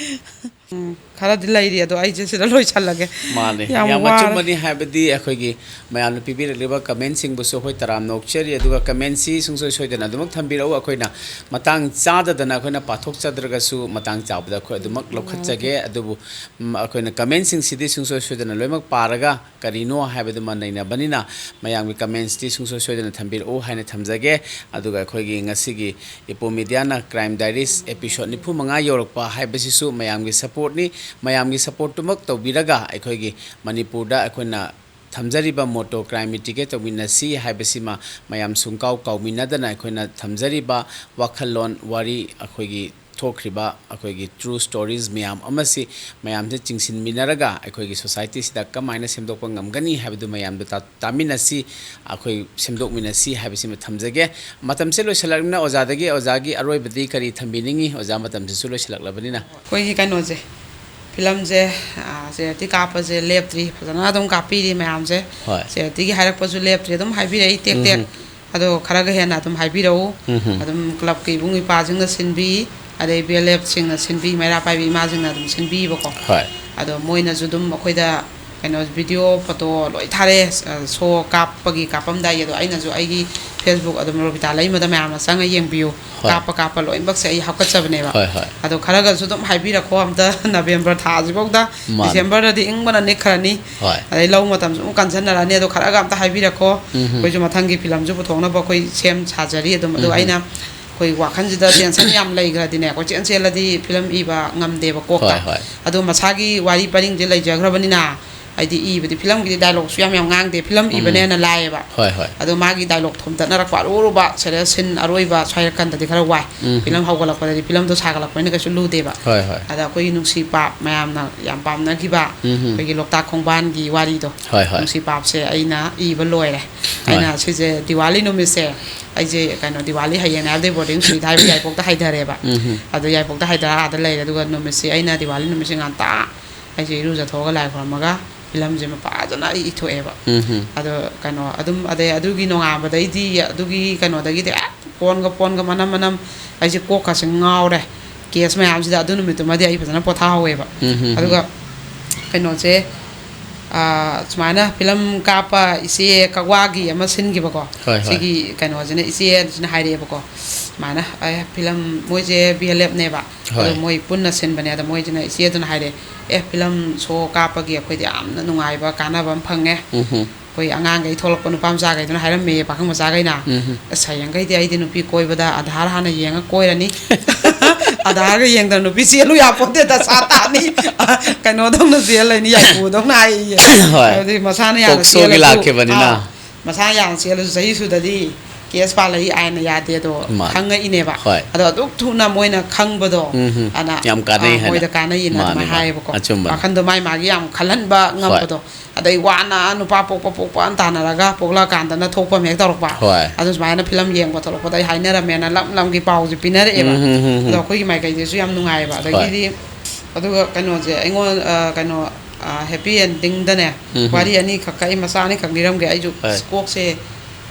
ꯎꯝ, ꯈꯔꯗꯤ ꯂꯩꯔꯤ, ꯑꯗꯣ ꯑꯩꯁꯦ ꯁꯤꯗ ꯂꯣꯏꯁꯜꯂꯒꯦ꯫ ꯃꯥꯅꯦ, ꯌꯥꯝ ꯌꯥꯝ ꯋꯥꯔꯦ꯫ ꯑꯆꯨꯝꯕꯅꯤ꯫ ꯍꯥꯏꯕꯗꯤ ꯑꯩꯈꯣꯏꯒꯤ ꯃꯌꯥꯝꯅ ꯄꯤꯕꯤꯔꯛꯂꯤꯕ ꯀꯃꯦꯟꯁꯤꯡꯕꯨꯁꯨ ꯑꯩꯈꯣꯏ ꯇꯔꯥꯝꯅ ꯑꯣꯛꯆꯔꯤ, ꯑꯗꯨꯒ ꯀꯃꯦꯟꯁꯤ ꯁꯨꯡꯁꯣꯏ ꯁꯣꯏꯗꯅ ꯑꯗꯨꯃꯛ ꯊꯝꯕꯤꯔꯛꯎ꯫ ꯑꯩꯈꯣꯏꯅ ꯃꯇꯥꯡ ꯆꯥꯗꯗꯅ ꯑꯩꯈꯣꯏꯅ ꯄꯥꯊꯣꯛꯆꯗ꯭ꯔꯒꯁꯨ ꯃꯇꯥꯡ ꯆꯥꯕꯗ ꯑꯩꯈꯣꯏ ꯑꯗꯨꯃꯛ ꯂꯧꯈꯠꯆꯒꯦ꯫ ꯑꯗꯨꯕꯨ, ꯎꯝ, ꯑꯩꯈꯣꯏꯅ ꯀꯃꯦꯟꯁꯤꯡꯁꯤꯗꯤ ꯁꯨꯡꯁꯣꯏ ꯁꯣꯏꯗꯅ ꯂꯣꯏꯅꯃꯛ ꯄꯥꯔꯒ ꯀꯔꯤꯅꯣ ꯍꯥꯏꯕꯗꯨꯃ ꯅꯩꯅꯕꯅꯤꯅ ꯃꯌꯥꯝꯒꯤ ꯀꯃꯦꯟꯁꯇꯤ ꯁꯨꯡꯁꯣꯏ ꯁꯣꯏꯗꯅ ꯊꯝꯕꯤꯔꯛꯎ ꯍꯥꯏꯅ ꯊꯝꯖꯒꯦ꯫ ꯑꯗꯨꯒ ꯑꯩꯈꯣꯏꯒꯤ ꯉꯁꯤꯒꯤ ꯏꯄꯣ ꯃꯤꯗꯤꯌꯥꯅ ꯀ꯭ꯔꯥꯏꯝ ꯗꯥꯏꯔꯤꯁ ꯑꯦꯄꯤꯁꯣꯠ ꯅꯤꯐꯨ ꯃꯉꯥ ꯌꯧꯔꯛꯄ ꯍꯥꯏꯕꯁꯤꯁꯨ ꯃꯌꯥꯝꯒꯤ ꯁꯄꯣꯔꯠꯅꯤ꯫ ꯃꯌꯥꯝꯒꯤ ꯁꯄꯣꯔꯠꯇꯨꯃꯛ ꯇꯧꯕꯤꯔꯒ ꯑꯩꯈꯣꯏꯒꯤ ꯃꯅꯤꯄꯨꯔꯗ ꯑꯩꯈꯣꯏꯅ ꯊꯝꯖꯔꯤꯕ ꯃꯣꯇꯣ ꯀ꯭ꯔꯥꯏꯝ ꯃꯤꯇꯤꯒꯦꯠ ꯇꯧꯃꯤꯟꯅꯁꯤ ꯍꯥꯏꯕꯁꯤꯃ ꯃꯌꯥꯝ ꯁꯨꯡꯀꯥꯎ ꯀꯥꯎꯃꯤꯟꯅꯗꯅ ꯑꯩꯈꯣꯏꯅ ꯊꯝꯖꯔꯤꯕ ꯋꯥꯈꯜꯂꯣꯟ, ꯋꯥꯔꯤ, ꯑꯩꯈꯣꯏꯒꯤ ꯊꯣꯛꯈ꯭ꯔꯤꯕ ꯑꯩꯈꯣꯏꯒꯤ ꯇ꯭ꯔꯨ ꯁ꯭ꯇꯣꯔꯤꯁ ꯃꯌꯥꯝ ꯑꯃꯁꯤ ꯃꯌꯥꯝꯁꯦ ꯆꯤꯡꯁꯤꯟꯃꯤꯟꯅꯔꯒ ꯑꯩꯈꯣꯏꯒꯤ ꯁꯣꯁꯥꯏꯇꯤꯁꯤꯗ ꯀꯃꯥꯏꯅ ꯁꯦꯝꯗꯣꯛꯄ ꯉꯝꯒꯅꯤ ꯍꯥꯏꯕꯗꯨ ꯃꯌꯥꯝꯗ ꯇꯥ-, ꯇꯥꯃꯤꯟꯅꯁꯤ, ꯑꯩꯈꯣꯏ ꯁꯦꯝꯗꯣꯛꯃꯤꯟꯅꯁꯤ ꯍꯥꯏꯕꯁꯤꯃ ꯊꯝꯖꯒꯦ꯫ ꯃꯇꯝꯁꯦ ꯂꯣꯏꯁꯤꯜꯂꯛꯂꯕꯅꯤꯅ ꯑꯣꯖꯥꯗꯒꯤ, ꯑꯣꯖꯥꯒꯤ ꯑꯔꯣꯏꯕꯗꯤ ꯀꯔꯤ ꯊꯝꯕꯤꯅꯤꯡꯉꯤ? ꯑꯣꯖꯥ, ꯃꯇꯝꯁꯤꯁꯨ ꯂꯣꯏꯁꯤꯜꯂꯛꯂꯕꯅꯤꯅ꯫ ꯑꯩꯈꯣꯏꯒꯤ ꯀꯩꯅꯣꯁꯦ, ꯐꯤꯂꯝꯁꯦ, ꯑꯥ, ꯆꯦꯔꯤꯇꯤ ꯀꯥꯞꯄꯁꯦ ꯂꯦꯞꯇ꯭ꯔꯤ, ꯐꯖꯅ ꯑꯗꯨꯝ ꯀꯥꯞꯄꯤꯔꯤ ꯃꯌꯥꯝꯁꯦ꯫ ꯍꯣꯏ꯫ ꯆꯦꯔꯤꯇꯤꯒꯤ ꯍꯥꯏꯔꯛꯄꯁꯨ ꯂꯦꯞꯇ꯭ꯔꯤ, ꯑꯗꯨꯝ ꯍꯥꯏꯕꯤꯔꯛꯏ ꯇꯦꯛ ꯇꯦꯛ꯫ ꯎꯝ꯫ ꯑꯗꯣ ꯈꯔꯒ ꯍꯦꯟꯅ ꯑꯗꯨꯝ ꯍꯥꯏꯕꯤꯔꯛꯎ꯫ ꯎꯝ꯫ ꯑꯗꯨꯝ ꯀ꯭ꯂꯕꯀꯤ ꯏꯕꯨꯡ ꯏꯄꯥꯁꯤꯡꯅ ꯁꯤꯟꯕꯤ, ꯑꯗꯩ ꯕꯤ ꯑꯦꯜ ꯑꯦꯐꯁꯤꯡꯅ ꯁꯤꯟꯕꯤ, ꯃꯩꯔꯥ ꯄꯥꯏꯕꯤ ꯏꯃꯥꯁꯤꯡꯅ ꯑꯗꯨꯝ ꯁꯤꯟꯕꯤꯕꯀꯣ꯫ ꯍꯣꯏ꯫ ꯑꯗꯣ ꯃꯣꯏꯅꯁꯨ ꯑꯗꯨꯝ ꯑꯩꯈꯣꯏꯗ ꯀꯩꯅꯣ, ꯚꯤꯗꯤꯑꯣ, ꯐꯣꯇꯣ ꯂꯣꯏ ꯊꯥꯔꯛꯑꯦ, ꯑ, ꯁꯣ ꯀꯥꯞꯄꯒꯤ, ꯀꯥꯞꯄꯝꯗꯥꯏꯒꯤ꯫ ꯑꯗꯣ ꯑꯩꯅꯁꯨ ꯑꯩꯒꯤ ꯐꯦꯁꯕꯨꯛ ꯑꯗꯨꯝ ꯔꯣꯕꯤꯇꯥ ꯂꯩꯃꯗ ꯃꯌꯥꯝꯅ ꯆꯪꯉ ꯌꯦꯡꯕꯤꯌꯨ꯫ ꯍꯣꯏ꯫ ꯀꯥꯞꯄ ꯀꯥꯞꯄ ꯂꯣꯏꯅꯃꯛꯁꯦ ꯑꯩ ꯍꯥꯞꯀꯠꯆꯕꯅꯦꯕ꯫ ꯍꯣꯏ, ꯍꯣꯏ꯫ ꯑꯗꯣ ꯈꯔꯒꯁꯨ ꯑꯗꯨꯝ ꯍꯥꯏꯕꯤꯔꯛꯈꯣ ꯑꯝꯇ, ꯅꯕꯦꯝꯕꯔ ꯊꯥꯁꯤꯐꯧꯗ꯫ ꯃꯥꯅꯦ꯫ ꯗꯤꯁꯦꯝꯕꯔꯗꯗꯤ ꯏꯪꯕꯅ ꯅꯤꯛꯈ꯭ꯔꯅꯤ꯫ ꯍꯣꯏ꯫ ꯑꯗꯩ ꯂꯧ ꯃꯇꯝꯁꯨ ꯑꯃꯨꯛ ꯀꯟꯁꯤꯟꯅꯔꯛꯑꯅꯤ꯫ ꯑꯗꯣ ꯈꯔꯒ ꯑꯝꯇ ꯍꯥꯏꯕꯤꯔꯛꯈꯣ꯫ ꯎꯝ ꯍꯝ꯫ ꯑꯩꯈꯣꯏꯁꯨ ꯃꯊꯪꯒꯤ ꯐꯤꯂꯝꯁꯨ ꯄꯨꯊꯣꯛꯅꯕ ꯑꯩꯈꯣꯏ ꯁꯦꯝ ꯁꯥꯖꯔꯤ ꯑꯗꯨꯝ꯫ ꯑꯗꯣ ꯎꯝ ꯍꯝ꯫ ꯑꯩꯅ ꯑꯩꯈꯣꯏ ꯋꯥꯈꯜꯁꯤꯗ ꯇꯦꯟꯁꯟ ꯌꯥꯝ ꯂꯩꯈ꯭ꯔꯗꯤꯅꯦ, ꯑꯩꯈꯣꯏ ꯆꯦꯟ ꯆꯦꯜꯂꯗꯤ ꯐꯤꯂꯝ ꯏꯕ ꯉꯝꯗꯦꯕ ꯀꯣꯛꯇ꯫ ꯍꯣꯏ, ꯍꯣꯏ꯫ ꯑꯗꯣ ꯃꯁꯥꯒꯤ ꯋꯥꯔꯤ ꯄꯔꯤꯡꯁꯦ ꯂꯩꯖꯈ꯭ꯔꯕꯅꯤꯅ, ꯍꯥꯏꯗꯤ ꯏꯕꯗꯤ, ꯐꯤꯂꯝꯒꯤꯗꯤ ꯗꯥꯏꯂꯣꯛꯁꯨ ꯌꯥꯝ ꯌꯥꯝ ꯉꯥꯡꯗꯦ, ꯐꯤꯂꯝ ꯎꯝ꯫ ꯏꯕꯅ ꯍꯦꯟꯅ ꯂꯥꯏꯌꯦꯕ꯫ ꯍꯣꯏ, ꯍꯣꯏ꯫ ꯑꯗꯣ ꯃꯥꯒꯤ ꯗꯥꯏꯂꯣꯛ ꯊꯣꯝꯇꯠꯅꯔꯛꯄ ꯑꯔꯨ ꯑꯔꯨꯕ ꯁꯦꯔꯤꯌꯁ ꯁꯤꯟ ꯑꯔꯣꯏꯕ ꯁ꯭ꯋꯥꯏꯔꯀꯥꯟꯗꯗꯤ ꯈꯔ ꯋꯥꯏ꯫ ꯎꯝ꯫ ꯐꯤꯂꯝ ꯍꯧꯒꯠꯂꯛꯄꯗꯗꯤ ꯐꯤꯂꯝꯗꯣ ꯁꯥꯒꯠꯂꯛꯄꯅꯤꯅ ꯀꯩꯁꯨ ꯂꯨꯗꯦꯕ꯫ ꯍꯣꯏ, ꯍꯣꯏ꯫ ꯑꯗ ꯑꯩꯈꯣꯏꯒꯤ ꯅꯨꯡꯁꯤ ꯄꯥꯞ ꯃꯌꯥꯝꯅ ꯌꯥꯝ ꯄꯥꯝꯅꯈꯤꯕ ꯎꯝ꯫ ꯑꯩꯈꯣꯏꯒꯤ ꯂꯣꯛꯇꯥꯛ ꯈꯣꯡꯕꯥꯟꯒꯤ ꯋꯥꯔꯤꯗꯣ, ꯍꯣꯏ, ꯍꯣꯏ꯫ ꯅꯨꯡꯁꯤ ꯄꯥꯞꯁꯦ ꯑꯩꯅ ꯏꯕ ꯂꯣꯏꯔꯦ꯫ ꯍꯣꯏ꯫ ꯑꯩꯅ ꯁꯤꯁꯦ ꯗꯤꯋꯥꯂꯤ ꯅꯨꯃꯤꯠꯁꯦ, ꯑꯩꯁꯦ ꯀꯩꯅꯣ, ꯗꯤꯋꯥꯂꯤ ꯍꯌꯦꯡꯅꯦ ꯍꯥꯏꯕꯗꯩ ꯕꯣꯔꯗꯤꯡ ꯁꯨꯇꯤ ꯊꯥꯏꯕ ꯌꯥꯏꯄꯣꯛꯇ ꯍꯥꯏꯊꯔꯦꯕ꯫ ꯎꯝ꯫ ꯑꯗꯣ ꯌꯥꯏꯄꯣꯛꯇ ꯍꯥꯏꯊꯔ ꯑꯥꯗ ꯂꯩꯔꯦ꯫ ꯑꯗꯨꯒ ꯅꯨꯃꯤꯠꯁꯦ ꯑꯩꯅ ꯗꯤꯋꯥꯂꯤ ꯅꯨꯃꯤꯠꯁꯦ ꯉꯟꯇꯥ ꯑꯩꯁꯦ ꯏꯔꯨꯖꯊꯣꯛꯑꯒ ꯂꯥꯏ ꯈꯨꯔꯝꯃꯒ ꯐꯤꯂꯝꯁꯦ ꯐꯖꯅ ꯑꯩ ꯏꯊꯣꯛꯑꯦꯕ꯫ ꯎꯝ꯫ ꯑꯗꯣ ꯀꯩꯅꯣ ꯑꯗꯨꯝ, ꯑꯗꯩ ꯑꯗꯨꯒꯤ ꯅꯣꯡꯉꯥꯟꯕꯗꯩꯗꯤ, ꯑꯗꯨꯒꯤ ꯀꯩꯅꯣꯗꯒꯤꯗꯤ ꯑꯦ ꯐꯣꯟꯒ ꯐꯣꯟꯒ ꯃꯅꯝ ꯃꯅꯝ, ꯑꯩꯁꯦ ꯀꯣꯛꯀꯁꯦ ꯉꯥꯎꯔꯦ꯫ ꯀꯦꯁ ꯃꯌꯥꯝꯁꯤꯗ ꯑꯗꯨ ꯅꯨꯃꯤꯠꯇꯨꯃꯗꯤ ꯑꯩ ꯐꯖꯅ ꯄꯣꯊꯥꯍꯧꯋꯦꯕ꯫ ꯎꯝ, ꯎꯝ, ꯎꯝ꯫ ꯑꯗꯨꯒ ꯀꯩꯅꯣꯁꯦ, ꯑꯥ, ꯁꯨꯃꯥꯏꯅ ꯐꯤꯂꯝ ꯀꯥꯞꯄ ꯏꯆꯦ ꯀꯛꯋꯥꯒꯤ ꯑꯃ ꯁꯤꯟꯈꯤꯕꯀꯣ꯫ ꯍꯣꯏ, ꯍꯣꯏ꯫ ꯁꯤꯒꯤ ꯀꯩꯅꯣꯁꯤꯅ, ꯏꯆꯦꯁꯤꯅ ꯍꯥꯏꯔꯛꯑꯦꯕꯀꯣ, ꯁꯨꯃꯥꯏꯅ, ꯑꯦ, ꯐꯤꯂꯝ, ꯃꯣꯏꯁꯦ ꯕꯤ ꯑꯦꯜ ꯑꯦꯐꯅꯦꯕ꯫ ꯑꯗꯣ ꯍꯣꯏ꯫ ꯃꯣꯏ ꯄꯨꯟꯅ ꯁꯤꯟꯕꯅꯦ꯫ ꯑꯗꯣ ꯃꯣꯏꯁꯤꯅ, ꯏꯆꯦꯗꯨꯅ ꯍꯥꯏꯔꯦ, "ꯑꯦ, ꯐꯤꯂꯝ ꯁꯣ ꯀꯥꯞꯄꯒꯤ ꯑꯩꯈꯣꯏꯗꯤ ꯌꯥꯝꯅ ꯅꯨꯡꯉꯥꯏꯕ, ꯀꯥꯟꯅꯕ ꯑꯃ ꯐꯪꯉꯦ꯫ ꯎꯝ꯫ ꯑꯩꯈꯣꯏ ꯑꯉꯥꯡꯈꯩ ꯊꯣꯛꯂꯛꯄ ꯅꯨꯄꯥ ꯃꯆꯥꯈꯩꯗꯨꯅ ꯍꯥꯏꯔꯝꯃꯦꯌꯦ, ꯄꯥꯈꯪ ꯃꯆꯥꯈꯩꯅ꯫ ꯎꯝ꯫ ꯑꯁ, ꯍꯌꯦꯡꯈꯩꯗꯤ ꯑꯩꯗꯤ ꯅꯨꯄꯤ ꯀꯣꯏꯕꯗ ꯑꯙꯥꯔ ꯍꯥꯟꯅ ꯌꯦꯡꯉ ꯀꯣꯏꯔꯅꯤ꯫ ꯑꯙꯥꯔꯒ ꯌꯦꯡꯗꯅ ꯅꯨꯄꯤ ꯆꯦꯜꯂꯨ ꯌꯥꯄꯣꯟꯇꯦ, ꯗꯁꯥ ꯇꯥꯅꯤ꯫ ꯀꯩꯅꯣꯗꯧꯅ ꯆꯦꯜ ꯂꯩꯅꯤ, ꯌꯥꯏꯄꯨꯗꯧꯅ", ꯍꯥꯏꯌꯦ꯫ ꯍꯣꯏ꯫ ꯍꯥꯏꯕꯗꯤ ꯃꯁꯥꯅ ꯌꯥꯅ ꯄꯣꯛꯁꯣꯒꯤ ꯆꯦꯜꯂꯁꯨ, ꯂꯥꯛꯈꯤꯕꯅꯤꯅ꯫ ꯑꯥ, ꯃꯁꯥꯅ ꯌꯥꯅ ꯆꯦꯜꯂꯁꯨ ꯆꯍꯤ ꯁꯨꯗꯗꯤ ꯀꯦꯁ ꯄꯥꯜꯂꯛꯏ ꯑꯥꯏꯟꯅ ꯌꯥꯗꯦ꯫ ꯑꯗꯣ ꯃꯥꯅꯦ꯫ ꯈꯪꯉꯛꯏꯅꯦꯕ꯫ ꯍꯣꯏ꯫ ꯑꯗꯣ ꯑꯗꯨꯛ ꯊꯨꯅ ꯃꯣꯏꯅ ꯈꯪꯕꯗꯣ, ꯎꯝ꯫ ꯑꯅ, ꯌꯥꯝ ꯀꯥꯟꯅꯩ ꯑꯥ, ꯍꯥꯏꯅ꯫ ꯃꯣꯏꯗ ꯀꯥꯟꯅꯩꯌꯦꯅ ꯃꯥꯅꯦ, ꯑꯗꯨꯃꯥꯏꯅ ꯃꯥꯅꯦ꯫ ꯍꯥꯏꯌꯦꯕꯀꯣ꯫ ꯑꯆꯨꯝꯕꯅꯦ꯫ ꯋꯥꯈꯟꯗꯣ ꯃꯥꯏ ꯃꯥꯒꯤ ꯌꯥꯝ ꯈꯜꯍꯟꯕ ꯍꯣꯏ꯫ ꯉꯝꯕꯗꯣ꯫ ꯑꯗꯩ ꯋꯥꯅ ꯅꯨꯄꯥ ꯄꯣꯛꯄ ꯄꯣꯛꯄ ꯑꯅ ꯇꯥꯟꯅꯔꯒ ꯄꯣꯛꯂꯛꯑꯀꯥꯟꯗꯅ ꯊꯣꯛꯄ ꯑꯃ ꯍꯦꯛ ꯇꯧꯔꯛꯄ꯫ ꯍꯣꯏ꯫ ꯑꯗꯨ ꯁꯨꯃꯥꯏꯅ ꯐꯤꯂꯝ ꯌꯦꯡꯕ ꯊꯣꯛꯂꯛꯄꯗ ꯑꯩ ꯍꯥꯏꯅꯔꯝꯃꯦꯅ ꯂꯝ ꯂꯝꯒꯤ ꯄꯥꯎꯁꯦ ꯄꯤꯅꯔꯛꯑꯦꯕ꯫ ꯎꯝ, ꯎꯝ, ꯎꯝ, ꯎꯝ꯫ ꯑꯗꯣ ꯑꯩꯈꯣꯏꯒꯤ ꯃꯥꯏꯀꯩꯗꯁꯨ ꯌꯥꯝ ꯅꯨꯡꯉꯥꯏꯌꯦꯕ꯫ ꯍꯣꯏ꯫ ꯑꯗꯒꯤꯗꯤ, ꯑꯗꯨꯒ ꯀꯩꯅꯣꯁꯦ, ꯑꯩꯉꯣꯟ-, ꯑ, ꯀꯩꯅꯣ, ꯑ, ꯍꯦꯄꯤ ꯑꯦꯟꯗꯤꯡꯗꯅꯦ, ꯎꯝ, ꯎꯝ꯫ ꯋꯥꯔꯤ ꯑꯅꯤꯈꯛ ꯀꯛꯏ, ꯃꯆꯥ ꯑꯅꯤꯈꯛ ꯂꯤꯔꯝꯒꯦ꯫ ꯑꯩꯁꯨ ꯍꯣꯏ꯫ ꯀꯣꯛꯁꯦ,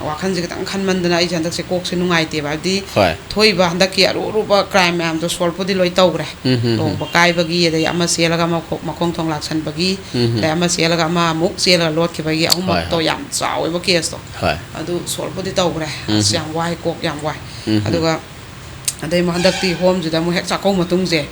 ꯋꯥꯈꯜꯁꯦ ꯈꯤꯇꯪ ꯈꯟꯃꯟꯗꯅ ꯑꯩꯁꯦ ꯍꯟꯗꯛꯁꯦ ꯀꯣꯛꯁꯦ ꯅꯨꯡꯉꯥꯏꯇꯦꯕ꯫ ꯍꯥꯏꯕꯗꯤ ꯍꯣꯏ꯫ ꯊꯣꯛꯏꯕ ꯍꯟꯗꯛꯀꯤ ꯑꯔꯨ ꯑꯔꯨꯕ ꯀ꯭ꯔꯥꯏꯝ ꯃꯌꯥꯝꯗꯣ ꯁꯣꯜꯕꯄꯨꯗꯤ ꯂꯣꯏ ꯇꯧꯈ꯭ꯔꯦ꯫ ꯎꯝ, ꯎꯝ, ꯎꯝ꯫ ꯂꯨꯍꯣꯡꯕ ꯀꯥꯏꯕꯒꯤ, ꯑꯗꯩ ꯑꯃ ꯆꯦꯜꯂꯒ ꯑꯃ ꯈꯣ-, ꯃꯈꯣꯡ ꯊꯣꯡ ꯂꯥꯛꯁꯟꯕꯒꯤ, ꯎꯝ, ꯎꯝ꯫ ꯑꯗꯩ ꯑꯃ ꯆꯦꯜꯂꯒ ꯑꯃ ꯑꯃꯨꯛ ꯆꯦꯜꯂꯒ ꯂꯣꯠꯈꯤꯕꯒꯤ, ꯍꯣꯏ, ꯑꯍꯨꯝꯃꯛꯇꯣ ꯍꯣꯏ꯫ ꯌꯥꯝ ꯆꯥꯎꯋꯦꯕ ꯀꯦꯁꯇꯣ꯫ ꯍꯣꯏ꯫ ꯑꯗꯨ ꯁꯣꯜꯕꯄꯨꯗꯤ ꯇꯧꯈ꯭ꯔꯦ꯫ ꯎꯝ, ꯑꯁ, ꯎꯝ꯫ ꯌꯥꯝ ꯋꯥꯏ, ꯀꯣꯛ ꯌꯥꯝ ꯋꯥꯏ꯫ ꯎꯝ, ꯎꯝ꯫ ꯑꯗꯨꯒ ꯑꯗꯩ ꯑꯃꯨꯛ ꯍꯟꯗꯛꯇꯤ ꯍꯣꯝꯁꯤꯗ ꯑꯃꯨꯛ ꯍꯦꯛ ꯆꯥꯛꯀꯧ ꯃꯇꯨꯡꯁꯦ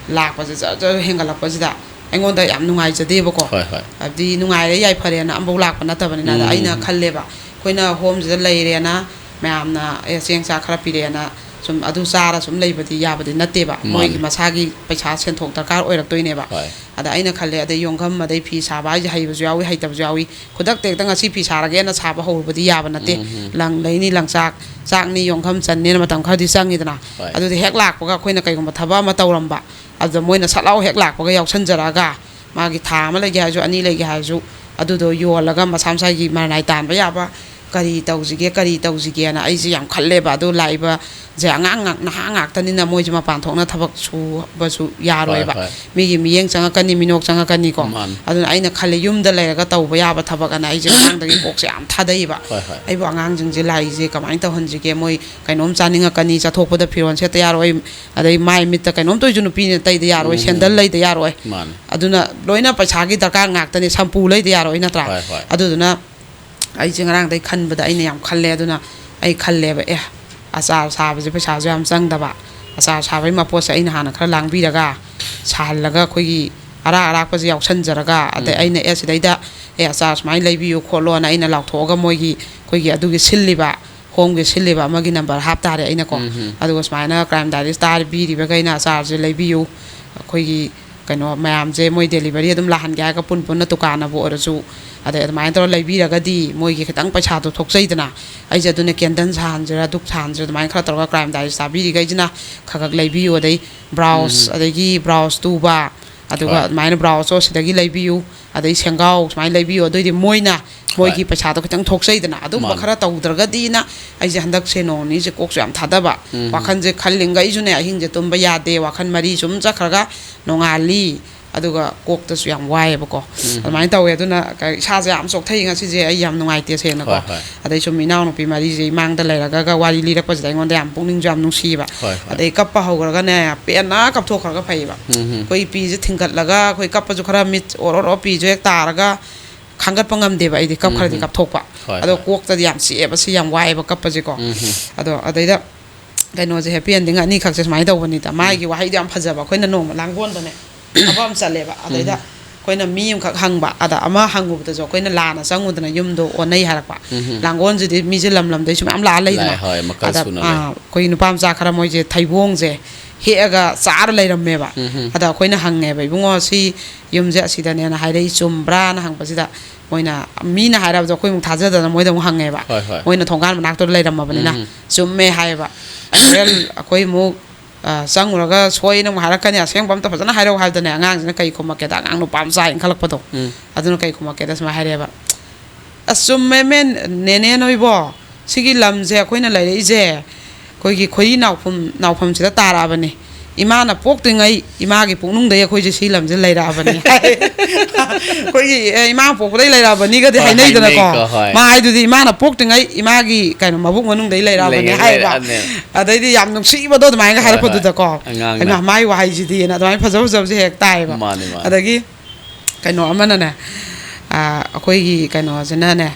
ꯂꯥꯛꯄꯁꯦ ꯖꯔ ꯖꯔ ꯍꯦꯟꯒꯠꯂꯛꯄꯁꯤꯗ ꯑꯩꯉꯣꯟꯗ ꯌꯥꯝ ꯅꯨꯡꯉꯥꯏꯖꯗꯦꯕꯀꯣ꯫ ꯍꯣꯏ, ꯍꯣꯏ꯫ ꯍꯥꯏꯕꯗꯤ ꯅꯨꯡꯉꯥꯏꯔꯦ ꯌꯥꯏꯐꯔꯦꯅ ꯑꯃꯐꯥꯎ ꯂꯥꯛꯄ ꯅꯠꯇꯕꯅꯤꯅ꯫ ꯑꯗ ꯎꯝ꯫ ꯑꯩꯅ ꯈꯜꯂꯦꯕ, ꯑꯩꯈꯣꯏꯅ ꯍꯣꯝꯁꯤꯗ ꯂꯩꯔꯦꯅ ꯃꯌꯥꯝꯅ, "ꯑꯦ, ꯆꯦꯡ ꯆꯥꯛ ꯈꯔ ꯄꯤꯔꯛꯑꯦꯅ" ꯁꯨꯝ ꯑꯗꯨ ꯆꯥꯔ ꯁꯨꯝ ꯂꯩꯕꯗꯤ ꯌꯥꯕꯗꯤ ꯅꯠꯇꯦꯕ꯫ ꯃꯥꯅꯦ꯫ ꯃꯣꯏꯒꯤ ꯃꯁꯥꯒꯤ ꯄꯩꯁꯥ ꯁꯦꯟꯊꯣꯛ ꯗꯔꯀꯥꯔ ꯑꯣꯏꯔꯛꯇꯣꯏꯅꯦꯕ꯫ ꯍꯣꯏ꯫ ꯑꯗ ꯑꯩꯅ ꯈꯜꯂꯦ, ꯑꯗꯩ ꯌꯣꯡꯈꯝ, ꯑꯗꯩ ꯐꯤ ꯁꯥꯕ ꯍꯥꯏꯁꯦ ꯍꯩꯕꯁꯨ ꯌꯥꯎꯏ, ꯍꯩꯇꯕꯁꯨ ꯌꯥꯎꯏ꯫ ꯈꯨꯗꯛꯇ ꯍꯦꯛꯇ ꯉꯁꯤ ꯐꯤ ꯁꯥꯔꯒꯦꯅ ꯁꯥꯕ ꯍꯧꯔꯨꯕꯗꯤ ꯌꯥꯕ ꯅꯠꯇꯦ꯫ ꯎꯝ, ꯎꯝ꯫ ꯂꯪ ꯂꯩꯅꯤ, ꯂꯪꯆꯥꯛ, ꯆꯥꯛꯅꯤ, ꯌꯣꯡꯈꯝ ꯆꯟꯅꯤꯅ ꯃꯇꯝ ꯈꯔꯗꯤ ꯆꯪꯉꯤꯗꯅ꯫ ꯍꯣꯏ꯫ ꯑꯗꯨꯗꯤ ꯍꯦꯛ ꯂꯥꯛꯄꯒ ꯑꯩꯈꯣꯏꯅ ꯀꯩꯒꯨꯝꯕ ꯊꯕꯛ ꯑꯃ ꯇꯧꯔꯝꯕ, ꯑꯗꯨꯗ ꯃꯣꯏꯅ ꯁꯠ ꯂꯥꯎ ꯍꯦꯛ ꯂꯥꯛꯄꯒ ꯌꯥꯎꯁꯟꯖꯔꯛꯑꯒ, ꯃꯥꯒꯤ ꯊꯥ ꯑꯃ ꯂꯩꯒꯦ ꯍꯥꯏꯔꯁꯨ, ꯑꯅꯤ ꯂꯩꯒꯦ ꯍꯥꯏꯔꯁꯨ, ꯑꯗꯨꯗꯣ ꯌꯣꯜꯂꯒ ꯃꯁꯥ ꯃꯁꯥꯒꯤ ꯃꯔꯟ ꯅꯥꯏ ꯇꯥꯟꯕ ꯌꯥꯕ ꯀꯔꯤ ꯇꯧꯁꯤꯒꯦ, ꯀꯔꯤ ꯇꯧꯁꯤꯒꯦꯅ ꯑꯩꯁꯦ ꯌꯥꯝ ꯈꯜꯂꯦꯕ꯫ ꯑꯗꯨ ꯂꯥꯛꯏꯕꯁꯦ ꯑꯉꯥꯡ ꯉꯥꯛ-, ꯅꯍꯥ ꯉꯥꯛꯇꯅꯤꯅ ꯃꯣꯏꯁꯦ ꯃꯄꯥꯟ ꯊꯣꯛꯅ ꯊꯕꯛ ꯁꯨꯕꯁꯨ ꯍꯣꯏ, ꯌꯥꯔꯣꯏꯕ꯫ ꯍꯣꯏ꯫ ꯃꯤꯒꯤ ꯃꯤꯠꯌꯦꯡ ꯆꯪꯉꯛꯀꯅꯤ, ꯃꯤꯅꯣꯛ ꯆꯪꯉꯛꯀꯅꯤꯀꯣ꯫ ꯃꯥꯅꯤ꯫ ꯑꯗꯨꯅ ꯑꯩꯅ ꯈꯜꯂꯦ, ꯌꯨꯝꯗ ꯂꯩꯔꯒ ꯇꯧꯕ ꯌꯥꯕ ꯊꯕꯛ ꯑꯅ ꯑꯩꯁꯦ ꯑꯉꯥꯡꯗꯒꯤ ꯀꯣꯛꯁꯦ ꯌꯥꯝ ꯊꯥꯗꯩꯕ꯫ ꯍꯣꯏ, ꯍꯣꯏ꯫ ꯑꯩꯕꯨ ꯑꯉꯥꯡꯁꯤꯡꯁꯦ ꯂꯥꯛꯏꯁꯦ ꯀꯃꯥꯏꯅ ꯇꯧꯍꯟꯁꯤꯒꯦ? ꯃꯣꯏ ꯀꯩꯅꯣꯝ ꯆꯥꯅꯤꯡꯉꯛꯀꯅꯤ, ꯆꯠꯊꯣꯛꯄꯗ ꯐꯤꯔꯣꯜ ꯁꯦꯠꯇ ꯌꯥꯔꯣꯏ, ꯑꯗꯩ ꯃꯥꯏ ꯃꯤꯠꯇ ꯀꯩꯅꯣꯝ ꯇꯧꯔꯤꯁꯨ ꯅꯨꯄꯤꯅ ꯇꯩꯗ ꯌꯥꯔꯣꯏ, ꯎꯝ, ꯁꯦꯟꯗꯜ ꯎꯝ꯫ ꯂꯩꯗ ꯌꯥꯔꯣꯏ꯫ ꯃꯥꯅꯤ꯫ ꯑꯗꯨꯅ ꯂꯣꯏꯅ ꯄꯩꯁꯥꯒꯤ ꯗꯔꯀꯥꯔ ꯉꯥꯛꯇꯅꯤ, ꯁꯝꯄꯨ ꯂꯩꯗ ꯌꯥꯔꯣꯏ ꯅꯠꯇ꯭ꯔꯥ? ꯍꯣꯏ, ꯍꯣꯏ꯫ ꯑꯗꯨꯗꯨꯅ ꯑꯩꯁꯦ ꯉꯔꯥꯡꯗꯩ ꯈꯟꯕꯗ ꯑꯩꯅ ꯌꯥꯝ ꯈꯜꯂꯦ꯫ ꯑꯗꯨꯅ ꯑꯩ ꯈꯜꯂꯦꯕ, ꯑꯦ, ꯑꯆꯥꯔ ꯁꯥꯕꯁꯦ ꯄꯩꯁꯥꯁꯨ ꯌꯥꯝ ꯆꯪꯗꯕ, ꯑꯆꯥꯔ ꯁꯥꯕꯒꯤ ꯃꯄꯣꯠꯁꯦ ꯑꯩꯅ ꯍꯥꯟꯅ ꯈꯔ ꯂꯥꯡꯕꯤꯔꯒ, ꯁꯥꯍꯜꯂꯒ ꯑꯩꯈꯣꯏꯒꯤ ꯑꯔꯥꯛ ꯑꯔꯥꯛꯄꯁꯦ ꯌꯥꯎꯁꯟꯖꯔꯒ, ꯑꯗꯩ ꯎꯝ꯫ ꯑꯩꯅ, "ꯑꯦ, ꯁꯤꯗꯩꯗ, ꯑꯦ, ꯑꯆꯥꯔ ꯁꯨꯃꯥꯏꯅ ꯂꯩꯕꯤꯌꯨ ꯈꯣꯠꯂꯣꯅ" ꯑꯩꯅ ꯂꯥꯎꯊꯣꯛꯑꯒ, ꯃꯣꯏꯒꯤ, ꯑꯩꯈꯣꯏꯒꯤ ꯑꯗꯨꯒꯤ ꯁꯤꯜꯂꯤꯕ, ꯍꯣꯝꯒꯤ ꯁꯤꯜꯂꯤꯕ ꯑꯃꯒꯤ ꯅꯝꯕꯔ ꯍꯥꯞ ꯇꯥꯔꯦ ꯑꯩꯅꯀꯣ꯫ ꯎꯝ, ꯎꯝ꯫ ꯑꯗꯨꯒ ꯁꯨꯃꯥꯏꯅ ꯀ꯭ꯔꯥꯏꯝ ꯗꯥꯏꯔꯤꯁ ꯇꯥꯕꯤꯔꯤꯕꯈꯩꯅ ꯑꯆꯥꯔꯁꯦ ꯂꯩꯕꯤꯌꯨ, ꯑꯩꯈꯣꯏꯒꯤ ꯀꯩꯅꯣ ꯃꯌꯥꯝꯁꯦ ꯃꯣꯏ ꯗꯦꯂꯤꯚꯔꯤ ꯑꯗꯨꯝ ꯂꯥꯛꯍꯟꯒꯦ ꯍꯥꯏꯔꯒ ꯄꯨꯟ ꯄꯨꯟꯅ ꯗꯨꯀꯥꯟꯅꯕꯨ ꯑꯣꯏꯔꯁꯨ, ꯑꯗꯩ ꯑꯗꯨꯃꯥꯏꯅ ꯇꯧꯔꯒ ꯂꯩꯕꯤꯔꯒꯗꯤ ꯃꯣꯏꯒꯤ ꯈꯤꯇꯪ ꯄꯩꯁꯥꯗꯣ ꯊꯣꯛꯆꯩꯗꯅ꯫ ꯑꯩꯁꯦ ꯑꯗꯨꯅ ꯀꯦꯟꯗꯜ ꯁꯥꯍꯟꯁꯤꯔꯥ, ꯙꯨꯞ ꯁꯥꯍꯟꯁꯤꯔꯥ, ꯑꯗꯨꯃꯥꯏꯅ ꯈꯔ ꯇꯧꯔꯒ ꯀ꯭ꯔꯥꯏꯝ ꯗꯥꯏꯔꯤꯁ ꯇꯥꯕꯤꯔꯤꯈꯩꯁꯤꯅ ꯈꯔ ꯈꯔ ꯂꯩꯕꯤꯌꯨ꯫ ꯑꯗꯩ ꯕ꯭ꯔꯥꯎꯁ, ꯎꯝ꯫ ꯑꯗꯒꯤ ꯕ꯭ꯔꯥꯎꯁ ꯇꯨꯕ, ꯑꯗꯨꯒ ꯍꯣꯏ꯫ ꯑꯗꯨꯃꯥꯏꯅ ꯕ꯭ꯔꯥꯎꯁꯇꯣ ꯁꯤꯗꯒꯤ ꯂꯩꯕꯤꯌꯨ, ꯑꯗꯩ ꯁꯦꯡꯒꯥꯎ ꯁꯨꯃꯥꯏꯅ ꯂꯩꯕꯤꯌꯨ꯫ ꯑꯗꯨꯑꯣꯏꯗꯤ ꯃꯣꯏꯅ ꯍꯣꯏ꯫ ꯃꯣꯏꯒꯤ ꯄꯩꯁꯥꯗꯣ ꯈꯤꯇꯪ ꯊꯣꯛꯆꯩꯗꯅ꯫ ꯑꯗꯨꯝꯕ ꯃꯥꯅꯦ꯫ ꯈꯔ ꯇꯧꯗ꯭ꯔꯒꯗꯤꯅ ꯑꯩꯁꯦ ꯍꯟꯗꯛꯁꯦ ꯅꯣꯡ ꯅꯤꯅꯤꯁꯦ ꯀꯣꯛꯁꯨ ꯌꯥꯝ ꯊꯥꯗꯕ꯫ ꯎꯝ꯫ ꯋꯥꯈꯜꯁꯦ ꯈꯜꯂꯤꯉꯩꯁꯨꯅꯦ, ꯑꯍꯤꯡꯁꯦ ꯇꯨꯝꯕ ꯌꯥꯗꯦ, ꯋꯥꯈꯜ ꯃꯔꯤ ꯁꯨꯝ ꯆꯠꯈ꯭ꯔꯒ ꯅꯣꯡꯉꯥꯜꯂꯤ꯫ ꯑꯗꯨꯒ ꯀꯣꯛꯇꯁꯨ ꯌꯥꯝ ꯋꯥꯏꯑꯦꯕꯀꯣ꯫ ꯎꯝ꯫ ꯑꯗꯨꯃꯥꯏꯅ ꯇꯧꯋꯦ꯫ ꯑꯗꯨꯅ ꯀ-, ꯏꯁꯥꯁꯦ ꯌꯥꯝ ꯆꯣꯛꯊꯩ ꯉꯁꯤꯁꯦ, ꯑꯩ ꯌꯥꯝ ꯅꯨꯡꯉꯥꯏꯇꯦ ꯁꯦꯡꯅꯀꯣ꯫ ꯍꯣꯏ, ꯍꯣꯏ꯫ ꯑꯗꯩ ꯁꯨꯝ ꯏꯅꯥꯎꯅꯨꯄꯤ ꯃꯔꯤꯁꯦ ꯏꯃꯥꯡꯗ ꯂꯩꯔꯒꯒ ꯋꯥꯔꯤ ꯂꯤꯔꯛꯄꯁꯤꯗ ꯑꯩꯉꯣꯟꯗ ꯌꯥꯝ ꯄꯨꯛꯅꯤꯡꯁꯨ ꯌꯥꯝ ꯅꯨꯡꯁꯤꯕ꯫ ꯍꯣꯏ, ꯍꯣꯏ꯫ ꯑꯗꯩ ꯀꯞꯄ ꯍꯧꯈ꯭ꯔꯒꯅꯦ, ꯄꯦꯟꯅ ꯀꯞꯊꯣꯛꯈ꯭ꯔꯒ ꯐꯩꯌꯦꯕ꯫ ꯎꯝ, ꯎꯝ꯫ ꯑꯩꯈꯣꯏ ꯄꯤꯁꯦ ꯊꯤꯡꯒꯠꯂꯒ ꯑꯩꯈꯣꯏ ꯀꯞꯄꯁꯨ ꯈꯔ ꯃꯤꯠ ꯑꯣꯔꯣ ꯑꯣꯔꯣ ꯄꯤꯁꯨ ꯍꯦꯛ ꯇꯥꯔꯒ ꯈꯥꯡꯒꯠꯄ ꯉꯝꯗꯦꯕ ꯑꯩꯗꯤ, ꯀꯞ ꯎꯝ, ꯈꯔꯗꯤ ꯎꯝ꯫ ꯀꯞꯊꯣꯛꯄ꯫ ꯍꯣꯏ, ꯑꯗꯣ ꯍꯣꯏ꯫ ꯀꯣꯛꯇꯗꯤ ꯌꯥꯝ ꯆꯤꯛꯑꯦꯕ, ꯁꯤ ꯌꯥꯝ ꯋꯥꯏꯑꯦꯕ ꯀꯞꯄꯁꯦꯀꯣ꯫ ꯎꯝ, ꯎꯝ꯫ ꯑꯗꯣ ꯑꯗꯩꯗ ꯀꯩꯅꯣꯁꯦ, ꯍꯦꯄꯤ ꯑꯦꯟꯗꯤꯡ ꯑꯅꯤꯈꯛꯁꯦ ꯁꯨꯃꯥꯏꯅ ꯇꯧꯕꯅꯤꯗ꯫ ꯎꯝ꯫ ꯃꯥꯒꯤ ꯋꯥꯍꯩꯗꯣ ꯌꯥꯝ ꯐꯖꯕ꯫ ꯑꯩꯈꯣꯏꯅ ꯅꯣꯡꯃ ꯂꯥꯡꯒꯣꯟꯗꯅꯦ ꯊꯕꯛ ꯑꯃ ꯆꯠꯂꯦꯕ꯫ ꯑꯗꯩꯗ ꯎꯝ꯫ ꯑꯩꯈꯣꯏꯅ ꯃꯤ ꯑꯃꯈꯛ ꯍꯪꯕ, ꯑꯗ ꯑꯃ ꯍꯪꯉꯨꯕꯗꯁꯨ ꯑꯩꯈꯣꯏꯅ ꯂꯥꯟꯅ ꯆꯪꯉꯨꯗꯅ ꯌꯨꯝꯗꯣ ꯑꯣꯟꯅꯩ ꯍꯥꯏꯔꯛꯄ꯫ ꯎꯝ꯫ ꯂꯥꯡꯒꯣꯜꯁꯤꯗꯤ ꯃꯤꯁꯦ ꯂꯝ ꯂꯝꯗꯩꯁꯨ ꯃꯌꯥꯝ ꯂꯥꯛꯑ ꯂꯩꯗꯅ꯫ ꯂꯥꯛꯑꯦ, ꯍꯣꯏ, ꯃꯈꯜ ꯑꯗ ꯁꯨꯅ ꯑꯥ, ꯂꯩ꯫ ꯑꯩꯈꯣꯏꯒꯤ ꯅꯨꯄꯥ ꯃꯆꯥ ꯈꯔ ꯃꯣꯏꯁꯦ ꯊꯩꯕꯣꯡꯁꯦ ꯍꯦꯛꯑꯒ ꯆꯥꯔ ꯂꯩꯔꯝꯃꯦꯕ꯫ ꯎꯝ꯫ ꯑꯗ ꯑꯩꯈꯣꯏꯅ ꯍꯪꯉꯦꯕ, "ꯏꯕꯨꯡꯉꯣ, ꯁꯤ ꯌꯨꯝꯁꯦ ꯑꯁꯤꯗꯅꯦꯅ ꯍꯥꯏꯔꯛꯏ, ꯆꯨꯝꯕ꯭ꯔꯥꯅ?" ꯍꯪꯕꯁꯤꯗ ꯃꯣꯏꯅ, ꯃꯤꯅ ꯍꯥꯏꯔꯕꯗꯣ ꯑꯩꯈꯣꯏ ꯑꯃꯨꯛ ꯊꯥꯖꯗꯅ ꯃꯣꯏꯗ ꯑꯃꯨꯛ ꯍꯪꯉꯦꯕ꯫ ꯍꯣꯏ, ꯍꯣꯏ꯫ ꯃꯣꯏꯅ ꯊꯣꯡꯒꯥꯟ ꯃꯅꯥꯛꯇꯨꯗ ꯂꯩꯔꯝꯃꯕꯅꯤꯅ꯫ ꯎꯝ꯫ "ꯆꯨꯝꯃꯦ" ꯍꯥꯏꯌꯦꯕ꯫ ꯑꯩ ꯍꯣꯔꯦꯟ ꯑꯩꯈꯣꯏ ꯑꯃꯨꯛ ꯑ, ꯆꯪꯉꯨꯔꯒ ꯁꯣꯏꯅ ꯑꯃꯨꯛ ꯍꯥꯏꯔꯛꯀꯅꯤ, "ꯑꯁꯦꯡꯕ ꯑꯝꯇ ꯐꯖꯅ ꯍꯥꯏꯔꯛꯎ" ꯍꯥꯏꯕꯗꯅꯦ, ꯑꯉꯥꯡꯁꯤꯅ ꯀꯩ ꯈꯨꯝꯃꯛꯀꯦꯗ, ꯑꯉꯥꯡ ꯅꯨꯄꯥ ꯃꯆꯥ ꯏꯟꯈꯠꯂꯛꯄꯗꯣ, ꯎꯝ꯫ ꯑꯗꯨꯅ ꯀꯩ ꯈꯨꯝꯃꯛꯀꯦꯗ ꯁꯨꯃꯥꯏꯅ ꯍꯥꯏꯔꯛꯑꯦꯕ, "ꯑꯁ, ꯆꯨꯝꯃꯦꯃꯦ, ꯅꯦꯅꯦ ꯅꯣꯏꯕꯣ, ꯁꯤꯒꯤ ꯂꯝꯁꯦ ꯑꯩꯈꯣꯏꯅ ꯂꯩꯔꯛꯏꯁꯦ ꯑꯩꯈꯣꯏꯒꯤ ꯈꯣꯏꯔꯤ ꯅꯥꯎꯐꯝ, ꯅꯥꯎꯐꯝꯁꯤꯗ ꯇꯥꯔꯛꯑꯕꯅꯤ꯫ ꯏꯃꯥꯅ ꯄꯣꯛꯇ꯭ꯔꯤꯉꯩ ꯏꯃꯥꯒꯤ ꯄꯨꯛꯅꯨꯡꯗꯒꯤ ꯑꯩꯈꯣꯏꯁꯦ ꯁꯤ ꯂꯝꯁꯦ ꯂꯩꯔꯛꯑꯕꯅꯤ" ꯍꯥꯏ꯫ ꯑꯩꯈꯣꯏꯒꯤ, "ꯑꯦ, ꯏꯃꯥ ꯄꯣꯛꯄꯗꯩ ꯂꯩꯔꯛꯑꯕꯅꯤꯒꯗꯤ" ꯍꯣꯏ, ꯍꯥꯏꯅꯩꯗꯅꯀꯣ꯫ ꯍꯥꯏꯅꯩꯀꯣ, ꯍꯣꯏ꯫ ꯃꯥ ꯍꯥꯏꯗꯨꯗꯤ, "ꯏꯃꯥꯅ ꯄꯣꯛꯇ꯭ꯔꯤꯉꯩ ꯏꯃꯥꯒꯤ ꯀꯩꯅꯣ ꯃꯕꯨꯛ ꯃꯅꯨꯡꯗꯩ ꯂꯩꯔꯛꯑꯕꯅꯤ" ꯂꯩꯔꯛ-, ꯍꯥꯏꯌꯦꯕ꯫ ꯂꯩꯔꯛꯑꯕꯅꯦ꯫ ꯑꯗꯩꯗꯤ ꯌꯥꯝ ꯅꯨꯡꯁꯤꯕꯗꯣ ꯑꯗꯨꯃꯥꯏꯅꯒ ꯍꯣꯏ, ꯍꯥꯏꯔꯛꯄꯗꯨꯗꯀꯣ꯫ ꯍꯣꯏ꯫ ꯑꯉꯥꯡꯅ꯫ ꯍꯩꯃꯥ, ꯃꯥꯏ ꯋꯥꯍꯩꯁꯤꯗꯤꯅ ꯑꯗꯨꯃꯥꯏꯅ ꯐꯖ ꯐꯖꯕꯁꯦ ꯍꯦꯛ ꯇꯥꯏꯌꯦꯕ꯫ ꯃꯥꯅꯦ, ꯃꯥꯅꯦ꯫ ꯑꯗꯒꯤ ꯀꯩꯅꯣ ꯑꯃꯅꯅꯦ, ꯑ, ꯑꯩꯈꯣꯏꯒꯤ ꯀꯩꯅꯣꯁꯤꯅꯅꯦ,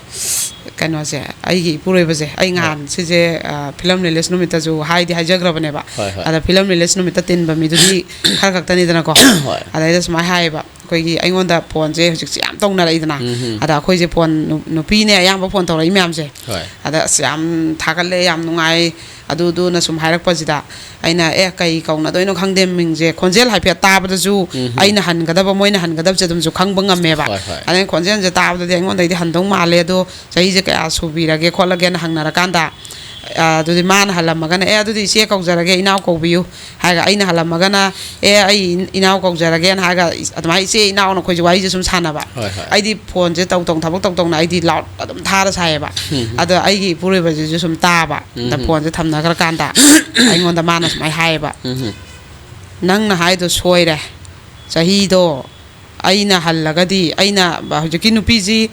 ꯀꯩꯅꯣꯁꯦ, ꯑꯩꯒꯤ ꯏꯄꯨꯔꯣꯏꯕꯁꯦ, ꯑꯩ ꯉꯍꯥꯟ ꯁꯤꯁꯦ, ꯑ, ꯐꯤꯂꯝ ꯔꯤꯂꯤꯁ ꯅꯨꯃꯤꯠꯇꯁꯨ ꯍꯥꯏꯗꯤ ꯍꯥꯏꯖꯈ꯭ꯔꯕꯅꯦꯕ꯫ ꯍꯣꯏ, ꯍꯣꯏ꯫ ꯑꯗ ꯐꯤꯂꯝ ꯔꯤꯂꯤꯁ ꯅꯨꯃꯤꯠꯇ ꯇꯤꯟꯕ ꯃꯤꯗꯨꯗꯤ ꯈꯔ ꯈꯛꯇꯅꯤꯗꯅꯀꯣ꯫ ꯍꯣꯏ꯫ ꯑꯗꯩꯗ ꯁꯨꯃꯥꯏꯅ ꯍꯥꯏꯌꯦꯕ, ꯑꯩꯈꯣꯏꯒꯤ, ꯑꯩꯉꯣꯟꯗ ꯐꯣꯟꯁꯦ ꯍꯧꯖꯤꯛꯁꯦ ꯌꯥꯝ ꯇꯧꯅꯔꯛꯏꯗꯅ꯫ ꯎꯝ꯫ ꯑꯗ ꯑꯩꯈꯣꯏꯁꯦ ꯐꯣꯟ, ꯅꯨ-, ꯅꯨꯄꯤꯅꯦ ꯑꯌꯥꯝꯕ ꯐꯣꯟ ꯇꯧꯔꯛꯏ ꯃꯌꯥꯝꯁꯦ꯫ ꯍꯣꯏ꯫ ꯑꯗ "ꯑꯁ, ꯌꯥꯝ ꯊꯥꯒꯠꯂꯦ, ꯌꯥꯝ ꯅꯨꯡꯉꯥꯏ", ꯑꯗꯨꯗꯨꯅ ꯁꯨꯝ ꯍꯥꯏꯔꯛꯄꯁꯤꯗ ꯑꯩꯅ, "ꯑꯦ, ꯀꯩ ꯀꯧꯅꯗꯣꯏꯅꯣ ꯈꯪꯗꯦ ꯃꯤꯡꯁꯦ", ꯈꯣꯟꯖꯦꯜ ꯍꯥꯏꯐꯦꯠ ꯇꯥꯕꯗꯁꯨ ꯎꯝ꯫ ꯑꯩꯅ ꯍꯟꯒꯗꯕ, ꯃꯣꯏꯅ ꯍꯟꯒꯗꯕꯁꯦ ꯑꯗꯨꯝꯁꯨ ꯈꯪꯕ ꯉꯝꯃꯦꯕ꯫ ꯍꯣꯏ, ꯍꯣꯏ꯫ ꯑꯗꯩ ꯈꯣꯟꯖꯦꯜꯁꯦ ꯇꯥꯕꯗꯗꯤ ꯑꯩꯉꯣꯟꯗꯩꯗꯤ ꯍꯟꯗꯧ ꯃꯥꯜꯂꯦ, ꯑꯗꯣ ꯆꯍꯤꯁꯦ ꯀꯌꯥ ꯁꯨꯕꯤꯔꯒꯦ ꯈꯣꯠꯂꯒꯦꯅ ꯍꯪꯅꯔꯀꯥꯟꯗ, ꯑ, ꯑꯗꯨꯗꯤ ꯃꯥꯅ ꯍꯜꯂꯝꯃꯒꯅ, "ꯑꯦ, ꯑꯗꯨꯗꯤ ꯏꯆꯦ ꯀꯧꯖꯔꯒꯦ, ꯏꯅꯥꯎ ꯀꯧꯕꯤꯌꯨ" ꯍꯥꯏꯔꯒ, ꯑꯩꯅ ꯍꯜꯂꯝꯃꯒꯅ, "ꯑꯦ, ꯑꯩ ꯏꯟ-, ꯏꯅꯥꯎ ꯀꯧꯖꯔꯒꯦꯅ" ꯍꯥꯏꯔꯒ, ꯑꯗꯨꯃꯥꯏꯅ ꯏꯆꯦ ꯏꯅꯥꯎꯅ ꯑꯩꯈꯣꯏꯁꯦ ꯋꯥꯔꯤꯁꯦ ꯁꯨꯝ ꯁꯥꯟꯅꯕ꯫ ꯍꯣꯏ, ꯍꯣꯏ꯫ ꯑꯩꯗꯤ ꯐꯣꯟꯁꯦ ꯇꯧ ꯇꯧꯅ, ꯊꯕꯛ ꯇꯧ ꯇꯧꯅ ꯑꯩꯗꯤ ꯂꯥꯎꯠ ꯑꯗꯨꯝ ꯊꯥꯔ ꯁꯥꯏꯌꯦꯕ꯫ ꯎꯝ꯫ ꯑꯗꯣ ꯑꯩꯒꯤ ꯏꯄꯨꯔꯣꯏꯕꯁꯤꯁꯨ ꯁꯨꯝ ꯇꯥꯕ꯫ ꯑꯗ ꯎꯝ꯫ ꯐꯣꯟꯁꯦ ꯊꯝꯅꯈ꯭ꯔꯀꯥꯟꯗ ꯑꯩꯉꯣꯟꯗ ꯃꯥꯅ ꯁꯨꯃꯥꯏꯅ ꯍꯥꯏꯌꯦꯕ, ꯎꯝ꯫ "ꯅꯪꯅ ꯍꯥꯏꯗꯣ ꯁꯣꯏꯔꯦ, ꯆꯍꯤꯗꯣ ꯑꯩꯅ ꯍꯜꯂꯒꯗꯤ", ꯑꯩꯅ, ꯍꯧꯖꯤꯛꯀꯤ ꯅꯨꯄꯤꯁꯤ,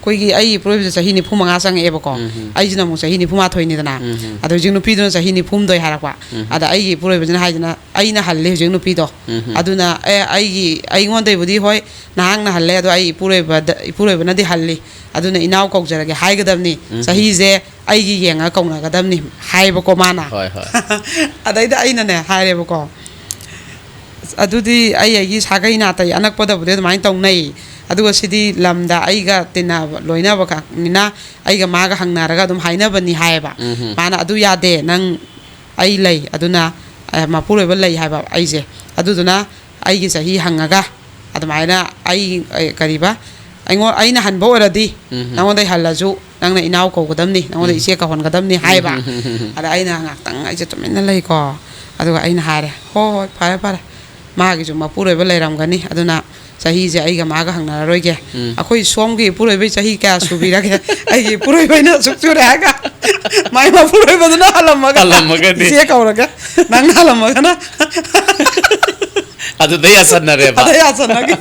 ꯑꯩꯈꯣꯏꯒꯤ, ꯑꯩꯒꯤ ꯏꯄꯨꯔꯣꯏꯕꯁꯦ ꯆꯍꯤ ꯅꯤꯐꯨ ꯃꯉꯥ ꯆꯪꯉꯛꯑꯦꯕꯀꯣ꯫ ꯎꯝ꯫ ꯑꯩꯁꯤꯅ ꯑꯃꯨꯛ ꯆꯍꯤ ꯅꯤꯐꯨ ꯃꯥꯊꯣꯏꯅꯤꯗꯅ꯫ ꯎꯝ꯫ ꯑꯗꯣ ꯍꯧꯖꯤꯛ ꯅꯨꯄꯤꯗꯨꯅ ꯆꯍꯤ ꯅꯤꯐꯨ ꯍꯨꯝꯗꯣꯏ ꯍꯥꯏꯔꯛꯄ꯫ ꯎꯝ꯫ ꯑꯗ ꯑꯩꯒꯤ ꯏꯄꯨꯔꯣꯏꯕꯁꯤꯅ ꯍꯥꯏꯁꯤꯅ, "ꯑꯩꯅ ꯍꯜꯂꯤ ꯍꯧꯖꯤꯛ ꯅꯨꯄꯤꯗꯣ꯫ ꯎꯝ꯫ ꯑꯗꯨꯅ, ꯑꯦ, ꯑꯩꯒꯤ, ꯑꯩꯉꯣꯟꯗꯩꯕꯨꯗꯤ ꯍꯣꯏ ꯅꯍꯥꯛꯅ ꯍꯜꯂꯦ, ꯑꯗꯣ ꯑꯩ ꯏꯄꯨꯔꯣꯏꯕꯗ, ꯏꯄꯨꯔꯣꯏꯕꯅꯗꯤ ꯍꯜꯂꯤ, ꯑꯗꯨꯅ ꯏꯅꯥꯎ ꯀꯧꯖꯔꯒꯦ" ꯍꯥꯏꯒꯗꯕꯅꯤ꯫ ꯎꯝ꯫ "ꯆꯍꯤꯁꯦ ꯑꯩꯒꯤ ꯌꯦꯡꯉꯒ ꯀꯧꯅꯒꯗꯕꯅꯤ" ꯍꯥꯏꯕꯀꯣ ꯃꯥꯅ꯫ ꯍꯣꯏ, ꯍꯣꯏ꯫ ꯑꯗꯩꯗ ꯑꯩꯅꯅꯦ ꯍꯥꯏꯔꯦꯕꯀꯣ, ꯑꯗꯨꯗꯤ ꯑꯩ ꯑꯩꯒꯤ ꯁꯥꯒꯩ ꯅꯥꯇꯩ ꯑꯅꯛꯄꯗꯕꯨꯗꯤ ꯑꯗꯨꯃꯥꯏꯅ ꯇꯧꯅꯩ꯫ ꯑꯗꯨꯒ ꯁꯤꯗꯤ ꯂꯝꯗ ꯑꯩꯒ ꯇꯤꯟꯅꯕ ꯂꯣꯏꯅꯕ ꯈꯛꯅꯤꯅ ꯑꯩꯒ ꯃꯥꯒ ꯍꯪꯅꯔꯒ ꯑꯗꯨꯝ ꯍꯥꯏꯅꯕꯅꯤ ꯍꯥꯏꯌꯦꯕ꯫ ꯎꯝꯍꯨꯝ꯫ ꯃꯥꯅ, "ꯑꯗꯨ ꯌꯥꯗꯦ, ꯅꯪ, ꯑꯩ ꯂꯩ, ꯑꯗꯨꯅ, ꯑ, ꯃꯄꯨꯔꯣꯏꯕ ꯂꯩ ꯍꯥꯏꯕ ꯑꯩꯁꯦ, ꯑꯗꯨꯗꯨꯅ ꯑꯩꯒꯤ ꯆꯍꯤ ꯍꯪꯉꯒ ꯑꯗꯨꯃꯥꯏꯅ ꯑꯩ, ꯑ, ꯀꯔꯤꯕ, ꯑꯩꯉꯣꯟ-, ꯑꯩꯅ ꯍꯟꯕ ꯑꯣꯏꯔꯗꯤ ꯎꯝꯍꯨꯝ꯫ ꯅꯉꯣꯟꯗꯩ ꯍꯜꯂꯁꯨ ꯅꯪꯅ ꯏꯅꯥꯎ ꯀꯧꯒꯗꯕꯅꯤ, ꯅꯉꯣꯟꯗ ꯎꯝ꯫ ꯏꯆꯦ ꯀꯧꯍꯟꯒꯗꯕꯅꯤ" ꯍꯥꯏꯕ꯫ ꯎꯝ꯫ ꯑꯗ ꯑꯩꯅ ꯉꯥꯛꯇꯪ ꯑꯩꯁꯦ ꯇꯨꯃꯤꯟꯅ ꯂꯩꯀꯣ꯫ ꯑꯗꯨꯒ ꯑꯩꯅ ꯍꯥꯏꯔꯦ, "ꯍꯣꯏ, ꯍꯣꯏ, ꯐꯔꯦ, ꯐꯔꯦ, ꯃꯥꯒꯤꯁꯨ ꯃꯄꯨꯔꯣꯏꯕ ꯂꯩꯔꯝꯒꯅꯤ, ꯑꯗꯨꯅ ꯆꯍꯤꯁꯦ ꯑꯩꯒ ꯃꯥꯒ ꯍꯪꯅꯔꯔꯣꯏꯒꯦ꯫ ꯎꯝ꯫ ꯑꯩꯈꯣꯏ ꯁꯣꯝꯒꯤ ꯏꯄꯨꯔꯣꯏꯕꯩ ꯆꯍꯤ ꯀꯌꯥ ꯁꯨꯕꯤꯔꯒꯦ?" "ꯑꯩꯒꯤ ꯏꯄꯨꯔꯣꯏꯕꯩꯅ ꯑꯁꯨꯛ ꯁꯨꯔꯦ" ꯍꯥꯏꯒ, ꯃꯥꯏ ꯃꯄꯨꯔꯣꯏꯕꯗꯨꯅ ꯍꯜꯂꯝꯃꯒ, ꯍꯜꯂꯝꯃꯒꯗꯤ꯫ "ꯏꯆꯦ ꯀꯧꯔꯒꯦ, ꯅꯪꯅ ꯍꯜꯂꯝꯃꯒꯅ" ꯑꯗꯨꯗ ꯌꯥꯁꯟꯅꯔꯦꯕ꯫ ꯑꯗ ꯌꯥꯁꯟꯅꯒꯦ꯫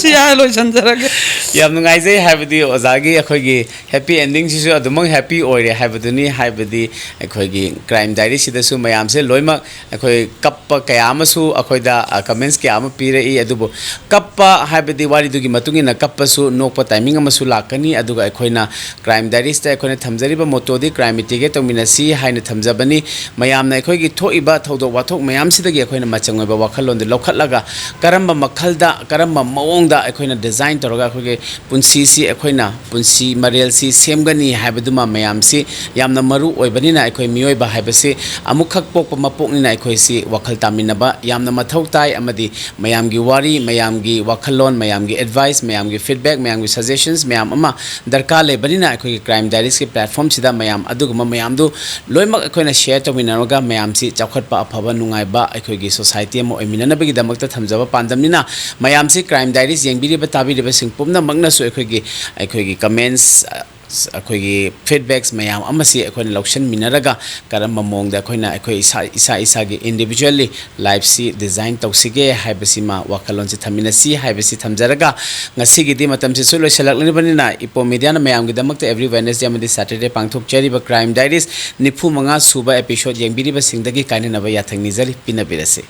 ꯁꯤ ꯍꯥꯏꯔ ꯂꯣꯏꯁꯟꯖꯔꯒꯦ꯫ ꯌꯥꯝ ꯅꯨꯡꯉꯥꯏꯖꯩ, ꯍꯥꯏꯕꯗꯤ ꯑꯣꯖꯥꯒꯤ ꯑꯩꯈꯣꯏꯒꯤ ꯍꯦꯄꯤ ꯑꯦꯟꯗꯤꯡꯁꯤꯁꯨ ꯑꯗꯨꯃꯛ ꯍꯦꯄꯤ ꯑꯣꯏꯔꯦ ꯍꯥꯏꯕꯗꯨꯅꯤ꯫ ꯍꯥꯏꯕꯗꯤ ꯑꯩꯈꯣꯏꯒꯤ ꯀ꯭ꯔꯥꯏꯝ ꯗꯥꯏꯔꯤꯁꯤꯗꯁꯨ ꯃꯌꯥꯝꯁꯦ ꯂꯣꯏꯅꯃꯛ ꯑꯩꯈꯣꯏ ꯀꯞꯄ ꯀꯌꯥ ꯑꯃꯁꯨ ꯑꯩꯈꯣꯏꯗ, ꯑ, ꯀꯃꯦꯟꯁ ꯀꯌꯥ ꯑꯃ ꯄꯤꯔꯛꯏ꯫ ꯑꯗꯨꯕꯨ ꯀꯞꯄ ꯍꯥꯏꯕꯗꯤ ꯋꯥꯔꯤꯗꯨꯒꯤ ꯃꯇꯨꯡ ꯏꯟꯅ ꯀꯞꯄꯁꯨ ꯅꯣꯛꯄ ꯇꯥꯏꯃꯤꯡ ꯑꯃꯁꯨ ꯂꯥꯛꯀꯅꯤ꯫ ꯑꯗꯨꯒ ꯑꯩꯈꯣꯏꯅ ꯀ꯭ꯔꯥꯏꯝ ꯗꯥꯏꯔꯤꯁꯇ ꯑꯩꯈꯣꯏꯅ ꯊꯝꯖꯔꯤꯕ ꯃꯣꯇꯣꯗꯤ "ꯀ꯭ꯔꯥꯏꯝ ꯃꯤꯇꯤꯒꯦꯠ ꯇꯧꯃꯤꯟꯅꯁꯤ" ꯍꯥꯏꯅ ꯊꯝꯖꯕꯅꯤ꯫ ꯃꯌꯥꯝꯅ ꯑꯩꯈꯣꯏꯒꯤ ꯊꯣꯛꯏꯕ ꯊꯧꯗꯣꯛ ꯋꯥꯊꯣꯛ ꯃꯌꯥꯝꯁꯤꯗꯒꯤ ꯑꯩꯈꯣꯏꯅ ꯃꯆꯪ ꯑꯣꯏꯕ ꯋꯥꯈꯜꯂꯣꯟꯗꯨ ꯂꯧꯈꯠꯂꯒ ꯀꯔꯝꯕ ꯃꯈꯜꯗ, ꯀꯔꯝꯕ ꯃꯑꯣꯡꯗ ꯑꯩꯈꯣꯏꯅ ꯗꯤꯖꯥꯏꯟ ꯇꯧꯔꯒ ꯑꯩꯈꯣꯏꯒꯤ ꯄꯨꯟꯁꯤꯁꯤ, ꯑꯩꯈꯣꯏꯅ ꯄꯨꯟꯁꯤ ꯃꯔꯦꯜꯁꯤ ꯁꯦꯝꯒꯅꯤ ꯍꯥꯏꯕꯗꯨꯃ ꯃꯌꯥꯝꯁꯤ ꯌꯥꯝꯅ ꯃꯔꯨ ꯑꯣꯏꯕꯅꯤꯅ, ꯑꯩꯈꯣꯏ ꯃꯤꯑꯣꯏꯕ ꯍꯥꯏꯕꯁꯤ ꯑꯃꯨꯛꯈꯛ ꯄꯣꯛꯄ ꯃꯄꯣꯛꯅꯤꯅ ꯑꯩꯈꯣꯏꯁꯤ ꯋꯥꯈꯜ ꯇꯥꯃꯤꯟꯅꯕ ꯌꯥꯝꯅ ꯃꯊꯧ ꯇꯥꯏ꯫ ꯑꯃꯗꯤ ꯃꯌꯥꯝꯒꯤ ꯋꯥꯔꯤ, ꯃꯌꯥꯝꯒꯤ ꯋꯥꯈꯜꯂꯣꯟ, ꯃꯌꯥꯝꯒꯤ ꯑꯦꯗꯚꯥꯏꯁ, ꯃꯌꯥꯝꯒꯤ ꯐꯤꯗꯕꯦꯛ, ꯃꯌꯥꯝꯒꯤ ꯁꯖꯦꯁꯟꯁ ꯃꯌꯥꯝ ꯑꯃ ꯗꯔꯀꯥꯔ ꯂꯩꯕꯅꯤꯅ, ꯑꯩꯈꯣꯏꯒꯤ ꯀ꯭ꯔꯥꯏꯝ ꯗꯥꯏꯔꯤꯁꯀꯤ ꯄ꯭ꯂꯦꯠꯐꯣꯝꯁꯤꯗ ꯃꯌꯥꯝ ꯑꯗꯨꯒꯨꯝꯕ ꯃꯌꯥꯝꯗꯨ ꯂꯣꯏꯅꯃꯛ ꯑꯩꯈꯣꯏꯅ ꯁꯤꯌꯔ ꯇꯧꯃꯤꯟꯅꯔꯒ ꯃꯌꯥꯝꯁꯤ ꯆꯥꯎꯈꯠꯄ, ꯑꯐꯕ, ꯅꯨꯡꯉꯥꯏꯕ ꯑꯩꯈꯣꯏꯒꯤ ꯁꯣꯁꯥꯏꯇꯤ ꯑꯃ ꯑꯣꯏꯃꯤꯟꯅꯅꯕꯒꯤꯗꯃꯛꯇ ꯊꯝꯖꯕ ꯄꯥꯟꯗꯝꯅꯤꯅ, ꯃꯌꯥꯝꯁꯤ ꯀ꯭ꯔꯥꯏꯝ ꯗꯥꯏꯔꯤꯁ ꯌꯦꯡꯕꯤꯔꯤꯕ, ꯇꯥꯕꯤꯔꯤꯕꯁꯤꯡ ꯄꯨꯝꯅꯃꯛꯅꯁꯨ ꯑꯩꯈꯣꯏꯒꯤ, ꯑꯩꯈꯣꯏꯒꯤ ꯀꯃꯦꯟꯁ, ꯑꯩꯈꯣꯏꯒꯤ ꯐꯤꯗꯕꯦꯛꯁ ꯃꯌꯥꯝ ꯑꯃꯁꯤ ꯑꯩꯈꯣꯏꯅ ꯂꯧꯁꯤꯟꯃꯤꯟꯅꯔꯒ ꯀꯔꯝꯕ ꯃꯑꯣꯡꯗ ꯑꯩꯈꯣꯏꯅ ꯑꯩꯈꯣꯏ ꯏꯁꯥ, ꯏꯁꯥ ꯏꯁꯥꯒꯤ ꯏꯟꯗꯤꯕꯤꯖꯨꯋꯦꯜꯂꯤ ꯂꯥꯏꯐꯁꯤ ꯗꯤꯖꯥꯏꯟ ꯇꯧꯁꯤꯒꯦ ꯍꯥꯏꯕꯁꯤꯃ ꯋꯥꯈꯜꯂꯣꯟꯁꯤ ꯊꯝꯃꯤꯟꯅꯁꯤ ꯍꯥꯏꯕꯁꯤ ꯊꯝꯖꯔꯒ, ꯉꯁꯤꯒꯤꯗꯤ ꯃꯇꯝꯁꯤꯁꯨ ꯂꯣꯏꯁꯤꯜꯂꯛꯂꯕꯅꯤꯅ, ꯏꯄꯣ ꯃꯤꯗꯤꯌꯥꯅ ꯃꯌꯥꯝꯒꯤꯗꯃꯛꯇ ꯑꯦꯕ꯭ꯔꯤ ꯋꯦꯅꯁꯗꯦ ꯑꯃꯗꯤ ꯁꯦꯇꯔꯗꯦ ꯄꯥꯡꯊꯣꯛꯆꯔꯤꯕ ꯀ꯭ꯔꯥꯏꯝ ꯗꯥꯏꯔꯤꯁ ꯅꯤꯐꯨ ꯃꯉꯥ ꯁꯨꯕ ꯑꯦꯄꯤꯁꯣꯗ ꯌꯦꯡꯕꯤꯔꯤꯕꯁꯤꯡꯗꯒꯤ ꯀꯥꯏꯅꯅꯕ ꯌꯥꯊꯪ ꯅꯤꯖꯔꯤ꯫ ꯄꯤꯅꯕꯤꯔꯁꯤ꯫